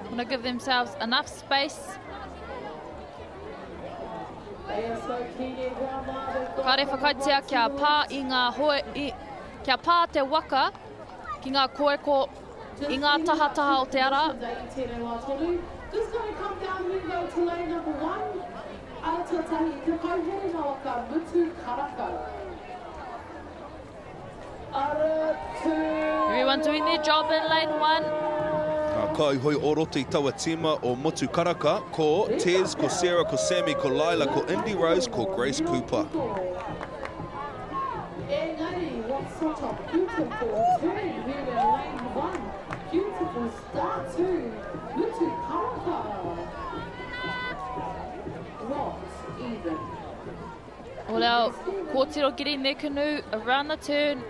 Want to give themselves enough space. Kāre whakaaetia kia pā i ngā hoe, i, kia pā te waka ki ngā koeko i ngā tahataha o te ara. Everyone doing their job in lane one. Ngā kaihoe o roto i taua tīma o Motu Karaka, ko Tez, ko Sarah, ko Sammy, ko Lila, ko Indy Rose, ko Grace Cooper. All our kōtiro getting their canoe around the turn.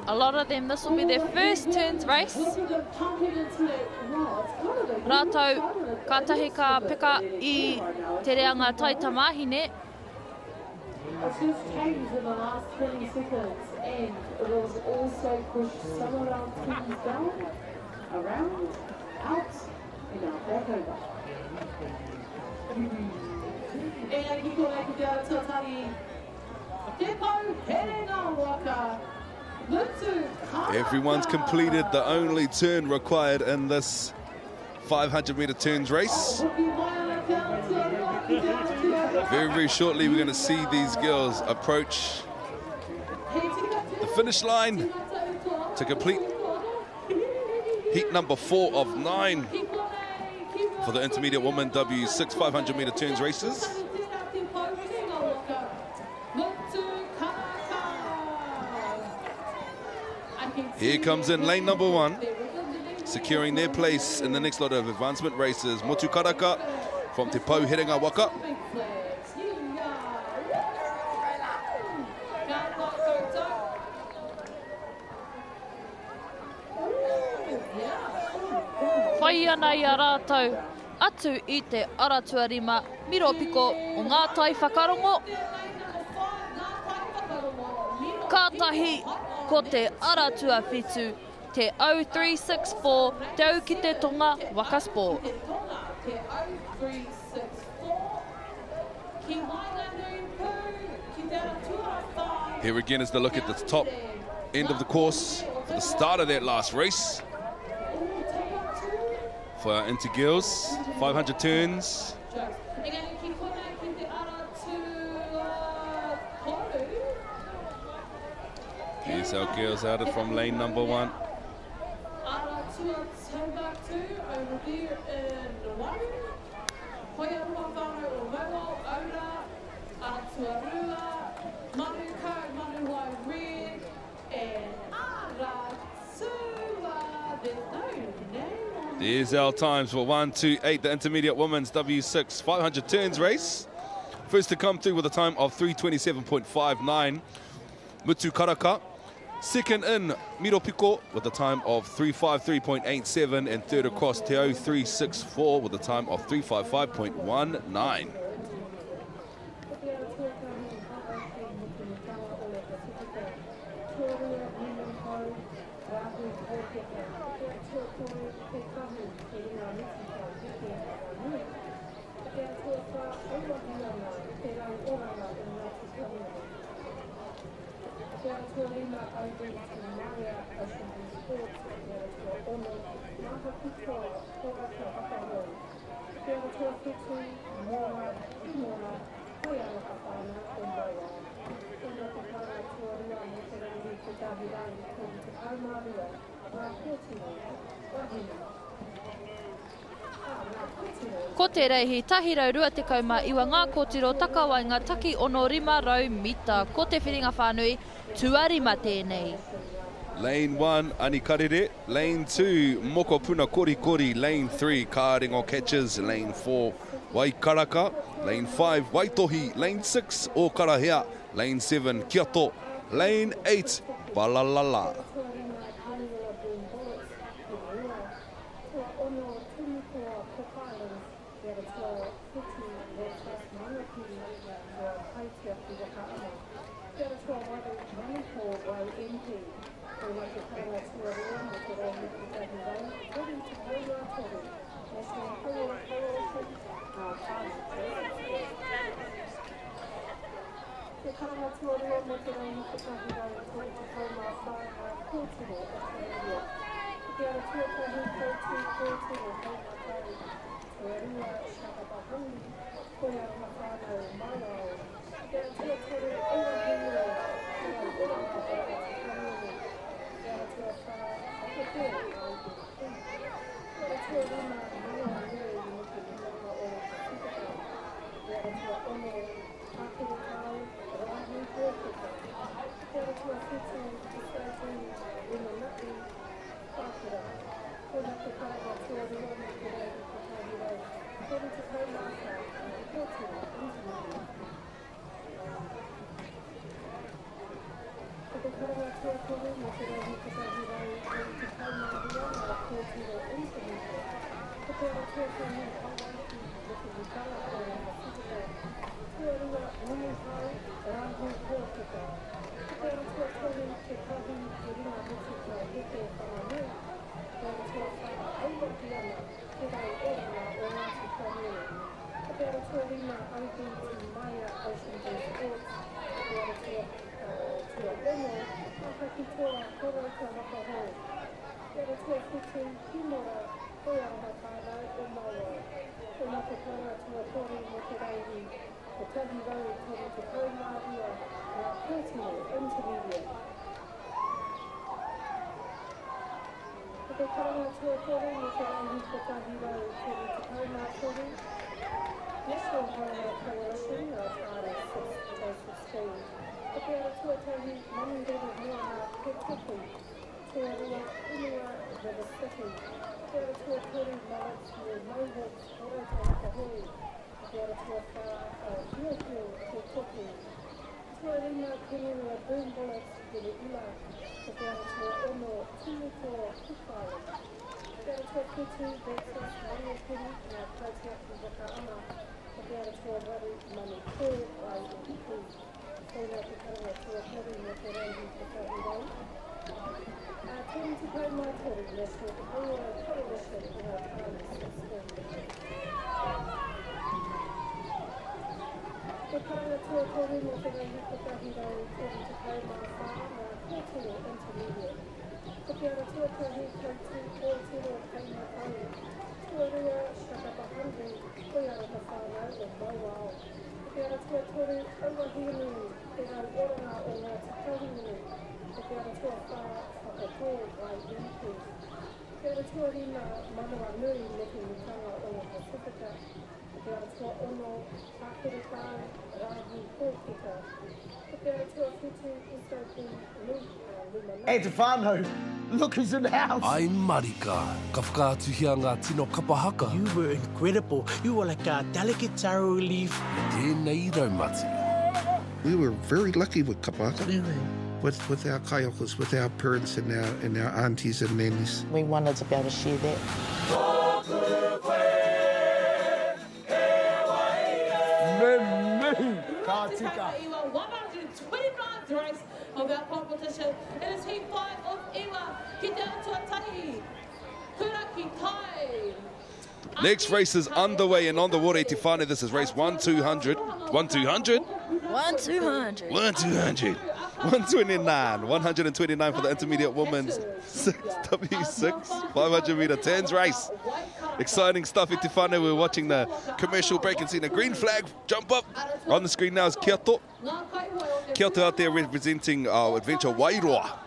A lot of them, this will be their first turns race. Rātou, kātahi ka peka i te reanga tai tamāhine. It's just changed in the last 20 seconds and it was also pushed some around teams down, around, out and now back over. Engari ki konei ki te ara tuatahi, te pou herenga waka, Mutu Karaka. Everyone's completed the only turn required in this 500 meter turns race. Very, very shortly, we're going to see these girls approach the finish line to complete heat number 4 of 9 for the intermediate woman W6 500 meter turns races. Here comes in lane number 1, securing their place in the next lot of advancement races. Motu Karaka from Te Pou Herenga Waka. Whai ana i a rātou atu i te ara tuarima miropiko o ngā tai whakarongo. Kātahi ko te ara tuawhitu, te au 364, te au ki te tonga, Waka Sport. Here again is the look at the top end of the course for the start of that last race. For our Intergirls, 500 turns. Here's our girls out of from lane number 1. There's our times for 1, 2, 8, the intermediate women's W6 500 turns race. First to come through with a time of 3:27.59, Mutu Karaka. Second in, Miropiko with a time of 353.87 and third across Te Au 364 with a time of 355.19. Ko te reihi 129 ngā kōtiro takawaenga taki 6 500 mita. Ko te whiringa whānui tuarima tēnei. Lane 1, Ani Karere. Lane 2, Mokopuna Korikori. Lane 3, Kārengo Catches. Lane 4, Waikaraka. Lane 5, Waitohi. Lane 6, Ōkarahea. Lane 7, Kiato. Lane 8, Balalala. E te whānau, look who's in the house. Ai marika, ka whakaatuhia ngā tino kapa haka. You were incredible. You were like a delicate taro leaf. I tēnei raumati. We were very lucky with kapa haka. We were. with, with our kaiokos, with our parents and our, and our aunties and nannies. We wanted to be able to share that. Me mihi, ka tika. 129th race of our competition. It is heat 5 of Ewa ki te atua tahi. Kura ki tai. Next race is underway and on the water, Tifani. This is race 1 200. 1 200? 1 200. 1 200. 129. 129 for the intermediate women's 6W6 500 meter turns race. Exciting stuff, Tifani. We're watching the commercial break and seeing the green flag jump up. On the screen now is Kyoto. Kyoto out there representing our Adventure Wairoa.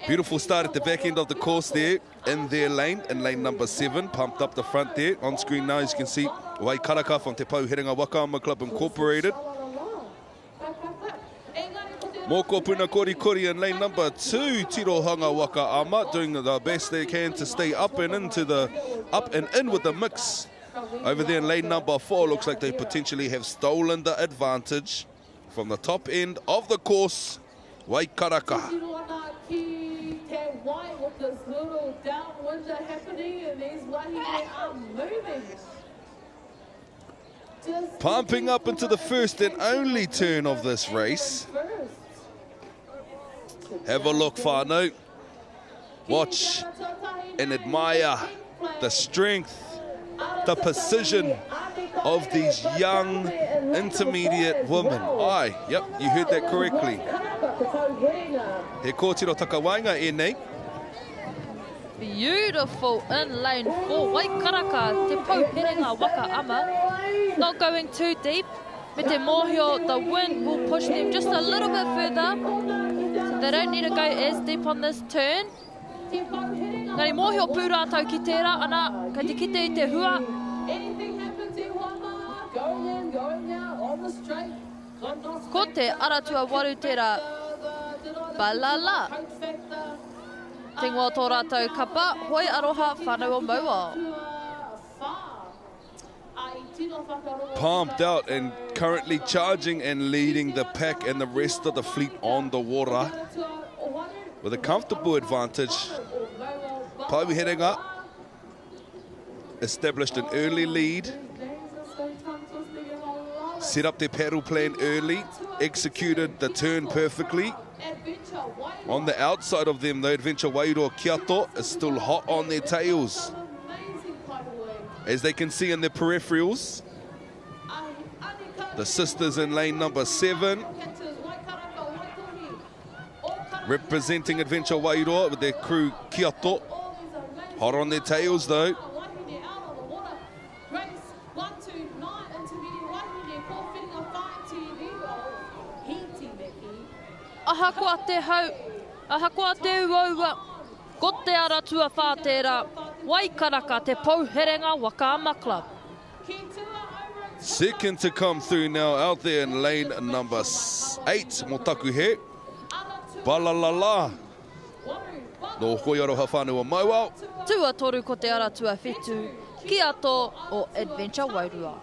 Beautiful start at the back end of the course there in their lane, in lane number 7, pumped up the front there. On screen now, as you can see, Waikaraka from Te Pou Herenga Waka Ama Club Incorporated. Mokopuna Kori Kori in lane number 2, Tirohanga Waka Ama, doing the best they can to stay up and into the up and in with the mix. Over there in lane number 4, looks like they potentially have stolen the advantage from the top end of the course, Waikaraka. Tiroana ki te wai with this little downwinder happening and these wahine are moving. Just Pumping up into the first and only turn of this race. Have a look, whānau. Watch and admire the strength, the precision of these young intermediate women. Aye, yep, you heard that correctly. He kōtiro takawaenga ēnei. Beautiful in lane 4. Waikaraka, te pou herenga waka ama. Not going too deep. Me te mōhio, the wind will push them just a little bit further. So they don't need to go as deep on this turn. Ngari mōhio pū rātou ki tērā, ana, kei te kite i te hua. Anything happens e Wama. Going in, going out on the straight. Ko te aratua waru tērā. Balala. Te ingoa o tō rātou kapa, hoi aroha whānau o Mauao. Pumped out and currently charging and leading the pack and the rest of the fleet on the water with a comfortable advantage. Pou Herenga established an early lead, set up their paddle plan early, executed the turn perfectly. On the outside of them, though, Adventure Wairoa Kyoto is still hot on their tails. As they can see in their peripherals, the sisters in lane number 7, representing Adventure Wairoa with their crew Kyoto. Hot on their tails, though. Race 129 intermediate wahine ko whiringa whāiti reo hiti meki. Ahakoa te hau, ahakoa te uaua, ko te ara tuawhā tērā, Waikaraka te pou herenga waka ama club. Second to come through now out there in lane number 8, Motakuhe. Balalala. No hoi aroha whānau o Mauao. Tuatoru ko te ara tuawhitu, ki ato o Adventure Wairua.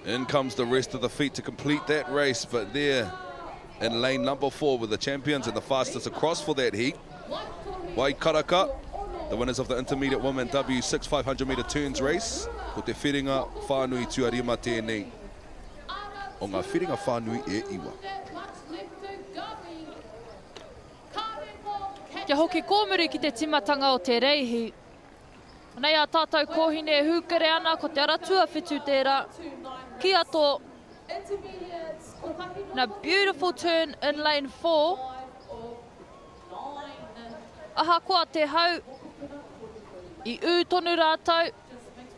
In comes the rest of the feet to complete that race, but there in lane number 4 with the champions and the fastest across for that heat. Waikaraka, the winners of the intermediate women W6 500 meter turns race. Ko te whiringa whānui tuarima tēnei. O ngā whiringa whānui e iwa. Kia hoki kōmuri ki te timatanga o te reihi. Nei a tātou kōhine e hūkere ana ko te ara tuawhitu tērā. Ki ato. And a beautiful turn in lane 4. Ahakoa te hau, i ū tonu rātou,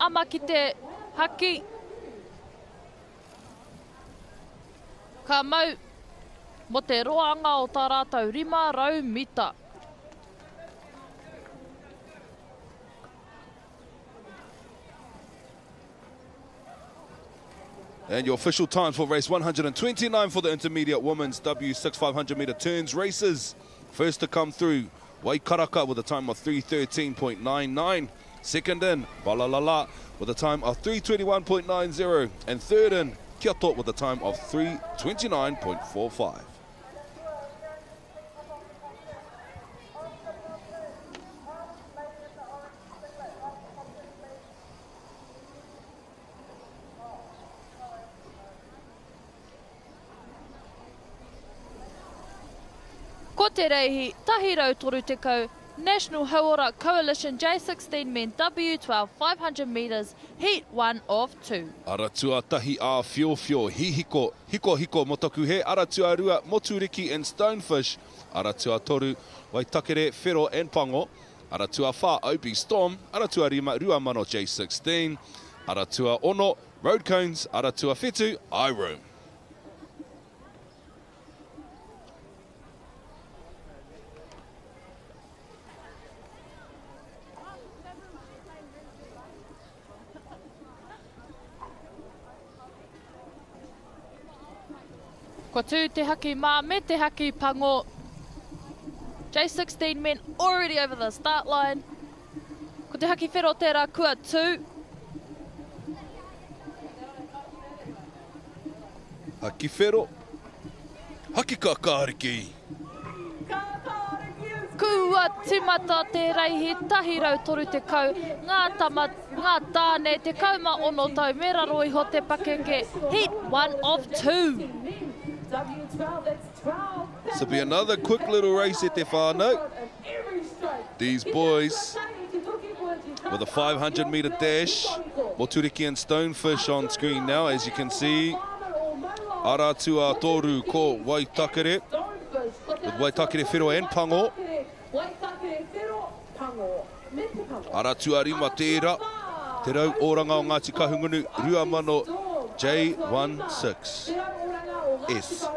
ama ki te haki. Ka mau mo te roanga o tā rātou 500 mita. And your official time for race 129 for the intermediate women's W6 500 meter turns races. First to come through, Waikaraka with a time of 3:13.99. Second in, Balalala with a time of 3:21.90. And third in, Kyoto with a time of 3:29.45. Ko te reihi 130 National Hauora Coalition J16 Men W12 500 metres Heat 1 of 2. Ara tuatahi āwhiowhio, hihiko, hikohiko mo taku he, ara tuarua, Moturiki and Stonefish, ara tuatoru, Waitakere, Whero and Pango, ara tuawhā, OB Storm, ara tuarima, Ruamano J16, ara tuaono, Road Cones, ara tuawhitu, iRoom. Kua tū te haki mā me te haki pango. J16 men already over the start line. Ko te haki whero tērā kua tū. Haki whero. Haki kākāriki. Kua timata te reihi 130 ngā tama, ngā tāne 16 tau me raro iho te pakeke, heat one of two. This will be another quick little race at te whānau. These boys with a 500 meter dash. Moturiki and Stonefish on screen now, as you can see. Ara tua toru ko Waitakere. With Waitakere Whiro and Pango. Ara tuarima tērā. Te rau oranga o Ngāti Kahungunu, 2000 J16. S.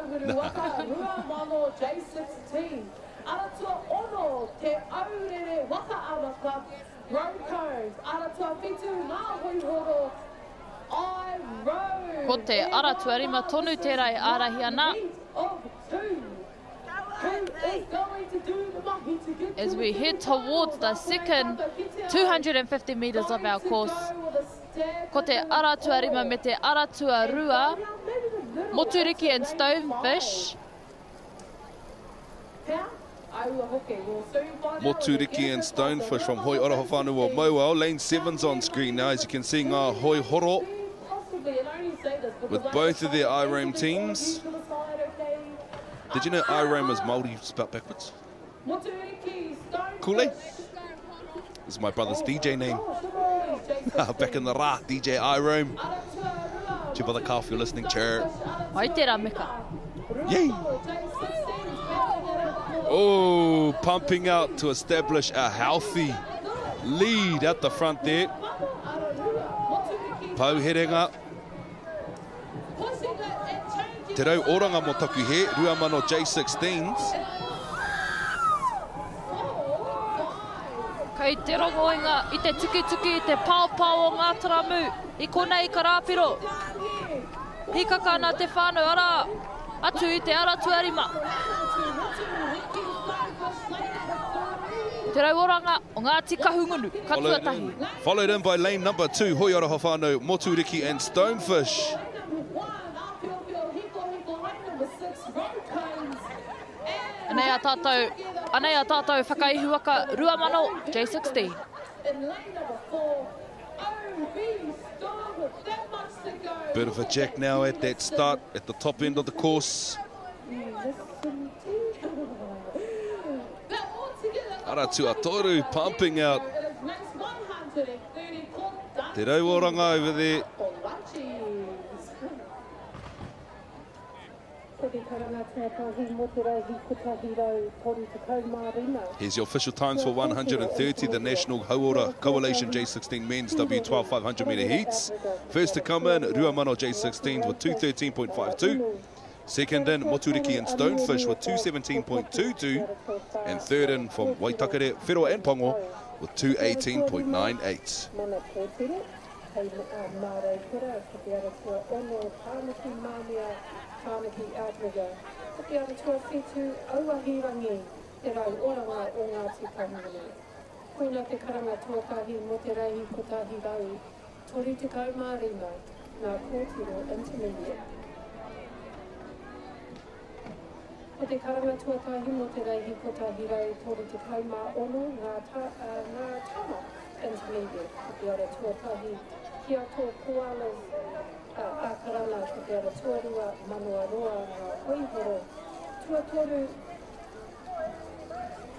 Ko te ara tuarima tonu tērā e ārahi ana. As we head towards the second 250 metres of our course, ko te ara tuarima me te ara tuarua, Moturiki and Stonefish. Moturiki and Stonefish from Hoi Ora Whānau o Mauao. Lane 7's on screen now, as you can see, ngā hoi horo with both of their iRoam teams. Did you know iRoam is Māori spelled backwards? Cool, eh? This is my brother's DJ name. Back in the ra, DJ iRoam. Te brother Carl, if you're listening, chair. Ai te rā meka. Yay! Oh, pumping out to establish a healthy lead at the front there. Pouherenga. Te rau oranga mō taku he, 2000 J16s. Kei te rongo i ngā, i te tukituki, i te paopao o ngā taramu, i konei i Karāpiro. Hīkaka ana te whānau, arā, atu i te ara tuarima. Te rau oranga o Ngāti Kahungunu, ka tuatahi. Followed in by lane number 2, Hoi Aroha Whānau, Moturiki and Stonefish. Anei a tātou, anei a tātou whakaihuwaka 2000 J16. Bit of a jack now at that start, at the top end of the course. Ara Tuatoru pumping out. Te Rauoranga over there. Here's your official times for 130, the National Hauora Coalition J16 Men's W12 500 metre heats. First to come in, Ruamano J16s with 2:13.52. Second in, Moturiki and Stonefish with 2:17.22. And third in from Waitakere, Whero and Pongo with 2:18.98. Hei māreikura ko te ara tuaono Tāmaki Mānia, Tāmaki Outrigger. Ko te ara tuawhitu Auahi Rangi, Te Rau Oranga o Ngāti Kahungunu. Koina te karanga tuatahi mō te reihi 135, ngā kōtiro intermediate. Ko te karanga tuatahi mō te reihi 136, ngā tama intermediate. Ko te ara tuatahi Hiato Koalas, Ākarana, ko te ara tuarua Manawaroa, ngā hoihoro. Tuatoru,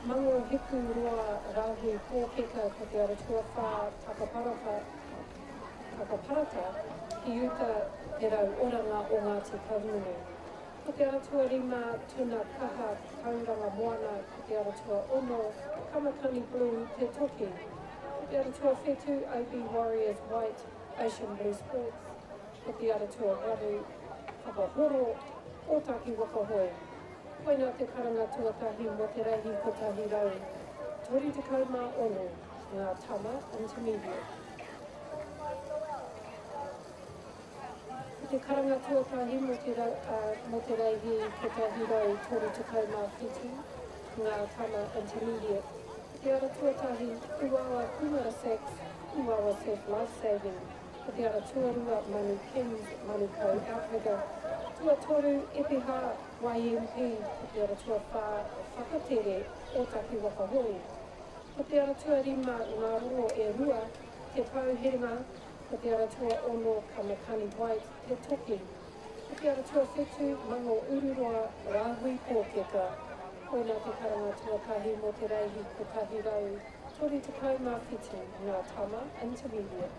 Mango Hiku Roa Rāhui Pōkeka Ko Te Ara Tuawhā Takaparata Takaparata ki uta Te Rau Oranga o Ngāti Kahungunu Ko Te Ara Tuarima Tuna Kaha Tauranga Moana Ko Te Ara Tuaono Kamakani Blue Te Toki Ko Te Ara Tuawhitu OB Warriors White Ocean Blue Sports Ko Te Ara Tuawaru Whakahoro Ōtaki Waka Hoe Koinā te karanga tuatahi mō te reihi 136, ngā tama intermediate. Ko te karanga tuatahi mō te, mō te reihi 137, ngā tama intermediate. Ko te ara tuatahi, Uawa Kumara Sacks, Uawa Surf Lifesaving. Ko te ara tuarua, Manu Kings, Manukau Outrigger. Tuatoru, Epiha, YMP, ko te ara tuawhā, Whakatere, Ōtaki Waka Hoe. Ko te ara tuarima, Ngā Rongo e Rua, Te Pou Herenga, ko te ara tuaono, Kamakani White, Te Toki. Ko te ara tuawhitu, Mango Ururoa, Rāhui Pōkeka. Koinā te karanga tuatahi mō te reihi 137, Ngā Tama Intermediate.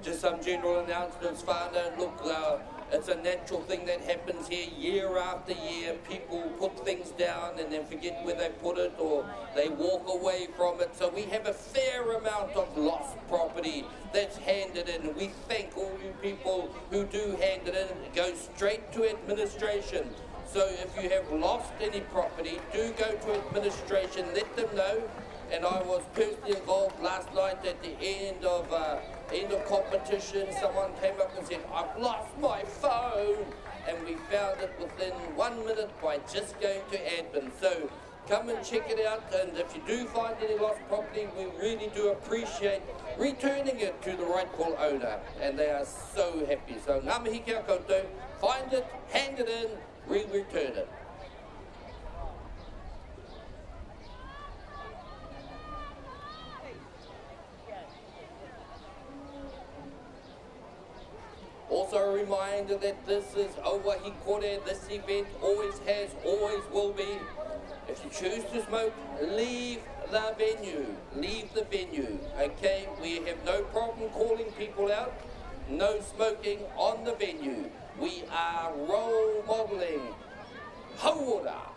Just some general announcements, whānau. Look, uh, it's a natural thing that happens here year after year. People put things down and then forget where they put it or they walk away from it. So we have a fair amount of lost property that's handed in. We thank all you people who do hand it in. It goes straight to administration. So if you have lost any property, do go to administration, let them know. And I was personally involved last night at the end of uh, end of competition. Someone came up and said, "I've lost my phone," and we found it within one minute by just going to admin. So come and check it out. And if you do find any lost property, we really do appreciate returning it to the rightful owner. And they are so happy. So ngā mihi kia koutou, find it, hand it in, we return it. Also a reminder that this is Auahi Kore, this event always has, always will be. If you choose to smoke, leave the venue. Leave the venue, okay? We have no problem calling people out. No smoking on the venue. We are role modeling. Hauora!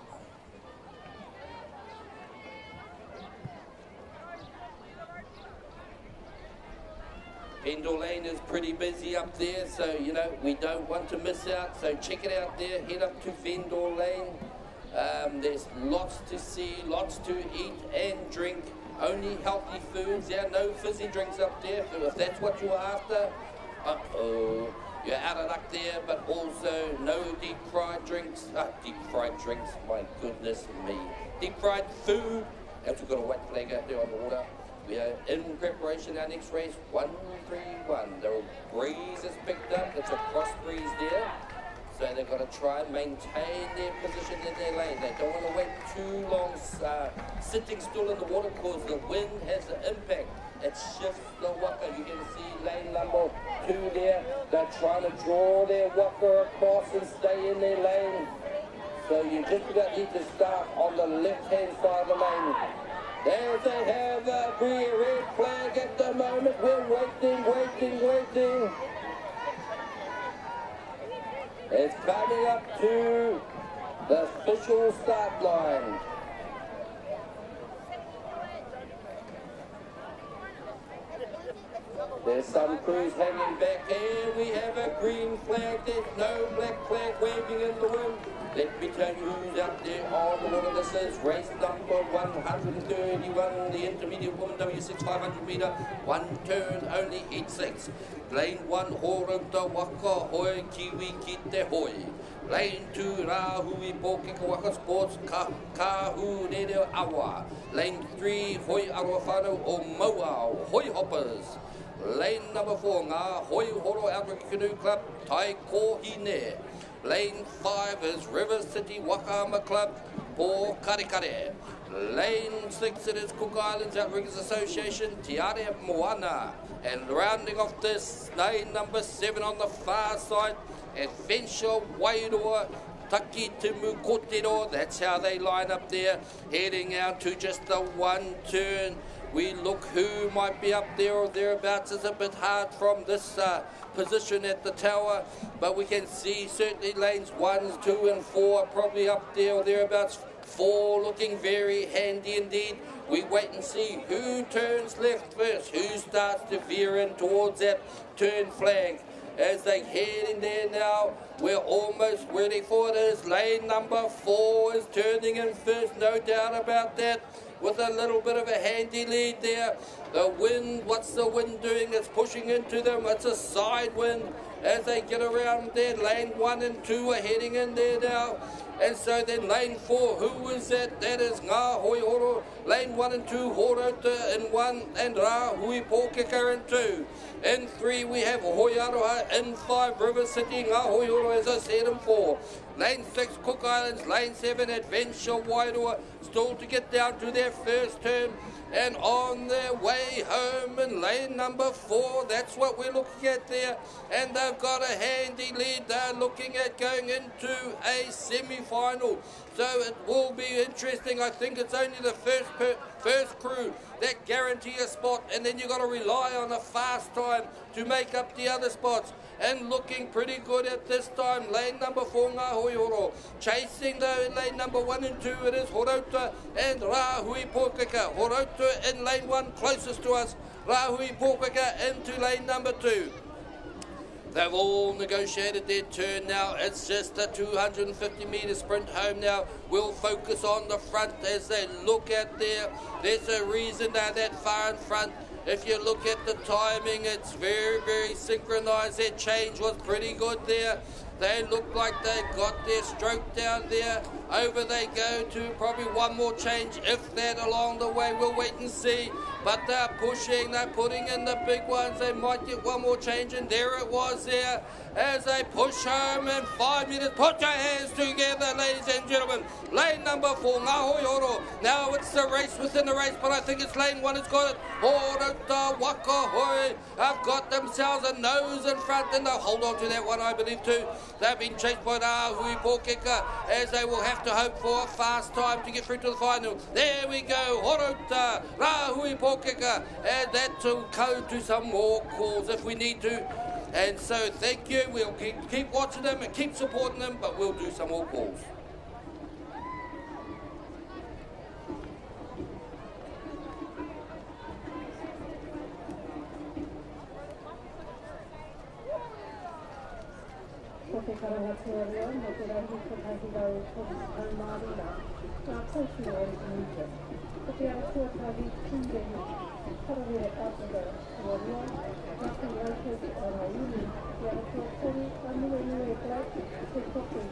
Pendle Lane is pretty busy up there, so you know we don't want to miss out. So check it out there. Head up to Vendor Lane. Um, there's lots to see, lots to eat and drink. Only healthy foods. There are no fizzy drinks up there. So if that's what you're after, uh-oh, you're out of luck there. But also no deep fried drinks. Ah, deep fried drinks, my goodness me. Deep fried food. As we've got a white flag out there on the water. We are in preparation our next race, 131. The breeze has picked up. It's a cross breeze there. So they've got to try and maintain their position in their lane. They don't want to wait too long uh, sitting still in the water because the wind has an impact. It shifts the waka. You can see lane number two there. They're trying to draw their waka across and stay in their lane. So you just about need to start on the left-hand side of the lane. There they have a red flag at the moment. We're waiting, waiting, waiting. It's coming up to the official start line. There's some crews hanging back here. We have a green flag. There's no black flag waving in the wind. Let me tell you who's out there on the water. This is race number 131, the intermediate woman W6 500 meter, one turn only, heat six. Lane 1, Horouta Waka Hoe Kiwi Ki Te Hoe. Lane 2, Rahui Pōkeka Waka Sports Ka Kahu Rere Awa. Lane 3, Hoi Aroa Whānau o Mauao, Hoi Hoppers. Lane number 4, Ngā Hoihoro Outrigger Canoe Club, Taikohine. Lane 5 is River City Wakaama Club, Pōkarekare. Lane 6, it is Cook Islands Outriggers Association, Tiare Moana. And rounding off this, lane number 7 on the far side, Adventure Wairoa, Takitimu Kotero. That's how they line up there, heading out to just the one turn. We look who might be up there or thereabouts. It's a bit hard from this position at the tower, but we can see certainly lanes 1, 2 and 4 probably up there or thereabouts. 4 looking very handy indeed. We wait and see who turns left first, who starts to veer in towards that turn flag. As they head in there now, we're almost ready for it. Is lane number 4 is turning in first, no doubt about that, with a little bit of a handy lead there. The wind, what's the wind doing? It's pushing into them. It's a side wind as they get around there. Lane 1 and 2 are heading in there now. And so then lane 4, who is that? That is Ngā Hoihoro. Lane 1 and 2, Horouta in 1 and Rahui Pōkeka in 2. In 3, we have Hoiaroha. In 5, River City, Ngā Hoihoro, as I said, in 4. Lane 6, Cook Islands. Lane 7, Adventure Wairoa, still to get down to their first turn. And on their way home in lane number 4, that's what we're looking at there. And they've got a handy lead. They're looking at going into a semi-final. So it will be interesting. I think it's only the first crew that guarantee a spot, and then you've got to rely on a fast time to make up the other spots. And looking pretty good at this time, lane number 4, Ngā Hoihoro. Chasing though in lane number 1 and 2, it is Horouta and Rahui Pōkeka. Horouta in lane 1, closest to us. Rahui Pōkeka into lane number 2. They've all negotiated their turn now. It's just a 250 metre sprint home now. We'll focus on the front as they look at there. There's a reason they're that far in front. If you look at the timing, it's very, very synchronized. Their change was pretty good there. They look like they got their stroke down there. Over they go to probably one more change, if that, along the way. We'll wait and see. But they're pushing, they're putting in the big ones. They might get one more change, and there it was there as they push home in 5 minutes. Put your hands together, ladies and gentlemen. Lane number 4, Ngā Hoihoro. Now it's the race within the race, but I think it's lane 1 has got it. Horouta Waka Hoe have got themselves a nose in front, and they'll hold on to that one, I believe, too. They've been chased by Rahui Pōkeka as they will have to hope for a fast time to get through to the final. There we go, Horouta, Rahui Pōkeka, and that will go to some more calls if we need to. And so thank you. We'll keep watching them and keep supporting them, but we'll do some more calls. Ko te karanga tuarua mo te rauhi kotahi rau toru tekau mā rima, ngā kōwhiri o Intermediate. Ko te ara tuatahi Tūrehu, Tarawera Outrigger tuarua, Ngāti Raukas o Raiuni, te ara tuatoru a Nuenue Blake, Te Toki.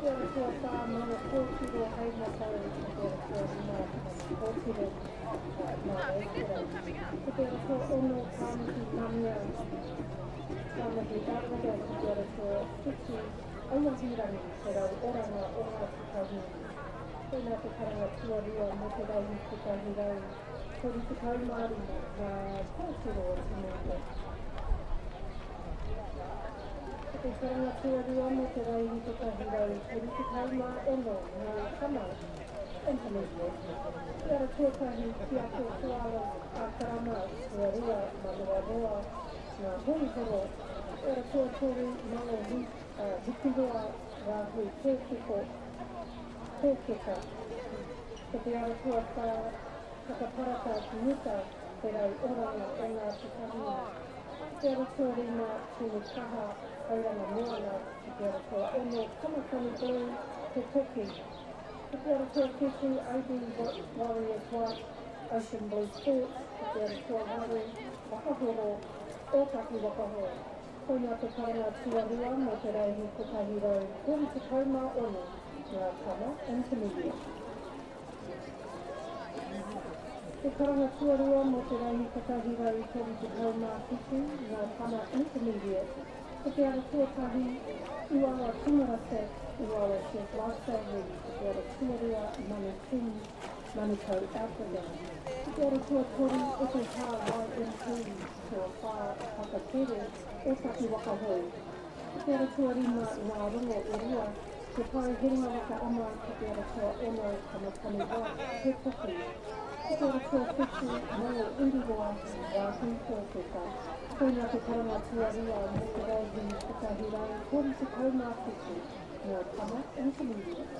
Te ara tuawhā Mana Kōtiro Hei Matau, ko te ara tuarima Mana Kōtiro Nā Reikura. Ko te ara tuaono Tāmaki Mamia, Tāmaki Outrigger, ko te ara tuawhitu Auahirangi, Te Rau Oranga o Ngāti Kahungunu. Tēnā te karanga tuarua mō te rauhi kotahi rau 35 ngā kōtiro o Intermediate. Ko te karanga tuarua mō te rauhi kotahi rau 36 ngā tama Intermediate. Te ara tuatahi Tiato Koalas Ākarama tuarua Manawaroa ngā Hoihoro, te ara tuatoru Mango Hikuroa Rāhui Pōkeko, Pōkeka. Ko te ara tuawhā Takaparata ki uta Te Rau Oranga o Ngāti Kahungunu. Te ara tuarima Tini Kaha Tauranga Moana. Ko te ara tuaono Kamakani Blue Te Toki. Ko te ara tuawhitu AB Warriors White Ocean Blue Sports. Ko te ara tuawaru Wakahoro Ōtaki Wakahoe. Koinā te karanga tuarua mō te rauhi 136 ngā tama Intermediate. Ko te karanga tuarua mō te raihi 137, ngā tama intermediate. Ko te ara tuatahi, Uawa Tumarase, Uawa Chef Lifestyle Ready. Ko te ara tuarua, Manu King, Manukau Outrider. Ko te ara tuatoru, Eke Hā YMP, Tuawhā, Whakatere, Ōtaki Waka Hoe. Ko te ara tuarima, Ngā Rongo e Rua, Te Pae Herenga Waka Ama, ko te ara tuaono, Tamatane White, Te Toki. Ko te ara tuawhitu, Mango Ururoa, Rāhui Pōkeka. Koinā te karanga tuarua mō te rauhī 137, ngā tama intermediate.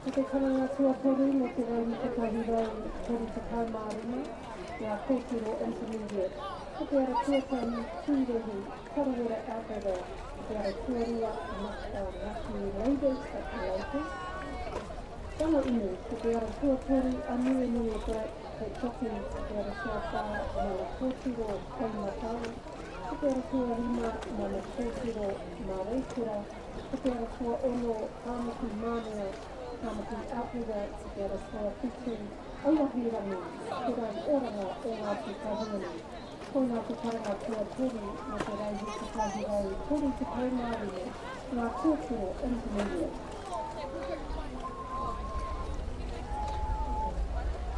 Ko te karanga tuatoru mō te rauhī 135, ngā kōtiro intermediate. Ko te ara tuatahi, Tūrehu, Tarawera Outrigger. Ko te ara tuarua, Ngāti Raiders at Lakers. Tana inu, ko te ara tuatoru, Anuenue Black, Te Toki, ko te ara tuawhā, Mana Kōtiro, Kei Matau, ko te ara tuarima, Mana Kōtiro, Māreikura, ko te ara tuaono, Tāmaki Mānea, Tāmaki Outrigger, ko te ara tuawhitu, Auahi Rangi, Te Rau Oranga o Ngāti Kahungunu. Koinā te karanga tuatoru mō te rauhī 135, ngā kōtiro intermediate.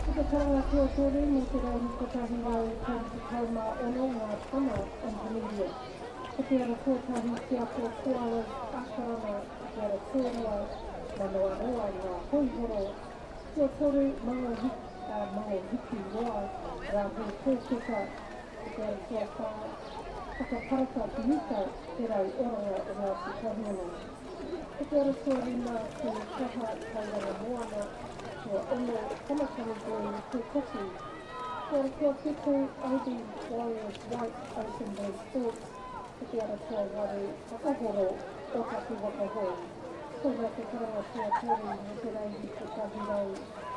Ko te karanga tuatoru mō te rauhī 136, ngā tama intermediate. Ko te ara tuatahi Tiapo Koalas, Akarana, ko te ara tuarua Manawaroa, Ngā Hoihoro, tuatoru Mango Hiki Roa, Rāhui Pōkeka, ko te ara tuawhā, Whakaparata Biuta, Te Rau Oranga o Ngāti Kahungunu. Ko te ara tuarima, Tū Kaha, Tauranga Moana, tuaono, Tamakani Green, Te Toki. Ko te ara tuawhitu, OB Warriors White, Ocean Blue Sports, ko te ara tuawaru, Whakahoro, Ōtaki Waka Hoe. Koinā te karanga tuatoru mō te rauhī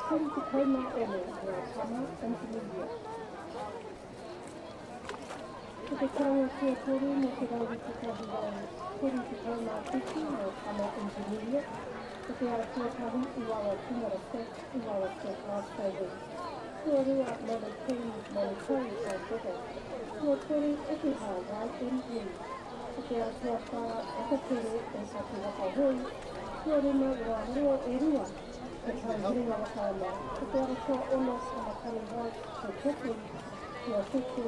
136, ngā tama intermediate. Ko te karanga tuatoru mō te rauhī 137, ngā tama intermediate. Ko te ara tuatahi, Uawa Kumara Stack, Uawa Stack Lifesaving. Tuarua, Manu King, Manu Kau, Outrigger. Tuatoru, Eke Hā YMP. Ko te ara tuawhā, Whakatere, Ōtaki Waka Hoe. Tuarima, Ngā Rongo e Rua, Te Pae Herenga Waka Ama. Ko te ara tuaono, Tamakani White, Te Toki. Tuawhitu,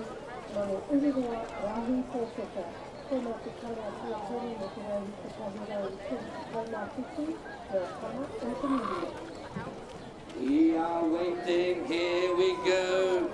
Mango Ururoa, Rāhui Pōkeka. Koinā te karanga tuatoru mō te rauhī 137, ngā tama intermediate. We are waiting, here we go.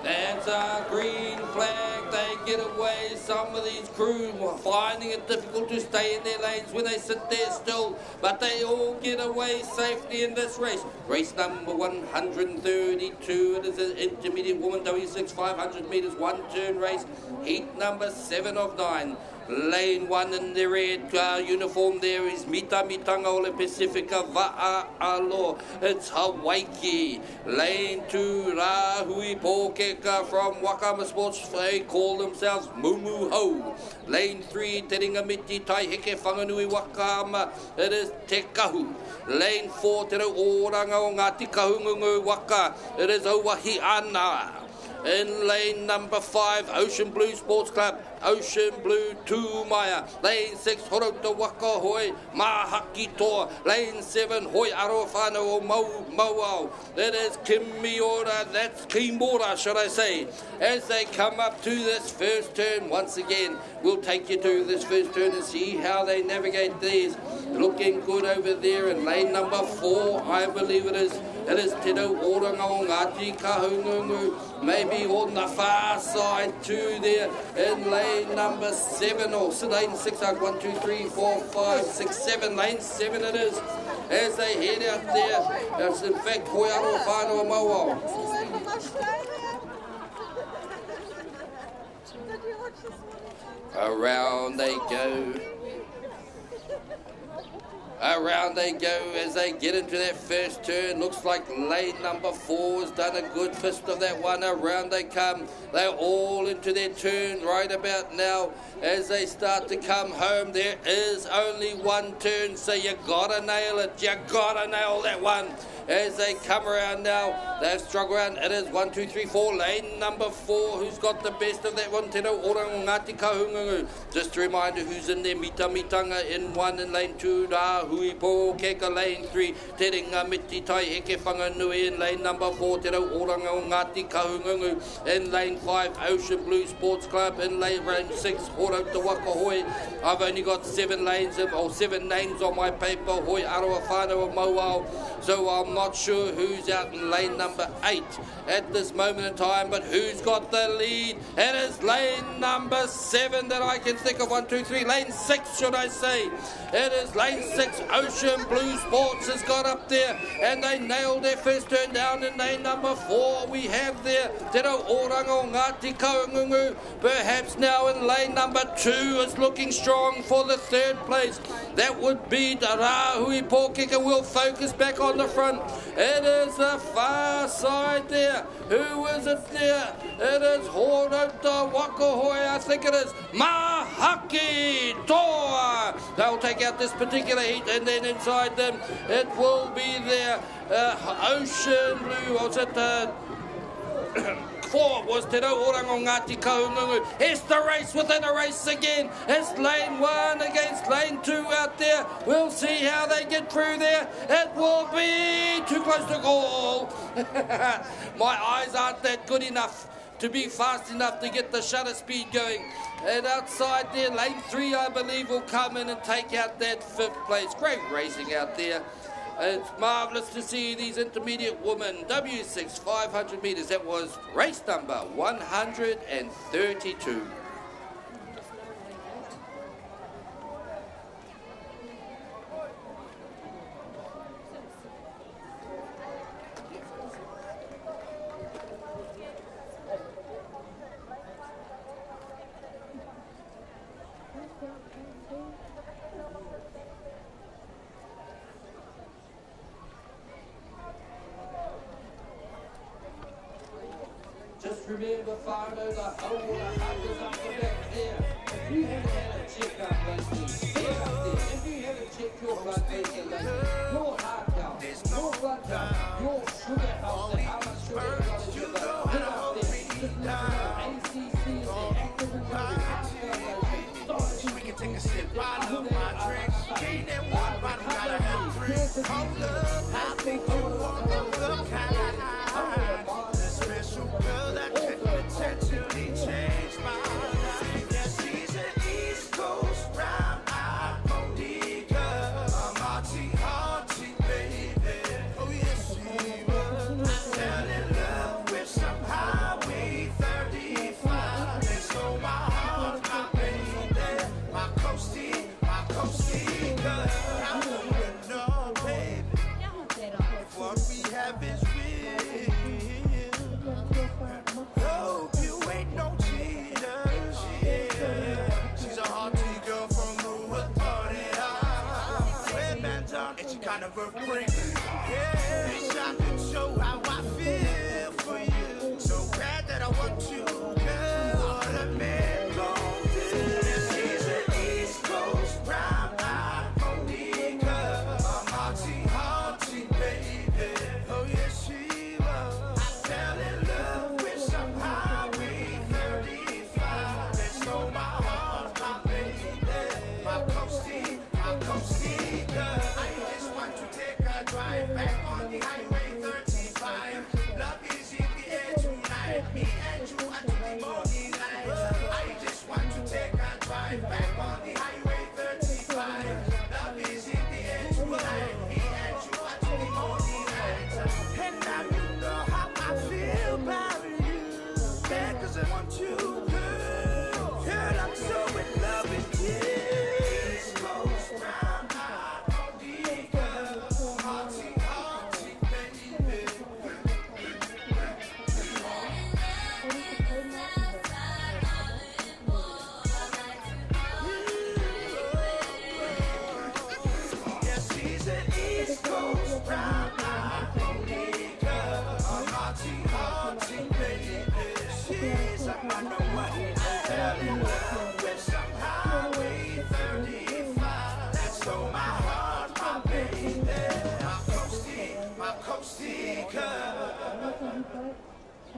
That's our green flag. They get away. Some of these crew are finding it difficult to stay in their lanes when they sit there still, but they all get away safely in this race. Race number 132. It is an intermediate woman W6 500 meters, one turn race. Heat number 7 of 9. Lane 1 in the red uniform there is Mita Mitanga Ole Pacifica Va'a Alo. It's Hawaiki. Lane 2, Rahui Pōkeka from Wakama Sports. They call themselves Mumu Ho. Lane 3, Te Ringamiti Taiheke Whanganui Wakama. It is Te Kahu. Lane 4, Te Rau Oranga o Ngāti Kahungungu Waka. It is Auahi Ana. In lane number 5, Ocean Blue Sports Club, Ocean Blue Tūmaia. Lane 6, Horouta Waka Hoe, Mahaki Toa. Lane 7, Hoi Aroa Whānau o Mauao. It is Kimiora, that's Kimora, should I say. As they come up to this first turn, once again, we'll take you to this first turn and see how they navigate these. Looking good over there in lane number 4, I believe it is. It is Te Rau Oranga o Ngāti Kahungungu, maybe on the far side too there in lane number 7 or lane 6, 1, 2, 3, 4, 5, 6, 7, lane 7 it is. As they head out there, it's in fact Hoi Aroa Whānau Mauao. Around they go. Around they go as they get into that first turn. Looks like lane number 4 has done a good fist of that one. Around they come. They're all into their turn right about now as they start to come home. There is only one turn, so you gotta nail it. You gotta nail that one. As they come around now, they've struggled around. It is 1, 2, 3, 4. Lane number 4, who's got the best of that one? Te Rau Oranga o Ngāti Kahungunu. Just a reminder who's in there. Mita Mitanga in 1 in lane 2. Rāhui Pōkeka lane 3. Te Ringa Miti Tai Heke Whanganui in lane number 4. Te Rau Oranga o Ngāti Kahungunu in lane 5. Ocean Blue Sports Club in lane 6. Horouta Waka Hoe. I've only got 7 lanes or 7 names on my paper. Hoi Arawa Whānau o Mauao. So I'm not sure who's out in lane number 8 at this moment in time, but who's got the lead? It is lane number 7 that I can think of. 1, 2, 3, lane 6, should I say. It is lane 6. Ocean Blue Sports has got up there, and they nailed their first turn down in lane number 4. We have there Te Rau Oranga o Ngāti Kahungunu. Perhaps now in lane number 2 is looking strong for the third place. That would be the Rāhui Pōkeka. We'll focus back on the front. It is the far side there. Who is it there? It is Horouta Waka Hoe. I think it is Mahaki Toa. They'll take out this particular heat, and then inside them it will be there Ocean Blue. Was it 4 was Te Rau Oranga o Ngāti Kahungunu. It's the race within a race again. It's lane 1 against lane 2 out there. We'll see how they get through there. It will be too close to call. My eyes aren't that good enough to be fast enough to get the shutter speed going. And outside there, lane 3, I believe, will come in and take out that 5th place. Great racing out there. It's marvellous to see these intermediate women. W6, 500 metres. That was race number 132. Just remember, whānau, the hauora huggers up the back there. If you haven't had a check-up lately, get up there. If you haven't checked your blood pressure lately, your heart health, your blood health, your sugar health, and how much sugar you got in your blood, get up there. Just let them know ACC is the Active and Heart Foundation. We can take a sip out of my drink. Can't that one bottle, gotta have three. Hold up, I think you want the kind. The special girl that could potentially change my life. Yeah, she's an East Coast brown-eyed pony girl. A hearty, hearty baby. Oh, yes, she was. I fell in love with some Highway 35. They stole my heart, my baby. My coastie girl. I wanna know, baby, if what we have is real. Hope you ain't no cheater. Yeah. She's a hearty girl from Ruatoria. Red bands on, and she kind of a freak. Yeah, wish I could show how I feel for you. So bad that I want you, girl. What a man gon' do. Yeah, she's an East Coast brown-eyed pony girl. A hearty, hearty baby. Oh yeah, she was. I fell in love with some Highway 35. They stole my heart, my baby. My coastie girl. I just want to take a drive back on the Highway 35. Love is in the air tonight. Me and you until the morning light. I just want to take a drive back on the Highway 35. Love is in the air tonight. Me and you until the morning light. And now you know how I feel about you. Yeah, 'cause I want you, girl. Girl, I'm so in love with you. East Coast brown-eyed pony girl. Hearty, hearty baby.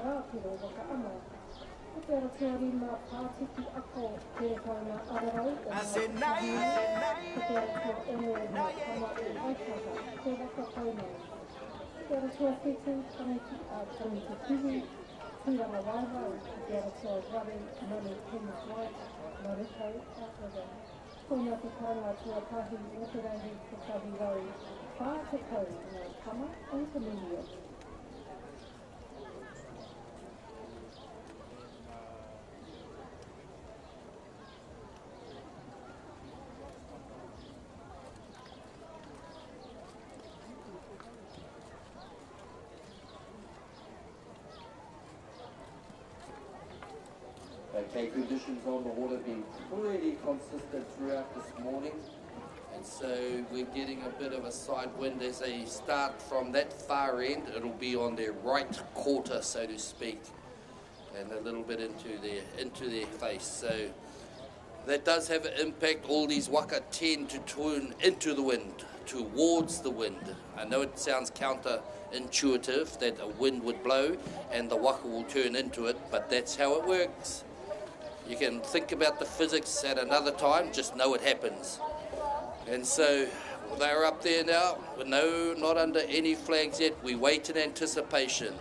Karāpiro Waka Ama. Ko te ara tuarima Pātiki Ako Heretaunga Ararau o Ngāti Kahungunu. Ko te ara tuaono Ngā Tama o Waitaha, Te Waka Pounamu. Ko te ara tuawhitu Tangi a Tangi Te Kiwi, Tūrangawaewae. Ko te ara tuawaru Manu Kings White, Manukau Outrigger. Koina te karanga tuatahi o te reihi 140 ngā tama intermediate. Okay, conditions on the water have been pretty consistent throughout this morning. And so we're getting a bit of a side wind as they start from that far end. It'll be on their right quarter, so to speak, and a little bit into their, into their face. So that does have an impact. All these waka tend to turn into the wind, towards the wind. I know it sounds counterintuitive that a wind would blow and the waka will turn into it, but that's how it works. You can think about the physics at another time, just know it happens. And so they're up there now. No, not under any flags yet. We wait in anticipation.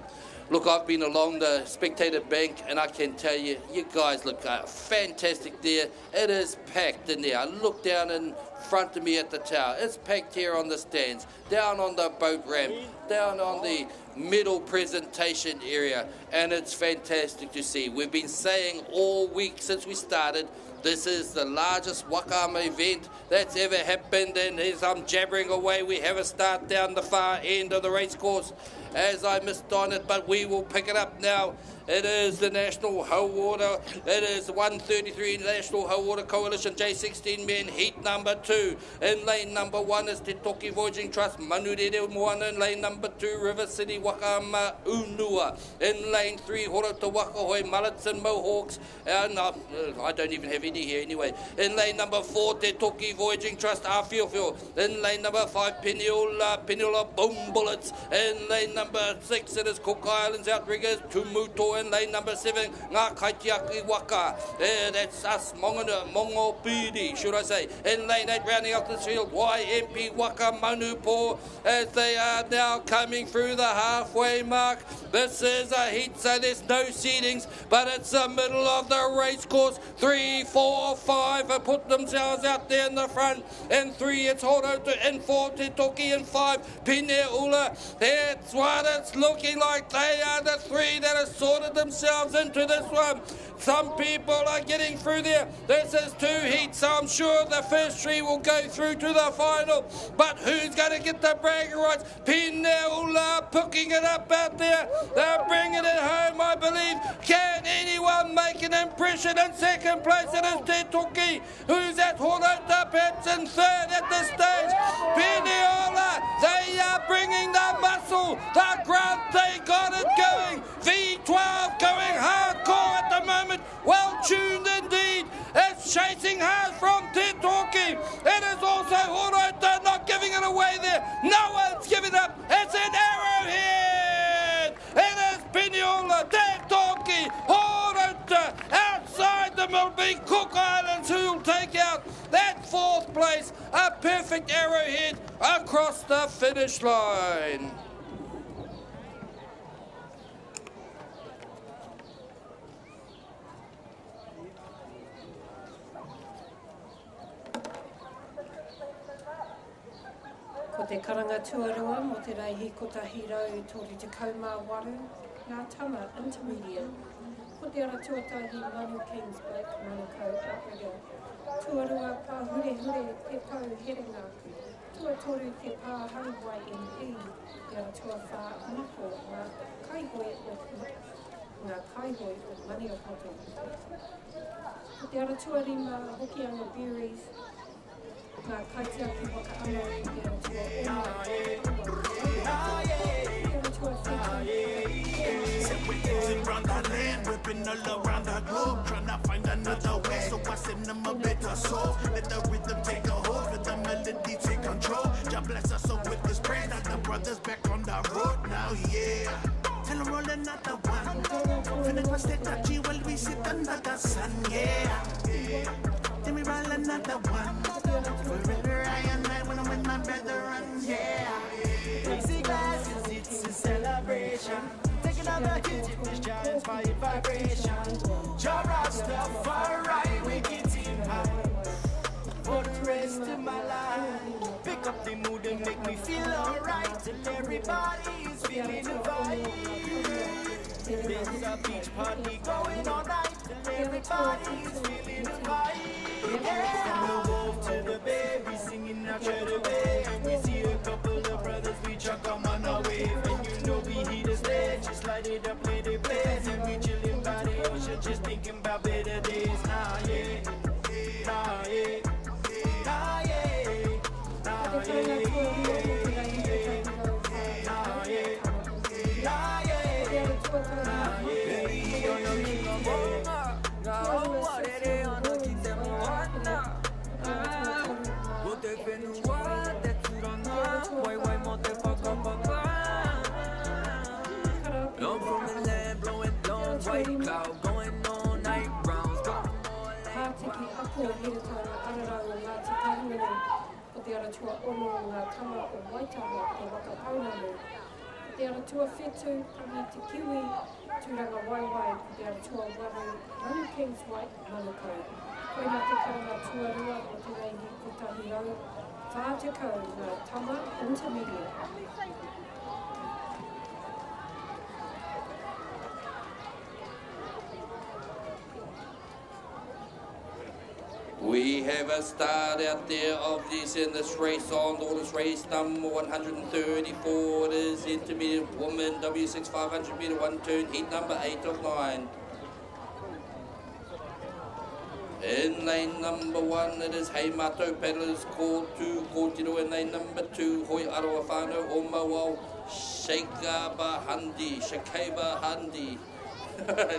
Look, I've been along the spectator bank and I can tell you, you guys look fantastic there. It is packed in there. I look down in front of me at the tower. It's packed here on the stands, down on the boat ramp, down on the middle presentation area, and it's fantastic to see. We've been saying all week since we started, this is the largest Waka Ama event that's ever happened, and as I'm jabbering away, we have a start down the far end of the race course as I missed on it, but we will pick it up now. It is the National Hauora. It is 133 National Hauora Coalition J16 men, heat number 2. In lane number 1 is Te Toki Voyaging Trust, Manurere Moana. In lane number 2, River City Waka Ama Unua. In lane 3, Horouta Waka Hoe, Mullets and Mohawks. And I don't even have any here anyway. In lane number 4, Te Toki Voyaging Trust, Awhiowhio. In lane number 5, Peniula, Peniula Boom Bullets. In lane number 6, it is Cook Islands Outriggers, Tumuto. In lane number 7, Ngā Kaitiaki Waka. That's us, Mongana, Mongopiri, should I say. In lane 8, rounding up the field, YMP Waka Manupo, as they are now coming through the halfway mark. This is a heat, so there's no seedings, but it's the middle of the race course. 3, 4, 5 have put themselves out there in the front. In 3, it's Horouta. In 4, Te Toki. In 5, Pineula. That's what it's looking like. They are the 3 that have sorted themselves into this one. Some people are getting through there. This is 2 heats, so I'm sure the first 3 will go through to the final. But who's going to get the bragging rights? Pineula picking it up out there. They're bringing it home, I believe. Can anyone make an impression? In second place, it is Te Toki, who's at Horouta, perhaps in third at this stage. Pineula, they are bringing the muscle, the grunt, they got it going. V12 going hardcore at the moment. Well tuned indeed. It's chasing hard from Te Toki. It is also Horouta not giving it away there. No one's giving up. It's an arrowhead. It is Pineula, Te Toki, Horouta outside the will be Cook Islands who will take out that fourth place. A perfect arrowhead across the finish line. Ko te karanga tuarua mō te reihi 138, ngā tama intermediate. Ko te ara tuatahi Manu Kings Black Manukau Outrigger. Tuarua Pāhurehure Te Pou Herenga. Tuatoru Te Pā Hau YMP. Te ara tuawhā Mako Ngā Kaihoe o Ngā Kaihoe o Maniapoto. Ko te ara tuarima Hokianga Berries. Ngā kaitiaki waka ama i te ara tuaono, te ara tuawhitu, Said we're cruising round the land, whipping all around the globe, trying to find another way. So I send them a better soul. Let the rhythm take a hold, let the melody take control. God bless us all with this prayer. Now the brothers back on the road now, yeah. Tell them roll another one. Once they touch you, well, we sit under the sun, yeah. Then we roll another one. Forever I and I when I'm with my brethren, yeah. Raise glasses, it's a celebration. Take another hit, this giant's fire vibration. Jah Rastafari, we getting high for the rest of my life. Pick up the mood and make me feel alright till everybody is feeling the vibe. There's a beach party going all night till everybody is feeling the vibe. Yeah. From the wolf to the bear, we singing our cheddar bay. And we see a couple of brothers, we chuck 'em on our wave. And you know we heat us there, just light it up, let it blaze. And we chilling by the ocean, just thinking about better days. Nah, yeah, nah, yeah, nah, yeah, nah, yeah, nah, yeah, nah, yeah, nah, yeah. I'm from the land blowing long white cloud, going all night rounds. Got Pātiki ako Heretaunga Ararau o Ngāti Kahungunu, ko te ara tuaono o ngā tama o Waitaha te waka pounamu. Ko te ara tuawhitu, Tangi Te Kiwi, Tūranga Waewae, ko te ara tuawaru, Manu Kings White, Manukau. Koina te karanga tuarua o te reihi 140 ngā tama intermediate. We have a start out there of this in this race on the orders race number 134. It is intermediate woman W6 500 meter one turn heat number 8 of 9. In lane number 1 it is Hei Mato Paddlers called to Kōtiro. In lane number 2 Hoi Aroa Whānau o Mauao Shakeba Handi. Shakeba Handi.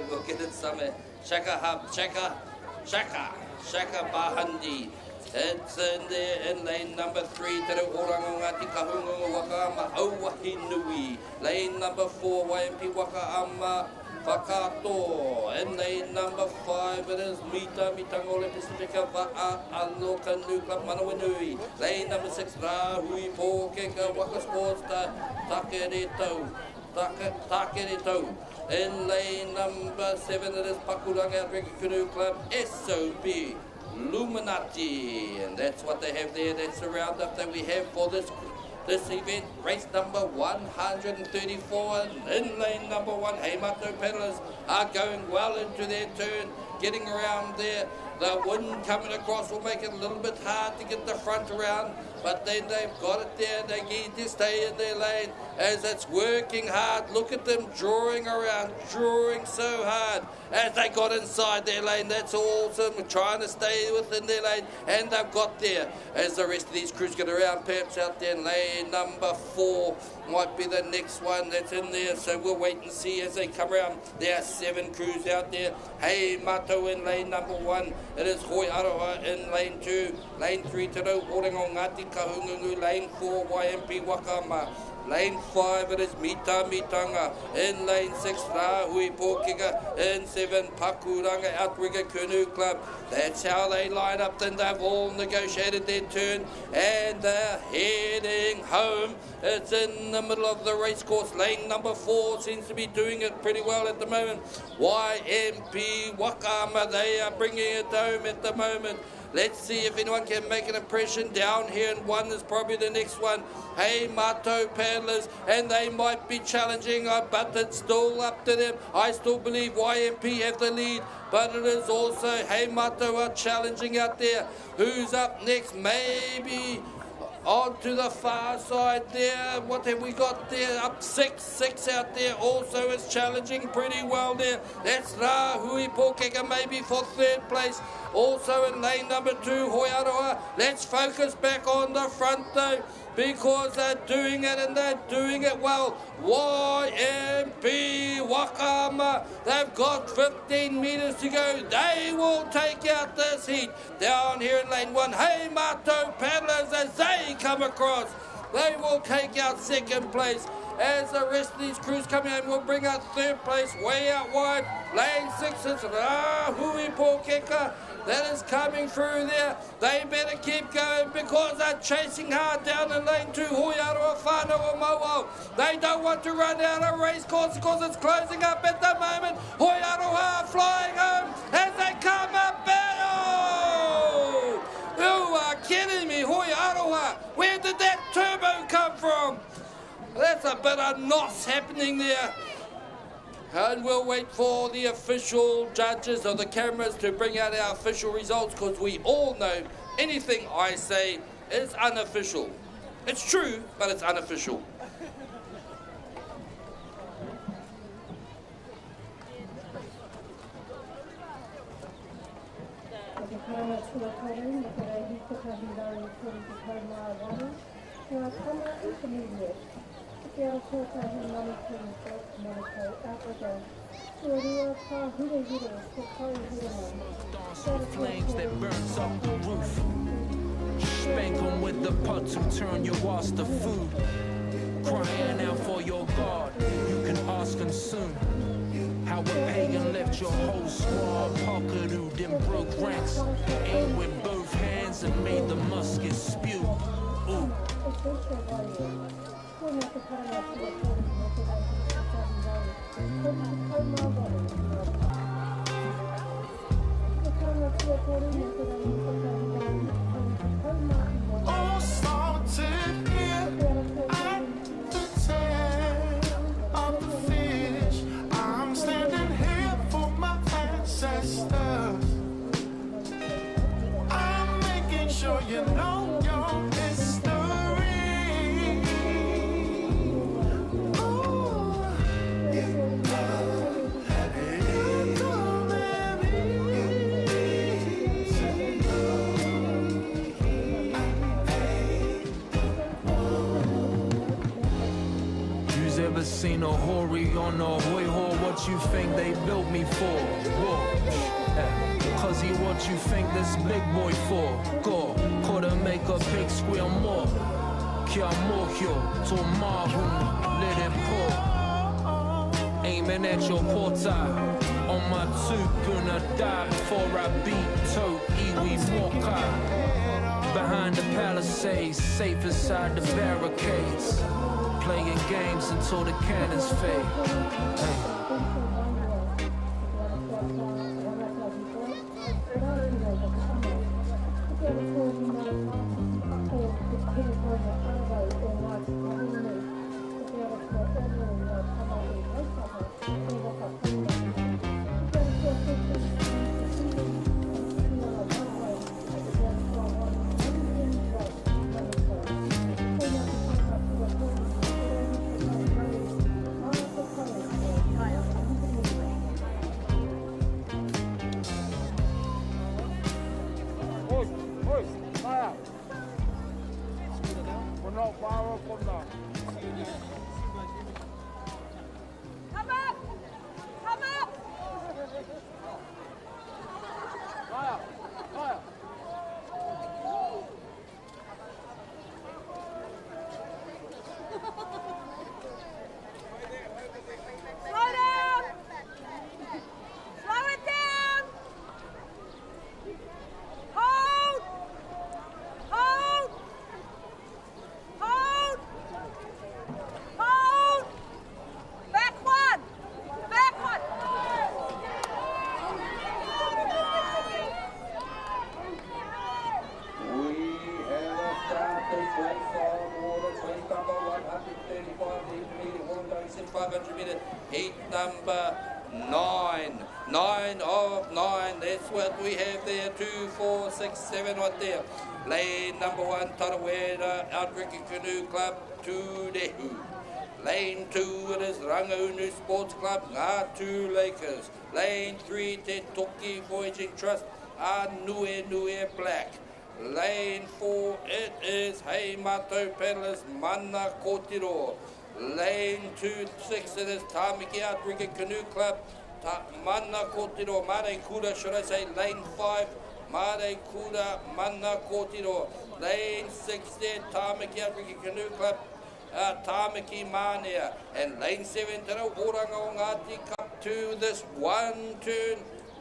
We'll get it somewhere. Shaka Hub Shaka Shaka Shaka Bahandi. It's in there in lane number 3, Te Reo Oranga o Ngāti Kahungunu Waka Ama Auahi Nui. Lane number 4, YMP Waka Ama Whakato. In lane number 5, it is Mita Mitangole Pasifika Va'a Alo Canoe Club Manawanui. Lane number 6, Rahui Pōkeka Waka Sports Ta Takeretau. Takeretau. In lane number 7, it is Pakuranga Outrigger Canoe Club SOB Luminati. And that's what they have there. That's the roundup that we have for this event. Race number 134. And in lane number 1, Heimato Paddlers are going well into their turn, getting around there. The wind coming across will make it a little bit hard to get the front around, but then they've got it there. They need to stay in their lane as it's working hard. Look at them drawing around, drawing so hard as they got inside their lane. That's awesome. Trying to stay within their lane, and they've got there as the rest of these crews get around. Perhaps out there in lane number 4 might be the next one that's in there, so we'll wait and see as they come around. There are 7 crews out there. Hey Mato in lane number 1. It is Hoi Aroha in lane 2. Lane 3, Te Reo Oranga o Ngāti Kahungunu. Lane 4, YMP Wakama. Lane 5, it is Mita Mitanga. In lane 6, Rahui Pōkeka. In 7, Pakuranga Outrigger Canoe Club. That's how they line up. Then they've all negotiated their turn and they're heading home. It's in the middle of the race course. Lane number 4 seems to be doing it pretty well at the moment. YMP Wakama, they are bringing it home at the moment. Let's see if anyone can make an impression down here. And 1 is probably the next one. Hey Mato Paddlers, and they might be challenging, but it's still up to them. I still believe YMP have the lead, but it is also Hey Mato are challenging out there. Who's up next? Maybe on to the far side there. What have we got there? Up 6 out there also is challenging pretty well there. That's Rahui Pōkeka maybe for third place. Also in lane number 2, Hoi Aroha. Let's focus back on the front though, because they're doing it and they're doing it well. YMP Wakama, they've got 15 metres to go. They will take out this heat. Down here in lane 1, Hey Mato Paddlers as they come across. They will take out second place as the rest of these crews come in will bring out third place way out wide. Lane 6 is Rahui Pokeka. That is coming through there. They better keep going because they're chasing hard down in lane 2. Hoiaroa Whānau o Mauao. They don't want to run out of race course because it's closing up at the moment. Hoiaroa flying home as they come up. Oh! You are kidding me, Hoi Aroha. Where did that turbo come from? That's a bit of nos happening there. And we'll wait for the official judges or the cameras to bring out our official results because we all know anything I say is unofficial. It's true, but it's unofficial. Ko te karanga tuatoru me te reihi 138, ngā tama intermediate, ko te ara tuatahi Manukau Black Manukau Outrigger, tuarua Pāhurehure Te Pou Herenga, te ara Flames that tuatoru burns up the roof. Spank 'em with the pot to turn your ass to food. Crying out for your God, you can ask him soon. How a pagan left your whole squad pocketed then broke ranks. Aimed with both hands and made the musket spew. Ooh. Adventure Wairua, koinā te karanga tuatoru me te reihi 138 ngā Te karanga tuatoru me te reihi 139. All salted here at the tail of the fish. I'm standing here for my ancestors. I'm making sure you know your history. Ooh, you You's ever seen a hori on a hoi ho? What you think they built me for? Whoa. Eh, Cause he what you think this big boy for? Go, quarter make a pig squeal more. Kia mohio, to mahuna, let it pour. Aiming at your porta. On my tupuna die before I beat to iwi moka. Behind the palisades, safe inside the barricades. Playing games until the cannons fade. Hey. Oi, oi, fire. We're not far off from that. Come up! Come up! Fire, fire. Slow down! Slow it down! Hold! Hold! Hold! Hold! Back one! Back one! We have a start this race on water, race number 135, the intermediate woman going 500 metre, heat number 9. 9 of 9, that's what we have there, 2, 4, 6, 7 right there. Lane number 1, Tarawera, Outrigger Canoe Club, Turehu. Lane 2, it is Rangaunu Sports Club, Ngā Two Lakers. Lane 3, Te Toki Voyaging Trust, Nue Nue Black. Lane 4, it is Hei Matou Paddlers, Mana Kotiro. Lane 2, 6, it is Tamaki Outrigger Canoe Club, Ta Mana Kotiro, Mare Kura, should I say, lane 5, Mareikura Mana Kōtiro. Lane 6 there, Tāmaki Outrigger Canoe Club, Tāmaki Mānea. And lane 7, Te Rau Oranga o Ngāti Cup to this one turn,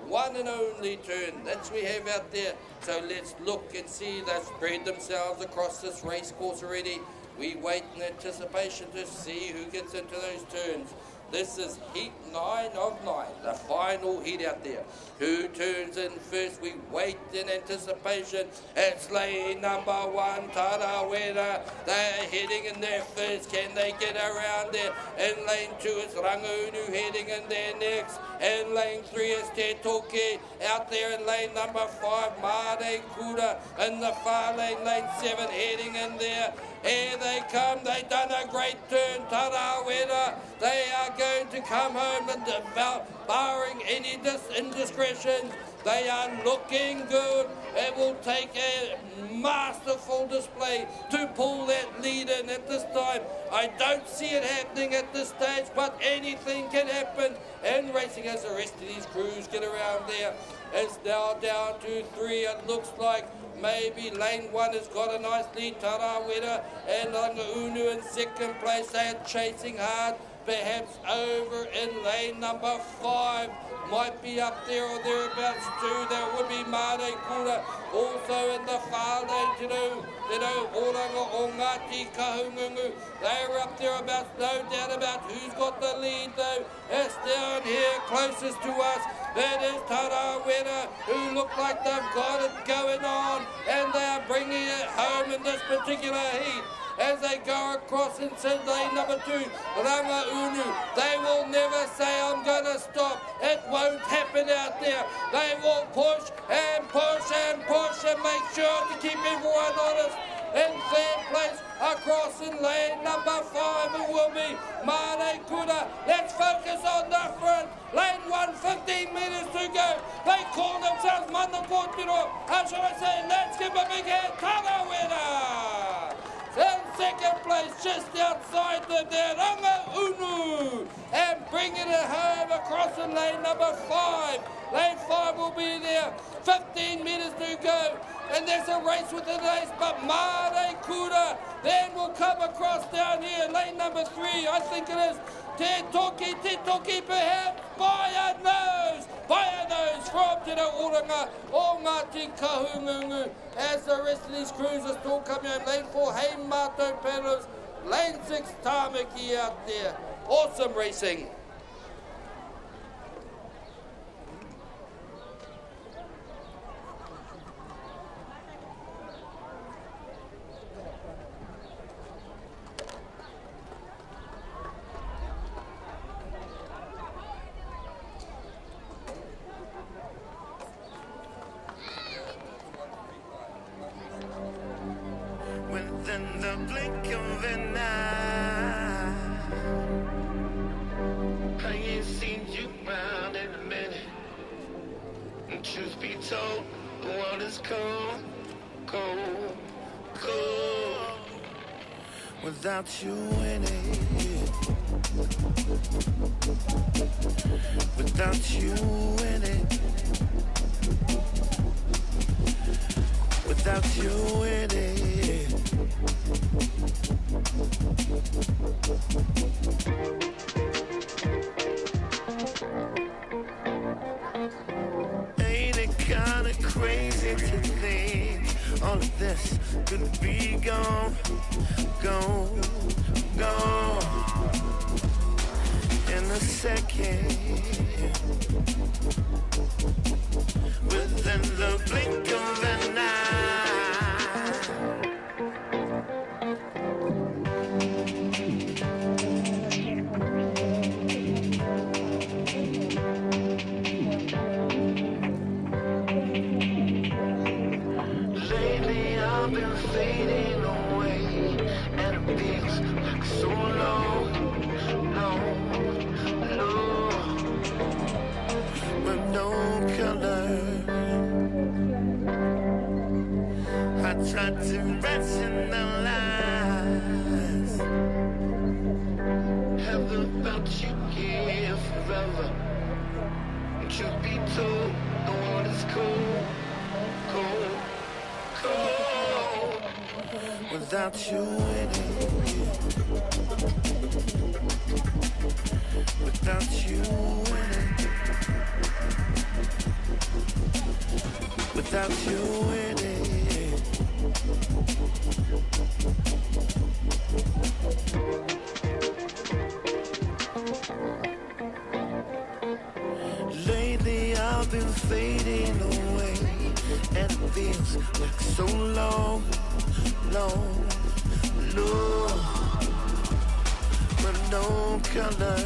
one and only turn. That's we have out there. So let's look and see. They've spread themselves across this race course already. We wait in anticipation to see who gets into those turns. This is heat 9 of 9, the final heat out there. Who turns in first? We wait in anticipation. It's lane number 1, Tarawera. They're heading in there first. Can they get around there? In lane 2 is Rangaunu heading in there next. In lane 3 is Te Toki. Out there in lane number 5, Mare Kura. In the far lane, lane 7 heading in there. Here they come. They've done a great turn, Tarawera. They are going to come home and barring any indiscretions, they are looking good. It will take a masterful display to pull that lead in at this time. I don't see it happening at this stage, but anything can happen in racing as the rest of these crews get around there. It's now down to 3. It looks like maybe lane 1 has got a nice lead. Tarawera and Rangaunu in second place. They are chasing hard. Perhaps over in lane number 5. Might be up there or thereabouts too. There would be Mare Kura. Also in the far lane, Te Rau Oranga o Ngāti Kahungungu. They're up thereabouts, no doubt about who's got the lead though. It's down here closest to us. It is Tarawera, who look like they've got it going on, and they are bringing it home in this particular heat. As they go across in lane number 2, Rangaunu, they will never say, I'm going to stop. It won't happen out there. They will push and push and push and make sure to keep everyone honest. In third place, across in lane number 5, it will be Mare Kura. Let's focus on the front. Lane 1, 15 metres to go. They call themselves Mana Kōtiro. How shall I say, let's give a big hand, Tarawera. In second place, just outside the Rangaunu, and bringing it home across in lane number 5. Lane 5 will be there, 15 metres to go, and there's a race within the race, but Mare Kura then will come across down here, lane number 3, I think it is, Te Toki, Te Toki perhaps, by a nose from Te Rau Oranga o Ngāti Kahungungu, as the rest of these crews are still coming home. Lane 4, Hei Mātou Paddlers, lane 6, Tāmaki out there. Awesome racing. Within the blink of an eye, I ain't seen you round in a minute. Truth be told, the world is cold, cold, cold without you in it. Without you in it. Without you in it. Ain't it kind of crazy to think all of this could be gone, gone, gone in a second? Within the blink of an eye. Lately I've been fading away, and it feels like so long, long, long, with no color. I tried to rationalize. Haven't felt you here forever. Truth be told, the world is cold, cold, cold without you in it. Without you in it. Without you in it. Lately I've been fading away, and it feels like so long, long, long, but no color.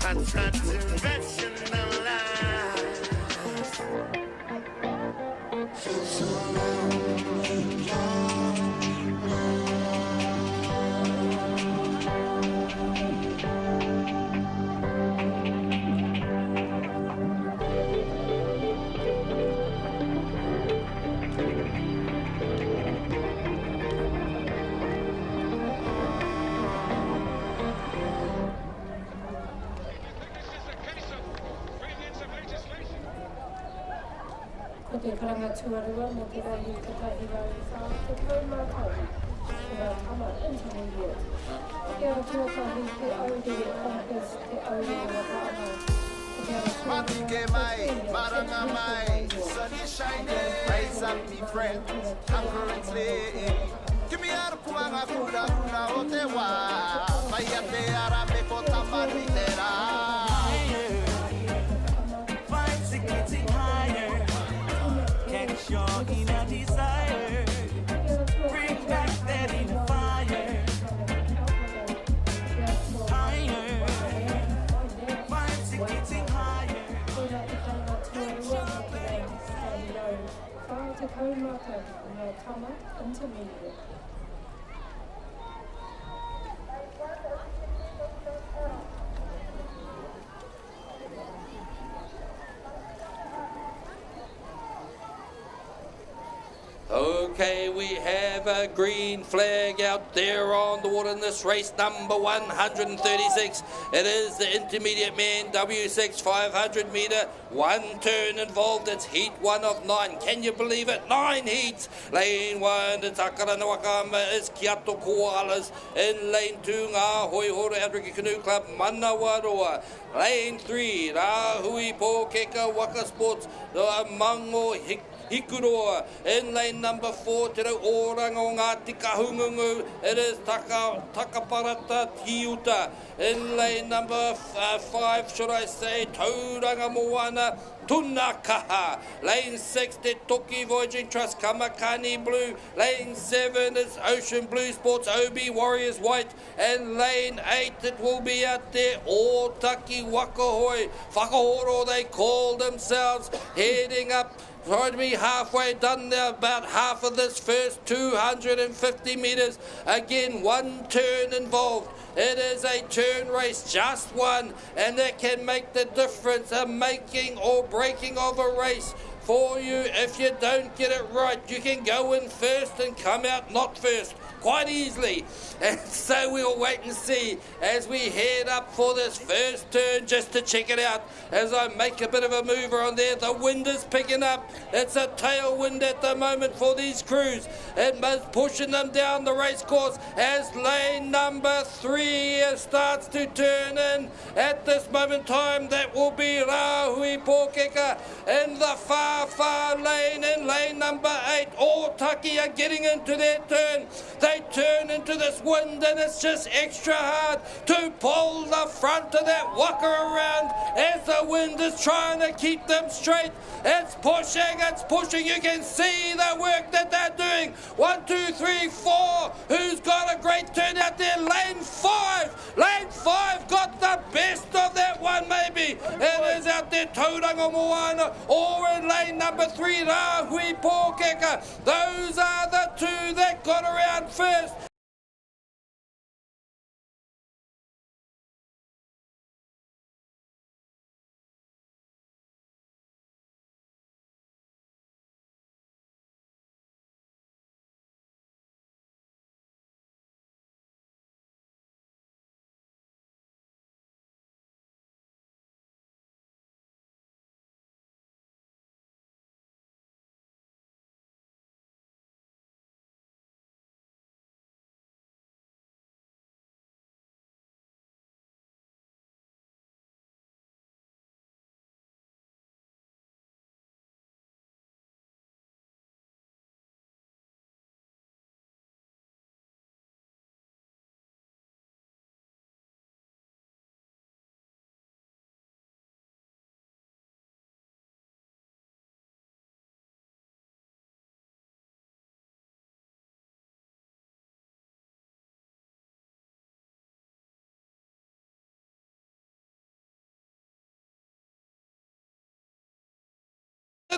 I tried to rationalize. So long, long, Ko te karanga tuarua mō te raihi 141, ko ngā tama intermediate. Ko te ara tuatahi te Aurere Compass, te Aurere Waka Ama. Ko te ara tuarua Matike mai, maranga mai, sun is shining. Raise up me friends, conquer and slay. Give me a puanga kura kura o te wā. Mai a te ara me ko tamanui te rā. Vibes are getting higher. Catch your inner desire. Bring back that inner fire. Higher. Vibes are getting higher. Koirā te karanga tuarua mō te raihi 141, ngā tama intermediate. Okay, we have a green flag out there on the water in this race, number 136. It is the intermediate man, W6, 500 metre, one turn involved. It's heat 1 of 9. Can you believe it? 9 heats. Lane 1, it's Akarana Wakama, it's Kiato Koalas. In lane 2, Ngā Hoihora Outrigger Canoe Club, Manawaroa. Lane 3, Rahui Pōkeka Waka Sports, the Mango Hik Hikuroa. In lane number 4, Te Rau Oranga o Ngāti Kahungungu, it is Takaparata Tiuta. In lane number 5, should I say, Tauranga Moana, Tunakaha. Lane 6, Te Toki Voyaging Trust, Kamakani Blue. Lane 7 is Ocean Blue Sports, OB Warriors White. And lane 8, it will be out there, Otaki Wakahoi. Whakahoro, they call themselves, heading up. Trying to be halfway done now, about half of this first 250 metres. Again, one turn involved. It is a turn race, just one, and that can make the difference, a making or breaking of a race for you. If you don't get it right, you can go in first and come out not first quite easily. And so we'll wait and see as we head up for this first turn, just to check it out as I make a bit of a mover on there. The wind is picking up. It's a tailwind at the moment for these crews. It is pushing them down the race course as lane number 3 starts to turn in. At this moment in time, that will be Rahui Pōkeka in the far, far lane. In lane number 8, Otaki are getting into their turn. They turn into this wind, and it's just extra hard to pull the front of that waka around as the wind is trying to keep them straight. It's pushing, it's pushing. You can see the work that they're doing. 1, 2, 3, 4. Who's got a great turn out there? Lane 5. Lane 5 got the best of that one, maybe. It is out there, Tauranga Moana, or in lane number 3, Rahui Pōkeka. Those are the two that got around first.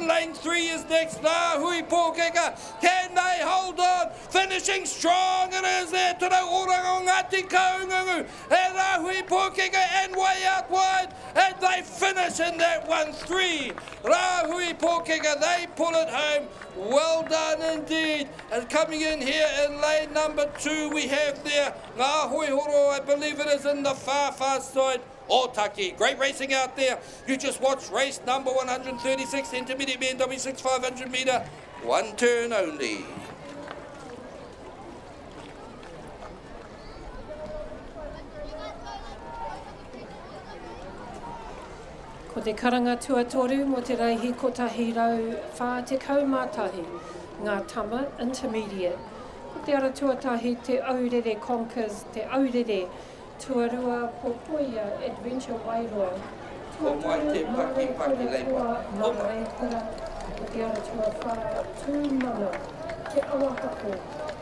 Lane 3 is next. Rahui Pōkeka. Can they hold on? Finishing strong it is there to the Oranga o Ngāti Kahungungu. And Rahui Pōkeka and way out wide. And they finish in that 1-3. Rahui Pōkeka, they pull it home. Well done indeed. And coming in here in lane number 2, we have there Ngā Hoihoro, I believe it is in the far, far side. Otaki. Great racing out there. You just watched race number 136, intermediate men, W6 500 metre, one turn only. Ko te karanga tuatoru mō te reihi 141, ngā tama, intermediate. Ko te ara tuatahi, te Aurere Conkers, te Aurere, Tuarua, Popoia, Adventure Wairoa. Tuatoru, Māreikura Toa, Māreikura, Ko te ara tuawhā, Tū Mana, Te Awa Hako.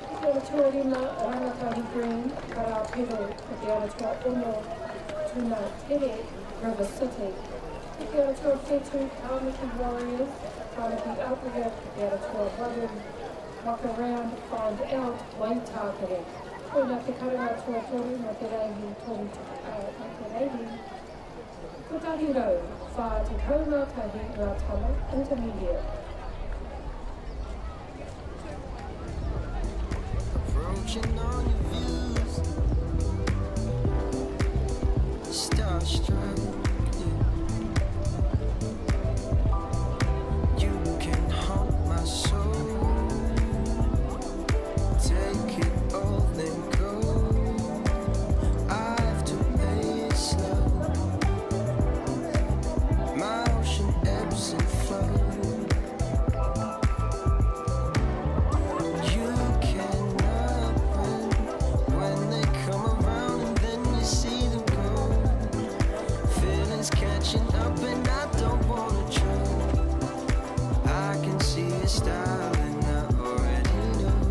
Ko te ara tuarima, Rangatahi Green, Karāpiro. Ko te ara tuaono, Tuna Tere, River City. Ko te ara tuawhitu, Tāmaki Warriors, Tāmaki Outrigger. Ko te ara tuawaru, Waka Round, Find Out, Waitākere. Koina te karanga tuatoru mo te reihi toru mo te reihi 141 ngā tama intermediate. Approaching on your views Starstruck yeah. You can haunt my soul Take it all then go I have to pay it slow My ocean ebbs and flows You cannot win When they come around and then you see them go Feelings catching up and I don't wanna choke I can see your style and I already know.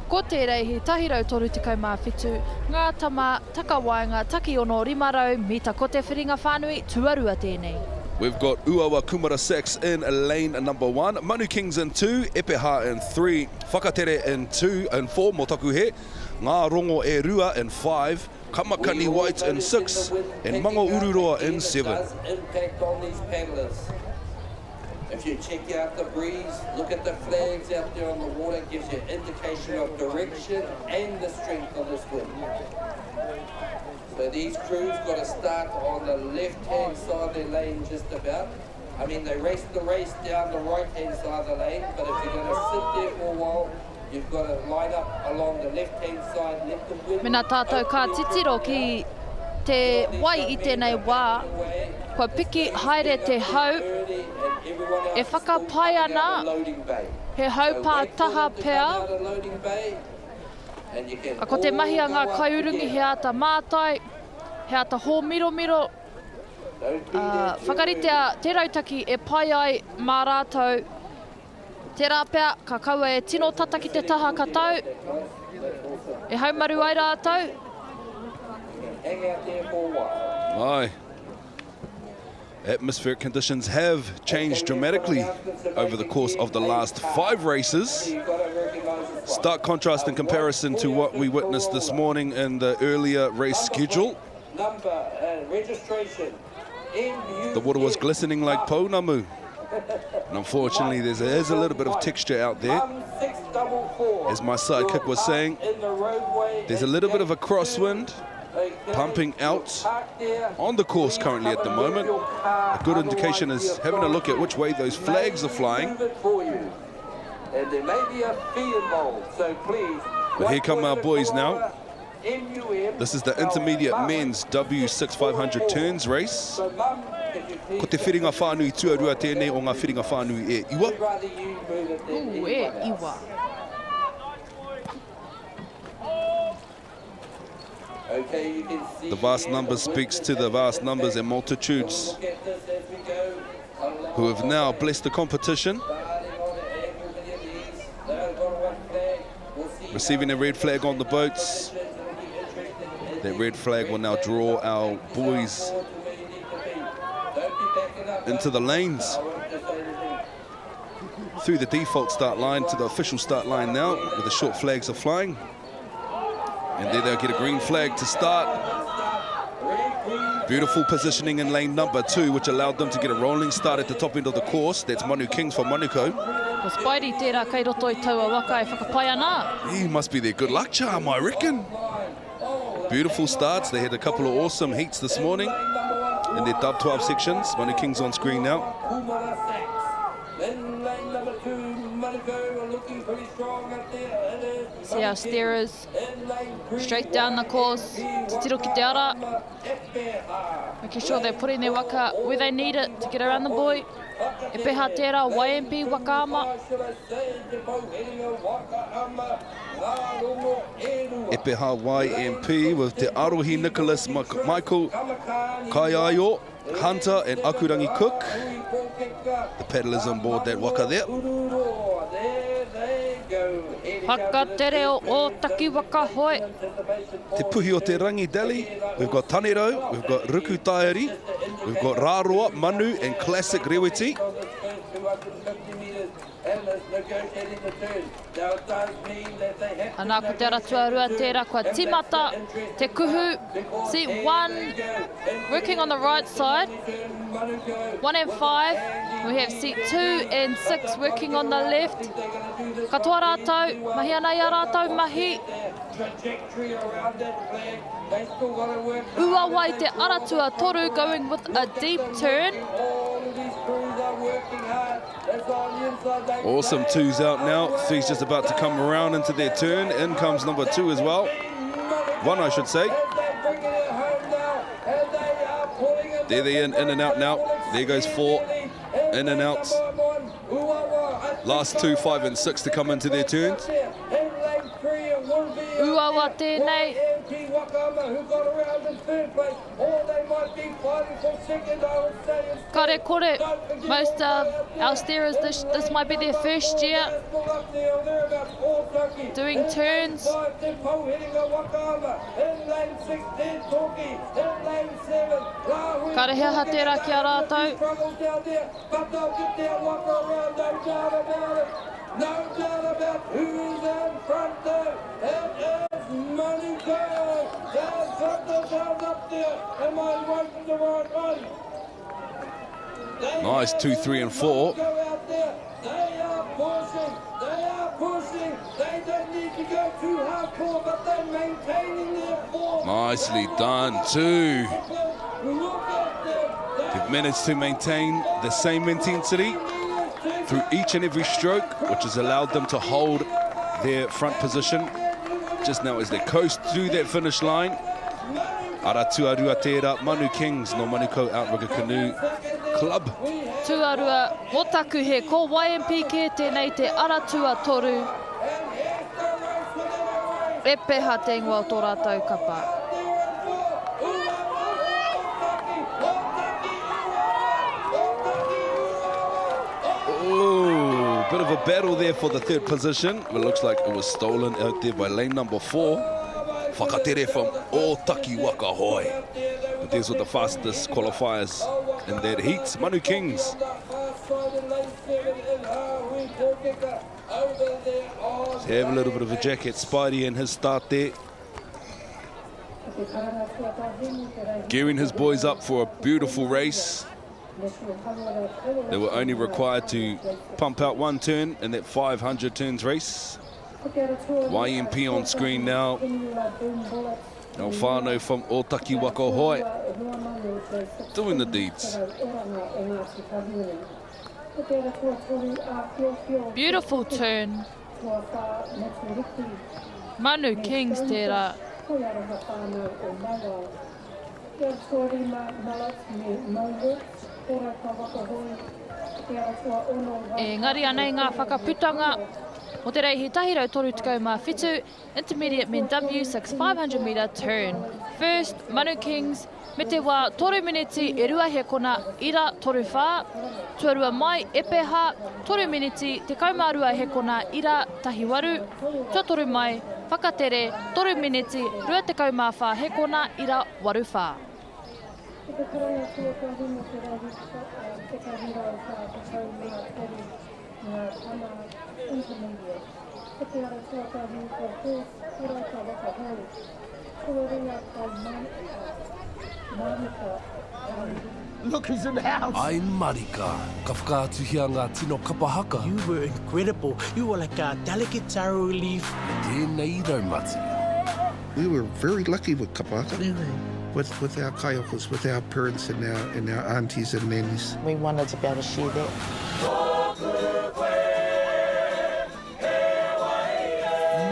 Ko te reihi 137, ngā tama, takawaenga, takiono, 500 mita Ko te whiringa whānui tuarua tēnei. We've got Uawa Kumara Sacks in lane number one, Manu Kings in two, Epeha in three, Whakatere in two and four, mō taku he, Ngā Rongo e Rua in five, Kamakani White in 6 and Mango Ururoa in 7. Does impact on these paddlers. If you check out the breeze, look at the flags out there on the water, it gives you an indication of direction and the strength of this wind. So these crews got to start on the left-hand side of their lane just about. I mean, they race the race down the right-hand side of the lane, but if you're going to sit there for a while, you've got to line up along the left-hand side, let the wind... Mena tātou ka titiro ki te wai i tēnei wā, kua piki haere te hau, e whakapae ana he hau pā taha pea, a ko te mahi a ngā kaiurungi he āta mātai, he āta hōmiromiro, Ā, whakaritea te rautaki e pai ai mā rātou. Tērā pea, ka kaua e tino tata ki te taha ka tau, e haumaru ai rātou. Aye. Atmospheric conditions have changed dramatically over the course of the last five races. Stark contrast in comparison to what we witnessed this morning in the earlier race schedule. Number and registration The water was glistening like pounamu. And unfortunately, there's a, there's a little bit of texture out there. As my sidekick was saying, there's a little bit of a crosswind pumping out on the course currently at the moment. A good indication is having a look at which way those flags are flying. And there may be a fee involved, so please. But here come our boys now. This is the intermediate men's W6500 turns race. Ko te whiringa whānui tuarua tēnei o ngā whiringa whānui e iwa. Ooh, e iwa. The vast numbers speaks to the vast numbers and multitudes who have now blessed the competition. Receiving a red flag on the boats. That red flag will now draw our boys into the lanes. Through the default start line to the official start line now, where the short flags are flying. And there they'll get a green flag to start. Beautiful positioning in lane number two, which allowed them to get a rolling start at the top end of the course. That's Manu Kings for Manukau. Ko Spidey tērā kei roto i taua waka e whakapai ana. He must be their good luck charm, I reckon. Beautiful starts. They had a couple of awesome heats this morning in their dub 12 sections. Manu Kings on screen now. See our steerers straight down the course. Titiro ki te ara. Making sure they're putting their waka where they need it to get around the buoy. E peha tērā YMP Wakaama. Epeha YMP with Te Arohi Nicholas Michael Kaiaio, Hunter and Akurangi Cook. The paddlers on board that waka there. Whakatere o Ōtaki waka hoe. Te Puhi o Te Rangi Deli, we've got Tanerau, we've got Ruku Taiari, we've got Raroa, Manu and Classic Reweti. Ana ko te ara tuarua tērā kua timata te kuhu. See, one working on the right side, one and five. We have seat two and six working on the left. Katoa rātou, mahi ana i a rātou mahi. Uawa i te ara tuatoru going with a deep turn. Awesome, two's out now. Three's just about to come around into their turn. In comes number two as well. One, I should say. There they in, in and out now. There goes four, in and out. Last two, five and six to come into their turns. Uawa tēnei. Kare kore, most of our steerers, this, this might be their first year doing turns. Kare he aha tērā ki a rātou. No doubt about who is in front though. It is Manukau. They've got themselves up there. Am I right in the right one? They nice, two, three, and four. Go out there. They are pushing. They are pushing. They don't need to go too hardcore, but they're maintaining their form. Nicely done, two. They've managed to maintain the same intensity through each and every stroke, which has allowed them to hold their front position just now as they coast through that finish line. Ara tuarua tērā, Manu Kings no Manukau Outrigger Canoe Club. Tuarua, o taku he, ko YMP kē tēnei te ara tuatoru. E peha te ingoa o tō rātou kapa. Oh, bit of a battle there for the third position. It looks like it was stolen out there by lane number four. Whakatere from Ōtaki Waka Hoe. But these were the fastest qualifiers in that heat. Manu Kings. Let's have a little bit of a jacket. Spidey and his start there. Gearing his boys up for a beautiful race. They were only required to pump out one turn in that 500 turns race. YMP on screen now. Alfano from Otaki Waka Hoe doing the deeds. Beautiful turn. Manu Kings tērā. Engari anei ngā whakaputanga o te reihi 137 Intermediate Men W6 500 metre turn. First, Manu Kings, me te wā toru miniti e rua hekona ira toru whā, tuarua mai, Epeha, toru miniti 12 hekona ira tahi waru, tuatoru mai, Whakatere, toru miniti 24 hekona ira waru whā. Ko te karanga tuatahi mō te rauhī 143 ngā tama intermediate. Ko te ara tuatahi ko Horse Koroka Waka Hou, tuarua ko Mānuka Look who's in the house! Ai marika, ka whakaatuhia ngā tino kapa haka. You were incredible, you were like a delicate taro leaf. I tēnei raumati. We were very lucky with kapa haka. With, with our kaiakos, with our parents and our, and our aunties and nannies. We wanted to be able to share that.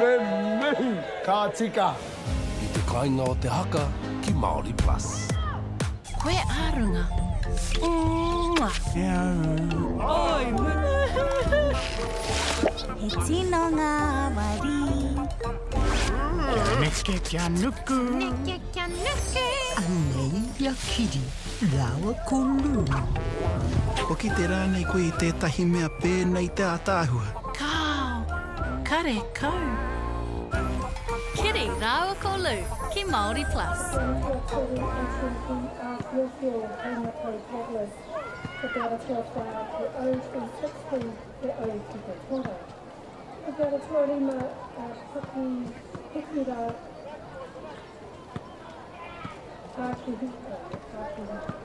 Me mihi, ka tika. I te kāinga o te haka ki Māori Plus. Koe a runga. Mwah. He tino ngāwari. Kia neke kia nuku. Neke kia nuku. Anei a Kiri rāua ko Lou. Kua kite rānei koe i tētahi mea pēnei te ātaahua? Kāo, karekau. Kiri rāua ko Lou ki Māori Plus. Ko te ara tuawhā te au 360, te au ki te toa. Ko te ara tuarima a Paki Hikura Tākihika, Tākihika,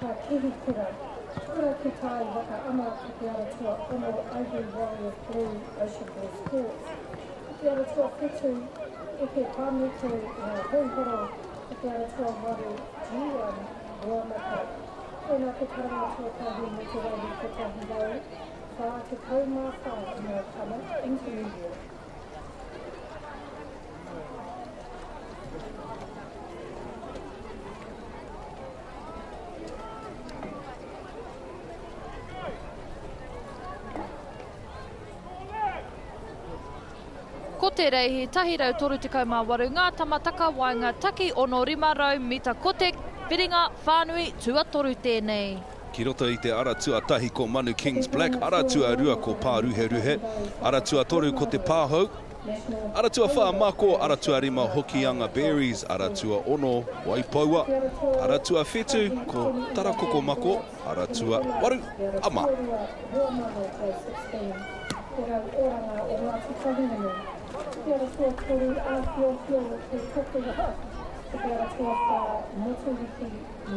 Tākihikura, Kura ki tai waka ama ko te ara tuaono Ivory Warriors Blue Ocean Blue Sports. Ko te ara tuawhitu Eke Pāmutu ngā Houhoro Ko te ara tuawaru G1 Ruamata. Tēnā te karanga tuatahi mō te rauhī 144 ngā tama intermediate. Ko te reihi 138 ngā tama takawaenga taki ono 500 mita ko te whiringa whānui tuatoru tēnei. Ki roto i te ara tuatahi ko Manu Kings Black, ara tuarua ko Pāruheruhe, ara tuatoru ko Te Pāhou, ara tuawhā Mako, ara tuarima Hokianga Berries, ara tuaono Waipoua, ara tuawhitu ko Tarakokomako, ara tuawaru Ama. Te Rau Oranga o Ngāti Kahungunu, Te Ara Tuatoru Āwhiowhio Te Tokerau, Te Ara Tuawhā Motuhiki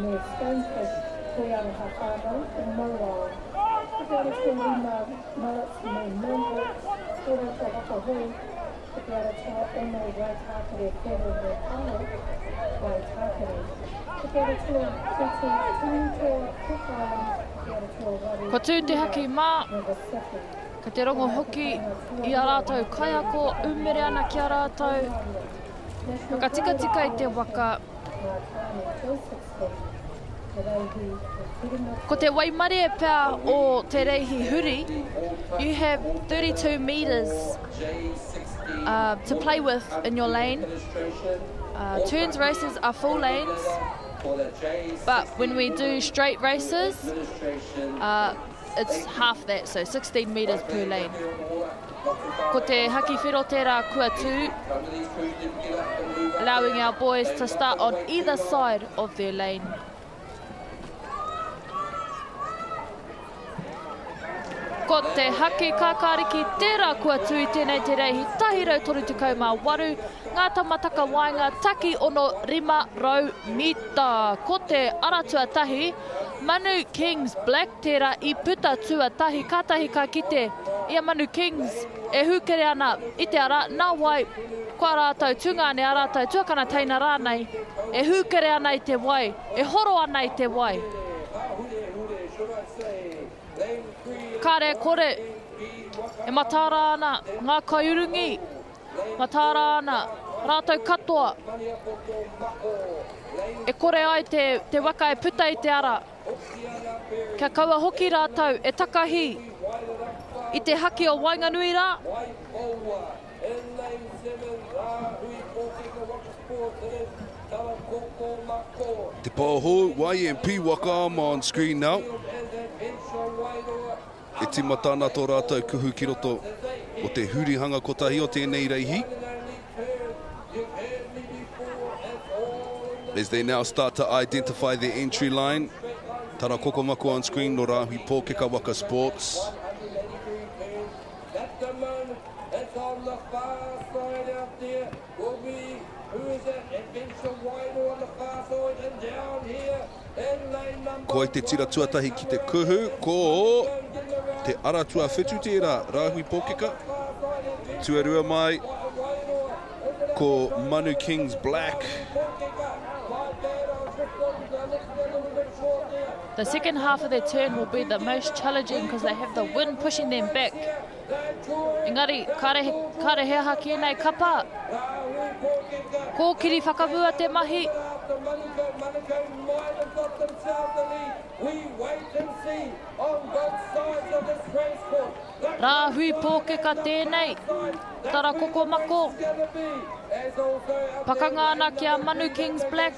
me Stonefish Toi Aroha Whānau o Mauao, Te Ara Tuarima Mullets me Moonworks Toroka Waka Hoe, Te Ara Tuaono Waitākere Whero me Pao, Waitākere, Te Ara Tuawhitu Tūtoa Cook Island, Te Ara Tuawaru Kua tū te haki mā. River City. Kei te rongo hoki i a rātou kaiako umere ana ki a rātou, whakatikatika i te waka. Ko te waimarie pea o te reihi huri, you have 32 metres to play with in your lane. Turns races are full lanes, but when we do straight races, It's half that, so 16 metres per lane. Ko te haki whero tērā kua tū, allowing our boys to start on either side of their lane. Ko te haki kākāriki tērā kua tū i tēnei te reihi 138, ngā tama takawaenga taki ono 500 mita. Ko te ara tuatahi, Manu Kings Black tērā i puta tuatahi, kātahi ka kite i a Manu Kings e hūkere ana i te ara, nā wai, ko ā rātou tungāne, ā rātou tuakana teina rānei, e hūkere ana i te wai, e horo ana i te wai. Kāre e kore, e mataara ana ngā kaiurungi, mataara ana rātou katoa, e kore ai te, te waka e puta i te ara, kia kaua hoki rātou e takahi i te haki o waenganui rā. Te Pāhou, YMP Waka Ama on screen now. E tīmata ana tō rātou kuhu ki roto o te hurihanga kotahi o tēnei reihi. As they now start to identify their entry line, Tara Kokomako on screen, no Rāhui Pōkeka Waka Sports. At the moment, it's on the far side out there will be, who is it, Adventure Wairo on the far side and down here in lane number Koi te tira tuatahi ki te kuhu, ko te ara tuawhitu tērā, Rāhui Pōkeka. Tuarua mai, ko Manu Kings Black. The second half of their turn will be the most challenging because they have the wind pushing them back. Engari, kare, kare he aha ki ēnei kapa. Kōkiri whakamua te mahi. Rāhui pōkeka tēnei. Tara kokomako. Pakanga ana ki a Manu Kings Black.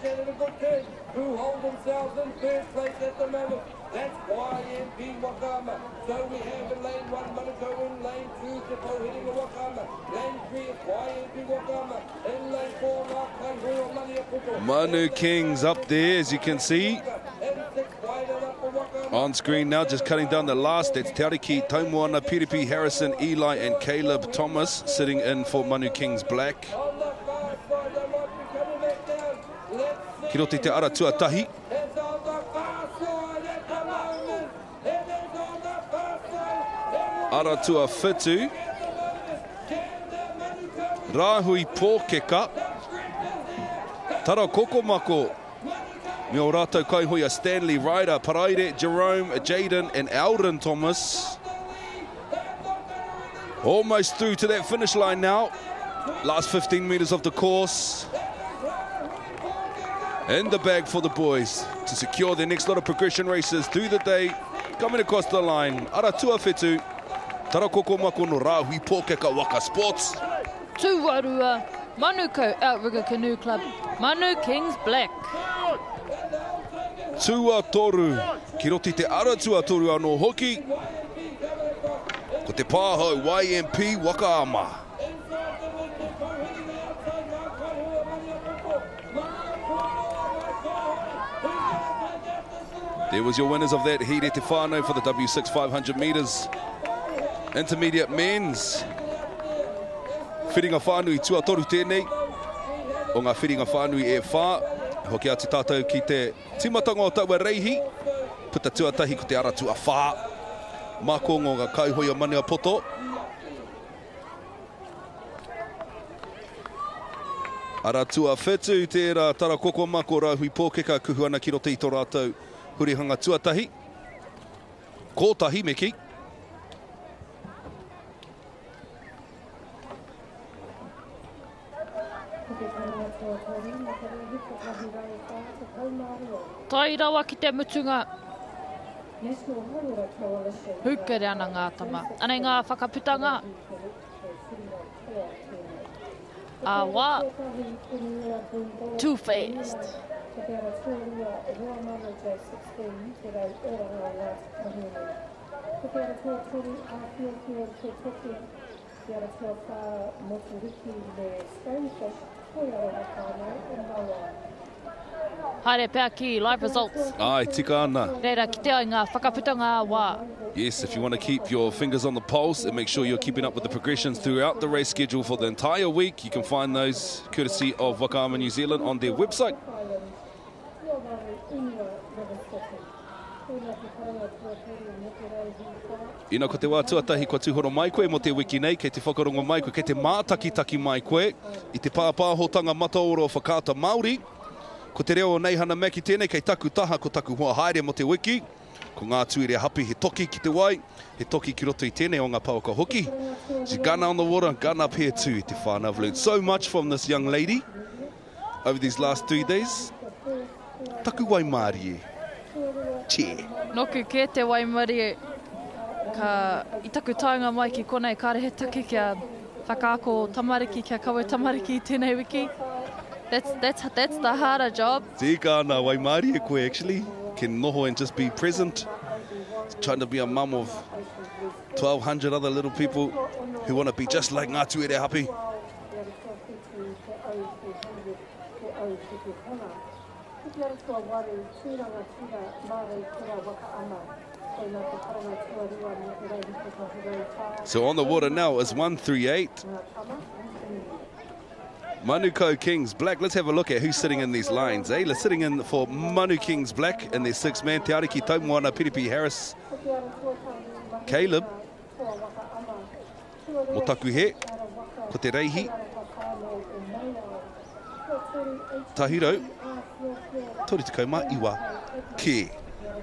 Who hold themselves in first place at the moment. That's YMP Wakama. So we have in lane one Manukau, in lane two Te Pouherenga Wakama, lane three is YMP Wakama, in lane four Ngā Kaihoe o Maniapoto. Manu Kings up there, as you can see. On screen now, just cutting down the last. That's Teariki, Taumoana, Piripi, Harrison, Eli and Caleb Thomas sitting in for Manu Kings Black. Ki roto i te ara tuatahi. Ara tuawhitu. Rāhui Pōkeka. Tara Kokomako. Me o rātou kaihoia Stanley Ryder, Paraire, Jerome, Jaden and Alden Thomas. Almost through to that finish line now. Last 15 metres of the course. In the bag for the boys to secure their next lot of progression races through the day. Coming across the line, Ara Tuawhitu, Tarakoko Mako no Rāhui Pōkeka Waka Sports. Tuarua, Manukau Outrigger Canoe Club, Manu Kings Black. Tuatoru, ki roto i te ara tuatoru anō hoki, ko te pāhau YMP Waka Ama. There was your winners of that heat e te whānau for the W6 500 metres. Intermediate men's. Whiringa whānui tuatoru tēnei. O ngā whiringa whānui e whā. Hoki atu tātou ki te tīmatanga o taua reihi. Puta tuatahi ko te ara tuawhā. Makongo ngā kaihoe o Maniapoto. Ara tuawhitu tērā tara kokomako Rāhui Pōkeka kuhu ana ki roto i tō rātou hurihanga tuatahi. Kōtahi me kī. Tae rawa ki te mutunga. Hūkere ana ngā tama. Anei ngā whakaputanga. Ā wā. Too fast. Te ara tuawhā Moturiki me Stonefish, Toi Aroha Whānau o Mauao. Haere pea ki live results. Ai, tika ana. Reira kite ai ngā whakaputanga ā-wā. Yes, if you want to keep your fingers on the pulse and make sure you're keeping up with the progressions throughout the race schedule for the entire week, you can find those courtesy of Wakaama New Zealand on their website. Ina ko te wā tuatahi kua tūhono mai koe mō te wiki nei, kei te whakarongo mai koe, kei te mātakitaki mai koe i te pāpāhotanga mataora o Whakaata Māori. Ko te reo o Neihana Mackey tēnei, kei taku taha ko taku hoa haere mō te wiki. Ko ngā tūere hapi he toki ki te wai, he toki ki roto i tēnei o ngā pouaka hoki. She's gun on the water, gun up here too, te whānau. I've learned so much from this young lady over these last 3 days. Taku waimārie. Che. Nōku kē te waimarie, ka, i taku taunga mai ki konei kāre he take kia whakaako tamariki, kia kawe tamariki i tēnei wiki. That's, that's, that's the harder job. Tika ana, waimārie koe actually. Can noho and just be present. Trying to be a mum of 1,200 other little people who want to be just like Ngā Tuere Hapi. So on the water now is 138. Manukau Kings Black. Let's have a look at who's sitting in these lines, eh? Let's sitting in for Manu Kings Black in their 6-man. Te Ariki Taumoana, Piripi Harris, Caleb, Motakuhe, ko te Reihi, Tahirau, 39 ke.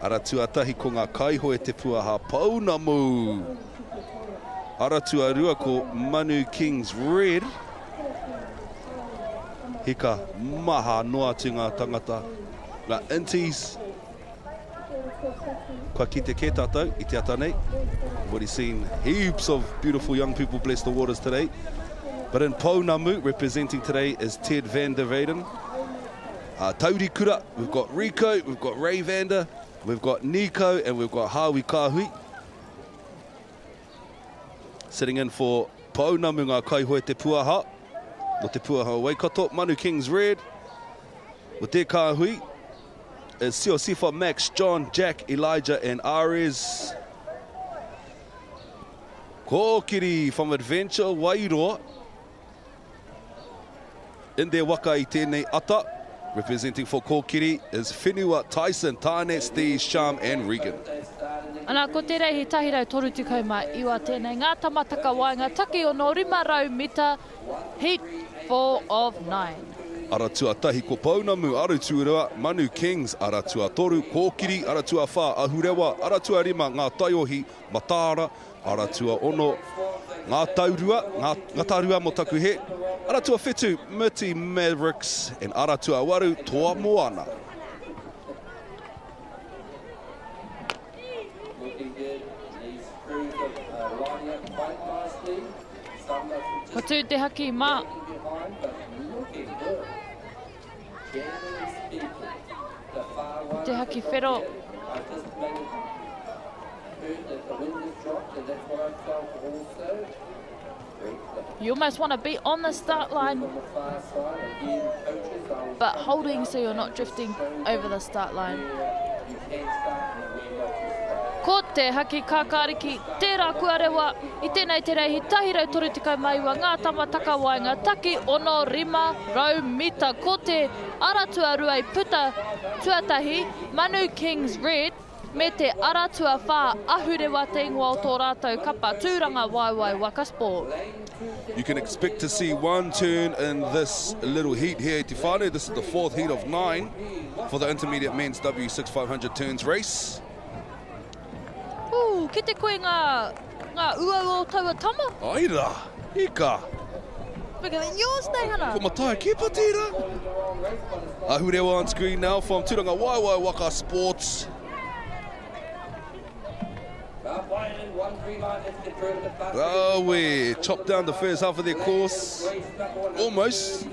Ara tuatahi ko ngā kaihoe te puaha pounamu. Ara tuarua ko Manu Kings Red. Hika maha noa atu ngā tangata. Ngā inties. Kua kite kē tātou i te ata nei. We've already seen heaps of beautiful young people bless the waters today. But in Pounamu, representing today is Ted van der Weyden. Taurikura, we've got Rico, we've got Ray Vander, we've got Nico, and we've got Hawi Kahui. Sitting in for Pounamu ngā kaihoe te puaha, no te puaha o Waikato, Manu Kings Red, with their kahui is Siosifa, Max, John, Jack, Elijah, and Ares. Kōkiri from Adventure Wairoa. In their waka i tēnei ata, representing for Kōkiri is Whenua, Tyson, Tāne, Steve, Sham, and Regan. Ana, ko te reihi 139 tēnei ngā tama takawaenga taki ono 500 mita, heat 4 of 9. Ara tuatahi ko Pounamu, ara tuarua, Manu Kings, ara tuatoru, Kōkiri, ara tuawhā, Ahurewa, ara tuarima, Ngā Taiohi, Mataara, ara tuaono, Ngā Taurua, Ngā, Ngā Tarua mō taku he, ara tuawhitu, Miti Mavericks, and ara tuawaru, Toa Moana. Looking good. These crews are lining up quite nicely. Some are just Ko tū te haki mā. behind, but looking good. Generally speaking, the far ones Te haki whero. I just made it heard that the wind has dropped, and that's what I felt also. You almost want to be on the start line, On the far side, again, coaches, I will but holding so you're not drifting over the start line. you can start and where not to start. Ko te haki kākāriki, tērā kua rewa, i tēnei te reihi 139 ngā tama takawaenga taki ono 500 mita. Ko te ara tuarua i puta tuatahi, Manu Kings Red, me te ara tuawhā ahurewa te ingoa o tō rātou kapa Tūranga Waewae Waka Sport. You can expect to see one turn in this little heat here, Te Whānau. This is the fourth heat of 9 for the intermediate men's W6500 turns race. Ooh, kite koe ngā, ngā uaua o taua tama. Ai rā, ika. Bigger than yours, Neihana. Ko Matai Kepa tērā. Ahurewa on screen now from Tūranga Waewae Waka Sports. Rawe chopped down the first half of their course, almost,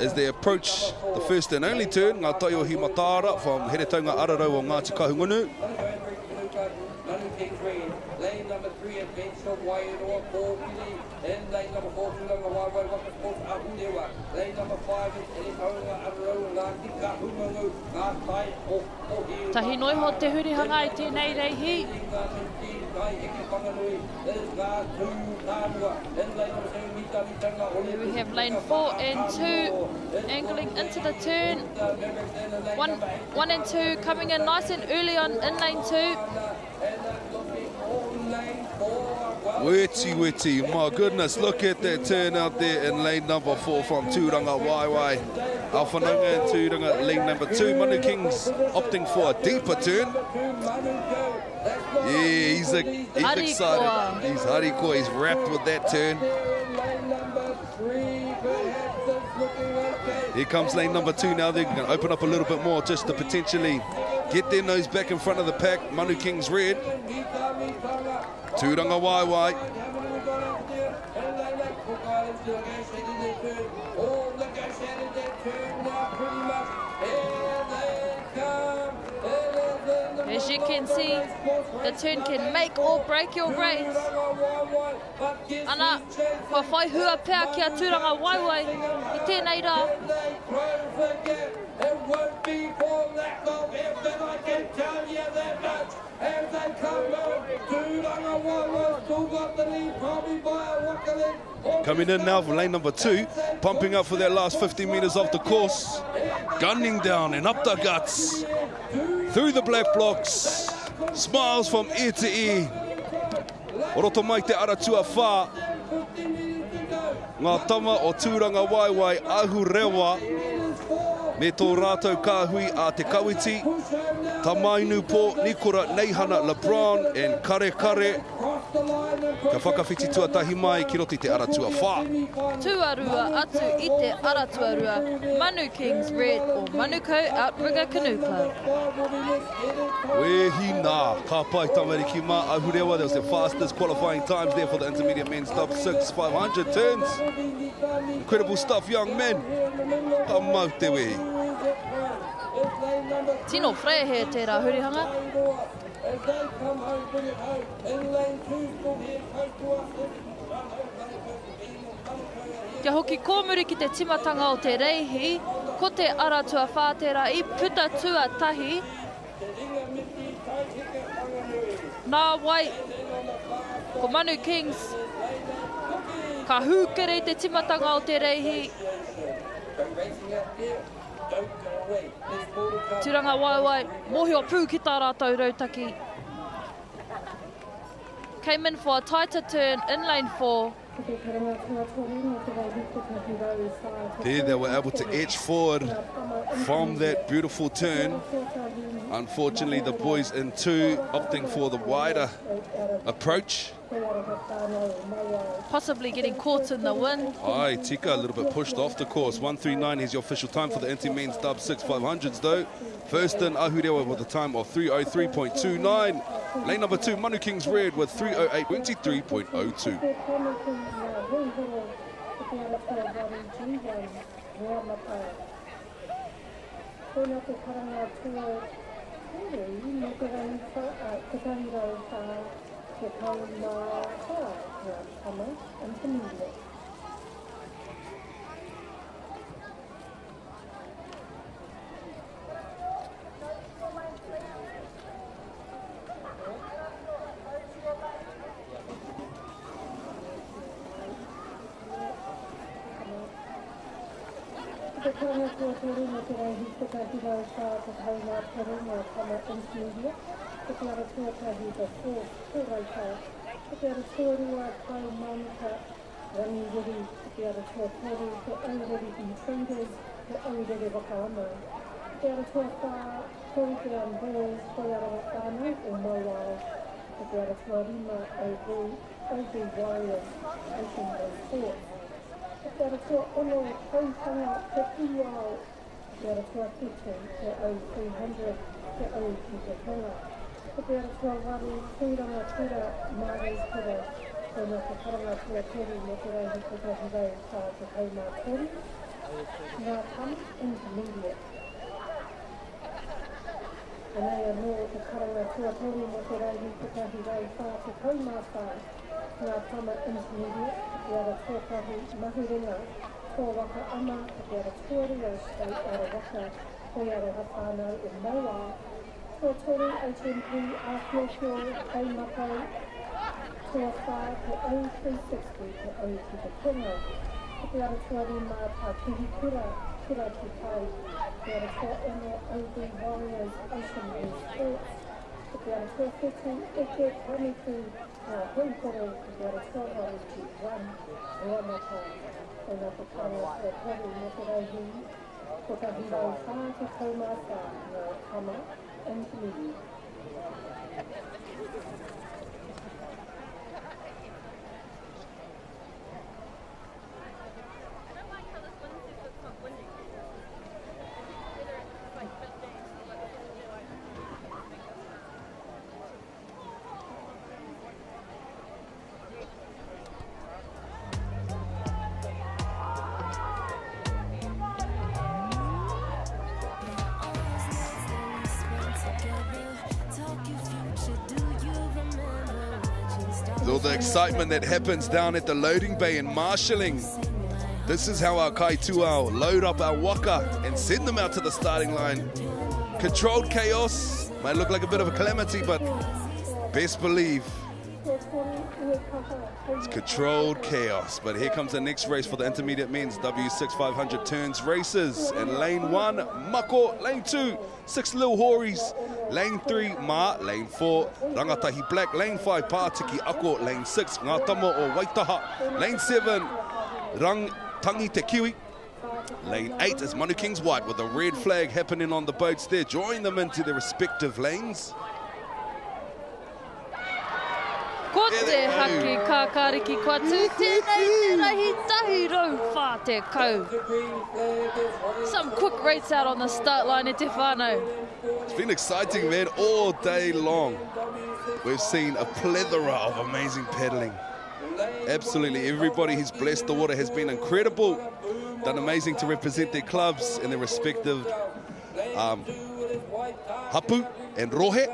as they approach the first and only turn. Ngā Taiohi Mataara from Heretaunga Ararau o Ngāti Kahungunu. Lane number 3, Adventure Tahi noa iho te hurihanga i tēnei reihi. Here we have lane 4 and 2 angling into the turn. 1 and 2 coming in nice and early on in lane 2. Weti, weti, my goodness, look at that turn out there in lane number 4 from Tūranga Waewae. Alwhananga and Tūranga, lane number 2. Manu Kings opting for a deeper turn. Yeah, he's excited. He's harikoa, he's wrapped with that turn. Here comes lane number 2 now. They're going to open up a little bit more just to potentially get their nose back in front of the pack. Manu Kings red. Tūranga Waewae. As you can see, the turn can make or break your race. Ana, kua whai hua pea ki a Tūranga Waewae i tēnei rā. It won't be for lack of effort, I can tell you that much. As they come out, Tūranga Waewae still got the lead, probably by a waka length. Coming in now for lane number 2, pumping up for their last 50 metres off the course. Gunning down and up the guts. Through the black blocks. Smiles from ear to ear. O roto mai te ara tuawhā. Ngā tama o Tūranga Waewae ahurewa me tō rātou kāhui a Te Kawiti, Tamainu Pō, Nikora, Neihana, LeBron and Kare Kare. Ka whakawhiti tuatahi mai ki roto i te ara tuawhā. Tuarua atu i te ara tuarua, Manu Kings Red o Manukau Outrigger Canoe Club. Wehi nā, ka pai tamariki mā, ahurewa, that was the fastest qualifying times there for the intermediate men's top 6 500 turns. Incredible stuff, young men. Ka mau te wehi. Tino frehe tērā hurihanga. Kia hoki kōmuri ki te timatanga o te reihi, ko te ara tuawhā tērā i puta tuatahi. Nā wai, ko Manu Kings, ka hūkere i te timatanga o te reihi. Tūranga Waewae, mōhio pū ki tā rātou rautaki. Came in for a tighter turn in lane 4. There they were able to edge forward from that beautiful turn. Unfortunately, the boys in 2 opting for the wider approach. Possibly getting caught in the wind. Aye, Tika a little bit pushed off the course. 1:39 is your official time for the NT Men's Dub 6 500s though. First in Ahurewa with a time of 3:03.29. Lane number 2, Manu Kings Red with 3:08.23.02. Ngā Tama Intermediate, ko te ara tuatahi Mahurenga, Toa Waka Ama, ko te ara tuarua Stay Ara Waka, Toiaroha Whānau o Mauā, tuatoru HMP Āwhiowhio, Kei Matau, tuawhā Te Au 360, Te Au ki te Tonga, ko te ara tuarima Pākihi Kura, Kura ki Tai, te ara tuaono OB Warriors, Ocean View Sports, ko te ara tuawhitu Eke Kamiki, Ngā Hoihoro, ko te ara tuawaru G1, Ruamata. Ko ngā whakaaro tuatoru mō te rauhī, 144 ngā tama intermediate. All the excitement that happens down at the loading bay in marshalling. This is how our kaituao load up our waka and send them out to the starting line. Controlled chaos might look like a bit of a calamity, but best believe it's controlled chaos. But here comes the next race for the intermediate men's W6 500 turns races. In lane 1, Mako. Lane 2, 6 Lil Horis. Lane 3, Ma. Lane 4, Rangatahi Black. Lane 5, Pātiki Ako. Lane 6, Ngā Tama o Waitaha. Lane 7, Rang Tangi Te Kiwi. Lane 8 is Manu Kings White with a red flag happening on the boats there, drawing them into their respective lanes. Ko te haki kākāriki kua tū tēnei te rahi tahi rau whā te kau. Some quick rates out on the start line e te whānau. It's been exciting, man, all day long. We've seen a plethora of amazing paddling. Absolutely, everybody who's blessed the water has been incredible. Done amazing to represent their clubs and their respective hapu and rohe.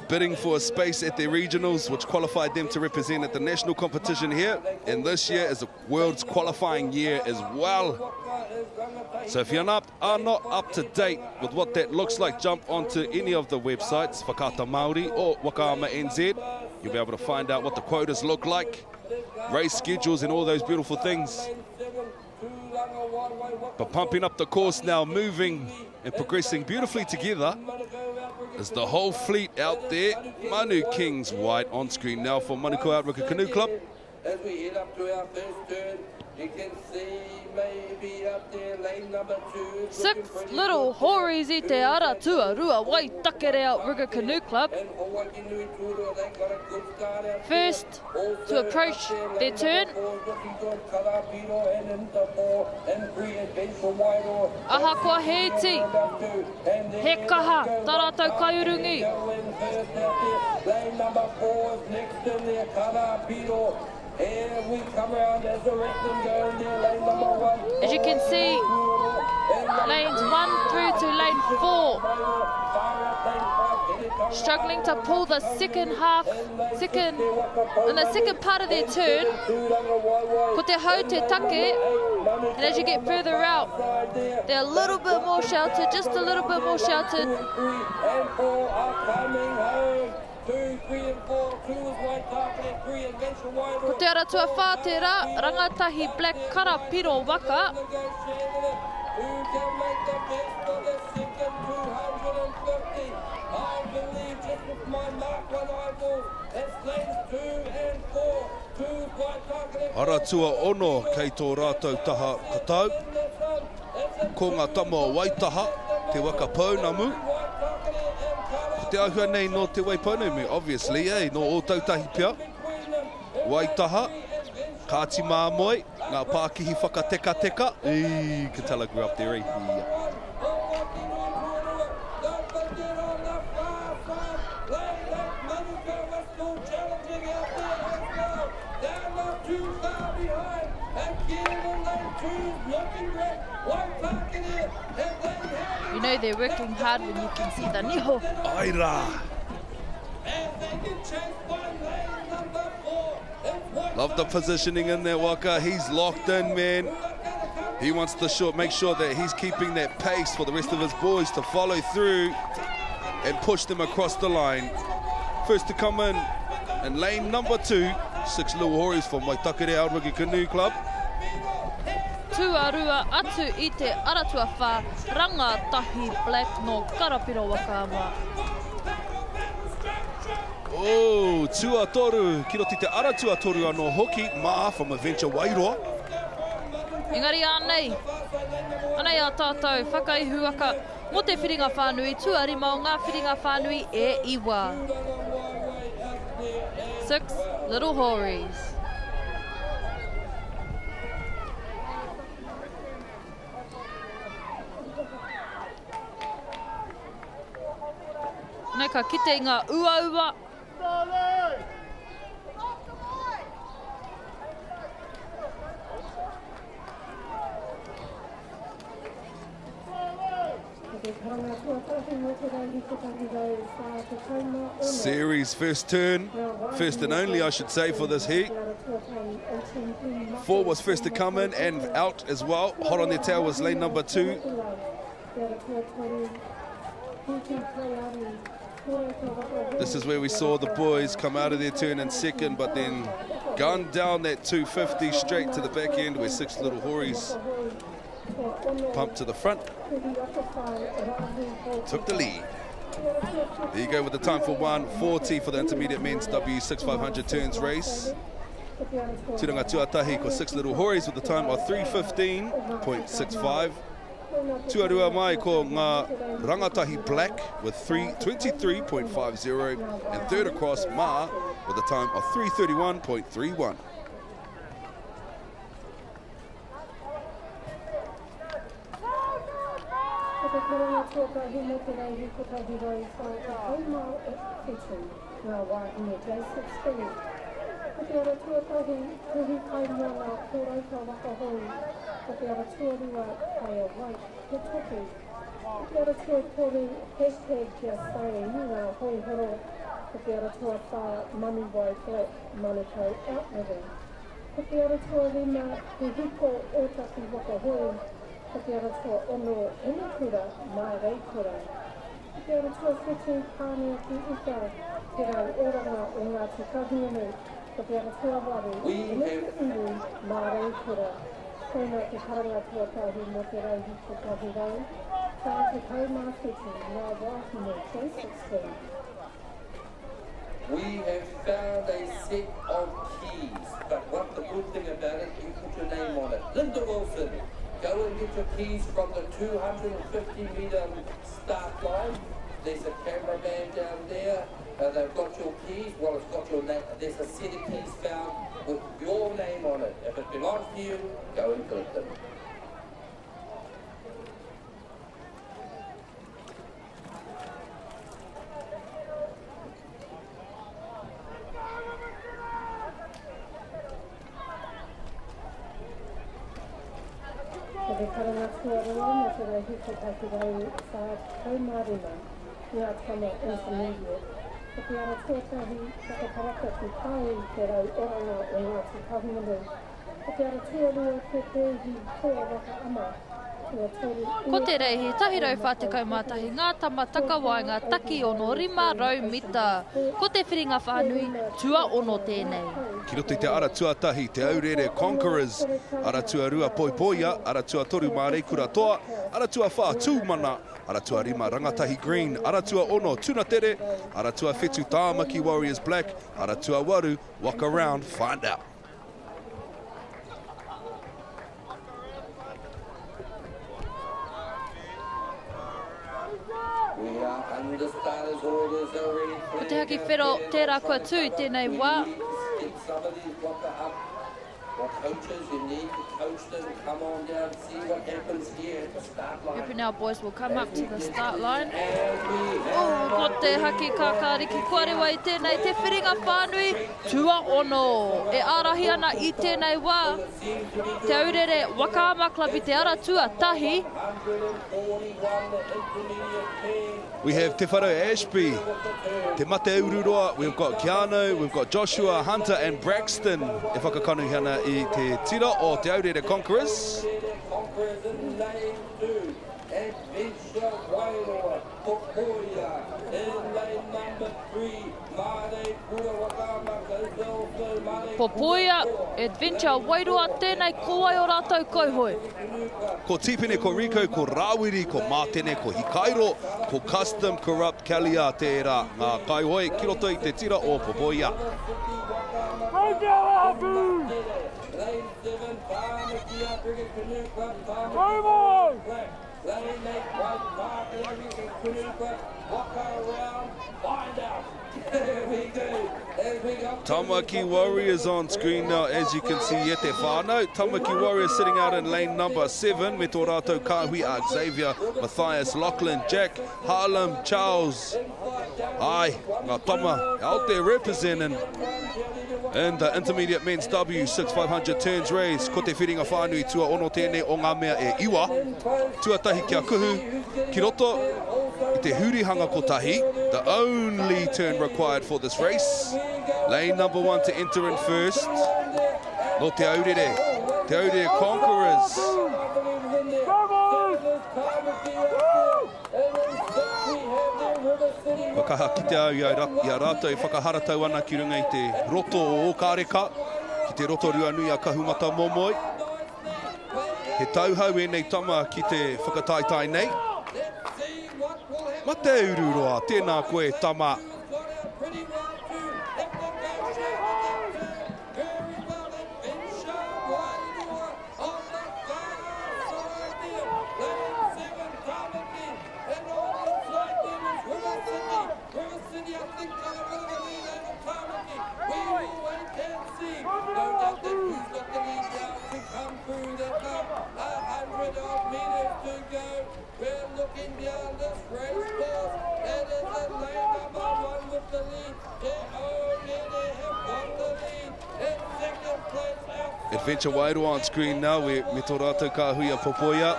Bidding for a space at their regionals, which qualified them to represent at the national competition here. And this year is the world's qualifying year as well. So if you're not, are not up to date with what that looks like, jump onto any of the websites, Whakaata Māori or Wakaama NZ. You'll be able to find out what the quotas look like, race schedules and all those beautiful things. But pumping up the course now, moving and progressing beautifully together is the whole fleet out there. Manu Kings White on screen now for Manukau Outrigger Canoe Club. As we head up to our first turn, you can see maybe up there lane number 2. 6 little horis i te ara tuarua Waitakere Outrigger Canoe Club. First to approach their turn. Ahakoa he iti, he kaha, tā rātou kaiurungi. Lane number 4 is next in there, Karapiro. Here we come around as the Rectum go in there, lane number 1. As you can see, lanes 1 through to lane 4. Struggling to pull the second half, second, in the second part of their turn. Ko te hau te take, and as you get further out, they're a little bit more sheltered, just a little bit more sheltered. 3 and 4 are coming home. 2, 3 and 4, 2 is Waitakere, 3 Adventure Wairoa. Ko te ara tuawhā te rā, Rangatahi Black Karapiro Waka. Who can make the best for the second 250? I believe just with my mark one eyeball, it's lanes 2 and 4. 2 is Waitakere. Ara tua ono kei tō rātou taha katau. Ko ngā tama o Waitaha, te waka pounamu. Ko te āhua nei no te Waipounamu, obviously, no Ōtautahi pea. Waitaha, Kāti Māmoe, ngā pākihi whakatekateka. I, Katala grew up there, eh? Yeah. You know they're working hard when you can see the niho. Aira. And they get chased by lane number Love the positioning in there, waka. He's locked in, man. He wants to short, make sure that he's keeping that pace for the rest of his boys to follow through and push them across the line. First to come in, in lane number two, six Little Horis from Waitakere Outrigger Canoe Club. Tuarua atu i te ara tuawhā, Rangatahi Black nō Karapiro Waka Ama. Oh, tuatoru, ki roto i te ara tuatoru anō hoki, Mā from Adventure Wairoa. Engari anei, anei a tātou whakaihuwaka mō te whiringa whānui, tuarima o ngā whiringa whānui e iwa. Six Little Hories. Nei ka kite i ngā uaua. Series first turn, first and only I should say for this heat. Four was first to come in and out as well. Hot on their tail was lane number two. This is where we saw the boys come out of their turn in second, but then gunned down that 250 straight to the back end where six Little Hories pumped to the front, took the lead. There you go with the time for 1:40 for the intermediate men's W6500 turns race. Tūranga tuatahi ko Six Little Hories with the time of 3:15.65. Tuarua mai ko ngā Rangatahi Black with 3:23.50 and third across Ma with a time of 3:31.31. Ko te karanga tuatahi mō te reihi 147 ngā wāhine J16. Ko te ara tuatahi, Puhi Kaimoana, ko Rauka Waka Hou, ko te ara tuarua, Kaea White, Te Toki. Ko te ara tuatoru, Hashtag Just Saying, ngā Hoihoro, ko te ara tuawhā, Manuwai Black, Manukau Outrigger. Ko te ara tuarima, Te Hiko Ōtaki Waka Hou, ko te ara tuaono, Hinekura, Māreikura. Ko te ara tuawhitu, Pānia ki Uta, Te Rau Oranga o Ngāti Kahungunu, ko te ara tuawaru, We Hineuru, Māreikura. Koina te karanga tuatahi mō te rauhi 147 ngā wāhine J16. We have found a set of keys, but what the good thing about it, you put your name on it. Linda Wilson, go and get your keys from the 250 metre start line. There's a cameraman down there. They've got your keys. Well, it's got your name. There's a set of keys found with your name on it. If it belongs to you, go and collect them. Ko te karanga tuarua mō te rauhi 145 ngā tama intermediate. Ko te ara tuatahi, whakaparaka ki tai te rau oranga o Ngāti Kahungunu. Ko te ara tuarua, Te Pēhi Toa Waka Ama. Tuatoru, Ko te reihi 141 ngā tama takawaenga takiono 500 mita. Ko te whiringa whānui, tuaono tēnei. Ki roto i te ara tuatahi, Te Aurere Conquerors, ara tuarua Poipoia, ara tuatoru Māreikura Toa, ara tuawhā Tūmana, ara tuarima Rangatahi Green, ara tuaono Tunatere, ara tuawhitu Tāmaki Warriors Black, ara tuawaru Waka Round Find Out. We are under starters orders already. Ko te haki whero tērā kua tū i tēnei wā. Get some of these waka up. Or coaches, you need to coach them. Come on down, see what happens here at the start line. Hoping our boys will come up to the start line. Oh, ko te haki kākāriki kua rewa i tēnei te whiringa whānui tuaono. E ārahi ana i tēnei wā Te Aurere Wakaama Club i te ara tuatahi. We have Te Wharau Ashby, Te Mate Ururoa, we've got Keanu, we've got Joshua, Hunter and Braxton e whakakanuhi ana i te tira o Te Aurere Conquerors. Conquerors in lane 2, Adventure Wairoa, Popoia in lane number 3, Mare Kura Wakaama is also Mare Popoia, Adventure Wairoa, tēnei ko wai o rātou kauhoe? Ko Tipene, ko Rico, ko Rawiri, ko Matene, ko Hikairo, ko Custom Corrupt Kalia tērā ngā kaihoe ki roto i te tira o Popoia. Tamaki Warriors on screen now, as you can see, e te whānau. Tamaki Warriors sitting out in lane number 7 me tō rātou kāhui a Xavier, Matthias, Lachlan, Jack, Harlem, Charles. Ai, ngā tama out there representing in the intermediate men's W6500 turns race. Ko te whiringa whānui tuaono tēnei o ngā mea e iwa. Tuatahi kia kuhu ki roto i te hurihanga kotahi, the only turn required for this race. Lane number one to enter in first. Nō Te Aurere, Te Aurere Conquerors. Kua kaha kite au i a rātou e whakaharatau ana ki runga i te roto o Ōkāreka, ki te Rotorua nui a Kahumatamomoe. He tauhou ēnei tama ki te whakataetae nei. Mate Ururoa, tēnā koe tama. Adventure Wairoa on screen now, we, me tō rātou kāhui a Popoia.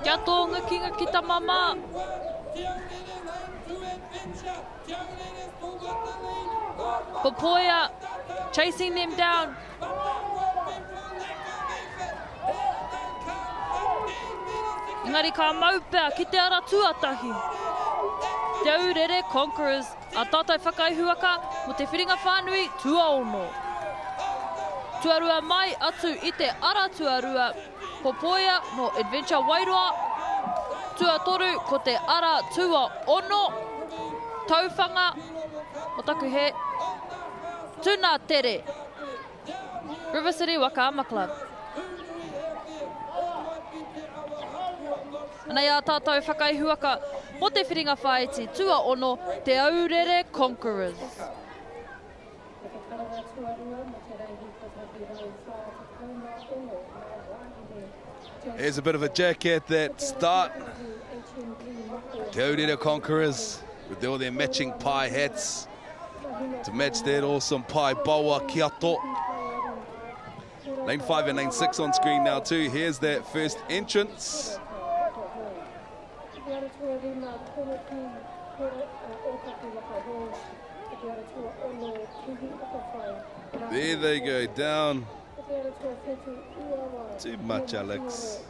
Kia tōngakinga ki tama mā. Popoia chasing them down. Engari ka mau pea ki te ara tuatahi. Te Aurere Conquerors, a tātou whakaihuwaka mo te whiringa whānui tuaono. Tuarua mai atu i te ara tuarua, Popoia no Adventure Wairoa. Tuatoru ko te ara tuaono, Tauwhanga, o taku he, Tuna Tere, River City Waka Ama Club. Anei ā tātou whakaihuwaka mō te whiringa whāiti tuaono, Te Aurere Conquerors. There's a bit of a jack at that start. Te Aurere Conquerors with all their matching pie hats to match that awesome pie boa kiato. Lane 5 and lane 6 on screen now too. Here's that first entrance. There they go down. Too much, Alex.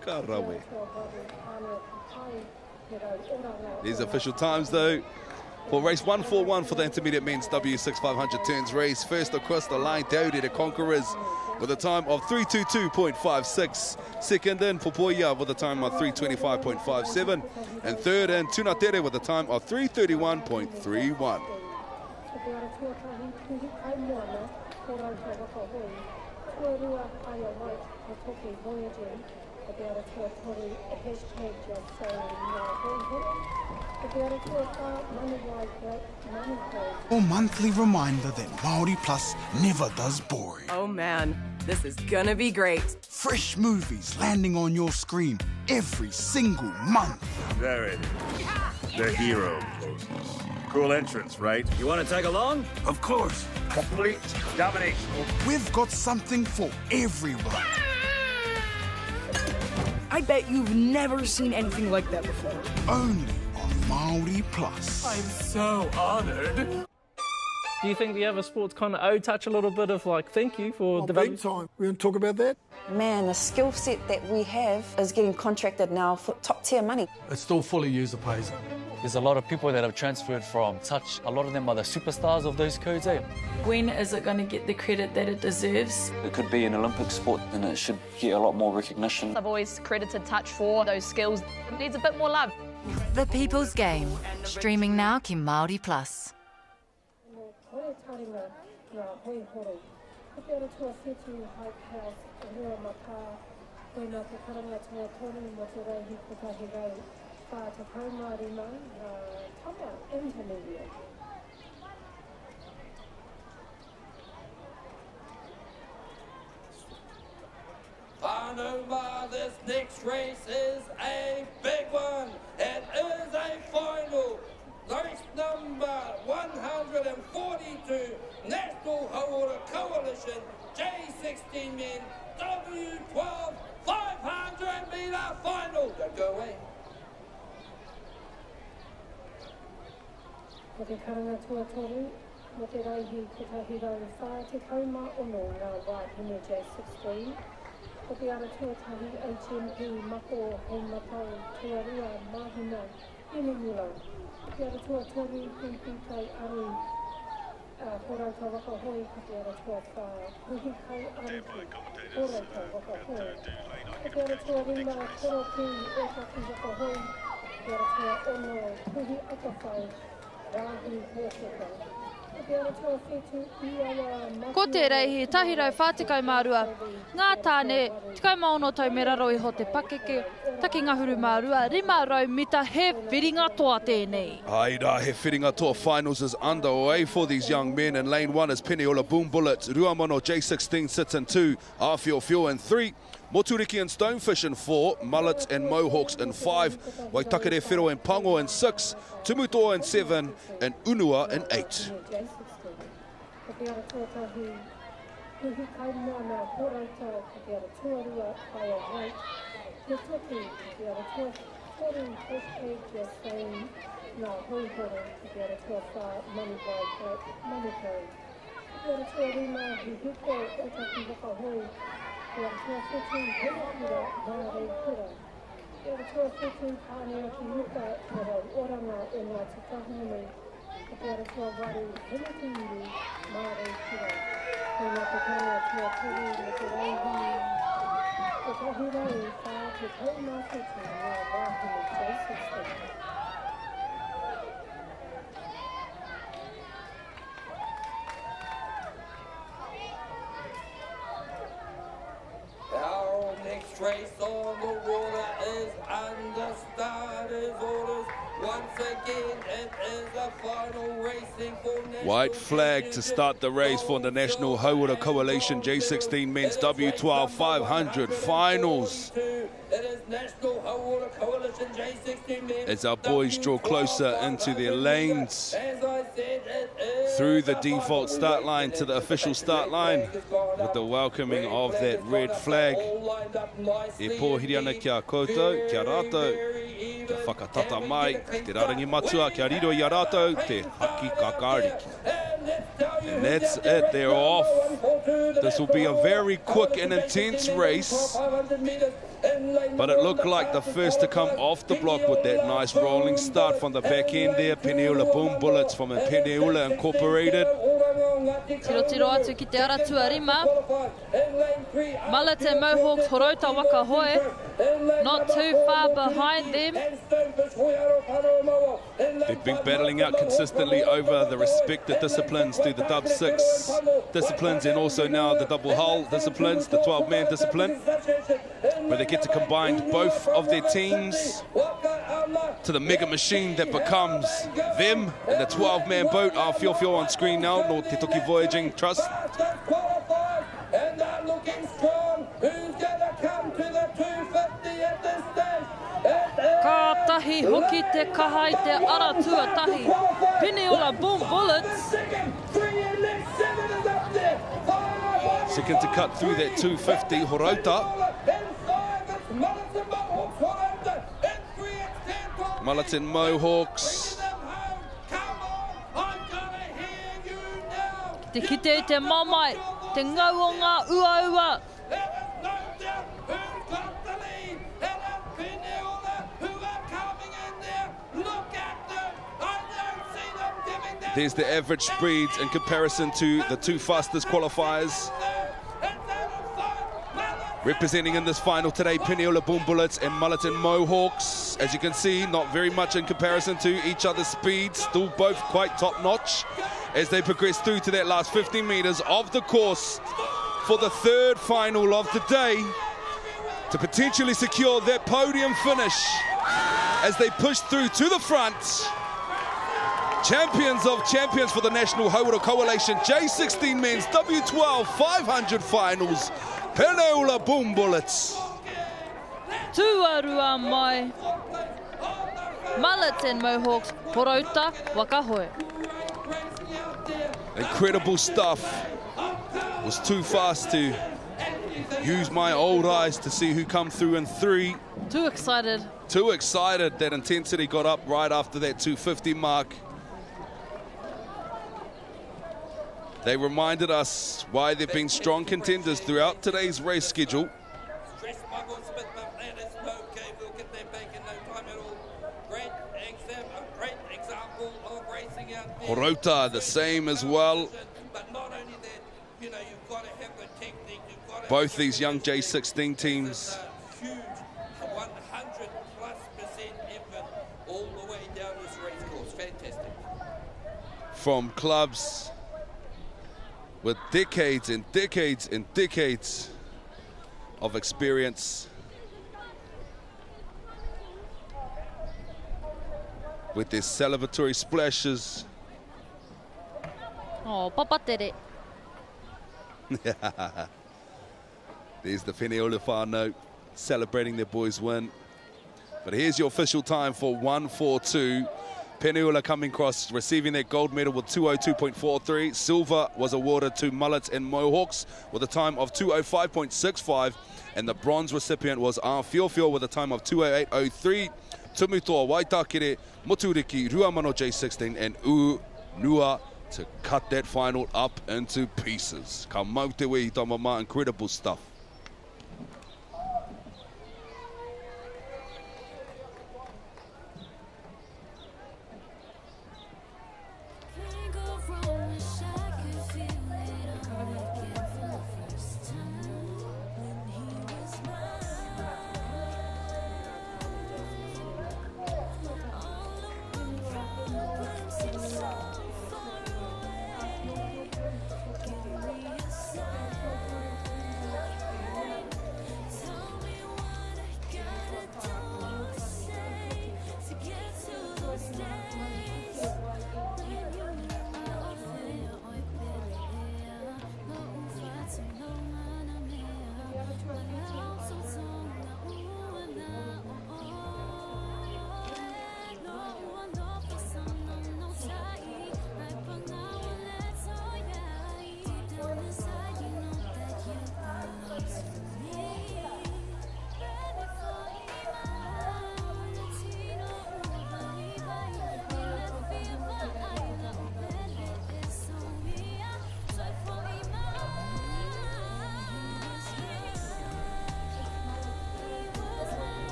Ka rawe. These official times though. For race 141 for the intermediate men's W6500 turns race. First across the line, Te Aurere Conquerors with a time of 322.56. Second in, Popoia with a time of 325.57. And third in, Tunatere with a time of 331.31. Your monthly reminder that Māori Plus never does boring. Oh man, this is gonna be great. Fresh movies landing on your screen every single month. There it is. The hero poses. Cool entrance, right? You want to tag along? Of course. Complete domination. We've got something for everyone. I bet you've never seen anything like that before. Only on Māori Plus. I'm so honored. Do you think the other sports kind of owe touch a little bit of like, thank you for oh, developing? Big time. We want to talk about that? Man, the skill set that we have is getting contracted now for top tier money. It's still fully user pays. There's a lot of people that have transferred from touch. A lot of them are the superstars of those codes, eh? When is it going to get the credit that it deserves? It could be an Olympic sport and it should get a lot more recognition. I've always credited touch for those skills. It needs a bit more love. The People's Game. Streaming now ki Māori Plus. Whanau this next race is a big one. It is a final. Race number 142, National Hauora Coalition, J16 men, W12, 500 metre final. Don't go away. Ko te karanga tuatoru, mo te raihi kotahi rau whā tekau mā ono ngā wāhine J16. Ko te ara tuatahi HMP Mako Hei Matau Tuarua Mahina Hinemura. Ko te ara tuatoru Pīpītai Aru Horouta Waka Hoe. Ko te ara tuawhā Puhi Kai Ariki Horouta Waka Hoe. Ko te ara tuarima Korokī Ōtaki Waka Hoe. Ko te ara tuaono Puhi Atawhai Rāhui Hōtoka. Ko te ara tuawhitu Iawa Ko te reihi 142, ngā tāne, 16 tau me raro iho te pakeke, taki ngahuru mā rua, 500 mita, he whiringa toa tēnei. Ai rā, he whiringa toa finals is underway for these young men. In lane 1 is Peneola Boom Bullet, Ruamono J16 sits in 2, Awhiowhio in 3, Moturiki and Stonefish in 4, Mullets and Mohawks in 5, Waitakere Whero and Pango in 6, Tumutoa in 7, and Unua in 8. Ko te ara tuatahi, Puhi Kaimoana, Horouta, ko te ara tuarua, Kaya White, Te Toki, ko te ara tuatoru, Hashtag Just Saying, Ngā Hoihoro, ko te ara tuawhā, Manuwai Black, Manukau, ko te ara tuarima, Hihiko, Ōtaki Waka Hoe, ko te ara tuawhitu, Hinakura, Māreikura, ko te ara tuawhitu, Pānea ki Uta, Te Rau Oranga o Ngāti Kahungunu, Ko te ara tuawaru, Hinetuuru, Māreikura. Tēnā te karanga tuatoru me te rauhī. 147 ngā wāhine J16. Our next race on the water is under starters orders. Once again, it is a final racing for National White flag to start the race for the National Hauora Coalition J16 Men's W12 500 Finals. It is National Hauora Coalition J16 Men. As our boys draw closer into their lanes, As I said, it is through the default start line to the official start line with the welcoming of that red flag. E pōhiri ana kia koutou, kia rātou, kia whakatata mai, ki te rarangi matua, kia riro i a rātou, te haki kakariki. And that's it, they're off. This will be a very quick and intense race. But it looked like the first to come off the block with that nice rolling start from the back end there. Peneula Boom Bullets from Peneula Incorporated. Tirotiro atu ki te ara tuarima. Mullet and Mohawks Horouta Waka Hoe. Not too far behind them. They've been battling out consistently over the respective disciplines through the Dub 6 disciplines and also now the double hull disciplines, the 12-man discipline, where they get to combine both of their teams to the mega machine that becomes them and the 12-man boat. Āwhiowhio on screen now, no Te Toki Voyaging Trust. And they're looking strong. Who's gonna come to the 250 at this stage? Ka tahi hoki te kaha i te ara tuatahi. Peneola Boom Bullets. Second to cut through that 250, Horouta. Mullets and Mohawks. Te kite i te mamae, te ngau o ngā uaua. There's the average speeds in comparison to the two fastest qualifiers. Representing in this final today, Peneola Boom Bullets and Mullet and Mohawks. As you can see, not very much in comparison to each other's speeds. Still both quite top notch as they progress through to that last 50 meters of the course for the third final of the day to potentially secure their podium finish as they push through to the front. Champions of champions for the National Hauora Coalition J16 Men's W12 500 Finals, Peneola Boom Bullets. Tuarua mai. Mullets and Mohawks, Horouta, Wakahoe. Incredible stuff. Was too fast to use my old eyes to see who come through in three. Too excited. Too excited. That intensity got up right after that 250 mark. They reminded us why they've been strong contenders throughout today's race schedule. Horouta, the same as well. Both these young J16 teams from clubs with decades and decades and decades of experience with their celebratory splashes. Oh, papatere. There's the Peneola whānau celebrating their boys' win. But here's your official time for 1:42. Peneola coming across, receiving their gold medal with 2:02.43. Silver was awarded to Mullets and Mohawks with a time of 2:05.65. And the bronze recipient was Āwhiowhio with a time of 2:08.03. Tumutoa, Waitakere, Moturiki, Ruamano J16 and U Nua to cut that final up into pieces. Ka mau te wehi tamama, incredible stuff.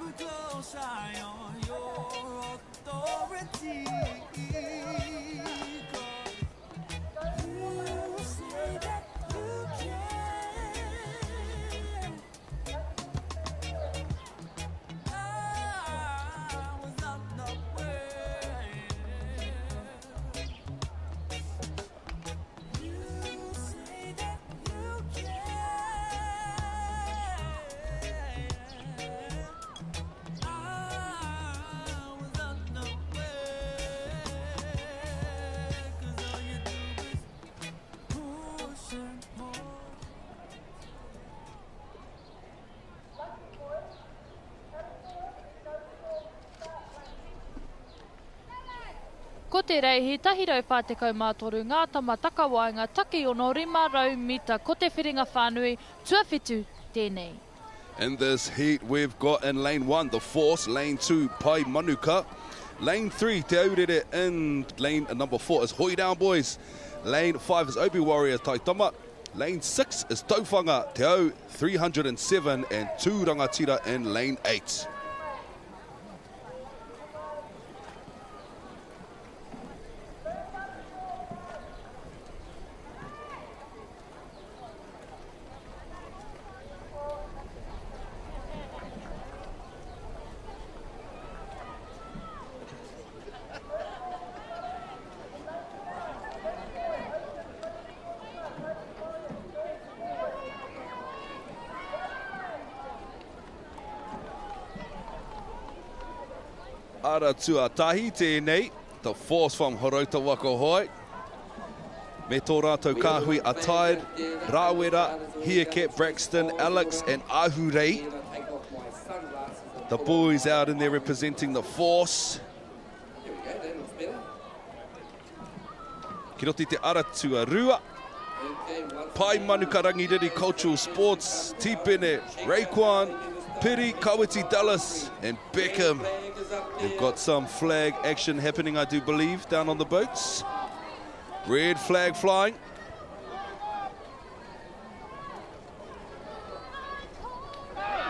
a close eye on your authority. 'Cause you say that you care. I was unaware. You say that you care. I was unaware. 'Cause all you do is push and pull. Ko te reihi 143 ngā tama takawaenga takiono 500 mita ko te whiringa whānui tuawhitu tēnei. In this heat, we've got in lane one, the Force, lane two, Pai Manuka. Lane three, Te Aurere in lane number four is Hoi Down Boys. Lane five is Obi Warrior Taitama. Lane six is Tauwhanga, Te Au 307 and Tūrangatira in lane eight. Ara tuatahi tēnei, the force from Horouta Waka Hoe. Me tō rātou kāhui a Tide, Rawera, Hieke, Braxton, Alex and Ahurei. The boys out in there representing the force. Ki roto i te ara tuarua. Pai Manuka Rangiriri Cultural Sports, Tipene, Raekwon, Piri, Kawiti Dallas and Beckham. They've got some flag action happening, I do believe, down on the boats. Red flag flying.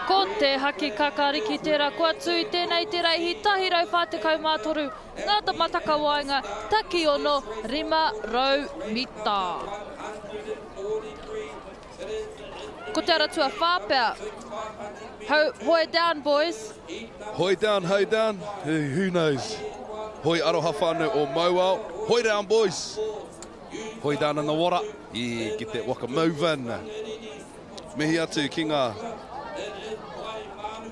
Ko te haki kakariki tērā kua tū i tēnei te reihi 143 ngā tama takawaenga takiono 500 mita. Ko te ara tuawhā pea. Ho, hoe down, boys. Hoe down, hoe down. Who, who knows? Hoi aroha whānau o Mauao. Hoi down, boys. Hoi down in the water. Yeah, get that waka moving. Mihi atu ki ngā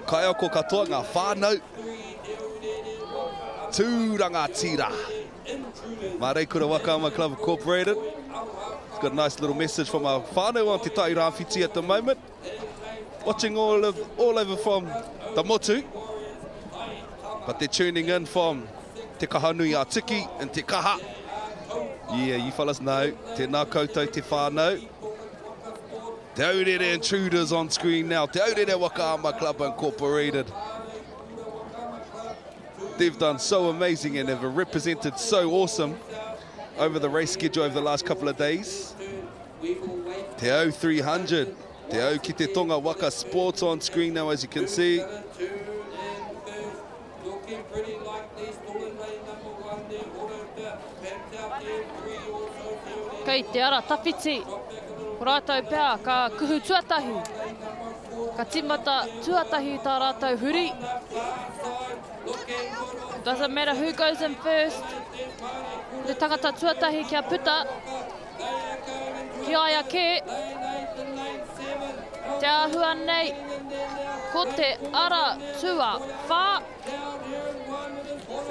kaiako katoa, ngā whānau. Tūrangatira. Māreikura Waka Ama Club Incorporated. It's got a nice little message from our whānau on Te Tai Rāwhiti at the moment. Watching all of all over from the motu. But they're tuning in from Te Kahanui a Tiki and Te Kaha. Yeah, you fellas know. Tēnā koutou te whānau. Te Aurere Intruders on screen now. Te Aurere Waka Ama Club Incorporated. They've done so amazing and have represented so awesome over the race schedule over the last couple of days. Te Au 300. Te Au ki te Tonga Waka Sports on screen now, as you can see. Kei te ara tawhiti, ko rātou pea ka kuhu tuatahi. Ka timata tuatahi tā rātou huri. Doesn't matter who goes in first. Ko te tangata tuatahi kia puta. Ki a ia kē. Te āhua nei, ko te ara tuawhā.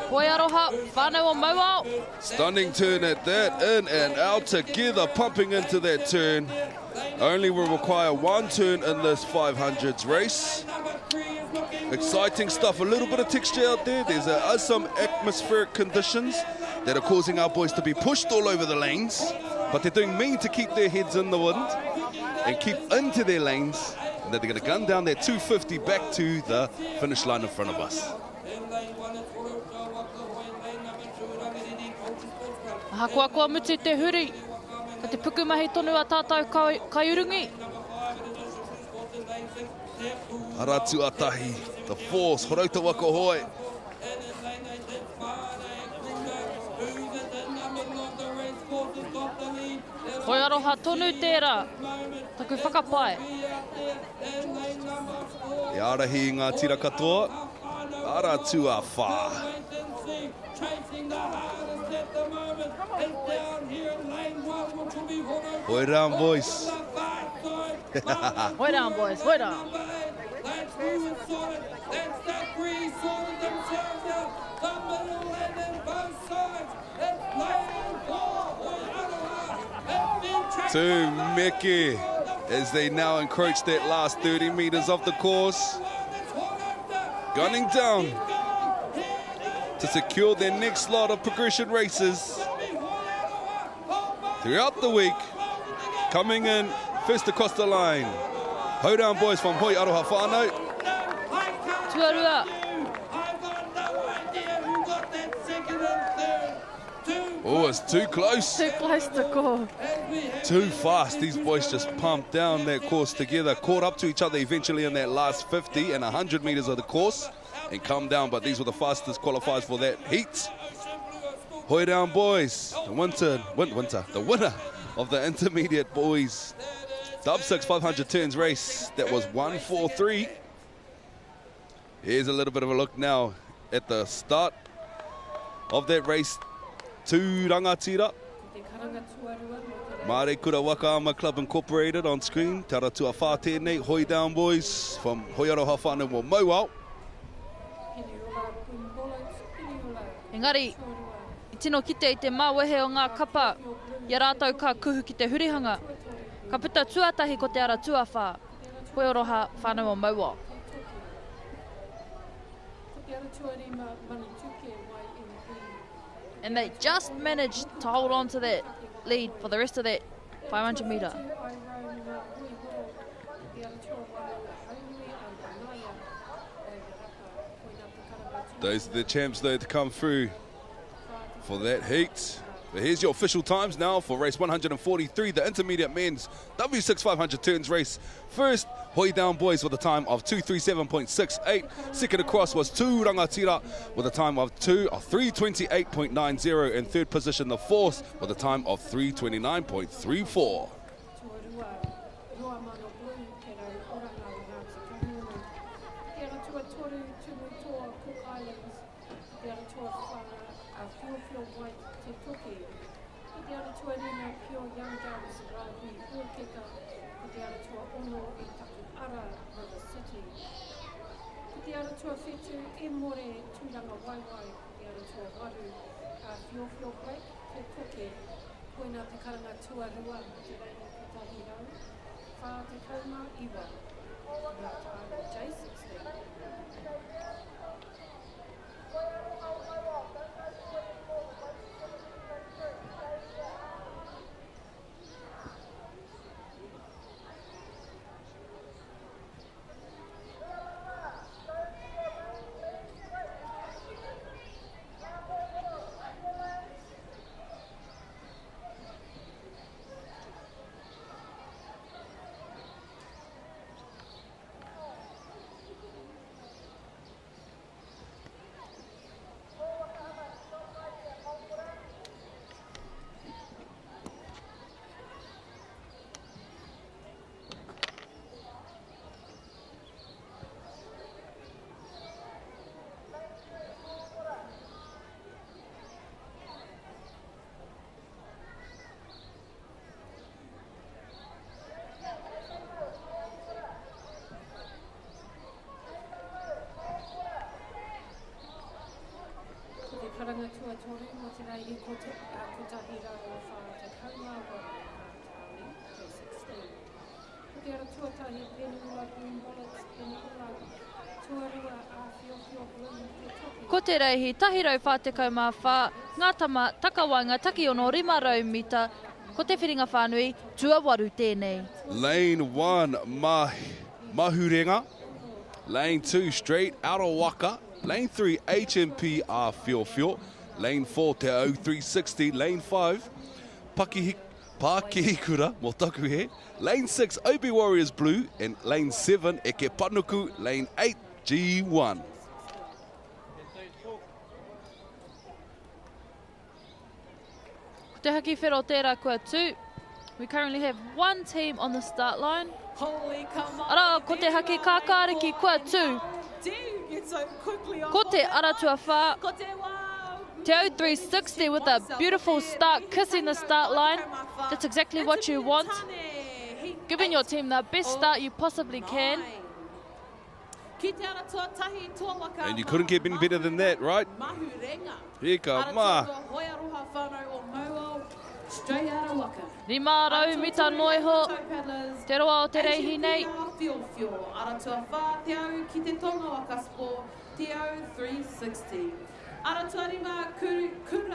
Hoi aroha, whānau o Mauao. Stunning turn at that, in and out together, pumping into that turn. Only will require one turn in this 500s race. Exciting stuff, a little bit of texture out there. There's some atmospheric conditions that are causing our boys to be pushed all over the lanes, but they're doing mean to keep their heads in the wind and keep into their lanes, and that they're going to gun down that 250 back to the finish line in front of us. Ahakoa kua mutu te huri, ko te pukumahi tonu a tātou kaiurungi. Ara tuatahi, the force, Horouta Waka Hoe. Hoi aroha tonu tērā, taku whakapae. E ārahi i ngā tira katoa, ara tuawhā. Hoe round, boys. Hoe round, boys. Hoe round. To Meke as they now encroach that last 30 metres of the course. Gunning down to secure their next lot of progression races throughout the week. Coming in first across the line. Hoedown boys from Hoi Aroha Whānau. Tuarua. Oh, it's too close. Too close to call. Too fast. These boys just pumped down that course together, caught up to each other eventually in that last 50 and 100 metres of the course and come down, but these were the fastest qualifiers for that heat. Hoedown boys, the winter, the winner of the intermediate boys Dub 6 500 turns race that was 1:43. Here's a little bit of a look now at the start of that race. Tū rangatira. Māreikura Waka Ama Club Incorporated on screen. Te ara tuawhā tēnei, Hoedown Boys from Hoi Aroha Whānau mō Mauao. Engari, i tino kite i te māwehe o ngā kapa i a rātou ka kuhu ki te hurihanga. Ka puta tuatahi ko te ara tuawhā, Hoi Aroha Whānau o Mauao. And they just managed to hold on to that lead for the rest of that 500 metre. Those are the champs though to come through for that heat. But here's your official times now for race 143, the intermediate men's W6 500 turns race. First, Hoedown Boys with a time of 2:37.68. Second across was Tū Rangatira with a time of 3:28.90. In third position, the Force with a time of 3:29.34. Ko te reihi 144, ngā tama, takawaenga, takiono, 500 mita, ko te whiringa whānui, tuawaru tēnei. Lane 1, Mahurenga. Lane 2, Straight Outta Waka. Lane 3, HMP Āwhiowhio. Lane 4, Te Au 360. Lane 5, Pākihikura, mō taku he, Lane 6 OB Warriors Blue and Lane 7 Eke Panuku, Lane 8 G1. Ko te haki whero tērā kua tū. We currently have one team on the start line. Arā, ko te haki kākāriki kua tū. Ko te ara tuawhā. Te Au 360 with a beautiful start, kissing the start line. That's exactly what you want. Giving your team the best start you possibly can. And you couldn't get any better than that, right? Hika ma. 500 mita noa iho te roa o te reihi nei.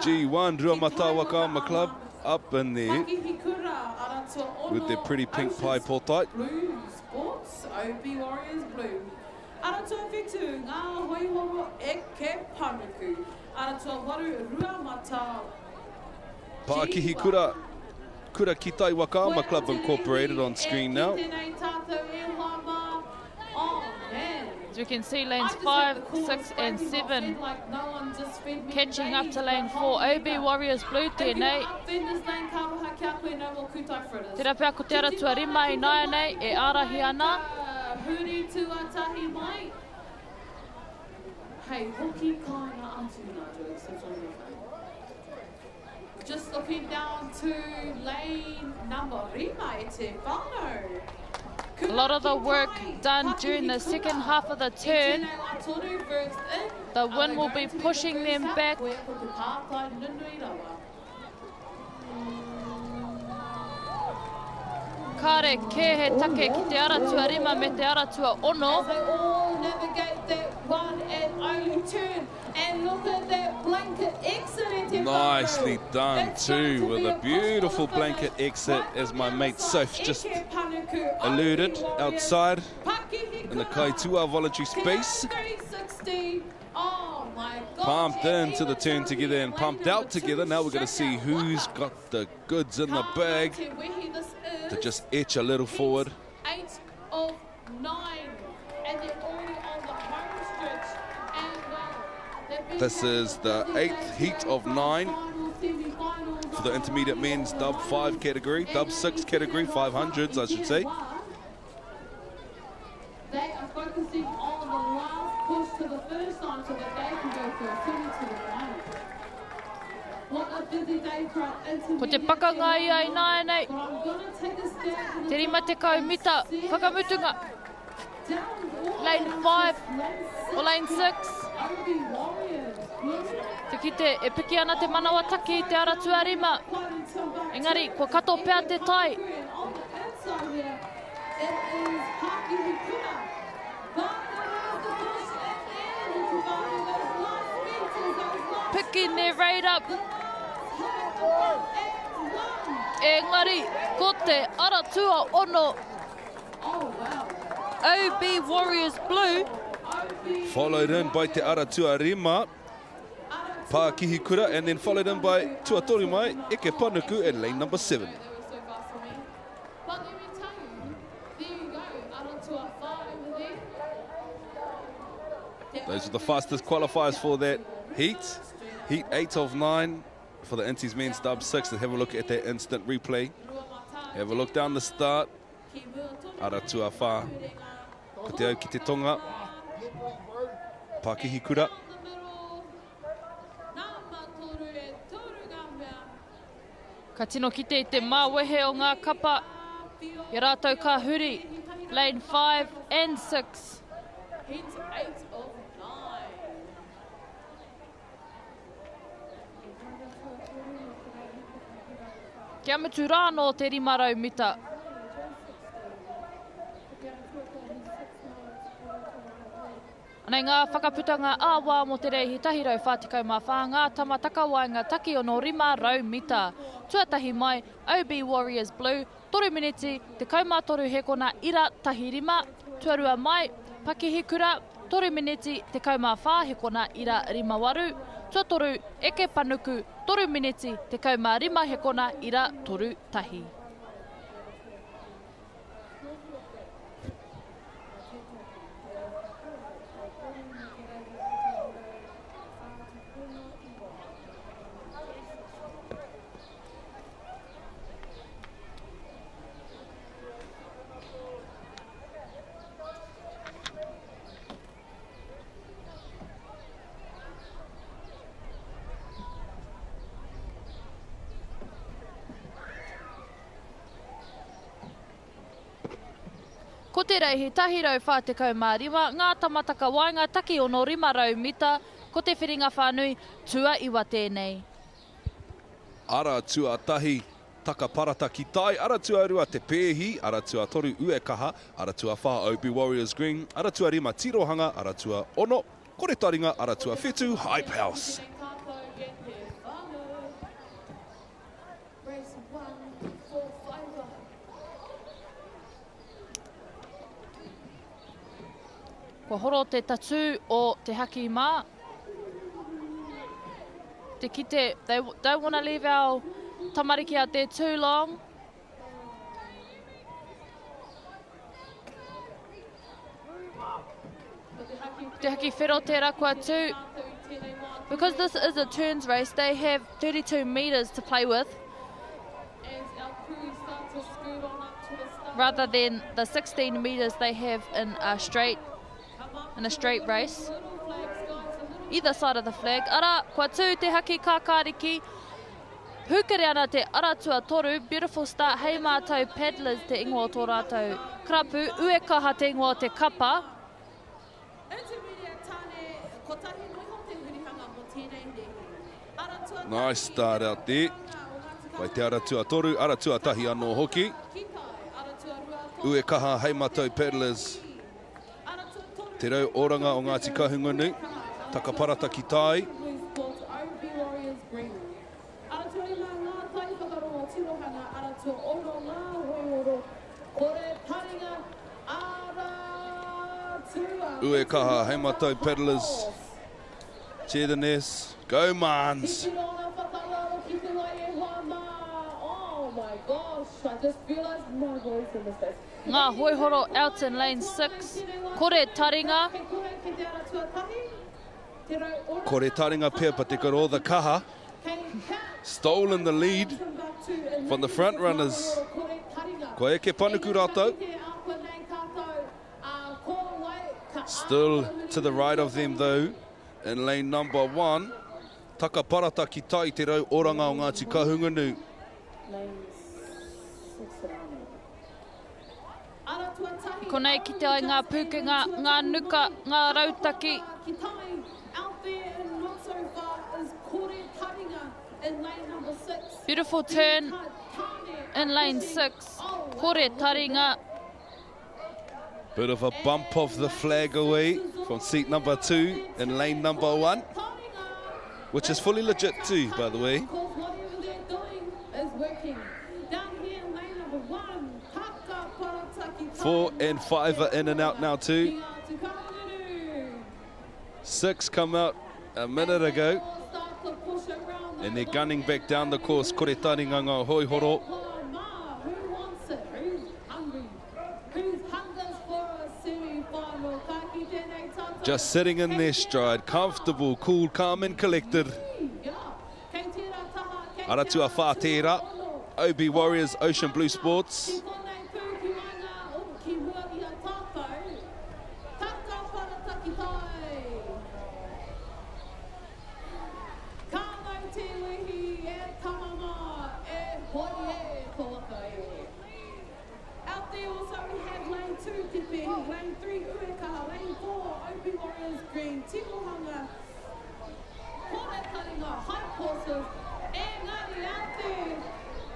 G1 Ruamatawakaama Club up in there with their pretty pink pie potai. Pākihi Kura, Kura Kitai Wakaama Club Incorporated on screen now. As we can see, lanes 5, 6 and 7 catching up to lane 4. OB Warriors Blue tēnei. Tērā pea ko te ara tuarima i nāianei e ārahi ana. Huri tuatahi mai. Hei hoki kāinga atu ngā jokes, it's all okay. Just looking down to lane number rima e te whānau. A lot of the work done during the second half of the turn. The wind will be pushing them back. Kāre kē he take ki te ara tuarima me te ara tuaono. As they all navigate that one and only turn. And look at that blanket exit e te Nicely done too with a beautiful blanket exit as my mate Soph just alluded outside in the Kaitua voluntary space. Pumped into the turn together and pumped out together. Now we're going to see who's got the goods in the bag to just etch a little forward. 8 of 9 and they're already on the home stretch. And well, This is the 8th heat of 9 for the intermediate men's dub 5 category, dub 6 category, 500s I should say. They are focusing on the last push to the first line so that they can go first to the final. What a busy day for our Ko te pakanga ia ināianei, te 50 mita whakamutunga. Lane 5 o lane 6. Te kite e piki ana te manawa taki i te ara tuarima. Engari, kua kato pea te tai. Picking their rate up. Engari, ko te ara tuaono. OB Warriors Blue. Followed in by Te Ara Tuarima, Pākihikura, and then followed in by Tuatoru Mai, Eke Panuku, and lane number 7. Those are the fastest qualifiers for that heat. Heat 8 of 9 for the Inties men's dub 6. Let's have a look at that instant replay. Have a look down the start. Ara tuawhā. Ko te au ki te tonga. Pākihikura. Ka tino kite i te māwehe o ngā kapa i a rātou ka huri, lane 5 and 6. Kia mutu rā anō te 500 mita. Anei ngā whakaputanga ā-wā mō te reihi 144 ngā tama takawaenga takiono 500 mita. Tuatahi mai, OB Warriors Blue, 3 miniti, 13 hekona ira tahi rima. Tuarua mai, Pakihi Kura, 3 mineti 14 hekona ira 58. Tuatoru, Eke Panuku, 3 mineti 15 hekona ira 31. Ko te reihi 145 ngā tama takawaenga takiono 500 mita, ko te whiringa whānui tuaiwa tēnei. Ara tuatahi, Taka Parata ki tai, ara tuarua Te Pēhi, ara tuatoru Uekaha, ara tuawhā OB Warriors Green, ara tuarima Tirohanga, ara tuaono Kore Taringa, ara tuawhitu Hype House. Kua horo te tatū o Te Haki mā. Te kite, they don't want to leave our tamariki out there too long. Te Haki Whero tērā kua tū. Because this is a turns race, they have 32 metres to play with. Rather than the 16 metres they have in a straight in a straight race. Either side of the flag. Ara, kua tū te haki kākāriki. Hūkere ana te ara tuatoru. Beautiful start. Hei mātou paddlers te ingoa o tō rātou karapu. Uekaha te ingoa o te kapa. Nice start out there. Wai te ara tuatoru, ara tuatahi anō hoki. Uekaha hei matau paddlers. Te rau oranga o Ngāti Kahungunu. Takaparata ki tai. Uekaha hei matau paddlers. Cheer the nest. Go Mans! Ngā hoihoro out in lane 6. Kore taringa. Kore taringa pea, but they got all the kaha. Stolen the lead from the front runners. Kua eke panuku rātou. Still to the right of them though, in lane number one, Takaparata ki tai te rau oranga o Ngāti Kahungunu. I konei kite ai ngā pūkenga, ngā nuka, ngā rautaki. Beautiful turn in lane 6, kore taringa. Bit of a bump of the flag away from seat number 2 in lane number 1, which is fully legit too, by the way. 4 and 5 are in and out now too. 6 come out a minute ago. And they're gunning back down the course. Kore taringa ngā hoihoro. Just sitting in their stride, comfortable, cool, calm and collected. Aratua whā tērā, OB Warriors, Ocean Blue Sports.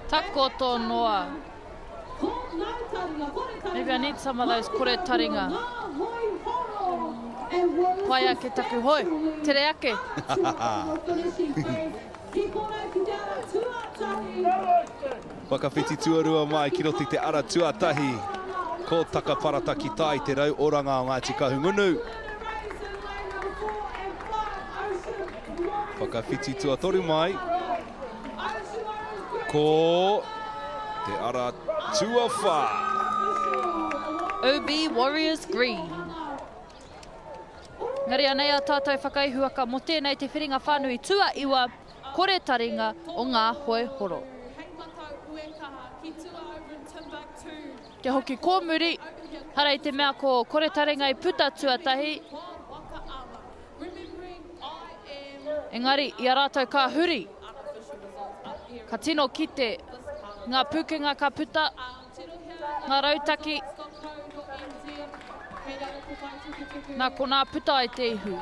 Takoto noa. Maybe I need some of those kore taringa. Pai ake taku hoe. Tere ake. Whakawhiti tuarua mai ki roto i te ara tuatahi. Ko Takaparata ki tai te rau oranga o Ngāti Kahungunu. Whakawhiti tuatoru mai. Ko te ara tuawhā. OB Warriors Green. Engari anei a tātou whakaihuwaka mō tēnei te whiringa whānui tuaiwa, kore taringa o ngā hoe horo. Kia hoki kōmuri, hara i te mea ko kore taringa i puta tuatahi, engari i a rātou ka huri, ka tino kite ngā pūkenga ka puta, ngā rautaki, nā konā puta ai te ihu.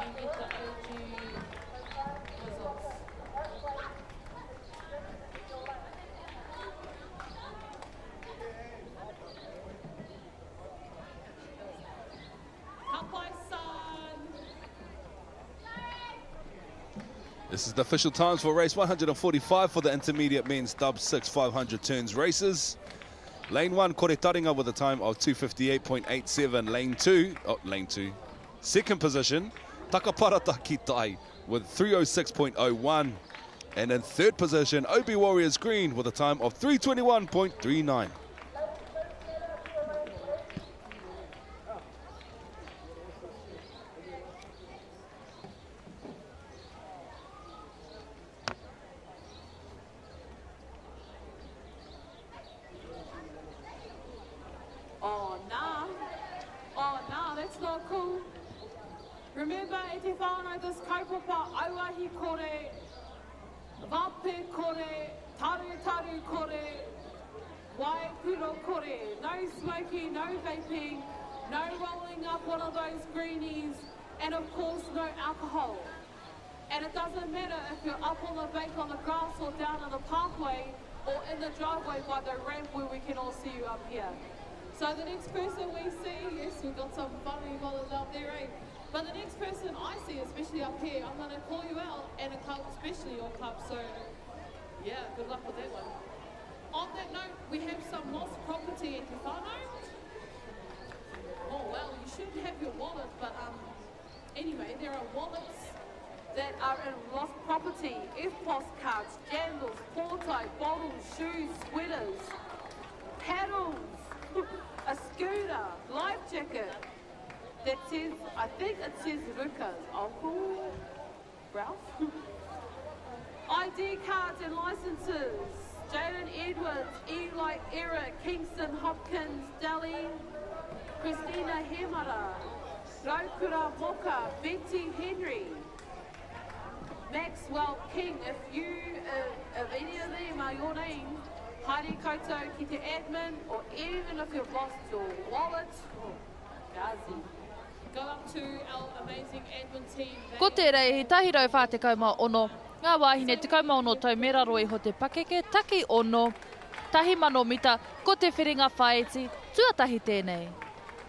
This is the official times for race 145 for the intermediate men's dub 6 500 turns races. Lane 1, Kore Taringa with a time of 2:58.87. Lane 2, second position, Takaparata Kitai with 3:06.01. And in third position, OB Warriors Green with a time of 3:21.39. Oh, nah. Oh, nah, that's not cool. Remember, e te whānau, this kaupapa auahi kore, vape kore, tarutaru kore, waipiro kore. No smoking, no vaping, no rolling up one of those greenies, and of course, no alcohol. And it doesn't matter if you're up on the bank on the grass or down in the pathway or in the driveway by the ramp where we can all see you up here. So the next person we see, yes, we've got some funny mothers out there, eh? But the next person I see, especially up here, I'm going to call you out, and a club, especially your club, so yeah, good luck with that one. On that note, we have some lost property at Te Whānau. Oh, well, you shouldn't have your wallet, but anyway, there are wallets that are in lost property, EFTPOS cards, jandals, portai, bottles, shoes, sweaters, paddles, a scooter, life jacket that says, I think it says Ruka's uncle, Ralph. ID cards and licenses, Jaden Edwards, Eli Eric, Kingston Hopkins, Delhi, Christina Hemara, Raukura Moka, Betty Henry, Maxwell King. If you, if any of them are your name, haere koutou ki te admin, or even if you've lost your wallet, oh, Gazi. Go up to our amazing admin team. Ko te reihi 146, ngā wāhine 16 tau me raro iho te pakeke, taki ono, tahi mano mita, ko te whiringa whāiti, tuatahi tēnei.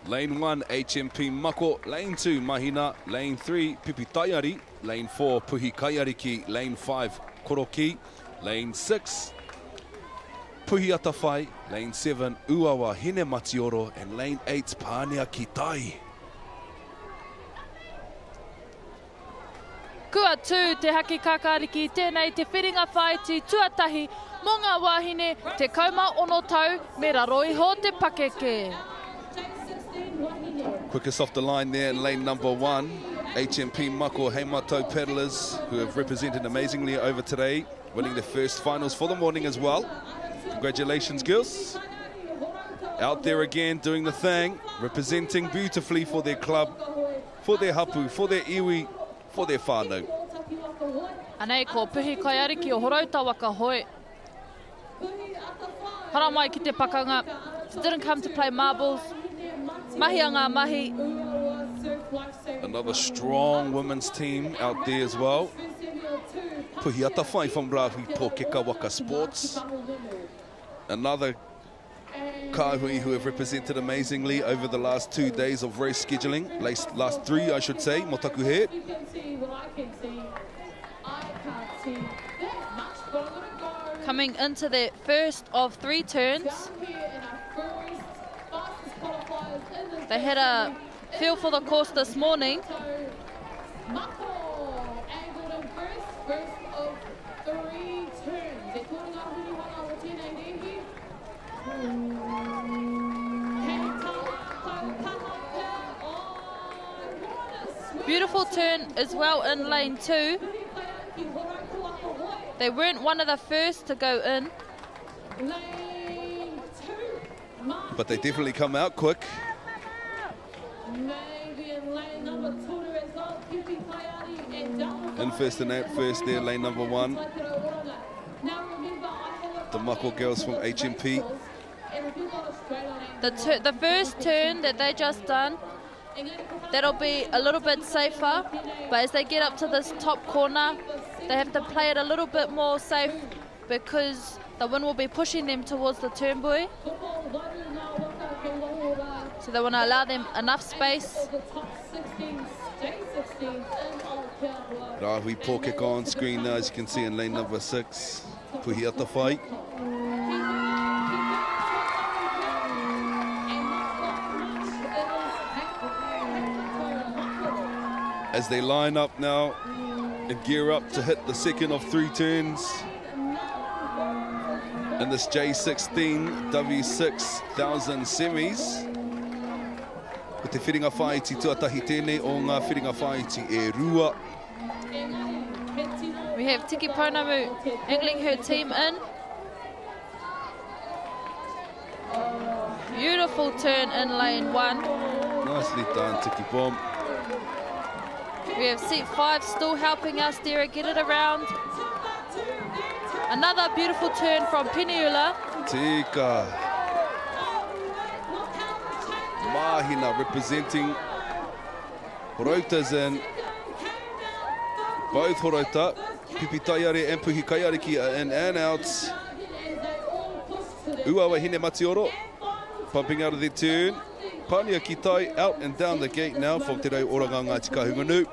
Lane 1, HMP Mako, Lane 2, Mahina, Lane 3, Pipi Taiari, Lane 4, Puhi Kaiariki, Lane 5, Koroki, Lane 6, Puhi Atawhai, Lane 7, Uawa Hine Matioro, and Lane 8, Pānea Kitai. Kua tū te haki kākāriki, tēnei te whiringa whāiti tuatahi mō ngā wāhine 16 tau me raro iho te pakeke. Quickest off the line there in lane number 1, HMP Mako Heimatau paddlers, who have represented amazingly over today, winning the first finals for the morning as well. Congratulations, girls. Out there again, doing the thing, representing beautifully for their club, for their hapu, for their iwi, for their whānau. Anei ko Puhi Kaiariki o Horouta waka hoe. Haramai ki te pakanga. Didn't come to play marbles. Mahi a ngā mahi. Another strong women's team out there as well. Puhi Atawhai from Rahui Pōkeka Waka Sports. Another kāhui who have represented amazingly over the last 2 days of race scheduling. Last 3, I should say, Motaku here. You can see what I can see. I can't see that much, but I'm going to go. Coming into their first of 3 turns. They had a feel for the course this morning. First of three turns. E toru ngā hurihanga o tēnei rēhi. Hei tā rātou kaha pea. Oh, what a sweet Beautiful turn as well in lane 2. They weren't one of the first to go in. Lane 2. But they definitely come out quick. Maybe in lane number 2 as well. Pipi Taiari and Delta. In first and out first there, lane number 1. Now remember, I have a The Mako girls from HMP. And if you've got a straight on The first turn that they just done, that'll be a little bit safer. But as they get up to this top corner, they have to play it a little bit more safe because the wind will be pushing them towards the turn buoy. So they want to allow them enough space. the top 16, state 16 in Aotearoa. Rahui Pōkeka on screen now, as you can see in lane number 6. Puhiata Whai. As they line up now and gear up to hit the second of 3 turns in this J16 W6000 semis. Ko te whiringa whāiti tuatahi tēnei o ngā whiringa whāiti e rua. We have Tiki Pounamu angling her team in. Beautiful turn in lane 1. Nicely done, Tiki Bomb. We have seat 5 still helping us there, get it around. Another beautiful turn from Peniula. Tika. Mahina representing Horauta's in. Both Horouta, Pipi Taiare and Puhi Kaiariki are in and out. Uawa Hine Matioro pumping out of their turn. Pania Kitai out and down the gate now from Te Rau Oranga Ngāti Kahungunu.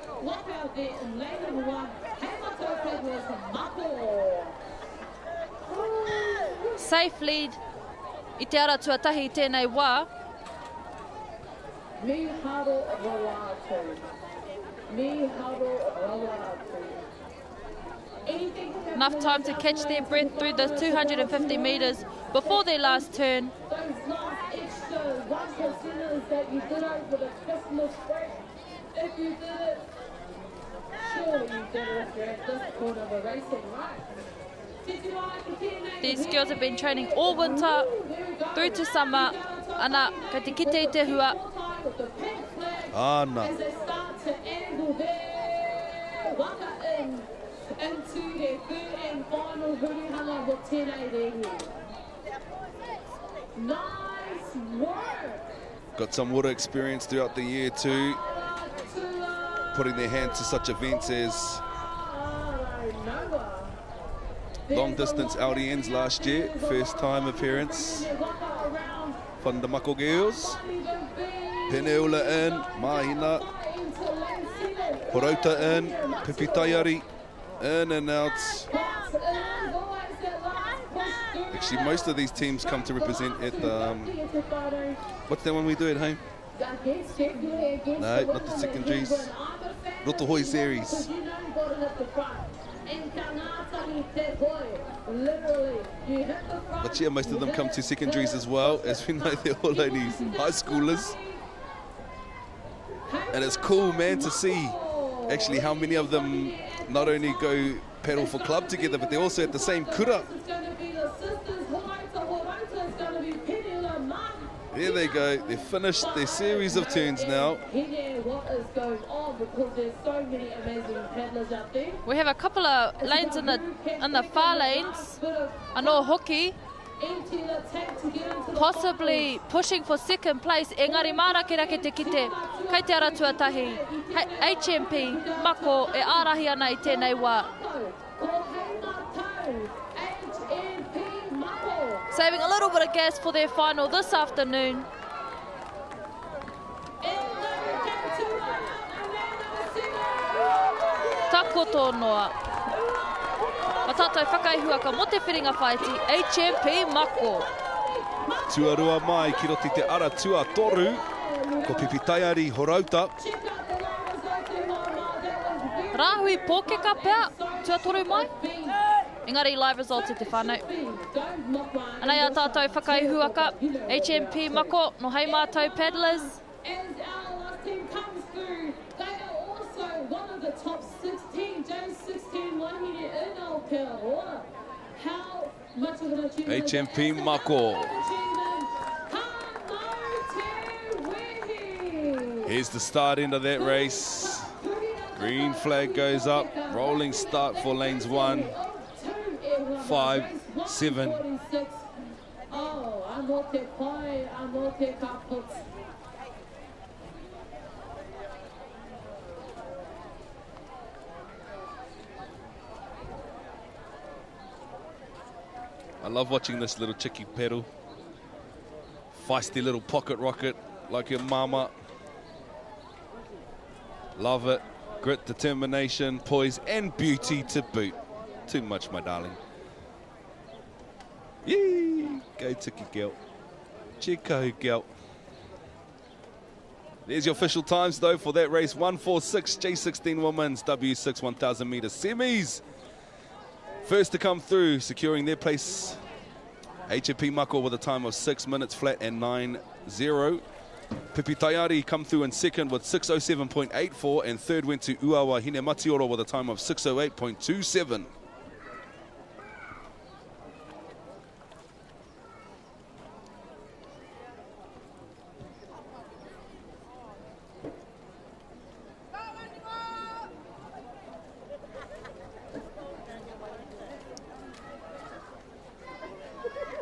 Safe lead i te ara tuatahi i tēnei wā. Miharo rawa atu. Miharo rawa atu. Anything can happen Enough time to catch their breath through the 250 metres before their last turn. Those last extra 1 percenters that you did over the Christmas break, if you did it, surely you did it if you're at this point of a racing, right? These girls have been training all winter through to summer. Ana, kei te kite i te hua. Ana. As they start to angle their waka in into their third and final hurihanga with tēnei rēhi. Nice work! Got some water experience throughout the year too. Putting their hand to such events as long distance LDNs last year, first time appearance from the Mako girls. Peneula in, Mahina, Horouta in, Pipi Taiari in and out. Actually, most of these teams come to represent at the, what's that one we do at home? No, not the secondaries. Rotohoi series. But yeah, most of them come to secondaries as well. As we know, they're all only high schoolers. And it's cool, man, to see actually how many of them not only go paddle for club together, but they're also at the same kura. There they go. They've finished their series of turns now. What is going on, because there's so many amazing paddlers out there. We have a couple of lanes in the far lanes. Anō hoki. Possibly pushing for second place. Engari mārakerake te kite. Kei te ara tuatahi. HMP Mako e ārahi ana i tēnei wā. Saving a little bit of gas for their final this afternoon. Takoto noa. Ma tātou whakaihuaka mō te whiringa whaiti, HMP Mako. Tuarua mai ki roti te ara tuatoru, ko Pipi Taiari Horouta. Rāhui Pōkeka pea, tuatoru mai. Engari live results e te whānau. Anei a tātou whakaihuwaka, HMP Mako, no hei mātou paddlers. As our last team comes through, they are also one of the top 16, J16 wahine in Aotearoa. How much of an achievement HMP Mako. Here's the start end of that race. Green flag goes up. Rolling start for lanes 1, 5, 7. Oh, anō te pai, anō te ka put. I love watching this little chickie pedal. Feisty little pocket rocket like your mama. Love it. Grit, determination, poise, and beauty to boot. Too much, my darling. Yee! Go Tiki girl. Chico girl. There's your official times, though, for that race. 146 J16 women's W6 1,000 meter semis. First to come through, securing their place, HMP Mako with a time of 6 minutes flat and 9.0. Pipi Tayari come through in second with 6:07.84, and third went to Uawa Hinematioro with a time of 6:08.27.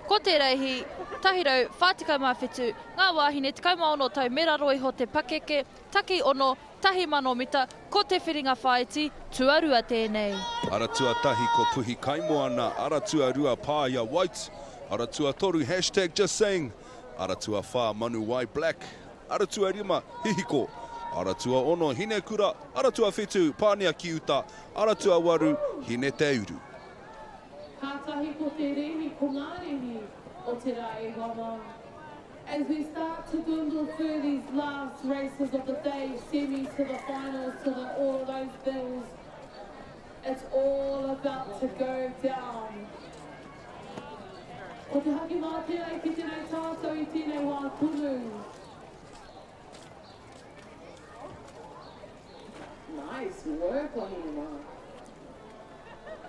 Ko te reihi, 147, ngā wāhine 16 tau me raro iho te pakeke, taki ono, tahi manomita, ko te whiringa whāiti, tuarua tēnei. Ara tuatahi ko Puhi Kaimoana, ara tuarua Pāia White, ara tuatoru hashtag just saying, ara tuawhā Manu Wai Black, ara tuarima Hihiko, ara tuaono Hinekura, ara tuawhitu Pānia ki uta, ara tuawaru Hine Te Uru. Kātahi ko te rēhi, ko ngā rēhi o te rā e hoa. As we start to dwindle through these last races of the day, semis to the finals, to the, all of those bills, it's all about to go down. Ko te haki mā tēnei ki tēnei tātou i tēnei wā tonu. Nice work, wahine mā.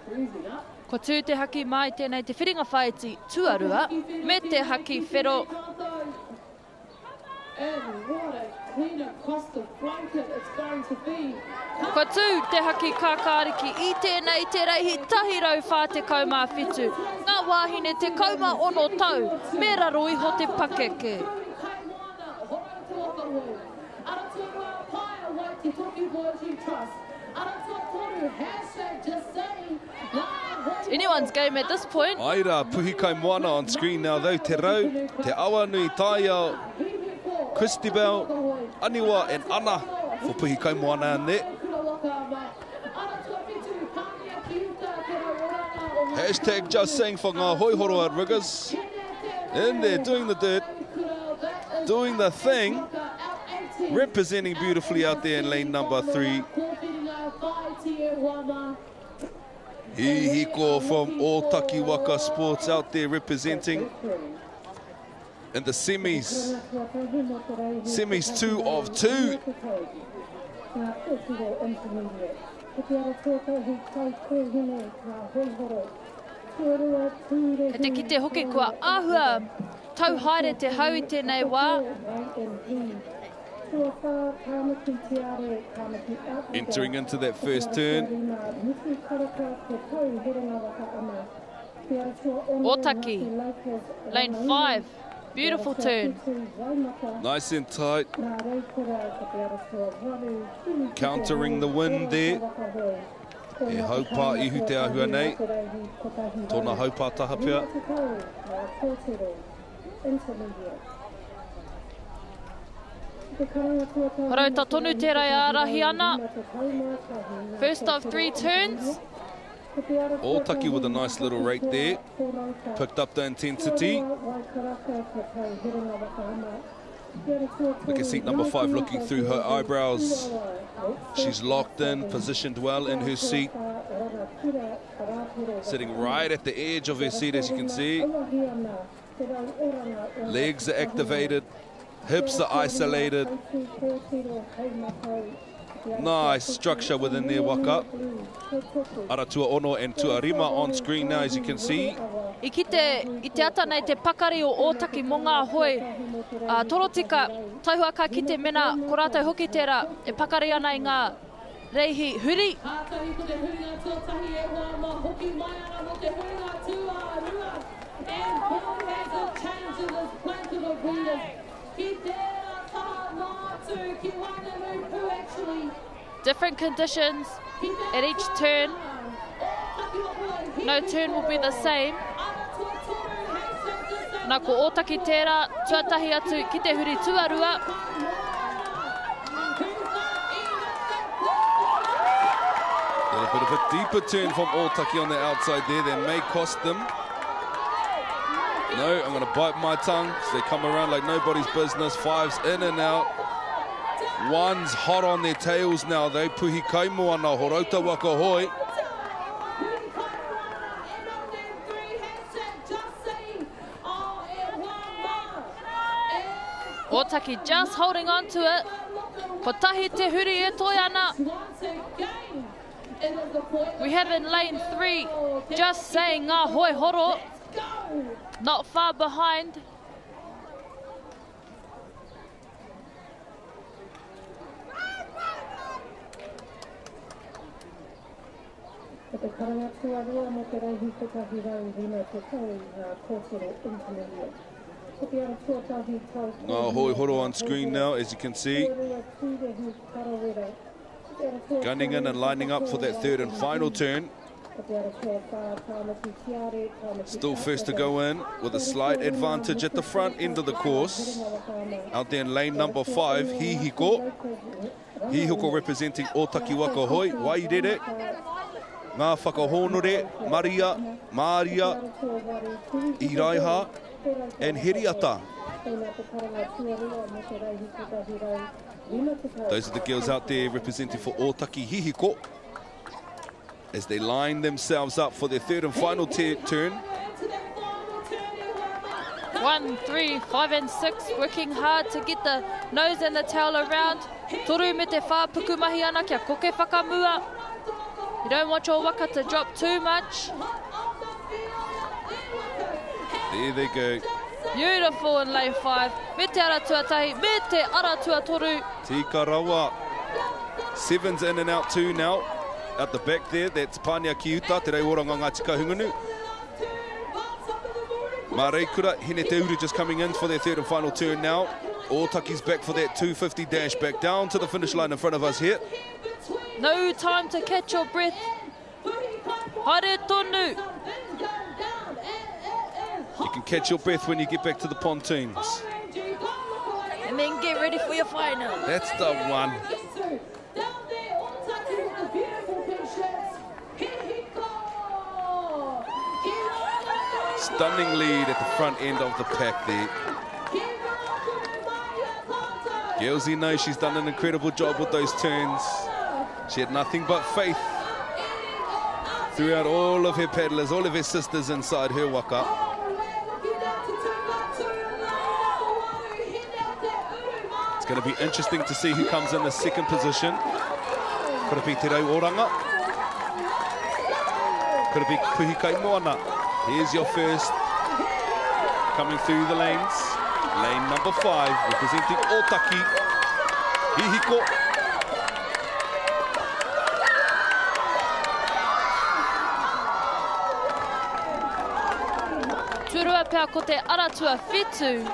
Cruising up. Ko tū te haki mā i tēnei te whiringa whāiti tuarua me te haki whero. Kua tū te haki kākāriki i tēnei te reihi 147, ngā wāhine 16 tau me raro iho te pakeke. It's anyone's game at this point. Aira, Puhikai Moana on screen now though, Te Rau, Te Awanui, Taiao, Christibel, Aniwa and Ana for Puhikai Moana in there. Hashtag just saying for ngā hoihoro at Riggers. In there doing the dirt, doing the thing, representing beautifully out there in lane number 3. Hihiko from Ōtaki Waka Sports out there representing in the semis. Semis 2 of 2. Kei te kite hoki kua āhua tau haere te hau i tēnei wā. Entering into that first turn. Ōtaki, lane 5, beautiful turn. Nice and tight. Countering the wind there. E haupā ihu te āhua nei. Tōna haupā taha pea. Horouta tonu tērā e ārahi ana. First of three turns. Ōtaki with a nice little rate there. Picked up the intensity. Look at seat number 5 looking through her eyebrows. She's locked in, positioned well in her seat. Sitting right at the edge of her seat, as you can see. Legs are activated, hips are isolated. Nice structure within their waka. Ara tua ono and tua rima on screen now, as you can see. I kite i te ata nei te pakari o Ōtaki mō ngā hoe torotika, taihua ka kite mena ko rātou hoki tērā e pakari ana i ngā reihi huri. Kātahi ko te huringa tuatahi e hoa mā hoki mai ana mō te huringa tuarua. And boy has it changed in this blanket of leaders. Ki tērā taha noa atu ki waenganui pū actually. Different conditions at each turn. No turn will be the same. Nā ko Ōtaki tērā, tuatahi atu ki te huri tuarua. Little bit of a deeper turn from Ōtaki on the outside there. That may cost them. No, I'm going to bite my tongue because they come around like nobody's business. Five's in and out. One's hot on their tails now. They puhi kaimoana, Horouta waka hoi. Ōtaki just holding on to it. Kotahi te huri e toi ana. We have in lane 3, just saying ngā hoi horo. Not far behind. Ko te karanga tuarua mō te reihi kotahi rau rima tekau ngā kōtiro intermediate. Ko te ara tuatahi tau Ngā hoi horo on screen now, as you can see. Tuarua tūrehu tarawera. Ko te ara tuatoru Gunning in and lining up for that third and final turn. Ko te ara tuawhā Tāmaki Tiare, Tāmaki Still first to go in with a slight advantage at the front end of the course. Out there in lane number 5, Hihiko. Hihiko representing Ōtaki Waka Hoi, Wairere, Ngā Whakahōnore, Maria, Maria, Iraiha, and Heriata. Those are the girls out there representing for Ōtaki Hihiko as they line themselves up for their third and final turn. 1, 3, 5 and 6, working hard to get the nose and the tail around. Toru me te whā pukumahi ana kia koke whakamua. You don't want your waka to drop too much. There they go. Beautiful in lane 5. Me te ara tuatahi, me te ara tuatoru. Tika rawa. 7's in and out 2 now. At the back there, that's Pania Kiuta, Te Rei Oranga Ngāti Kahungunu. Mareikura, Hine Te Uru just coming in for their third and final turn now. Ōtaki's back for that 250 dash back down to the finish line in front of us here. No time to catch your breath. Haere tonu. You can catch your breath when you get back to the pontoons. And then get ready for your final. That's the one. Stunning lead at the front end of the pack there. Gilsey knows she's done an incredible job with those turns. She had nothing but faith throughout all of her paddlers, all of her sisters inside her waka. It's going to be interesting to see who comes in the second position. Could it be Te Rau Oranga? Could it be Puhi Moana? Here's your first coming through the lanes. Lane number 5, representing Ōtaki, Hihiko. Turua pea ko te ara tuawhitu.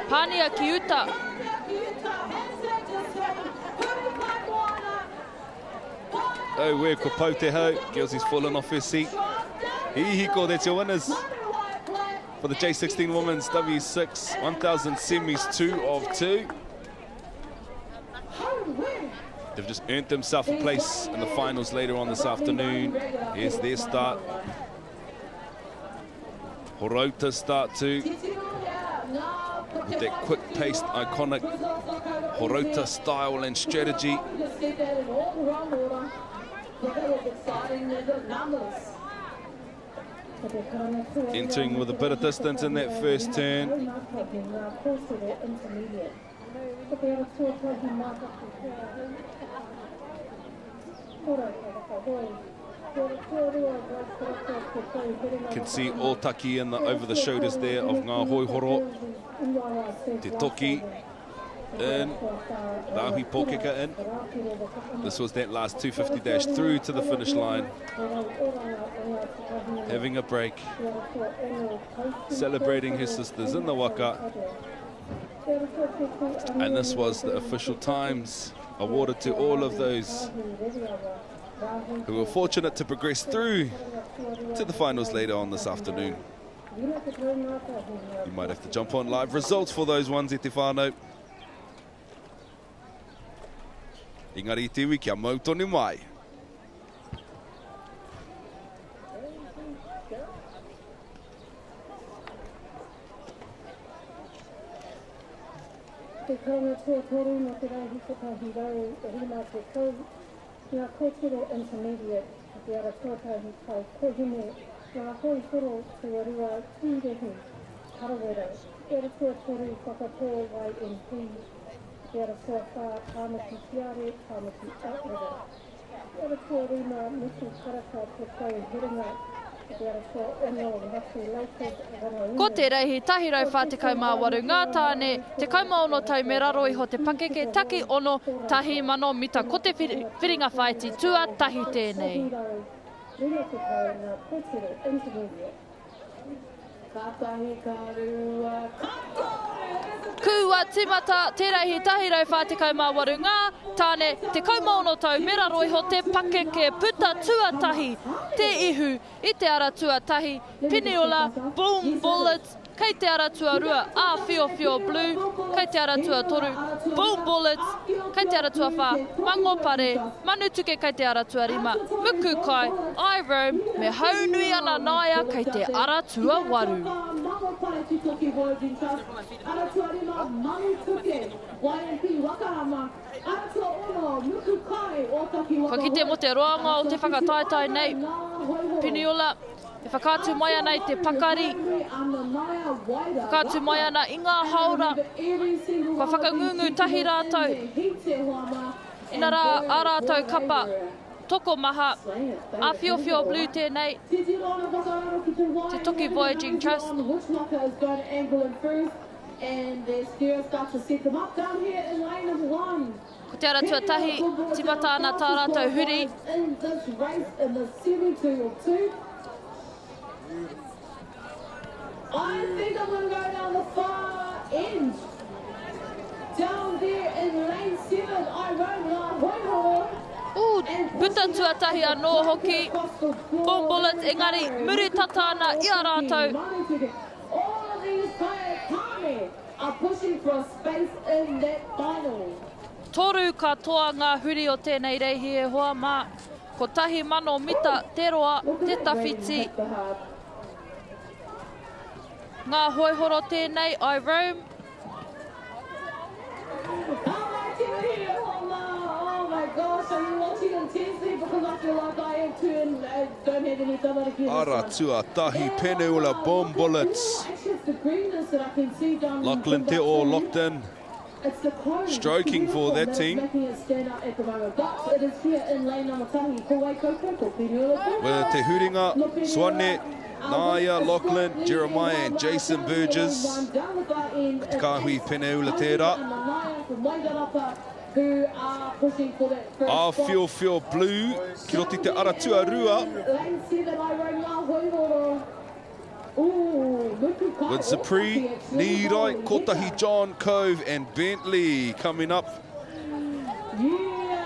Pānia ki uta. Oh, where ko pau te hau. Gilsy's fallen off her seat. Hihiko, that's your winners for the J16 Women's W6 1000 semis 2 of 2. They've just earned themselves a place in the finals later on this afternoon. Here's their start. Horouta start too. With that quick-paced, iconic Horouta style and strategy. Entering with a bit of distance in that first turn. Can see Ōtaki in the over the shoulders there of Ngā Hoihoro. Te Toki in, Rahui Pōkeka in. This was that last 250 dash through to the finish line. Having a break, celebrating her sisters in the waka. And this was the official times awarded to all of those who were fortunate to progress through to the finals later on this afternoon. You might have to jump on live results for those ones, e te whānau. Engari te iwi kia mau tonu mai. Te taunga tuatoru mō te raihi 150, ngā kōtiro intermediate, ko te ara tuatahi kai kohine, ngā hōihoro tuarua tūrehu, Tarawera, te ara tuatoru whakatō YMP, te ara tuawhā Tāmaki Tiare, Tāmaki Outrigger, te ara tuarima Mutu Karaka Te Pou Herenga, Ko te reihi 148 ngā tāne, 16 tau me raro iho te pakeke, taki ono, tahi mano mita ko te whiringa whāiti tuatahi tēnei. Kua timata te reihi 148 ngā tāne, 16 tau me raro iho te pakeke puta tuatahi te ihu i te ara tuatahi, Piniola, Boom Bullets, kei te ara tuarua, Āwhiowhio Blue, kei te ara tuatoru, Boom Bullets, kei te ara tuawhā, Mangopare, Manutuke kei te ara tuarima, Muku Kai, I Roam, me Haunui Ananaia kei te ara tuawaru. Kua kite mō te roanga o te whakataetae nei, Piniola, E whakaatu mai ana i te pakari, whakaatu mai ana i ngā hāora kua whakangungu tahi rātou, inarā ā rātou kapa tokomaha, āwhiowhio blue tēnei, te Toki Voyaging Trust. Ko te ara tuatahi, tīmata ana tā rātou huri. Ooh, puta tuatahi anō hoki, Boom Bullets, engari muri tata ana i a rātou. Are pushing for a space in that final. Toru katoa ngā huri o tēnei reihi e hoa mā. 1,000 mita te roa, te tawhiti. Ngā hoihoro tēnei, I roam. Ara tuatahi Peneula Boom Bullets. Lachlan Te O locked in. Stroking for that team. With Te Huringa, Swane, Naya, Lachlan, Jeremiah and Jason Burgess. Ko te kāhui Peneula tērā. Āwhiowhio Blue ki roto i te ara tuarua. With Zapri, Nirai, Kotahi, John Cove and Bentley coming up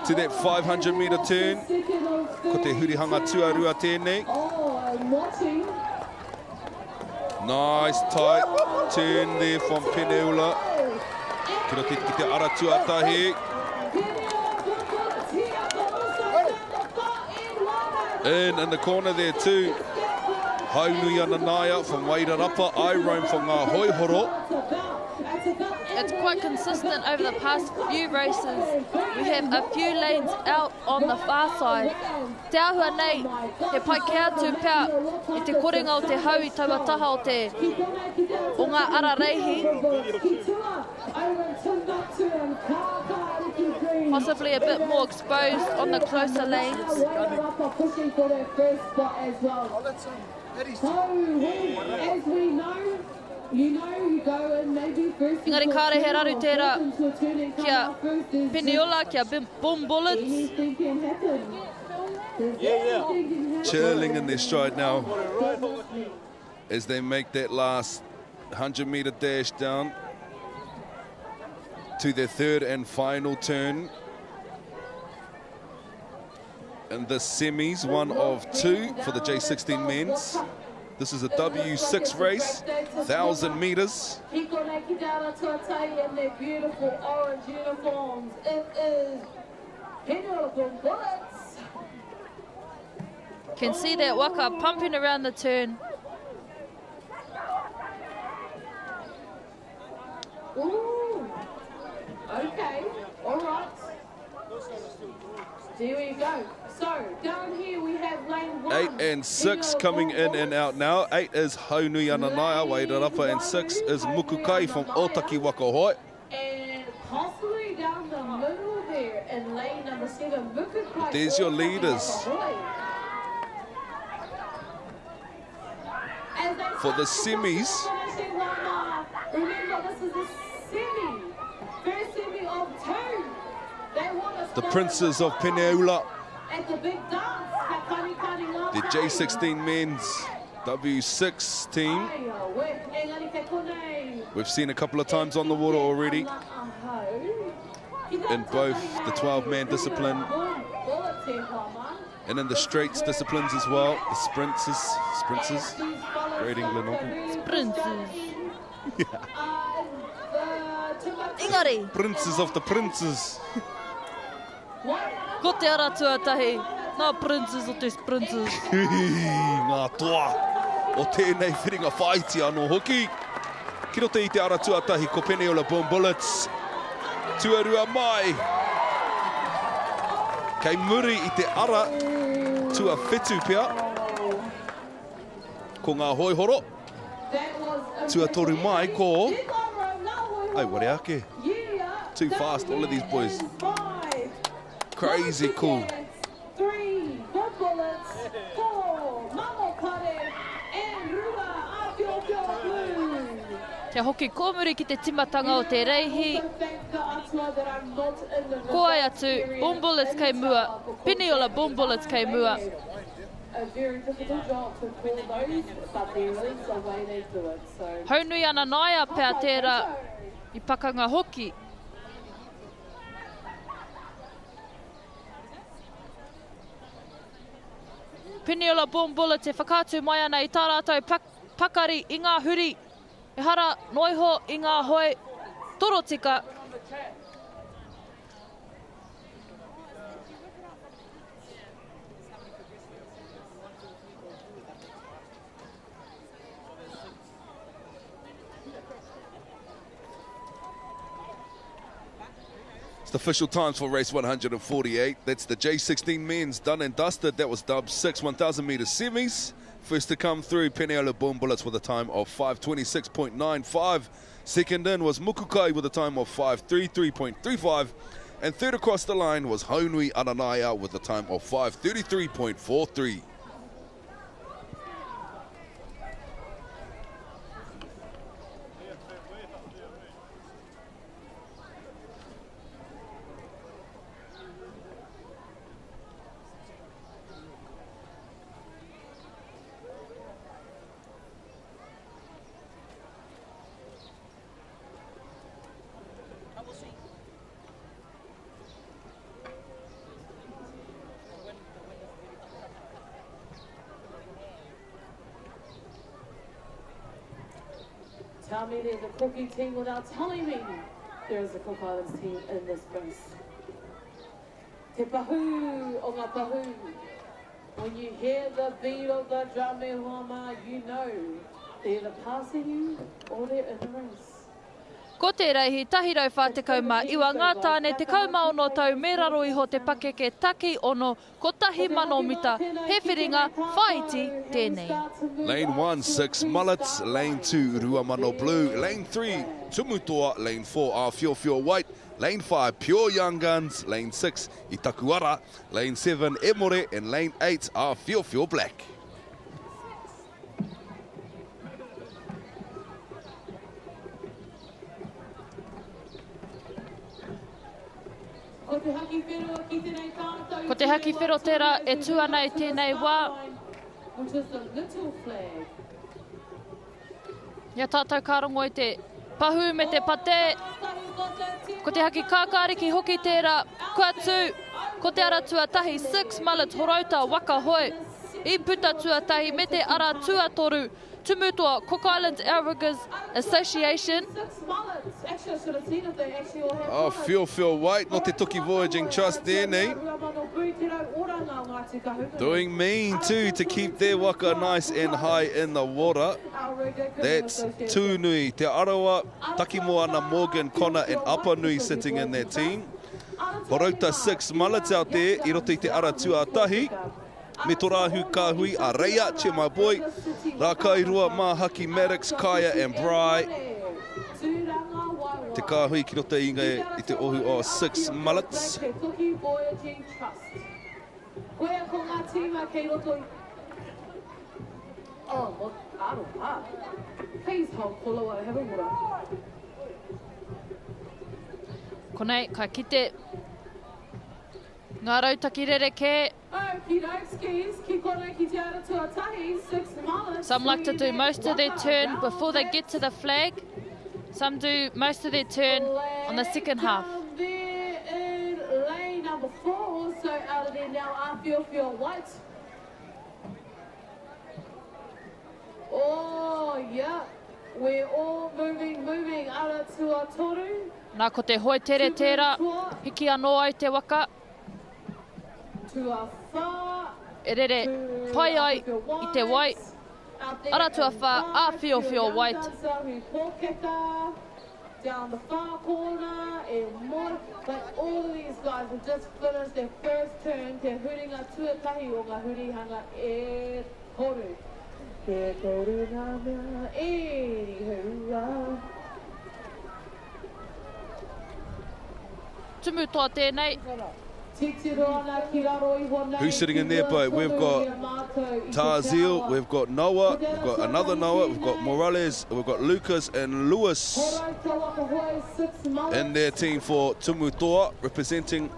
to that 500 metre turn. Ko te hurihanga tuarua tēnei. Nice tight turn there from Peneula. Ki roto ki te ara tuatahi. In in the corner there too. Haunui Ananaia from Wairarapa, I roam from Ngā Hoihoro. It's quite consistent over the past few races. We have a few lanes out on the far side. Te āhua nei, he pai kē atu pea i te korenga o te hau i taua taha o te o ngā ara reihi. Possibly a bit more exposed on the closer lanes. Engari kāre he raru tērā ki a Peniola, ki a Boom Bullets. Chilling in their stride now as they make that last 100 meter dash down to their third and final turn. In the semis, one of two for the J16 men's. This is a W6 race, 1,000 meters. In their beautiful orange uniforms. It is Bullets. Can see that waka pumping around the turn. Ooh. Okay, all right. There we go. So, down here we have lane 1. 8 and 6 coming in and out now. 8 is Haunui Ananaia, Wairarapa, and 6 is Mukukai from Otaki Waka Hoe. And possibly down the middle there in lane number 7, Mukukai. There's your leaders. For the semis. Remember, this is the semi. First semi of 2. They want The Princes of Peneula. At the big dance, The J16 men's W6 team. We've seen a couple of times on the water already in both the 12-man discipline and in the straights disciplines as well. The sprints, Great England. Sprints. Yeah. Engari. Princes of the princes. Ko te ara tuatahi, ngā princes o te sprinces. Ngā toa o tēnei whiringa whāiti anō hoki. Ki roto i te ara tuatahi ko Peneola Boom Bullets. Tuarua mai. Kei muri i te ara tuawhitu pea. Ko ngā hoihoro. Tuatoru mai ko... Ai, ware ake. Too fast, all of these boys. Crazy cool. 3, 4 bullets, 4, Mamokare, and Rua Awhiowhio Blue. Kia hoki kōmuri ki te timatanga o te reihi. Ko ai atu, Boom Bullets kei mua, Peniola Boom Bullets kei mua. Haunui Ananaia pea tērā i pakanga hoki. Peniola Boom Bullets e whakaatu mai ana i tā rātou pakari i ngā huri. Ehara noiho i ngā hoe torotika. It's the official times for race 148. That's the J16 men's done and dusted. That was dub 6 1,000 meter semis. First to come through, Peneola Boom Bullets with a time of 5:26.95. Second in was Mukukai with a time of 5:33.35. And third across the line was Haunui Ananaia with a time of 5:33.43. Tell me there's a Cookie team without telling me there is a Cook Islands team in this race. Te pahu o ngā pahu. When you hear the beat of the drum, e hoa mā, you know they're either passing you or they're in the race. Ko te reihi 149 ngā tāne 16 tau me raro iho te pakeke taki ono 1,000 mita, he whiringa whāiti tēnei. Lane 1, 6 Mullets, Lane 2, Ruamano Blue, Lane 3, Tumutoa, Lane 4, Āwhiowhio White, Lane 5, Pure Young Guns, Lane 6, Itakuara, Lane 7, Emore, and Lane 8, Āwhiowhio Black. Ko Te Haki Whero tērā e tū ana i tēnei wā. I a tātou ka rongo i te pahū me te patē. Ko Te Haki Kākāriki hoki tērā kua tū. Ko te ara tuatahi, Six Mullets Horouta Waka Hoe i puta tuatahi me te ara tuatoru, Tumutoa, Cook Islands Outriggers Association. Oh, Whiowhio White, no te Toki Voyaging Trust tēnei. Doing mean too to keep their waka nice and high in the water. That's Tūnui, Te Arawa, Takimoana, Morgan, Connor and Apanui sitting in that team. Horouta 6 mullets out there i roto i te ara tuatahi. Me Torahu Kāhui a Reia, cheer my boy. Rākairua, Māhaki, Maddox, Kaya and Bry. Te kāhui ki roto i, i te ohu o 6 mullets. Koia ko ngā tīma kei roto i Oh, mo aroha. Please hold koloa, have a water. Konei, ka kite ngā rautaki rerekē. Some like to do most of their turn before they get to the flag. Some do most of their turn on the second half. Oh, yeah. We're all moving, moving. Ara tuatoru. Nā, ko te hoe tere tērā, hiki anō ai te waka. E rere pai ai i te wai. Ara tuawhā, āwhiowhio white. Down the far corner, e more, but all of these guys have just finished their first turn, te huringa tuatahi o ngā hurihanga e toru. E toru ngā mea, anywho. Tumu toa tēnei. Who's sitting in their boat? We've got Tarzil, we've got Noah, we've got another Noah, we've got Morales, we've got Lucas and Lewis in their team for Tumutoa, representing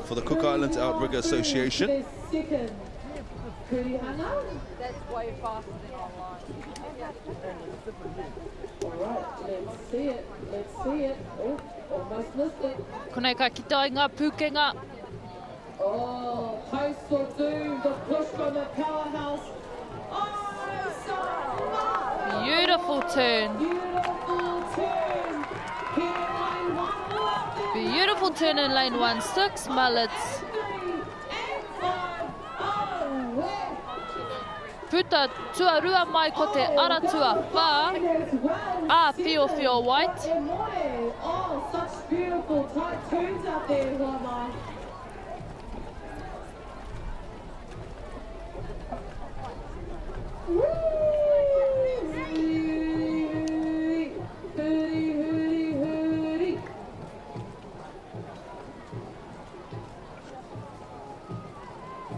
for the Cook Islands Outrigger Association. That's way faster than online. All right, let's see it. Let's see it. Oh, almost missed it. Konei ka kite ai ngā pūkenga. Oh, post for doom, the push from the powerhouse. Oh, so much. Beautiful turn. Beautiful turn. Here lane one. Beautiful turn in lane 1, 6 mullets. Puta tuarua mai ko te ara tuawhā, a Whiowhio White.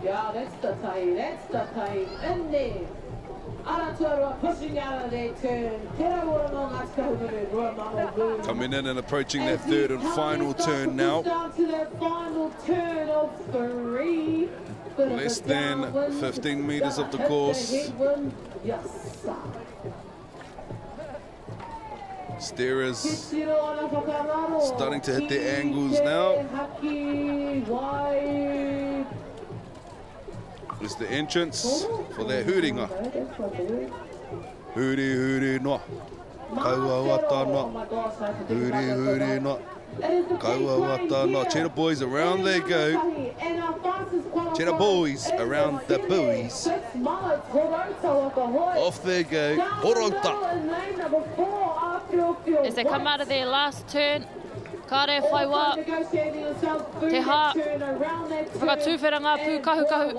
Yeah, that's the time, that's the time. In there. Aratuarua pushing out of their turn. Te Rauora Ngāti Kahungunu, Ruamano Blue. Coming in and approaching that third and final turn now. Down to that final turn of three. Bit of a Less than downwind. 15 metres of the Gonna hit course. The headwind. Yes. sir. Steerers Titiro ana whakararo. starting to hit their Ki angles te now. Haki wai. Is the entrance for their huringa. Huri huri noa. Kaua ata noa. Huri huri noa. Kaua ata noa. Cheetah boys, around they go. And our fastest qualifier Cheddar Boys around the buoys. Off they go. Horouta. As they come out of their last turn, kāre whai wā, te hā, whakatūwhera ngā pūkahukahu.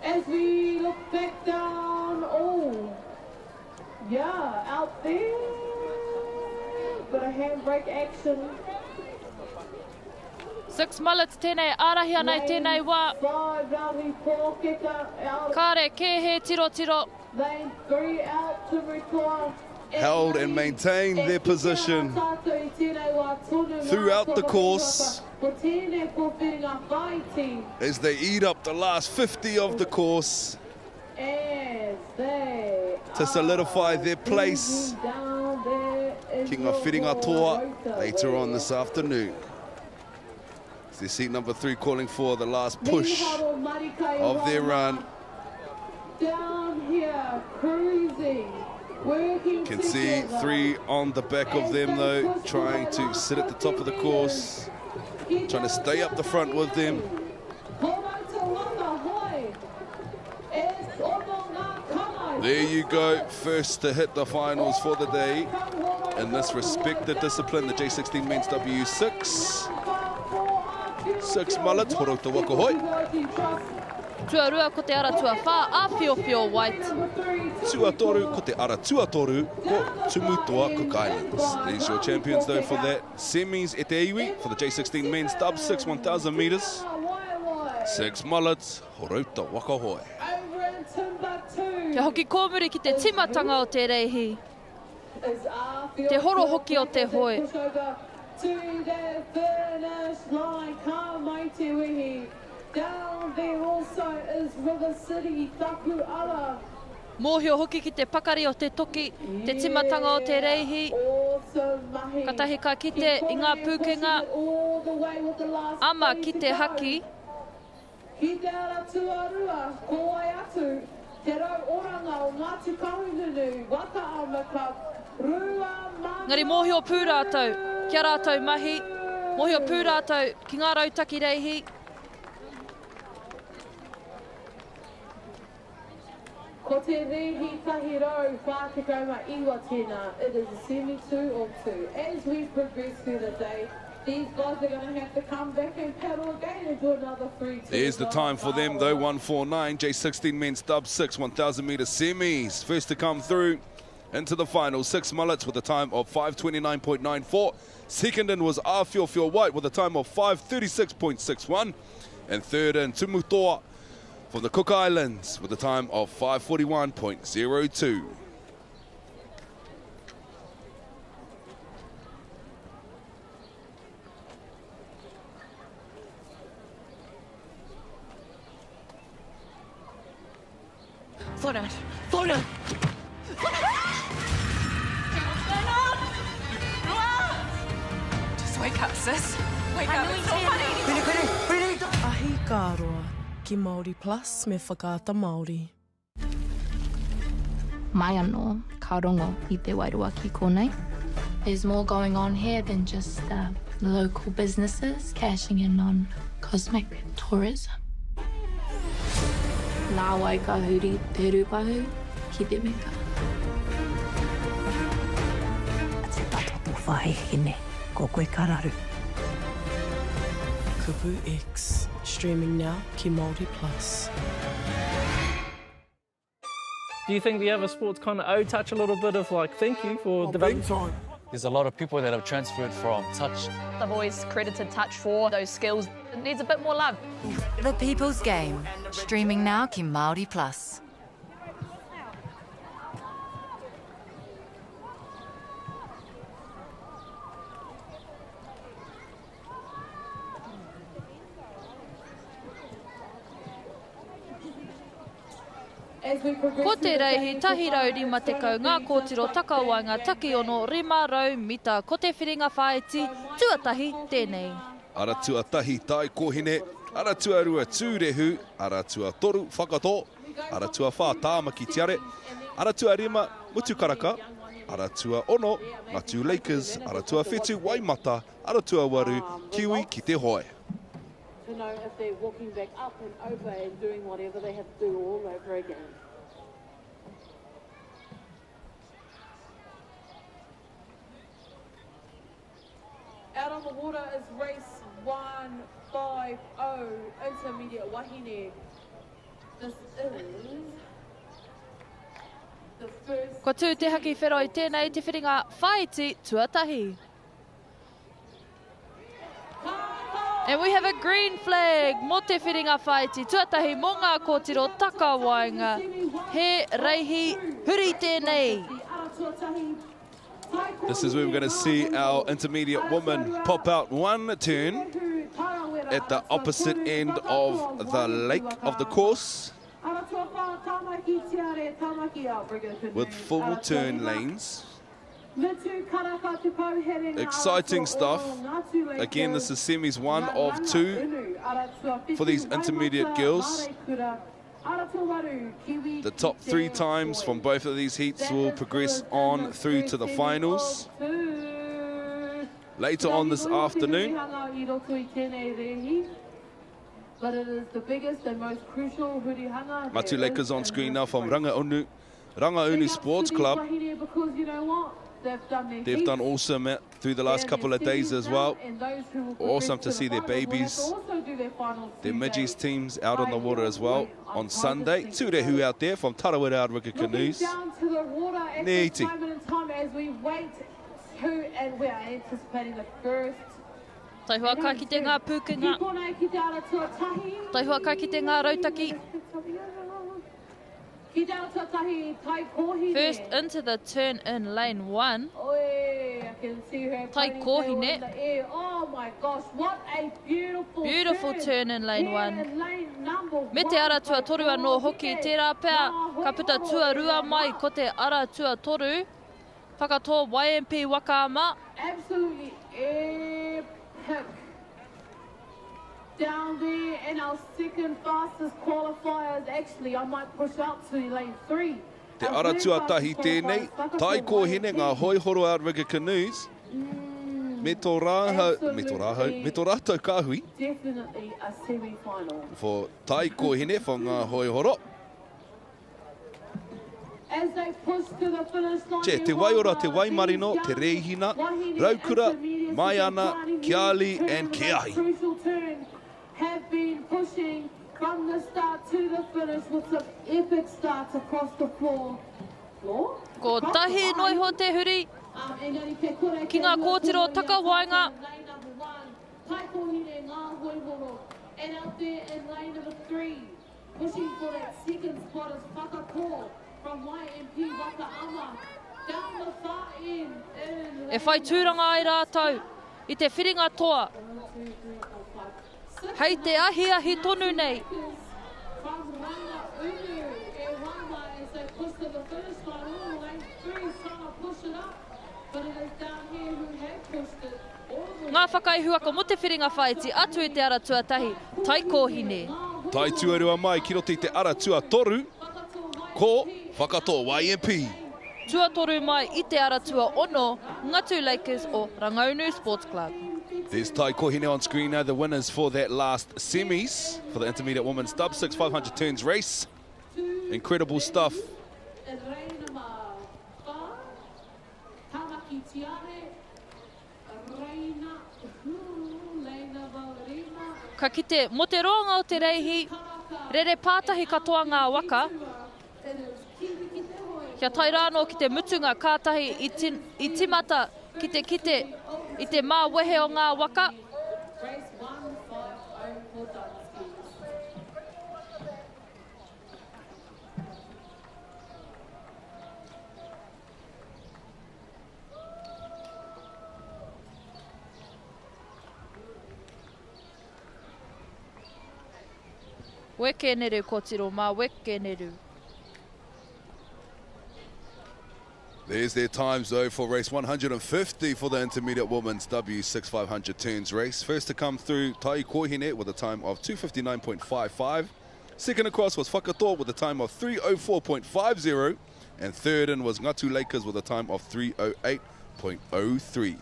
As we look back down, oh, yeah, out there, bit of handbrake action. Six Mullets tēnei ārahi ana i tēnei wā. Kāre kē he tirotiro. Held and maintained their position throughout the course as they eat up the last 50 of the course to solidify their place. King of Whiringa Toa later on this afternoon. It's their seat number three calling for the last push of their run. Down here, cruising, working Can see three on the back of them though, trying to sit at the top of the course, trying to stay up the front with them. There you go, first to hit the finals for the day in this respected discipline, the J16 Men's W6. Six mullets, Horouta Waka Hoe. Tuarua ko te ara tuawhā, a Whiowhio White. Tuatoru ko te ara tuatoru ko Tumutoa Cook Islands. These your champions though for that semis e te iwi for the J16 Men's Dub 6 1000 metres. Six mullets, Horouta Waka Hoe. Kia hoki kōmuri ki te timatanga o te reihi. Te horo hoki o te hoe. To the finish line, ka mai te wehi. Down there also is River City, Taku Ara. Mōhio hoki ki te pakari o te toki, te timatanga o te reihi. Katahi ka kite i ngā pūkenga ama ki te haki. Ki te ara tuarua, ko wai atu, te rau oranga o Ngāti Kahungunu, Waka Ama Club, 2000. Engari mōhio pū rātou ki a rātou mahi, mōhio pū rātou ki ngā rautaki reihi. Ko te rēhi 149 tēnā, it is a semi-two of two. As we progress through the day, these guys are going to have to come back and paddle again and do another 3 2 There's the time for them though, 149, J16 men's dub 6, 1000 meter semis. First to come through into the final, six mullets with a time of 5:29.94. Second in was Awhiowhio White with a time of 5:36.61. And third in Tumutoa from the Cook Islands with a time of 5:41.02. Slow down. Slow down. Just wake up, sis. Wake up. It's so funny. Ahi kā roa, ki Māori Plus me Whakaata Māori. Mai anō, ka rongo i te wairua ki konei. There's more going on here than just uh, local businesses cashing in on cosmic tourism. Nā wai ka huri te rūpahu ki te meka. Te pato whahine, ko koe kararu. Kupu X, streaming now ki Māori Plus. Do you think the other sports kind of owe touch a little bit of like thank you for developing? time. There's a lot of people that have transferred from touch. I've always credited touch for those skills. It needs a bit more love. The People's Game, streaming now ki Māori Plus. Ko te reihi 150 ngā kōtiro takawaenga takiono 500 mita. Ko te whiringa whāiti tuatahi tēnei. Ara tuatahi tai kōhine, ara tuarua tūrehu, ara tuatoru whakatō, ara tuawhā tāmaki tiare, ara tuarima mutukaraka, ara tuaono Ngatu Lakers, ara tuawhitu Waimata, ara tuawaru Kiwi ki te hoe. know if they're walking back up and over and doing whatever they have to do all over again. Out on the water is race 150 intermediate wahine. This is the first. Kua tū te haki whero i tēnei te whiringa whāiti tuatahi. And we have a green flag mō te whiringa whāiti tuatahi mō ngā kōtiro takawaenga. He reihi huri tēnei. This is where we're going to see our intermediate woman pop out one turn at the opposite end of the lake of the course with full turn lanes. Exciting stuff. Again, this is semis 1 of 2 for these intermediate girls. The top 3 times from both of these heats will progress on through to the finals later on this afternoon. But it is the biggest and most crucial hurihanga. Ngatu Lakers on screen now from Rangaunu Sports Club. Because you know what? They've done their They've done awesome through the last couple of days as well. Awesome to see their babies, their midgies teams out on the water as well on Sunday. Tūrehu out there from Tarawera Outrigger Canoes. Down to the water at this moment in time as we wait to, and we are anticipating the first. Taihua ka kite ngā pūkenga. Taihua ka kite ngā rautaki. First into the turn in lane 1. Tai Kōhine. Oh my gosh, what a beautiful, beautiful turn in lane 1. Me te ara tuatoru anō hoki, tērā pea ka puta tuarua mai ko te ara tuatoru. Whakatō YMP Wakaama. Absolutely epic. Down there, and our second fastest qualifiers, actually, I might push out to lane 3. Te ara tuatahi tēnei, Tai Kōhine ngā hoihoro Outrigger Canoes. Me tō rāhau, me tō rāhau, me tō rātou kāhui. Definitely a semi-final. For Tai Kōhine for ngā hoihoro. As they push to the finish line, Che, te waiora, te waimarino, te reihina, raukura, maiana, kiali and keahi. Crucial turn have been pushing from the start to the finish with some epic starts across the floor. Floor? Ko tahi noiho te huri ki ngā kōtiro takawaenga. Taikohine ngā hoihoro. And out there in lane number 3, pushing for that second spot is Whakatō from YMP Wakaama. Down the far end in E whai tūranga ai rātou i te whiringa toa. Hei te ahiahi tonu nei. From Ranga Unu e Wama as they push to the finish line. Oh, lane 3 trying to push it up, but it is down here who have pushed it all the Ngā whakaihuaka mo te whiringa whaiti atu i te ara tuatahi, Tai Kōhine. Tai tuarua mai ki roto i te ara tuatoru, ko Whakatō YMP. Tuatoru mai i te ara tuaono, Ngatu Lakers o Rangaunu Sports Club. There's Tai Kōhine on screen now, the winners for that last semis for the intermediate women's dub 6 500 turns race. Incredible stuff. Ka kite mo te roanga o te reihi, rere pātahi katoa ngā waka. Kia tae rānō ki te mutunga kātahi i timata ki te kite i te māwehe o ngā waka. Race 150 for Dunskies. Weke neru kotiro mā, weke neru. There's their times though for race 150 for the intermediate women's W6 500 turns race. First to come through, Tai Kōhine with a time of 2:59.55. Second across was Whakatō with a time of 3:04.50. And third in was Ngatu Lakers with a time of 3:08.03.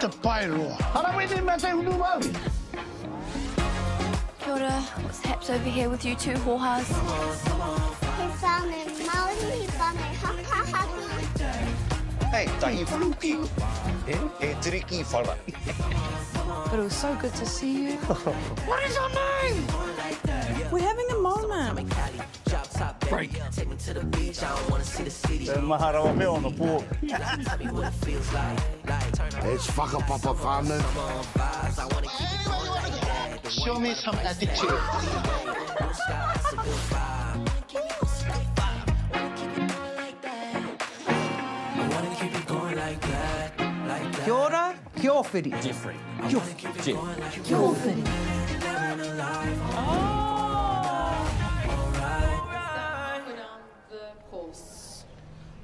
te Paeroa. Hara wēnei mea te hunu Māori. Kia ora, what's haps over here with you two hohas? He whānau Māori, he whānau haka haka. Hey, tahi wharuki. E tiriki whara. But it was so good to see you. What is your name? We're having a moment. Break. Te maha rawa mea ona pō. It's whakapapa whānau. Show me some attitude. Kia ora, kia whiri. Jeffrey. Kia Jeff. Kia whiri. Go down the course.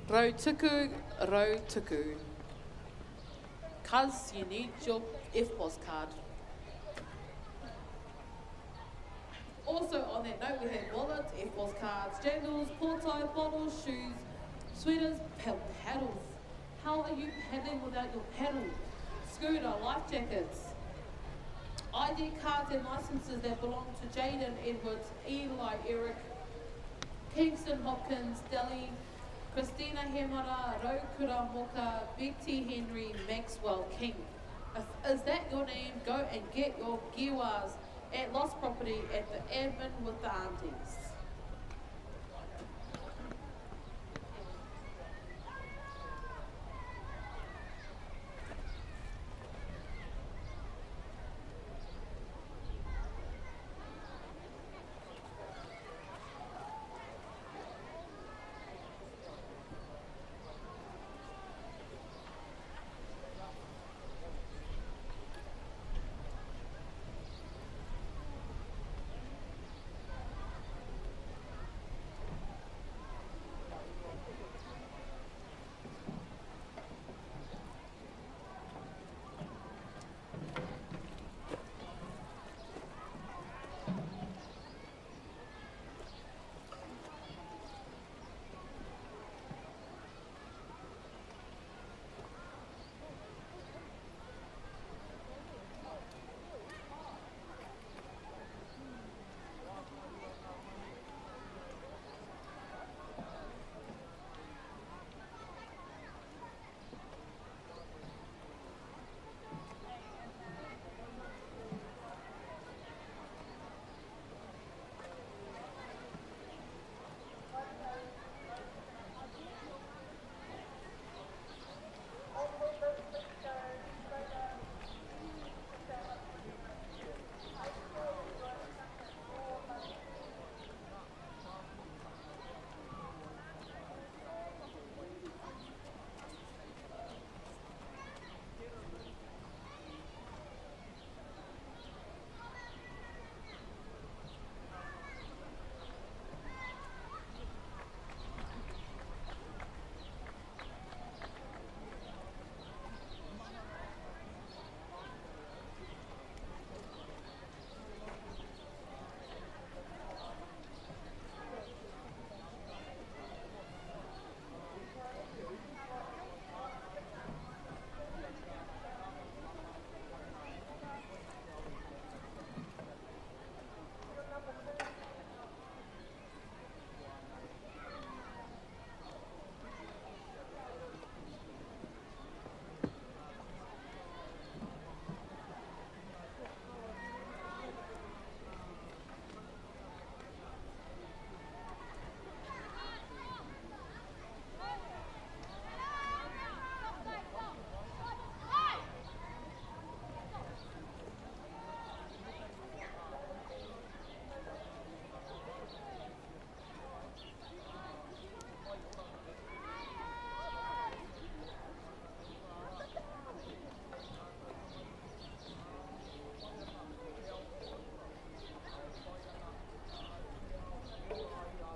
Rautuku, rautuku. Cuz you need your EFTPOS card. Also on that note, we have wallets, EFTPOS cards, jandals, pōtae, bottles, shoes, sweaters, paddles. How are you paddling without your paddle? Scooter, life jackets, ID cards and licenses that belong to Jaden Edwards, Eli Eric, Kingston Hopkins, Delhi, Christina Hemara, Raukura Moka, Betty Henry, Maxwell King. If, is that your name, go and get your giwas at Lost Property at the admin with the aunties.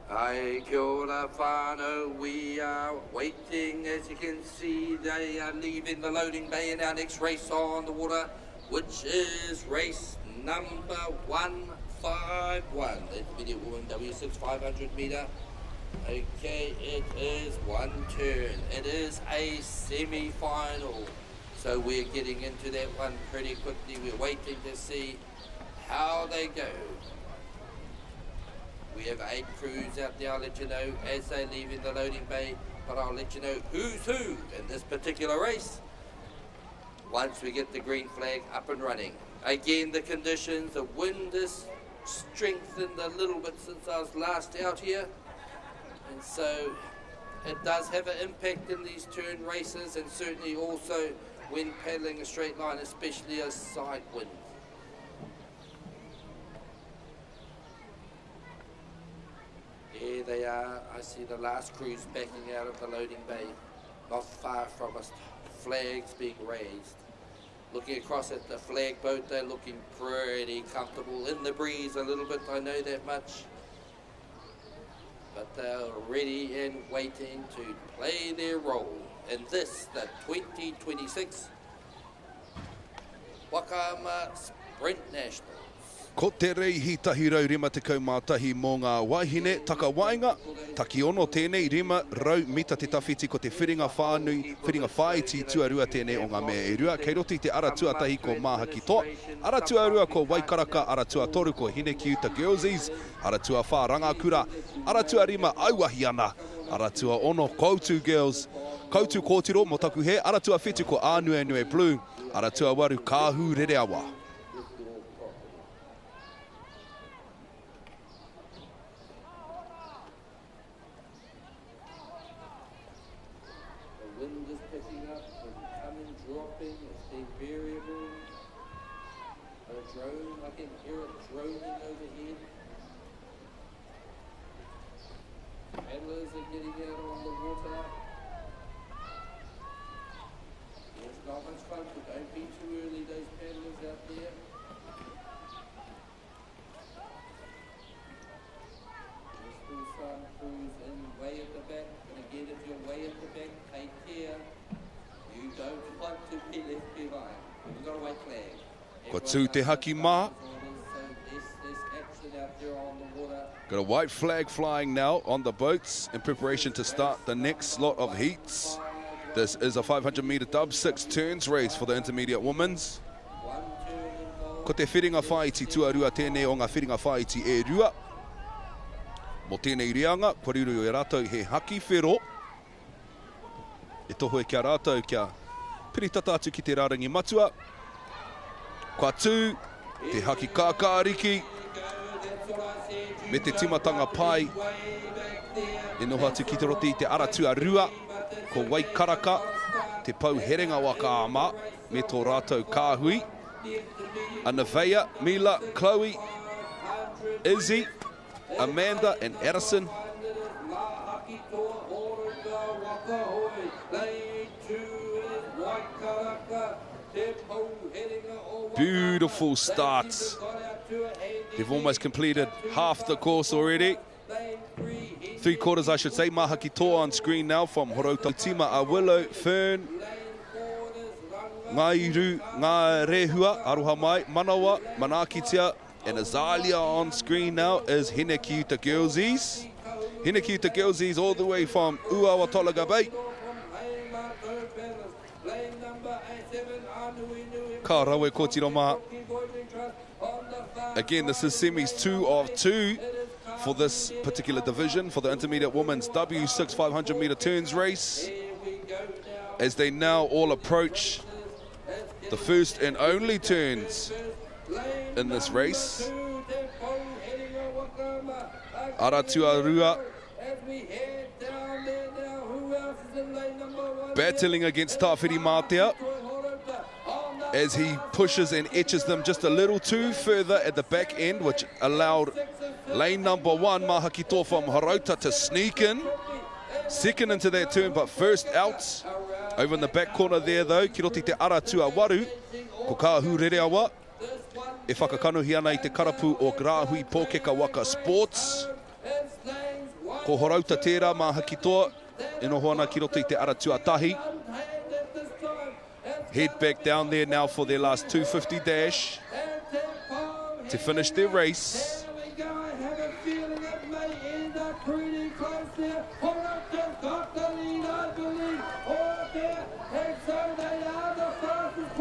Hi, kia ora whānau. We are waiting. As you can see, they are leaving the loading bay in our next race on the water, which is race number 151. That's Video Woman W6 500 meter. Okay, it is one turn. It is a semi-final. So we're getting into that one pretty quickly. We're waiting to see how they go. We have eight crews out there, I'll let you know as they leave in the loading bay, but I'll let you know who's who in this particular race once we get the green flag up and running. Again, the conditions, the wind has strengthened a little bit since I was last out here, and so it does have an impact in these turn races and certainly also when paddling a straight line, especially a side wind. There they are. I see the last crews backing out of the loading bay, not far from us, flags being raised. Looking across at the flag boat, they're looking pretty comfortable in the breeze a little bit, I know that much. But they're ready and waiting to play their role in this, the 2026 Waka Ama Sprint Nationals. Ko te reihi 151 mō ngā wāhine takawaenga, takiono tēnei, 500 mita te tawhiti ko te whiringa whānui, whiringa whāiti tuarua tēnei o ngā mea e rua. Kei roto i te ara tuatahi ko Māhaki Toa, ara tuarua ko Waikaraka, ara tuatoru ko Hinekiuta Girlsies, ara tuawhā Rangakura, ara tuarima Auahiana, ara tuaono Koutu Girls, Koutu Kōtiro mō taku hē, ara tuawhitu ko Ānuenue Blue, ara tuawaru Kāhu Rereawa. The wind is picking up and coming, dropping, it's been variable. A drone, I can hear it droning overhead. Paddlers are getting out on the water. It's not much fun, but don't be too early, those paddlers out there. There's still some crews in way at the back, but again, if you're way at the back, take care. You don't want to be left behind. We've got a white flag. Kua tū te haki mā. Got a white flag flying now on the boats in preparation to start the next lot of heats. This is a 500 metre dub, six turns race for the intermediate women's. Ko te whiringa whāiti tuarua tēnei o ngā whiringa whāiti e rua. Mō tēnei reanga, kua riro i a rātou he haki whero. E tohu e ki a rātou kia piri tata atu ki te rārangi matua. Kua tū te haki kākāriki me te timatanga pai e noho atu ki te roti i te ara tuarua. Ko Waikaraka te pou herenga waka ama me tō rātou kāhui. A Nevaeh, Mila, Chloe, Izzy, Amanda and Addison. Beautiful start. They've almost completed half the course already. 3/4, I should say. Mahaki Toa on screen now from Horouta. Tima a Willow, Fern, Ngairu, Ngā Rehua, Aroha Mai, Manawa, Manaakitia, and Azalea on screen now is Hinekiuta Girlsies. Hinekiuta Girlsies all the way from Uawa Tolaga Bay. Ka rawe kōtiro mā. Again, this is semis 2 of 2 for this particular division for the intermediate women's W6 500 meter turns race, as they now all approach the first and only turns in this race. Ara Tuarua battling against Tāwhirimātea as he pushes and etches them just a little too further at the back end, which allowed lane number 1, Mahaki Toa from Horouta, to sneak in. Second into that turn, but first out. Over in the back corner there, though, ki roti te ara tuawaru, ko Kāhu Rereawa, e whakakanohi ana i te karapu o Rāhui Pōkeka Waka Sports. Ko Horouta tērā, Mahaki Toa, e noho ana ki roto i te ara tuatahi. Head back down there now for their last 250 dash to finish their race.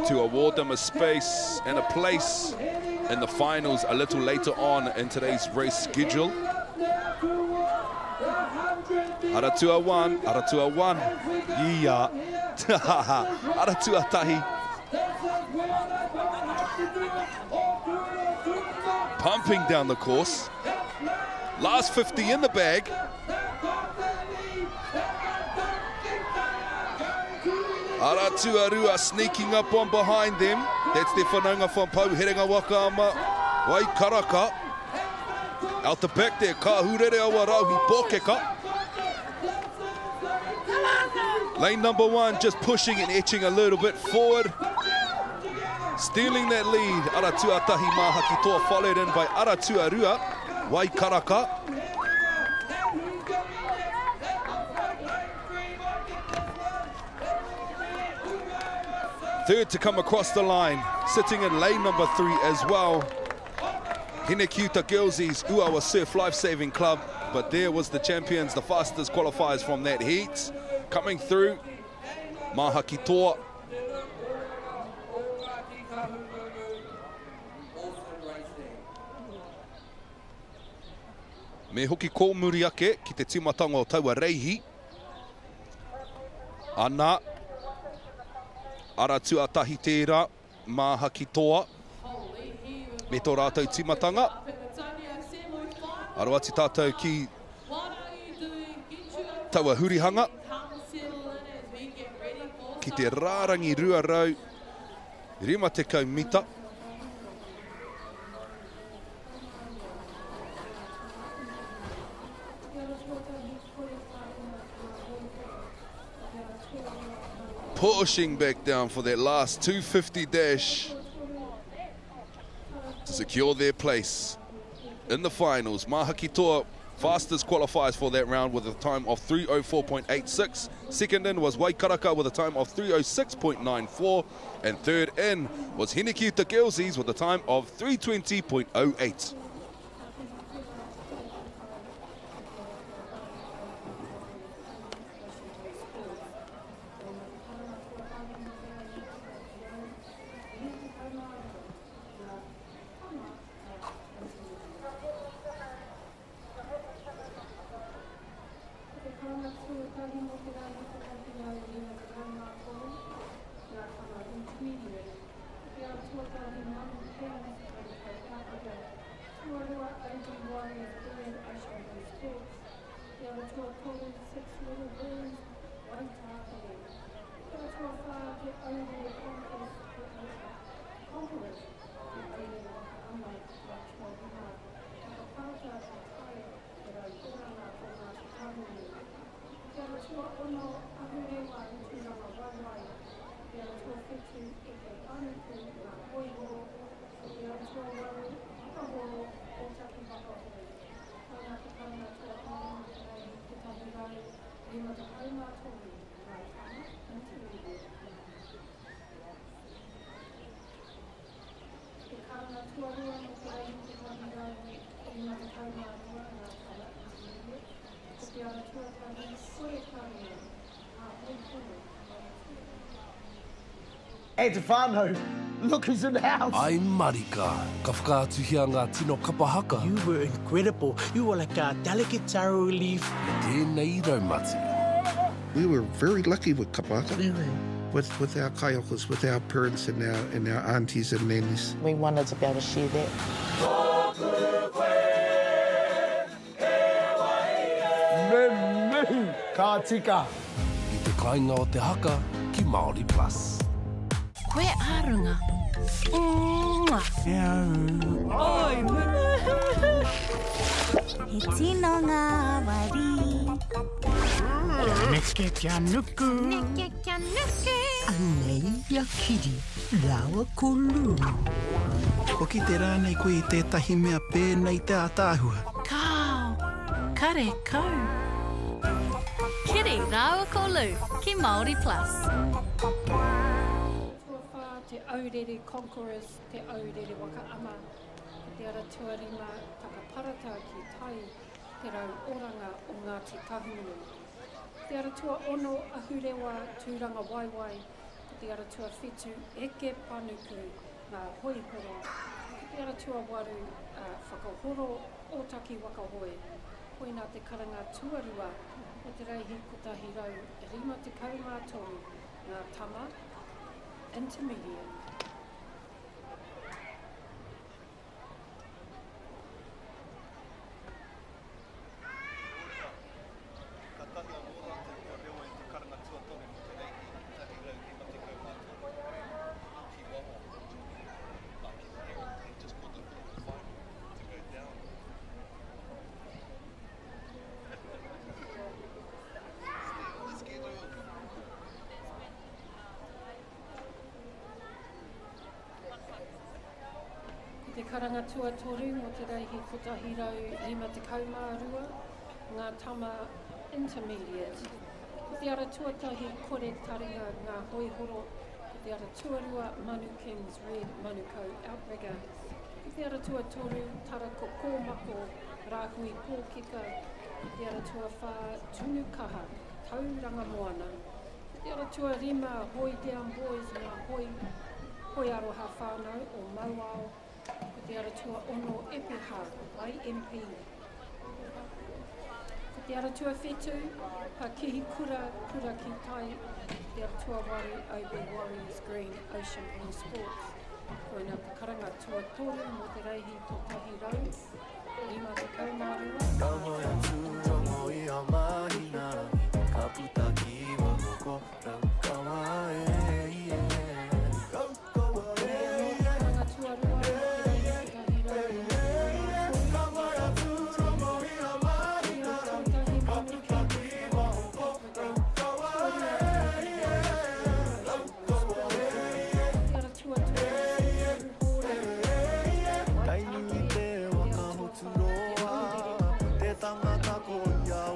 to award them a space and a place in the finals a little later on in today's race schedule. Aratua 1, Aratua 1. Yeah. Aratua tahi. Pumping down the course. Last 50 in the bag. Aratua Rua sneaking up on behind them. That's their whanaunga from Pouherenga Waka Ama, Waikaraka. Out the back there, Ka Hurere Awa Rauhi Pōkeka. Lane number 1 just pushing and etching a little bit forward. Stealing that lead, Aratua Tahi Mahaki Toa, followed in by Aratua Rua, Waikaraka. Third to come across the line, sitting in lane number 3 as well. Hinekiuta Girlsies, Uawa Surf Lifesaving Club, but there was the champions, the fastest qualifiers from that heat. Coming through, Mahaki Toa. Me hoki ko muri ake ki te timatanga o taua reihi. Ana, ara tuatahi tērā, Mahaki Toa, me tō rātou timatanga. Aro atu tātou ki taua hurihanga, ki te rārangi 250 mita. Pushing back down for that last 250 dash to secure their place in the finals. Mahaki Toa, fastest qualifiers for that round with a time of 3:04.86. Second in was Waikaraka with a time of 3:06.94. And third in was Hinekiuta Girlsies with a time of 3:20.08. E te whānau, look who's in the house. Ai marika, ka whakaatuhia ngā tino kapa haka. You were incredible. You were like a delicate taro leaf. I tēnei raumati. We were very lucky with kapa haka. Really? With our kaiokos, with our parents and our aunties and nannies. We wanted to be able to share that. Me mihi, ka tika. I te kāinga o te haka ki Māori Plus. Koe a runga. Mwah. Oi, He tino ngāwari. Neke kia nuku. Neke kia nuku. Anei a Kiri rāua ko Lou. Kua kite rānei koe i tētahi mea pēnei te ātaahua? Kāo, kare kau. Kiri rāua ko Lou ki Māori Plus. Tuawhā, Te Aurere Conquerors, Te Aurere Waka Ama, ko Te Ara Tuarima, Takaparata ki Tai, Te Rau Oranga o Ngāti Kahungunu. Te Ara Tuaono, Ahurewa, Tūrangawaewae, ko Ko te ara tuawhitu, Eke Panuku, Ngā Hoihoro. Ko te ara tuawaru, Whakahoro, Ōtaki Waka Hoe. Koinā te karanga tuarua o te reihi 153, Ngā Tama, Intermediate. Katahi anō rātou kua rewa i te karanga tuatoru mo te reihi 153 ki waho. I can hear it, they've just got the fourth final to go down. Stay on the schedule. Ko te karanga tuatoru mō te reihi 152, ngā tama intermediate. Ko te ara tuatahi kore taringa ngā hoihoro, ko te ara tuarua Manu Kings Red Manukau Outrigger, ko te ara tuatoru Tarako Kōmako Rāhui Pōkeka, ko te ara tuawhā Tunu Kaha Tauranga Moana, ko te ara tuarima Hoi Down Boys ngā hoi Hoi Aroha Whānau o Mauao, Ko te ara tuaono Epeha, IMP. Ko te ara tuawhitu, Pakihi Kura, Kura ki Tai. Ko te ara tuawaru, OB Warriors Green, Ocean Blue Sports. Koina te karanga tuatoru mō te reihi 152. Ka moe a Tūrongo i a Mahinarangi, ka puta ki waho ko Raukawa e, e. Raukawa e, Tainui te waka hoturoa, te tangata ko ia o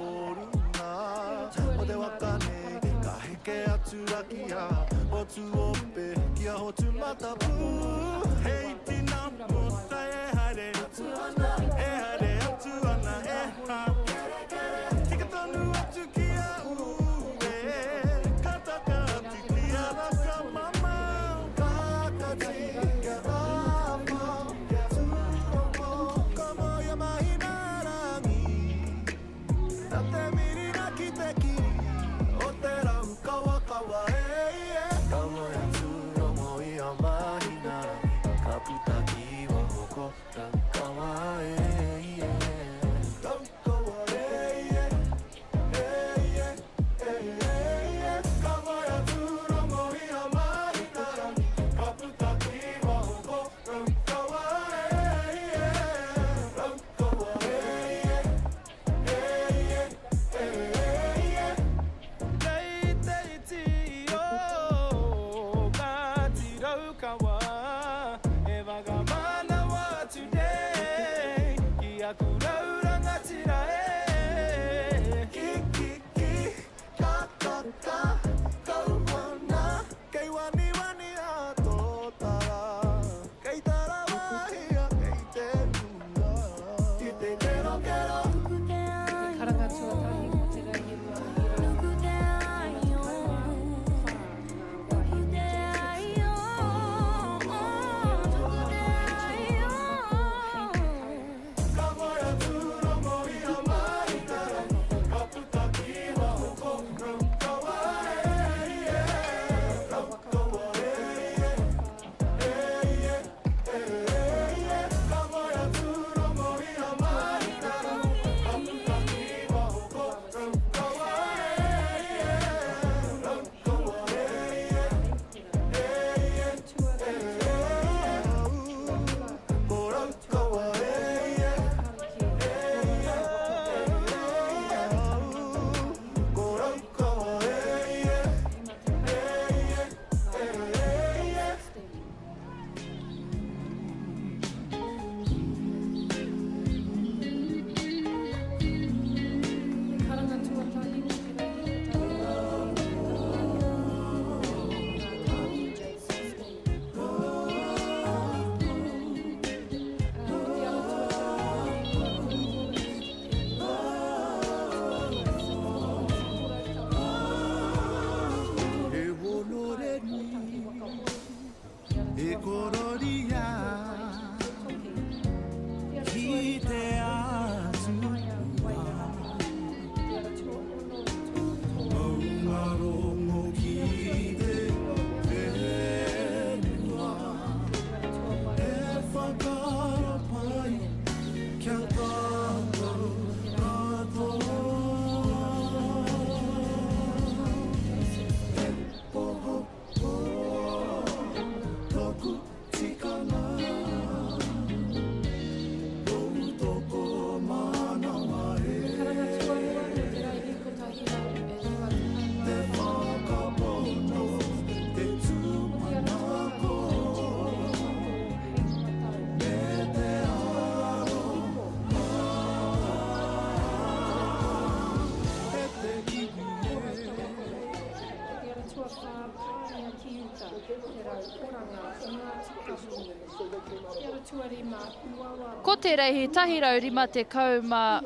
Ko te reihi 150 ma.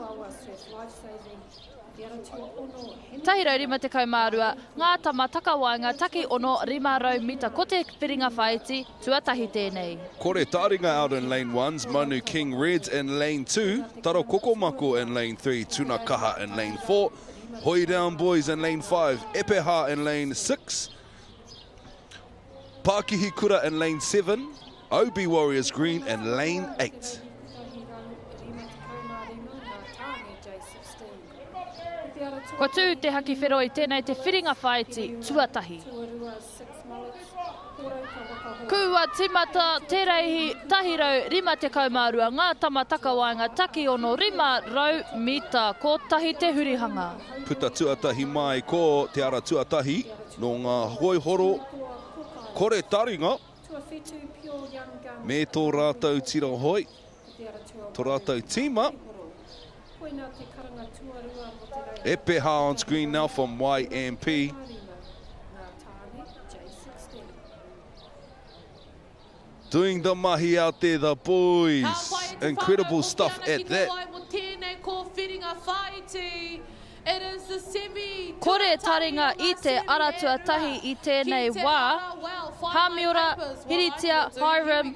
152, ngā tama takawaenga taki ono 500 mita ko te whiringa whāiti tuatahi tēnei. Kore Taringa out in lane ones, Manu King Reds in lane 2, Taro Kokomako in lane 3, Tuna Kaha in lane 4, Hoi Down Boys in lane 5, Epeha in lane 6, Pakihi Kura in lane 7, OB Warriors Green in lane 8. Kua tū te haki whero i tēnei te whiringa whāiti tuatahi. Kua tīmata te reihi 152 ngā tama takawaenga takiono 500 mita kotahi te hurihanga. Puta tuatahi mai ko Te Ara Tuatahi nō ngā hoihoro kore taringa me tō rātou tira hoi, tō rātou tīma. Epeha on screen now from YMP. Doing the mahi out there, the boys. Incredible stuff at that. Kore taringa i te ara tuatahi i tēnei wā. Hamiora, Hiritia, Hiram,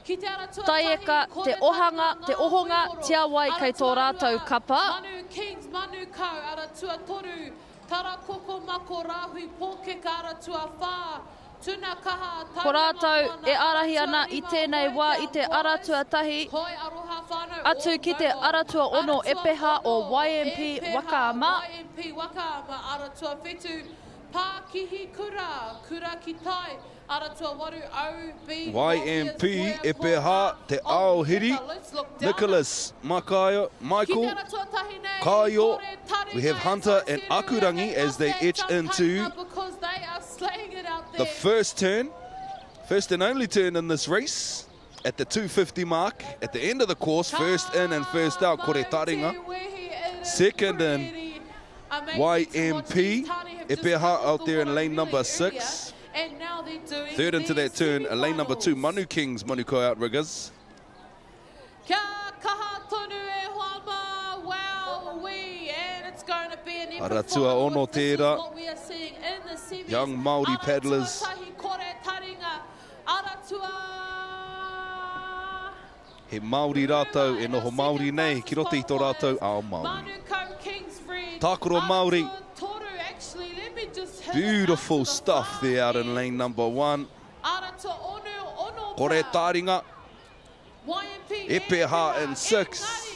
Taieka, Te Ohanga, Te Ohonga, Tiawai kei tō rātou kapa. Manu Kings, Manu Kau, ara tuatoru, Tara Koko Mako Rahui Pokeka, ara tuawhā, Tuna Kaha, Ko Tauranga rātou Moana, e ara ārahi ana i tuarima, tēnei wā i te Hoedown ara Boys, tuatahi Hoi Aroha Whānau, atu all ki te mauri. ara tuaono Ara epeha o tuaono, YMP epeha, Wakaama. YMP Wakaama, ara tuawhitu, Pākihi Kura, Kura ki Tai, YMP, Epeha, Te Ao Hiri, Nicholas Makaio, Michael, Kaio. We have Hunter and Akurangi as they etch into the first turn. First and only turn in this race at the 250 mark. At the end of the course, first in and first out, Kore Taringa. Second in, YMP, Epeha out there in lane number 6. Third into that turn, lane number 2, Manu Kings, Manukau Outriggers. Kia kaha tonu e hoa mā, wow wee, and it's going to be an epic Ara tua final ono if this is tērā. what we are seeing in the semis. Young Māori Ara paddlers. tuatahi kore taringa, ara tua... He Māori rātou e noho Māori nei ki roto i tō rātou ao Māori. Manukau Kings Red. Tākaro Māori. Ara toru, actually, let me just hit Beautiful stuff there out in lane number 1. Ara tua ono, ono Kore taringa, YMP Epeha in 6.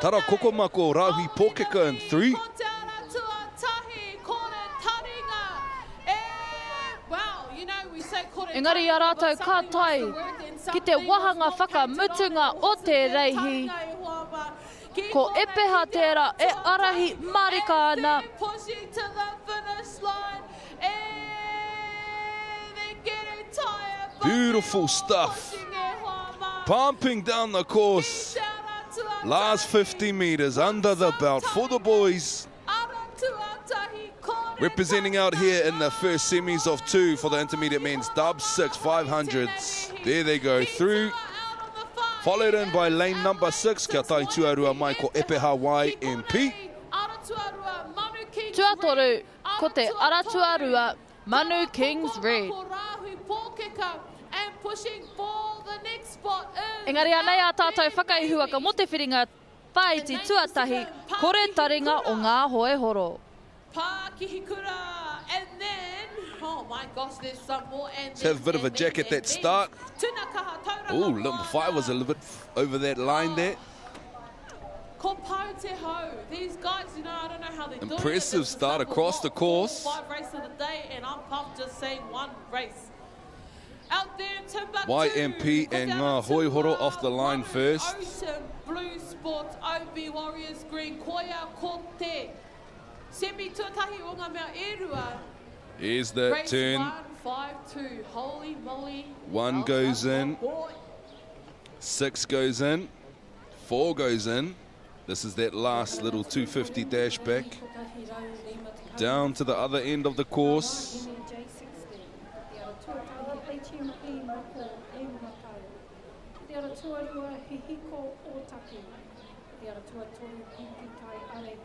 Tara Kokomako, Rahui Pokeka in 3. Engari i a rātou ka tae ki te wāhanga whakamutunga o te reihi, ko Epeha tērā e ārahi mārika ana. Beautiful stuff. Pumping down the course. Last 50 metres under the belt for the boys. Representing out here in the first semis of 2 for the intermediate men's dub 6 500s. There they go through. Followed in by lane number 6, kia tae tuarua mai ko Epeha YMP. Tuatoru, ko te ara tuarua, Manu Kings Red. Engari anei ā tātou whakaihuwaka mō te whiringa whāiti tuatahi, kore taringa o ngā hoe horo. Pākihikura, and then, oh my gosh, there's some more. And Let's have a bit of a jack at that start. Tuna kaha tauranga Oh, number 5 was a little bit over that line there. Ko pau te hau. These guys, you know, I don't know how they're doing it. Impressive This is start number across the what, course. 4, 5 race of the day, and I'm pumped just saying one race. Out there in Timbuktu, YMP and Ngā Hoihoro off the line first. Ocean Blue Sports, OB Warriors Green, Koia ko te. Semi tuatahi o ngā mea e rua. Here's the Race turn. 1, 5, 2. Holy moly. 1 goes in. 6 goes in. 4 goes in. This is that last little 250 dash back. Down to the other end of the course. tuarua Hihiko Ōtaki. Te ara tuatoru Pipitai Are.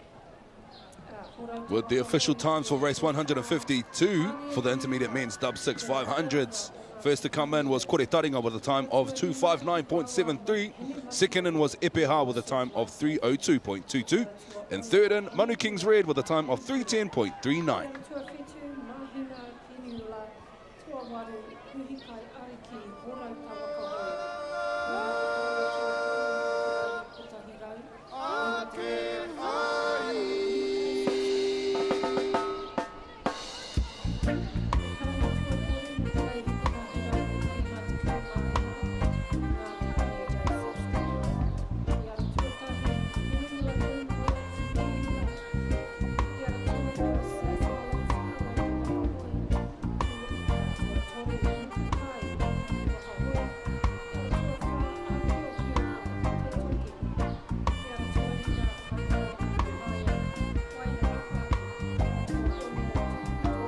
With the official times for race 152 for the intermediate men's dub 6 500s. First to come in was Kore Taringa with a time of 2:59.73. Second in was Epeha with a time of 3:02.22. And third in, Manu Kings Red with a time of 3:10.39. Tuawhitu Mahina Peniula. Tuawaru Puhikai Ariki Horauta Waka Hoe. Kotahi rau.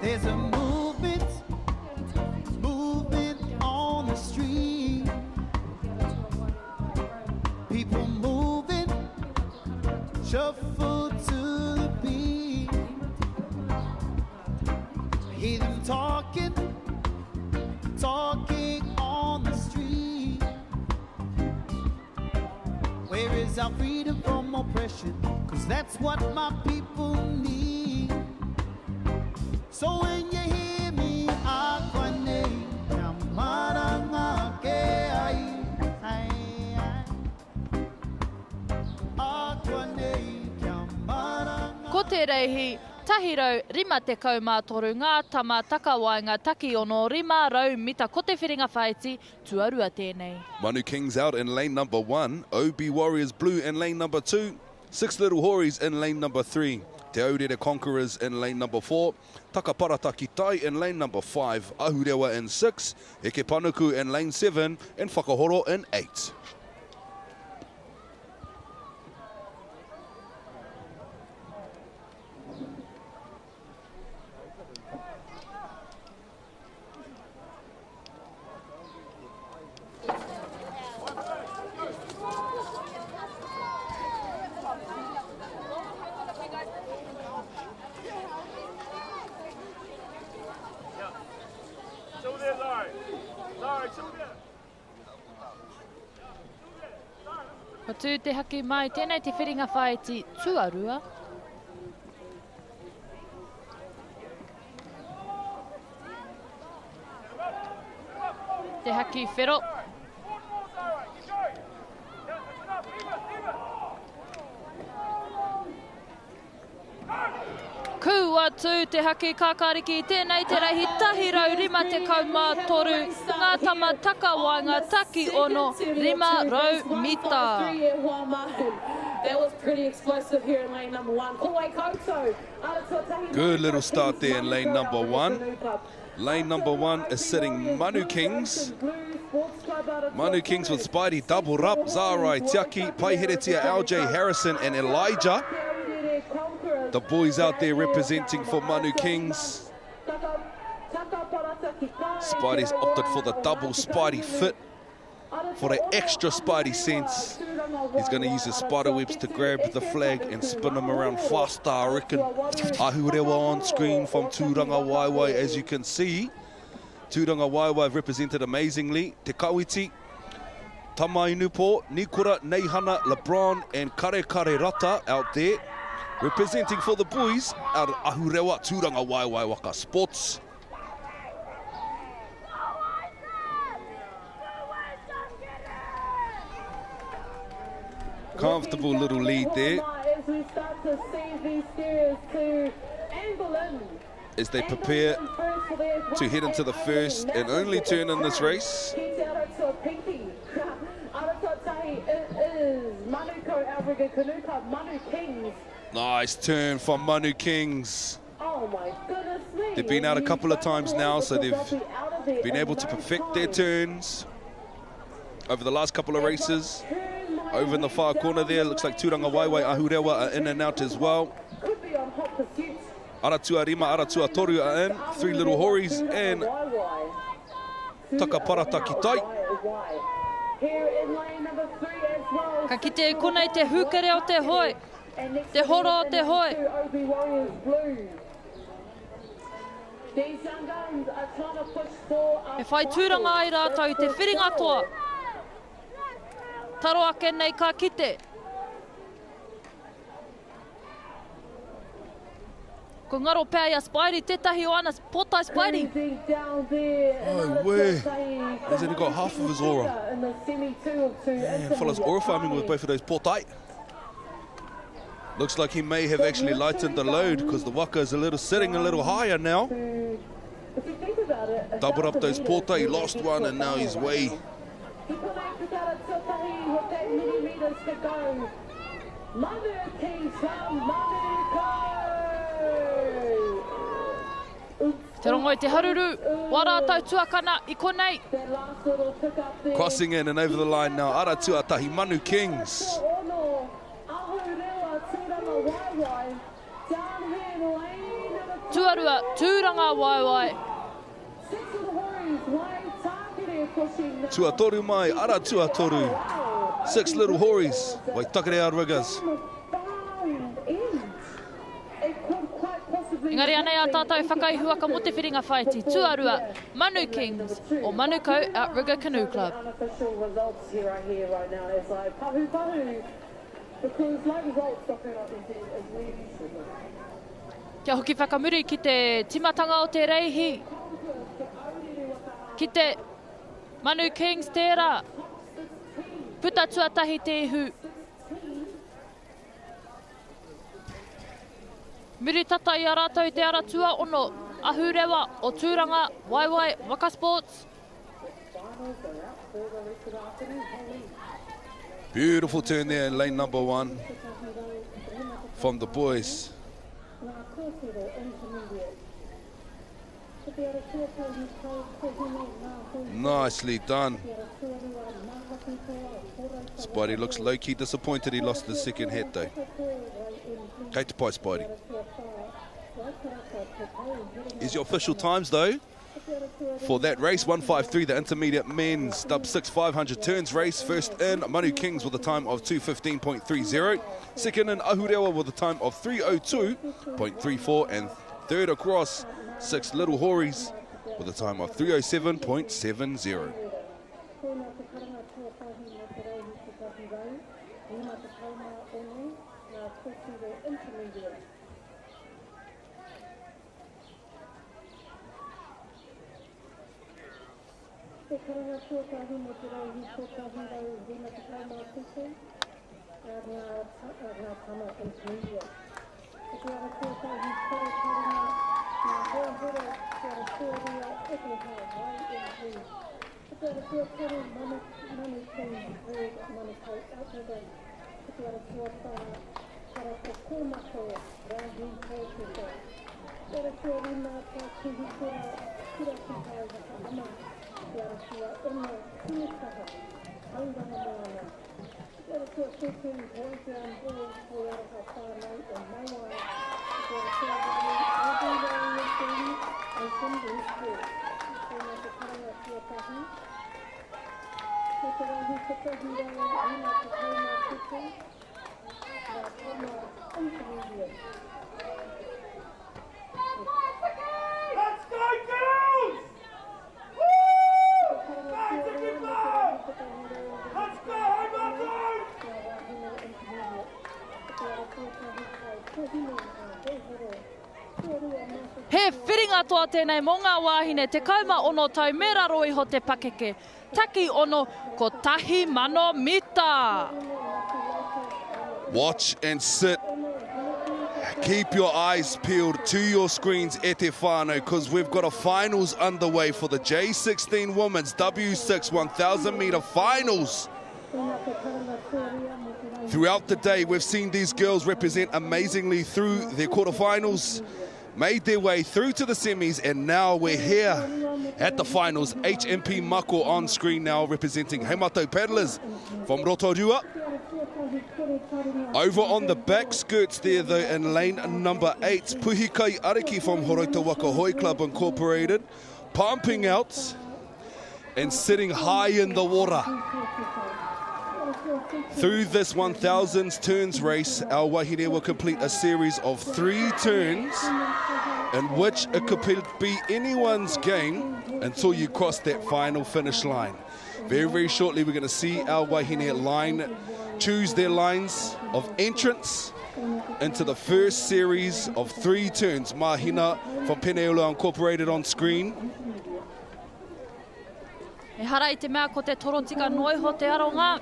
There's a movement, movement on the street. People moving, shuffle to the beat. Hear them talking, talking on the street. Where is our freedom from oppression? Cause that's what my people need. So when you hear me, Aquane, Kamaranga ke ai, ai, ai. Aquane, Kamaranga. Ko te reihi, 153 ngā tama takawaenga takiono 500 mita ko te whiringa whaiti, tuarua tēnei. Manu Kings out in lane number 1, OB Warriors Blue in lane number 2, Six Little Horis in lane number 3, Te Aurere Conquerors in lane number 4, Takaparata Kitai in lane number 5, Ahurewa in 6, Eke Panuku in lane 7, and Whakahoro in 8. Ko tū te haki mai, tēnei te whiringa whaiti tuarua. Te haki whero. Kua tū te haki kākāriki, tēnei te reihi 153, ngā tama takawaenga taki ono, 500 mita. That was pretty explosive here in lane number 1. Ko wai koutou. Ara tuatahi Good little start there in lane number 1. Lane number 1 is sitting Manu Kings. Manu Kings with Spidey doubled up. Zarai Tiaki, Paiheretia, LJ Harrison and Elijah. The boys out there representing for Manu Kings. Spidey's opted for the double Spidey fit for the extra Spidey sense. He's going to use his spider webs to grab the flag and spin them around faster, I reckon. Ahurewa on screen from Tūranga Waewae, as you can see. Tūranga Waewae represented amazingly. Te Kawiti, Tamainupo, Nikura, Neihana, LeBron and Kare Kare Rata out there. Representing for the boys out of Ahurewa, Tūranga Waewae Waka Sports. Comfortable little lead there As we start to see these series to Anne Boleyn. as they prepare to head into the first and only turn in this race. Ki te Aratua Pinky. Aratua Tahi, it is Manuko Outrigger Canoe Club, Manu Kings. Nice turn from Manu Kings. Oh my goodness me. They've been out a couple of times now, so they've been able to perfect their turns over the last couple of races. Over in the far corner there, looks like Tūranga Waewae Ahurewa are in and out as well. Could be on hot pursuit. Aratua Rima, Aratua Toru are in. Three Little Horis and Takaparata Kitai. Ka kite i konei te hūkere o te hoe, te horo o te hoe. E whai tūranga ai rātou i te whiringa toa. Taro ake nei ka kite. Ko ngaro pea i a Spidey tētahi o ana pōtae Spidey. Oh, way. He's only got half of his aura. Yeah, follows aura farming with both of those pōtae. Looks like he may have actually lightened the load because the waka is a little sitting a little higher now. Doubled up those pōtae, he lost one and now he's way. Te rongo i te haruru, wā rātou tuakana i konei. Crossing in and over the line now, Ara Tuatahi, Manu Kings. Tuarua, Tūranga Waewae. Tuatoru mai, ara tuatoru. Six Little Hories, Waitakere Outriggers. Engari anei ā tātou whakaihuwaka mō te whiringa whaiti tuarua, Manu Kings o Manukau Outrigger Canoe Club. Kia hoki whakamuri ki te timatanga o te reihi, ki te Manu Kings tērā. Puta tuatahi te ihu. Muri tata i a rātou te ara tuaono, ahurewa o Tūranga, Waewae, Waka Sports. Beautiful turn there in lane number one from the boys. Nicely done. Spidey looks low-key disappointed he lost the second hat though. Kei te pai, Spidey. Here's your official times though for that race. 153, the intermediate men's dub 6 500 turns race. First in, Manu Kings with a time of 2:15.30. Second in, Ahurewa with a time of 3:02.34. And third across, Six Little Hories with a time of 3:07.70. Te karanga tuatahi mō te rauhī 157 a ngā tama intermediate. Ko te ara tuatahi kore taringa ngā hoahoro, te ara tuarua Epihā YMP. Ko te ara tuatoru Manu, Manu Kings Red Manukau Outrigger. Ko te ara tuawhā Karaka Kōmako Rāhui Taotuta. Te ara tuarima Ka Tuhikura Kura Kutai Waka Ama. Te ara tuaono Tini Kaha Tauranga Moana. Te ara tuawhitu Boydown Boys Toi Aroha Whānau o Mauai. Te ara tuawaru Ivory Warriors Green Ocean Blue Sports. Tēnā te karanga tuatahi. Ko te rauhī 157. Ngā tama intermediate. Let's go girls! Woo! Let's go Hei He whiringa toa tēnei mō ngā wāhine 16 tau me raro iho te pakeke. Taki ono, 1,000 mita. Watch and sit. Keep your eyes peeled to your screens, e te whānau, because we've got a finals underway for the J16 Women's W6 1000 meter finals. Throughout the day, we've seen these girls represent amazingly through their quarterfinals, made their way through to the semis, and now we're here at the finals. HMP Mako on screen now representing Heimatau Paddlers from Rotorua. Over on the back skirts there, though, in lane number 8, Puhikai Ariki from Horouta Waka Hoe Club Incorporated, pumping out. And sitting high in the water. Through this 1,000 turns race, our wahine will complete a series of three turns in which it could be anyone's game until you cross that final finish line. Very, very shortly, we're going to see our wahine line choose their lines of entrance into the first series of three turns. Mahina from Peneula Incorporated on screen. Ehara i te mea ko te torotika noa iho te aronga.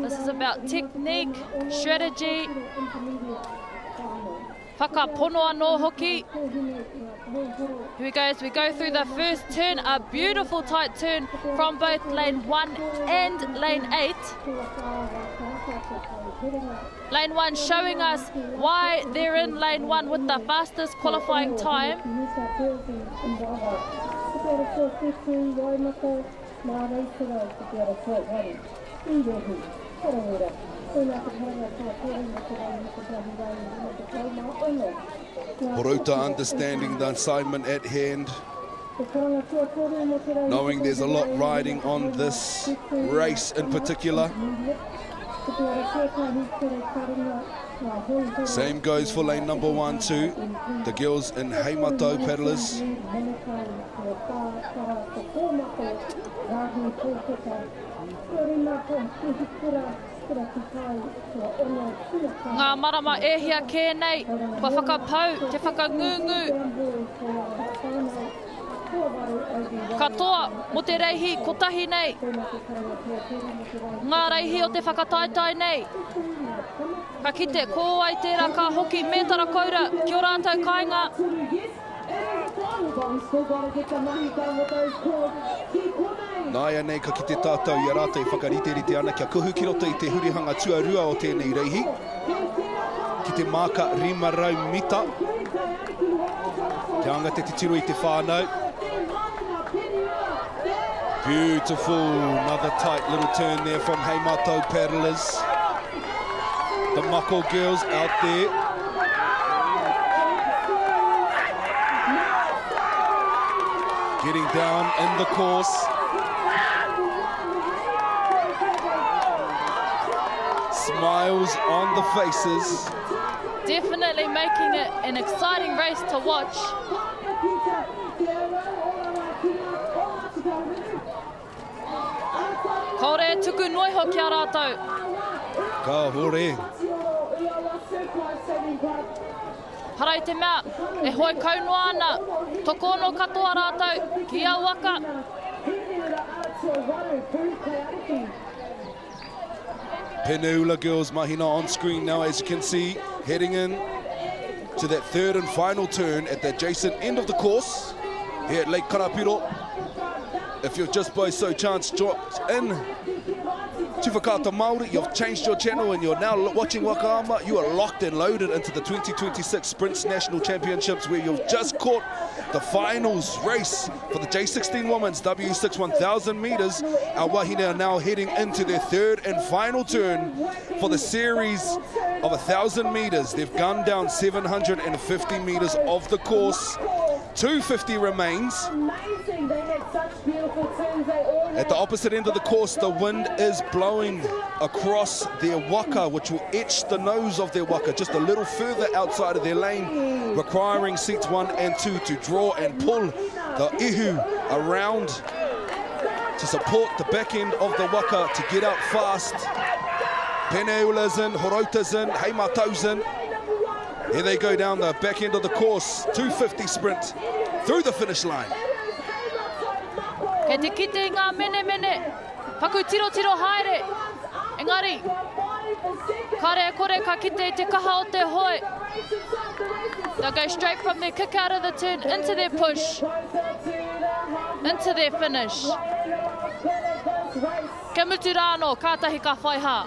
This is about technique, strategy, whakapono anō hoki. Here we go as we go through the first turn, a beautiful tight turn from both lane 1 and lane 8. Lane 1 showing us why they're in lane 1 with the fastest qualifying time. Horouta understanding the assignment at hand, knowing there's a lot riding on this race in particular. Same goes for lane number one, too. The girls in Heimatau paddlers. Ngā marama e hia kē nei, kua whakapau te whakangungu katoa mō te reihi kotahi nei, ngā reihi o te whakataetae nei. Ka kite ko wai tērā ka hoki mētara koura ki ō rātou kāinga. Nāianei ka kite tātou i a rātou e whakariterite ana kia kuhu ki roto i te hurihanga tuarua o tēnei reihi, ki te māka 500 mita. Kia anga te titiro i te whānau. Beautiful, another tight little turn there from Heimatau paddlers. The Mako girls out there. Getting down in the course. Smiles on the faces. Definitely making it an exciting race to watch. Kaore e tuku noa iho ki a rātou. Kāhore. Hara i te mea, e hoe kau noa ana, tokoono katoa rātou ki ia waka. Peneula girls, Mahina on screen now, as you can see, heading in to that third and final turn at the adjacent end of the course here at Lake Karapiro. If you've just by so chance dropped in to Whakaata Māori, you've changed your channel and you're now watching Wakaama, you are locked and loaded into the 2026 Sprints National Championships where you've just caught the finals race for the J16 Women's W6 1000 meters. Our wahine are now heading into their third and final turn for the series of 1,000 meters. They've gunned down 750 meters of the course. 250 remains. At the opposite end of the course, the wind is blowing across their waka, which will etch the nose of their waka just a little further outside of their lane, requiring seats 1 and 2 to draw and pull the ihu around to support the back end of the waka to get out fast. Peneula's in, Horouta's in, Heimatau's in. Here they go down the back end of the course, 250 sprint through the finish line. Kei te kite i ngā menemene, paku tirotiro haere, engari, kare e kore ka kite i te kaha o te hoe. They'll go straight from their kick out of the turn into their push, into their finish. Kia mutu rā anō, kātahi ka whai hā.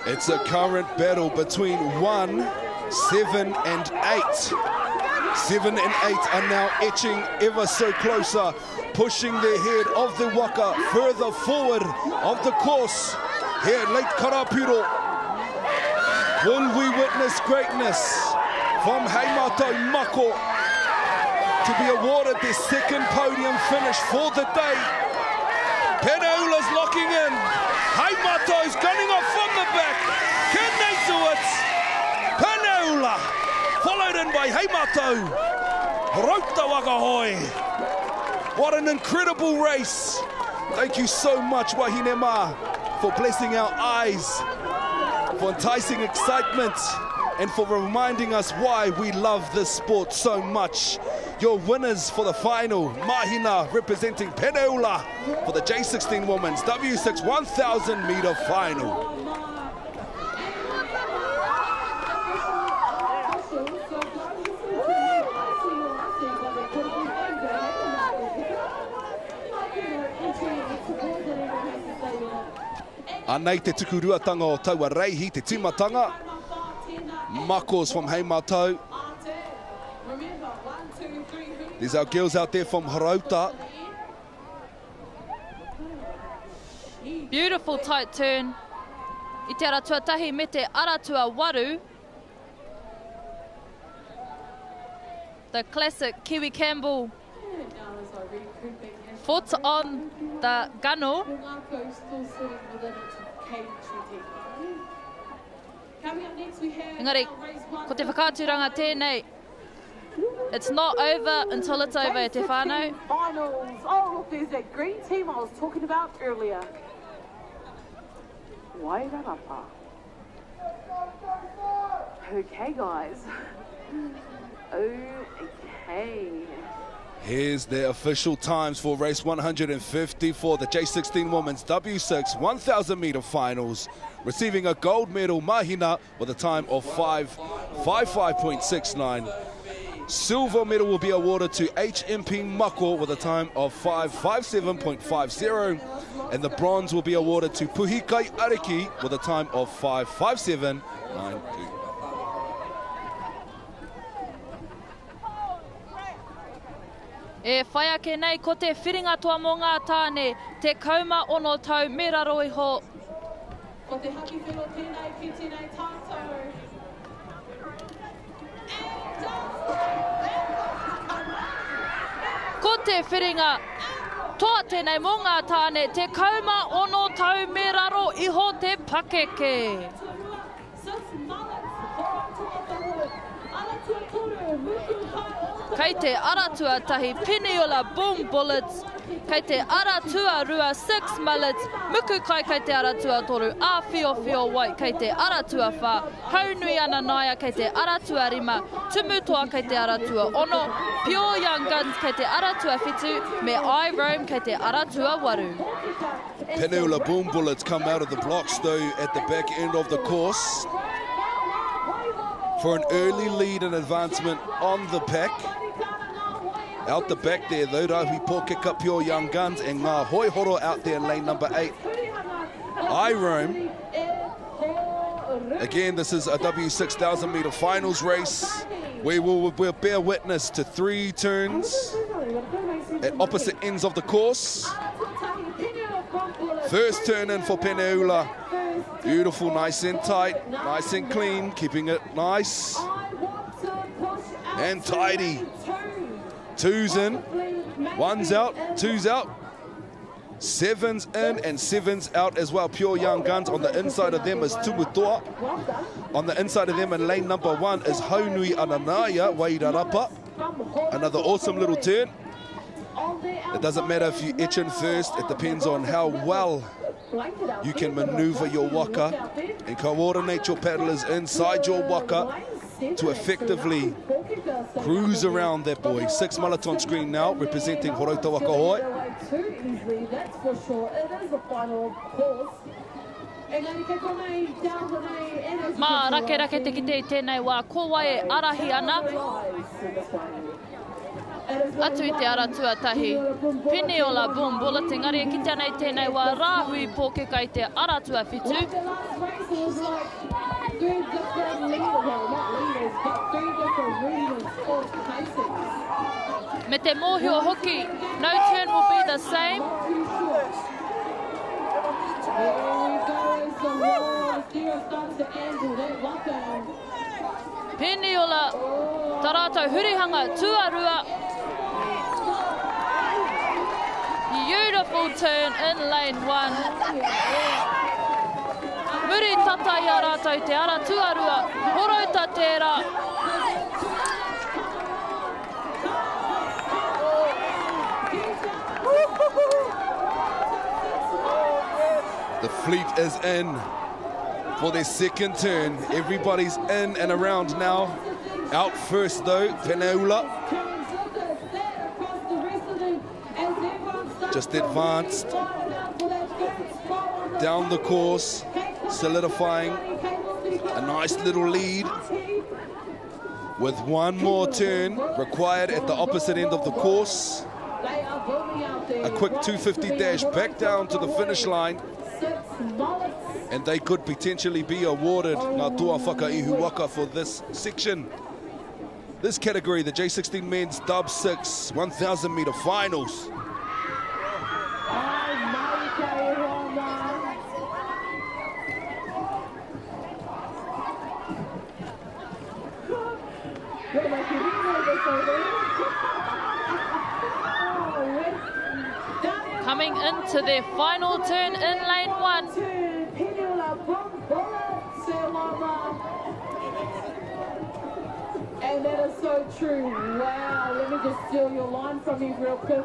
It's a current battle between 1, 7 and 8. 7 and 8 are now etching ever so closer, pushing the head of the waka further forward of the course here at Lake Karapiro. Will we witness greatness from Heimatau Mako to be awarded their second podium finish for the day? Peneula's locking in. Heimatau's gunning off from the back. Can they do it? Peneula, followed in by Heimatau. Horouta Waka Hoe. What an incredible race. Thank you so much, Wahine Ma, for blessing our eyes, for enticing excitement, and for reminding us why we love this sport so much. Your winners for the final, Mahina representing Peneula for the J16 Women's W6 1000 meter final. Anei te tukuruatanga o taua reihi, te timatanga. Makos from Heimatau. There's our girls out there from Horouta. Beautiful tight turn. I te ara tuatahi me te ara tuawaru. The classic Kiwi Campbell foot on the gunnel. Engari, ko te whakaaturanga tēnei. It's not over until it's over, e te whānau. Finals. Oh, look, there's that green team I was talking about earlier. Wairarapa. Okay, guys. Okay. Here's the official times for race 154, the J16 Women's W6 1000 meter finals. Receiving a gold medal, Mahina, with a time of 5:55.69. Silver medal will be awarded to HMP Mako with a time of 5:57.50. And the bronze will be awarded to Puhikai Ariki with a time of 5:57.92. E whai ake nei ko te whiringa toa mō ngā tāne, 16 tau me raro iho. Ko te haki whero tēnei ki tēnei tātou. Ko te whiringa toa tēnei mō ngā tāne, 16 tau me raro iho te pakeke. Kei te ara tuatahi Peniola Boom Bullets, kei te ara tuarua Six Mullets, Muku Kai kei te ara tuatoru, Āwhiowhio White kei te ara tuawhā, Haunui Ananaia kei te ara tuarima, Tumu Toa kei te ara tuaono, Pure Young Guns kei te ara tuawhitu, me I Rome kei te ara tuawaru. Peniola Boom Bullets come out of the blocks though at the back end of the course for an early lead and advancement on the pack. Out the back there though, Rahui Pōkeka, Pure Young Guns and Ngā Hoihoro out there in lane number 8. Irome. Again, this is a W6000 meter finals race. We will we'll bear witness to 3 turns at opposite ends of the course. First turn in for Peneula. Beautiful, nice and tight, nice and clean, keeping it nice and tidy. 2's in, 1's out, 2's out. 7's in and 7's out as well. Pure Young Guns. On the inside of them is Tumutoa. On the inside of them in lane number 1 is Haunui Ananaya, Wairarapa. Another awesome little turn. It doesn't matter if you etch in first. It depends on how well you can maneuver your waka and coordinate your paddlers inside your waka to effectively cruise around that buoy. 6 mullet on screen now, representing Horouta Waka Hoe. Mā rakerake te kite i tēnei wā, ko wai e ārahi ana? Atu i te ara tuatahi, Peniola Boom Bullet, engari e kite ana i tēnei wā, Rāhui Pōkeka i te ara tuawhitu. Me te mōhio hoki, no turn will be the same. Peniola, tā rātou hurihanga tuarua. Beautiful turn in lane one. Muri tata i a rātou te ara tuarua, Horouta tērā. The fleet is in for their second turn. Everybody's in and around now. Out first though, Penaula. Just advanced down the course, solidifying a nice little lead with one more turn required at the opposite end of the course. A quick 250 dash back down to the finish line. And they could potentially be awarded Ngā Toa Whakaihu Waka for this section. This category, the J16 men's dub 6 1,000 meter finals. Coming into their final turn in lane one. And that is so true. Wow, let me just steal your line from you real quick.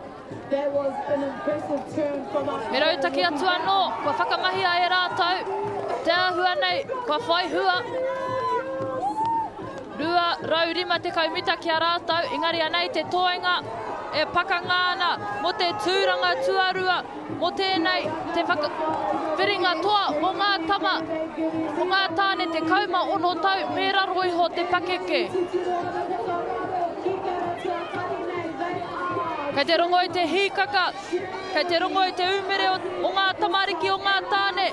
That was an impressive turn from us. Me rautaki atu anō, kua whakamahia e rātou te āhua nei, kua whai hua. 250 mita ki a rātou, engari anei te toenga e pakanga ana mō te tūranga tuarua mō tēnei te whaka, whiringa toa mō ngā tama, mō ngā tāne 16 tau me raro iho te pakeke. Kei te rongo i te hīkaka, kei te rongo i te umere o, o ngā tamariki o ngā tāne,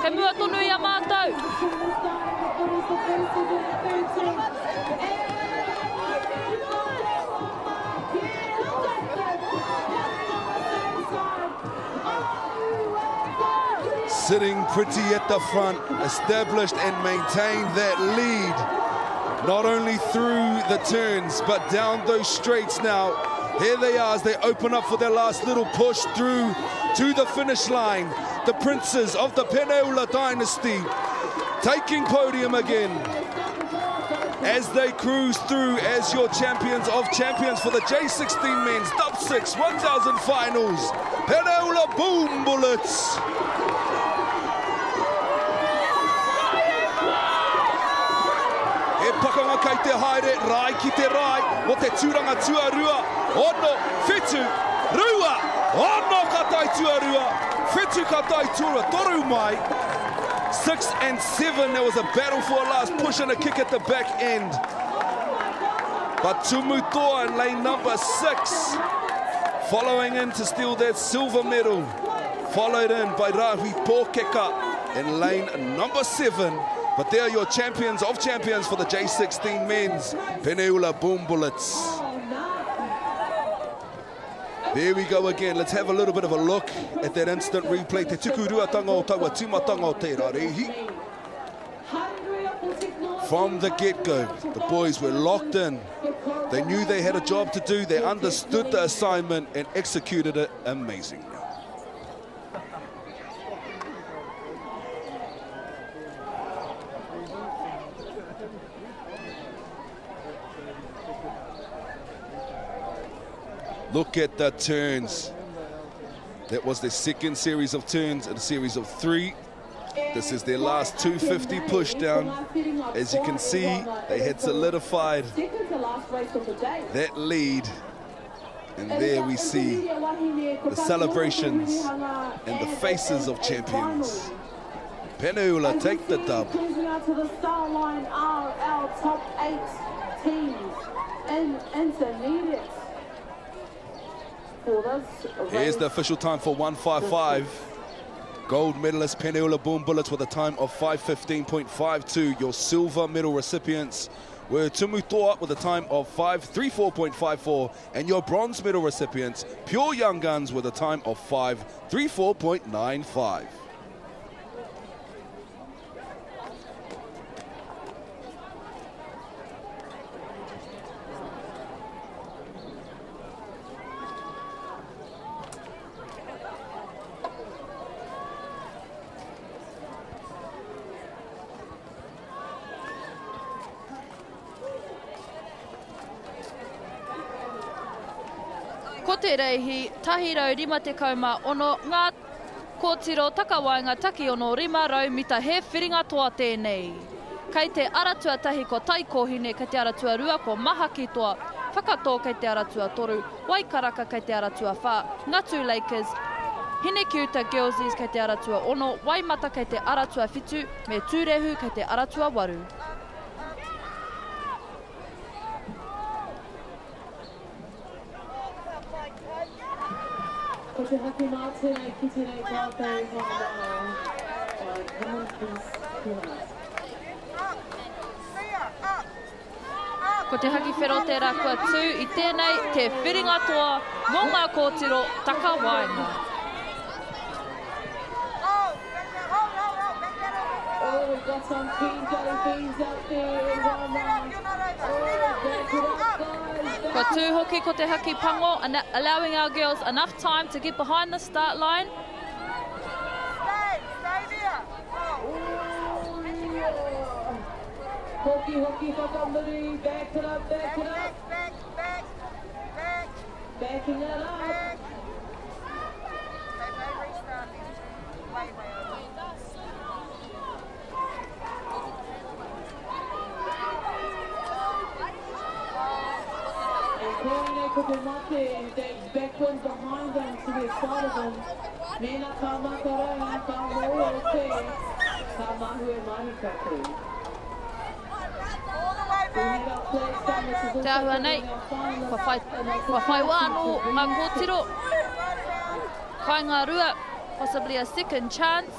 kei mua tonu i a mātou. Sitting pretty at the front, established and maintained that lead. Not only through the turns, but down those straights now. Here they are as they open up for their last little push through to the finish line. The princes of the Penaula dynasty taking podium again as they cruise through as your champions of champions for the J16 men's Dub 6 1000 finals. Penaula Boom Bullets. He pakanga kei te haere, rai ki te rai, mo te tūranga tuarua, ono, whitu, rua, ono ka tai tuarua, whitu ka tai tuarua, toru mai. Six and seven, there was a battle for a last push and a kick at the back end. But Tumutoa in lane number six, following in to steal that silver medal, followed in by Rahui Pōkeka in lane number seven. But they are your champions of champions for the J16 men's Peneula Boom Bullets. There we go again. Let's have a little bit of a look at that instant replay. Te tuku ruatanga o taua tīmatanga o te rāreihi. From the get-go, the boys were locked in. They knew they had a job to do. They understood the assignment and executed it amazingly. Look at the turns. That was the second series of turns in a series of three. This is their last 250 push down. As you can see, they had solidified that lead. And there we see the celebrations and the faces of champions. Penaula take the dub. Cruising out to the start line are our top eight teams in intermediate. For this Here's the official time for 155. Gold medalist Penaula Boom Bullets with a time of 5:15.52. Your silver medal recipients were Tumutoa with a time of 5:34.54, and your bronze medal recipients, Pure Young Guns, with a time of 5:34.95. Ko te reihi 156 ngā kōtiro takawaenga takiono 500 mita he whiringa toa tēnei. Kei te ara tuatahi ko Taikōhine, kei te ara tuarua ko Mahakitoa, Whakatō kei te ara tuatoru, Waikaraka kei te ara tuawhā, Ngatu Lakers, Hinekiuta Girlsies kei te ara tuaono, Waimata kei te ara tuawhitu, me Tūrehu kei te ara tuawaru. Ko te haki mā tēnei ki tēnei tātou whakawā by Common Peace Puna. Ko te haki whero tērā kua tū i tēnei te whiringa toa mō ngā kōtiro takawaenga. Kua tū hoki ko te haki pango, allowing our girls enough time to get behind the start line. Hoki, hoki, whakamuri, back it up, back it up. Back, back, back, Backing it up. And Koine ko te mate, they back one behind them to their side of them. Mēnā ka makarau, ka mō te, ka mahue mahika koe. Te āhua nei, kua whai, kua whai wā anō ngā kōtiro. Kāinga rua, possibly a second chance.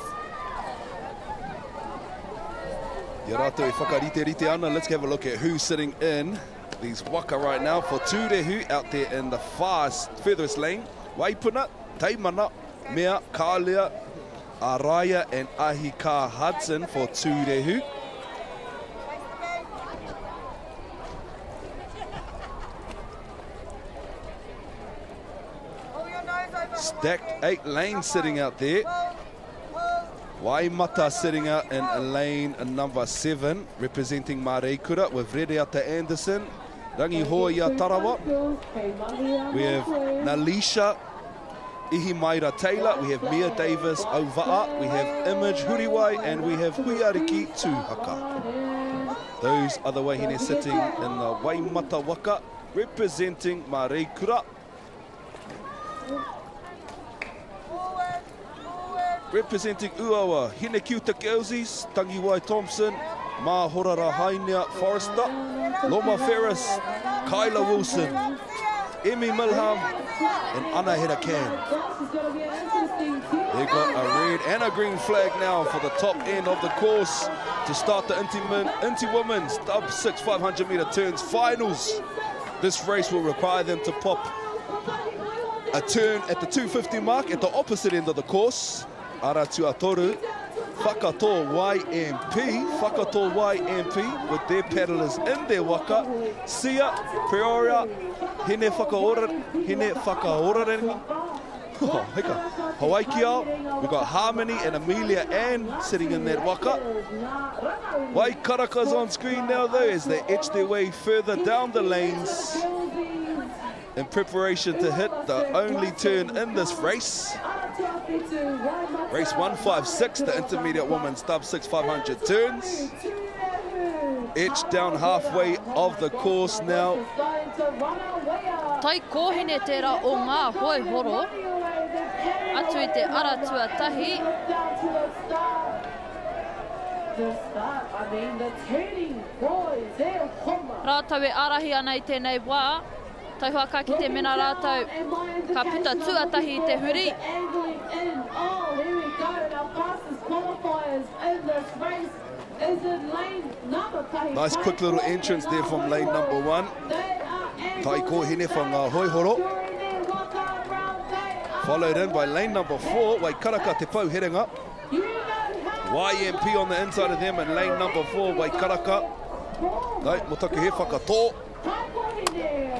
I a rātou e whakariterite ana, let's have a look at who's sitting in these waka right now for Tūrehu out there in the fast, furthest lane. Waipuna, Taimana, Mea, Kālea, Araya and Ahika Hudson for Tūrehu. Stacked eight lanes sitting out there. Waimata sitting out in lane number seven, representing Mareikura with Rereata Anderson, Rangi Hoia Tarawa. We have Nalisha Ihimaera Taylor, we have Mia Davis Auva'a, we have Image Huriwai, and we have Huiariki Tuhaka. Those are the wahine sitting in the Waimata waka, representing Mareikura. Representing Uawa, Hinekiuta Girlsies, Tangiwai Thompson, Mahorara Hainea Forrester, Loma Ferris, Kyla Wilson, Emmy Milham, and Anahera Can. They've got a red and a green flag now for the top end of the course to start the Inti Women's Dub 6 500 meter turns finals. This race will require them to pop a turn at the 250 mark at the opposite end of the course. Ara Tuatoru, Whakatō YMP, Whakatō YMP with their paddlers in their waka, Sia, Peoria, Hine Whakaora, Hine Whakaorarangi, oh, heka, Hawaii we've got Harmony and Amelia Ann sitting in that waka. Waikaraka's on screen now though as they etch their way further down the lanes in preparation to hit the only turn in this race. Race 156, the intermediate women's dub 6 500 turns. Etched down halfway of the course now. Tai kōhine tērā o ngā hoe horo. Atu i te ara tuatahi. Rātou e ārahi ana i tēnei wā. Taihoa ka kite mena rātou ka puta tuatahi i te huri. Nice quick little entrance there from lane number one. Tai Kōhine from Ngā Hoihoro. Followed in by lane number four, Waikaraka Te Pou Herenga. YMP on the inside of them in lane number four, Waikaraka. No, mo taku he whakatō.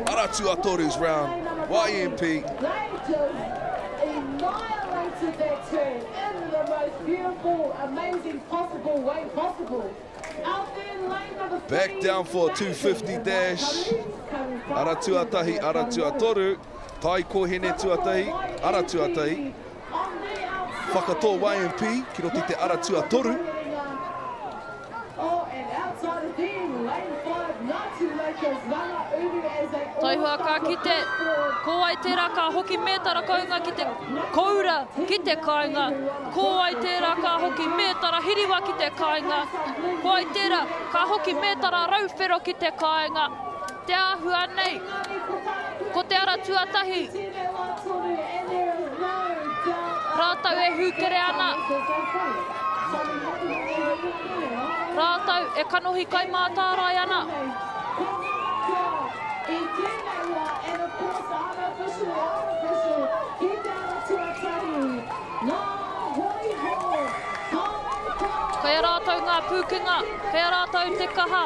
Ara tuatoru's round, YMP. Annihilated that turn in the most beautiful, amazing possible way possible. Out there in lane number three, Back down for a 250 dash. Ara tuatahi, ara tuatoru. Tai Kōhine tuatahi, ara tuatahi. Whakatō YMP ki roto i te ara tuatoru. Taihoa ka kite, ko wai tērā ka hoki mētara kounga ki te koura ki te kāinga, ko wai tērā ka hoki mētara hiriwa ki te kāinga, ko wai tērā ka hoki mētara rauwhero ki te kāinga. Te āhua nei, ko te ara tuatahi, rātou e hūkere ana, rātou e kanohi kaimātārai ana. Kei a rātou ngā pūkenga, kei a rātou te kaha.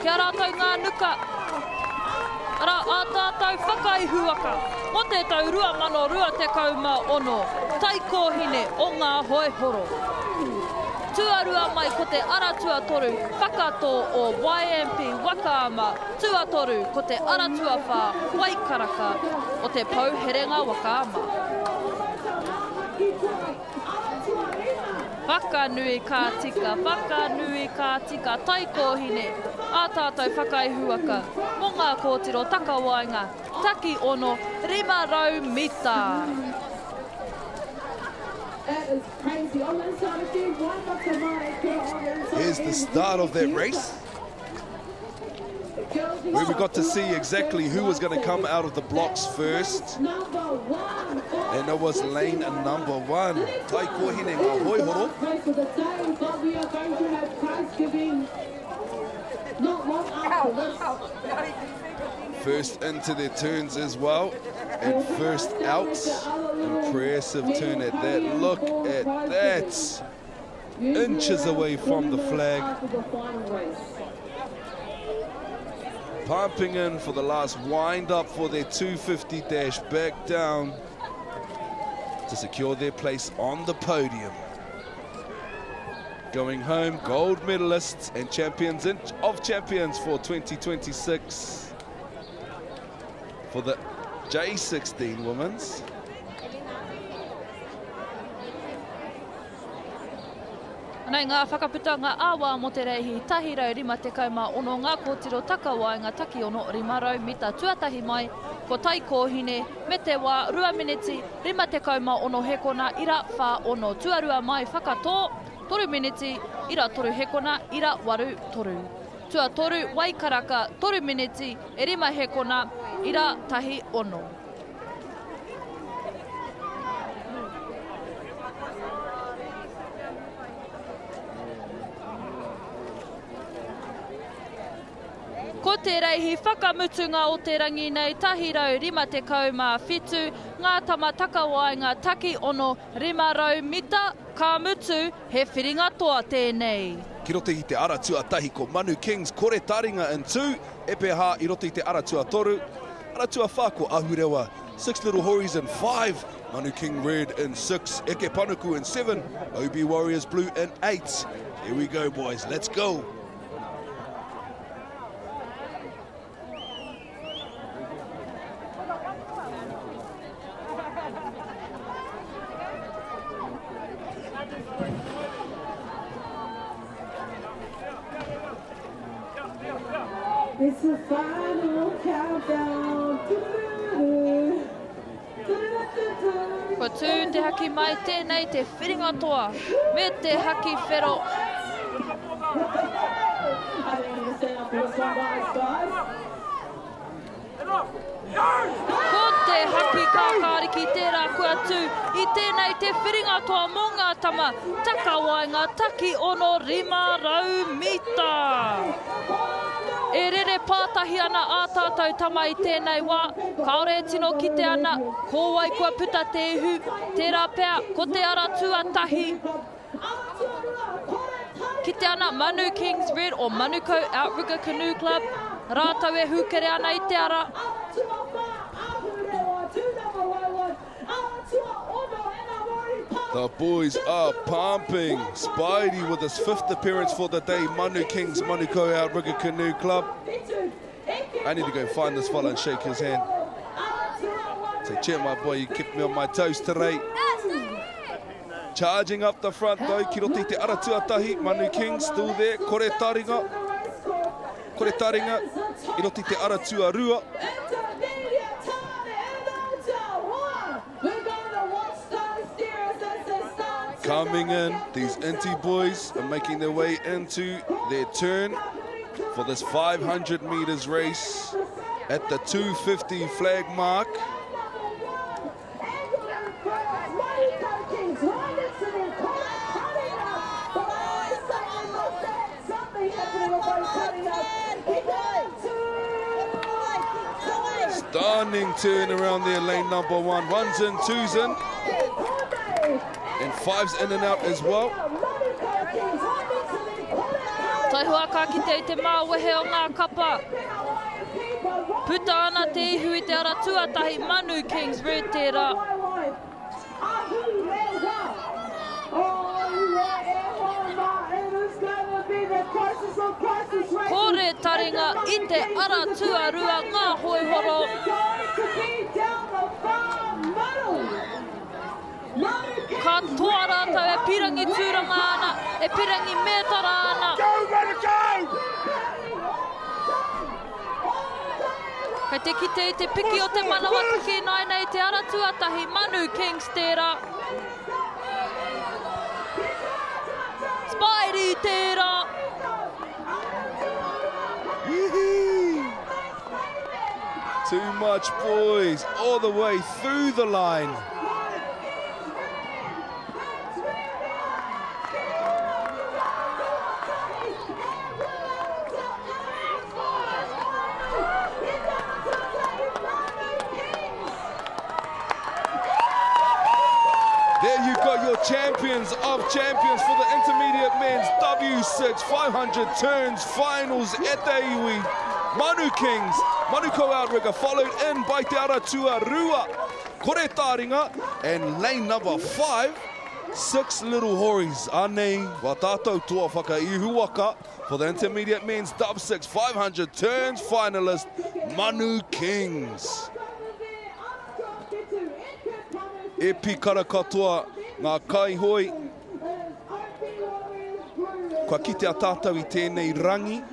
Ki a rātou ngā nuka, arā, ā tātou whakaihuwaka mō te tau 2026, taikōhine o ngā hoehoro. Tuarua mai ko te ara tuatoru whakatō o YMP Wakaama, tuatoru ko te ara tuawhā Waikaraka o te Pou Herenga Wakaama. Whakanui ka tika, whakanui ka tika, taikōhine, ā tātou whakaihuwaka mō ngā kōtiro takawaenga, taki ono, 500 mita. Here's the start of that race. Where we got to see exactly who was going to come out of the blocks first. And it was lane number one. Tai Kohine ngā hoihoro. First into their turns as well. And first out. Impressive turn at that. Look at that. Inches away from the flag. Pumping in for the last wind up for their 250 dash back down to secure their place on the podium. Going home, gold medalists and champions in, of champions for 2026 for the J16 women's. Anei ngā whakaputanga ā-wā mō te reihi 156 ngā kōtiro takawaenga takiono 500 mita tuatahi mai ko Taikōhine me te wā 2 miniti 56 hekona ira 46 tuarua mai Whakatō 3 miniti ira 3 hekona ira 8 3 tuatoru Waikaraka 3 miniti e 5 hekona ira 1 6. Ko te reihi whakamutunga o te rangi nei 157 ngā tama takawaenga taki ono 500 mita, ka mutu he whiringa toa tēnei. Ki roto i te ara tuatahi ko Manu Kings kore taringa in two, Epeha i roto i te ara tuatoru, ara tuawhā ko Ahurewa, Six Little Hories in five, Manu King Red in six, Eke Panuku in seven, OB Warriors Blue in eight. Here we go boys, let's go. It's the final countdown. Kua tū te haki mai tēnei te whiringa toa me te haki whero. Ko te te haki kākāriki tērā kua tū i tēnei te whiringa toa mō ngā tama takawaenga taki 6, 500 mita. E rere pātahi ana ā tātou tama i tēnei wā, kāore e tino kite ana ko wai kua puta te ihu, tērā pea ko te ara tuatahi. Kite ana Manu Kings Red o Manukau Outrigger Canoe Club, rātou e hūkere ana i te ara. The boys are pumping. Spidey with his fifth appearance for the day. Manu Kings, Manukau Outrigger Canoe Club. I need to go find this fella and shake his hand. Say, cheer, my boy, you kept me on my toes today. Charging up the front though, ki roto i te ara tuatahi, Manu King still there, kore taringa, kore taringa, i roto i te ara tuarua. Coming in, these Inti boys are making their way into their turn for this 500 meters race at the 250 flag mark. Stunning turn around there, lane number one. Ones in, twos in. And fives in and out as well. Taihoa ka kite i te māwehe o ngā kapa. Puta ana te ihu i te ara tuatahi, Manu Kings Red tērā. Kore taringa i te ara tuarua ngā hoihoro. Katoa rātou e pirangi tūranga ana, e pirangi mētara ana. Go, Manu, go! Kei te kite i te piki o te manawa taki ināianei te ara tuatahi, Manu Kings tērā. Spidey tērā. Too much boys all the way through the line. There you got your champions of champions for the intermediate men's W6 500 turns finals at the iwi. Manu Kings, Manukau Outrigger, followed in by Te Ara Tuarua, Kore Tāringa, and lane number 5, Six Little Horis. Anei, wa tātou toa whakaihuwaka for the intermediate men's Dub 6 500 turns finalist, Manu Kings. E pikara katoa ngā kaihoe. Kua kitea tātou i tēnei rangi.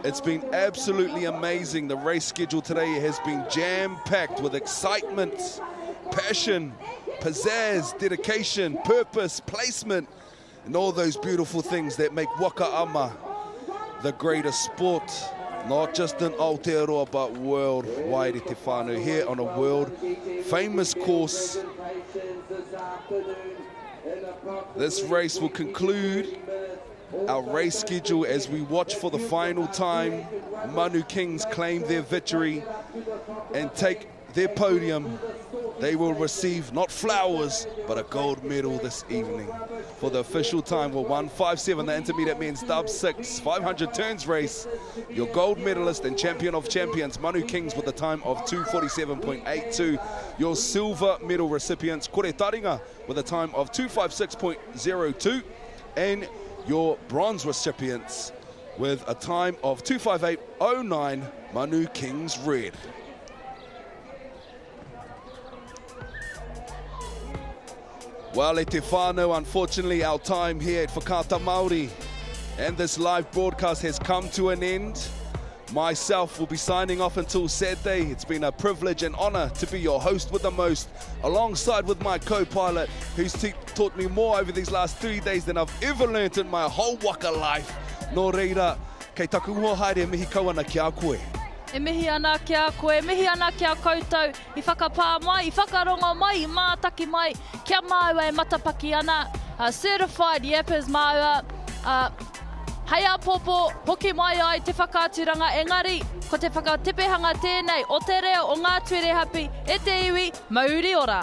It's been absolutely amazing. The race schedule today has been jam-packed with excitement, passion, pizzazz, dedication, purpose, placement, and all those beautiful things that make Waka Ama the greatest sport, not just in Aotearoa, but worldwide e te whānau here on a world famous course. This race will conclude our race schedule as we watch for the final time Manu Kings claim their victory and take their podium. They will receive not flowers, but a gold medal this evening. For the official time, will 157, the intermediate men's dub 6, 500 turns race. Your gold medalist and champion of champions, Manu Kings, with a time of 247.82. Your silver medal recipients, Kore Taringa, with a time of 256.02. And your bronze recipients with a time of 258.09, Manu Kings Red. Well, e te whānau, unfortunately, our time here at Whakaata Māori and this live broadcast has come to an end. Myself will be signing off until Saturday. It's been a privilege and honor to be your host with the most, alongside with my co-pilot, who's taught me more over these last three days than I've ever learnt in my whole waka life. Nō reira, kei taku hoa haere mihi kau ana ki a koe. E mihi ana ki a koe, e mihi ana ki a koutou i whakapā mai, i whakarongo mai, i mātaki mai ki a māua e matapaki ana. Certified yappers māua. Hei āpōpō, hoki mai ai te whakaaturanga engari, ko te whakatepehanga tēnei o te reo o ngā Tuerehapi e te iwi, mauri ora!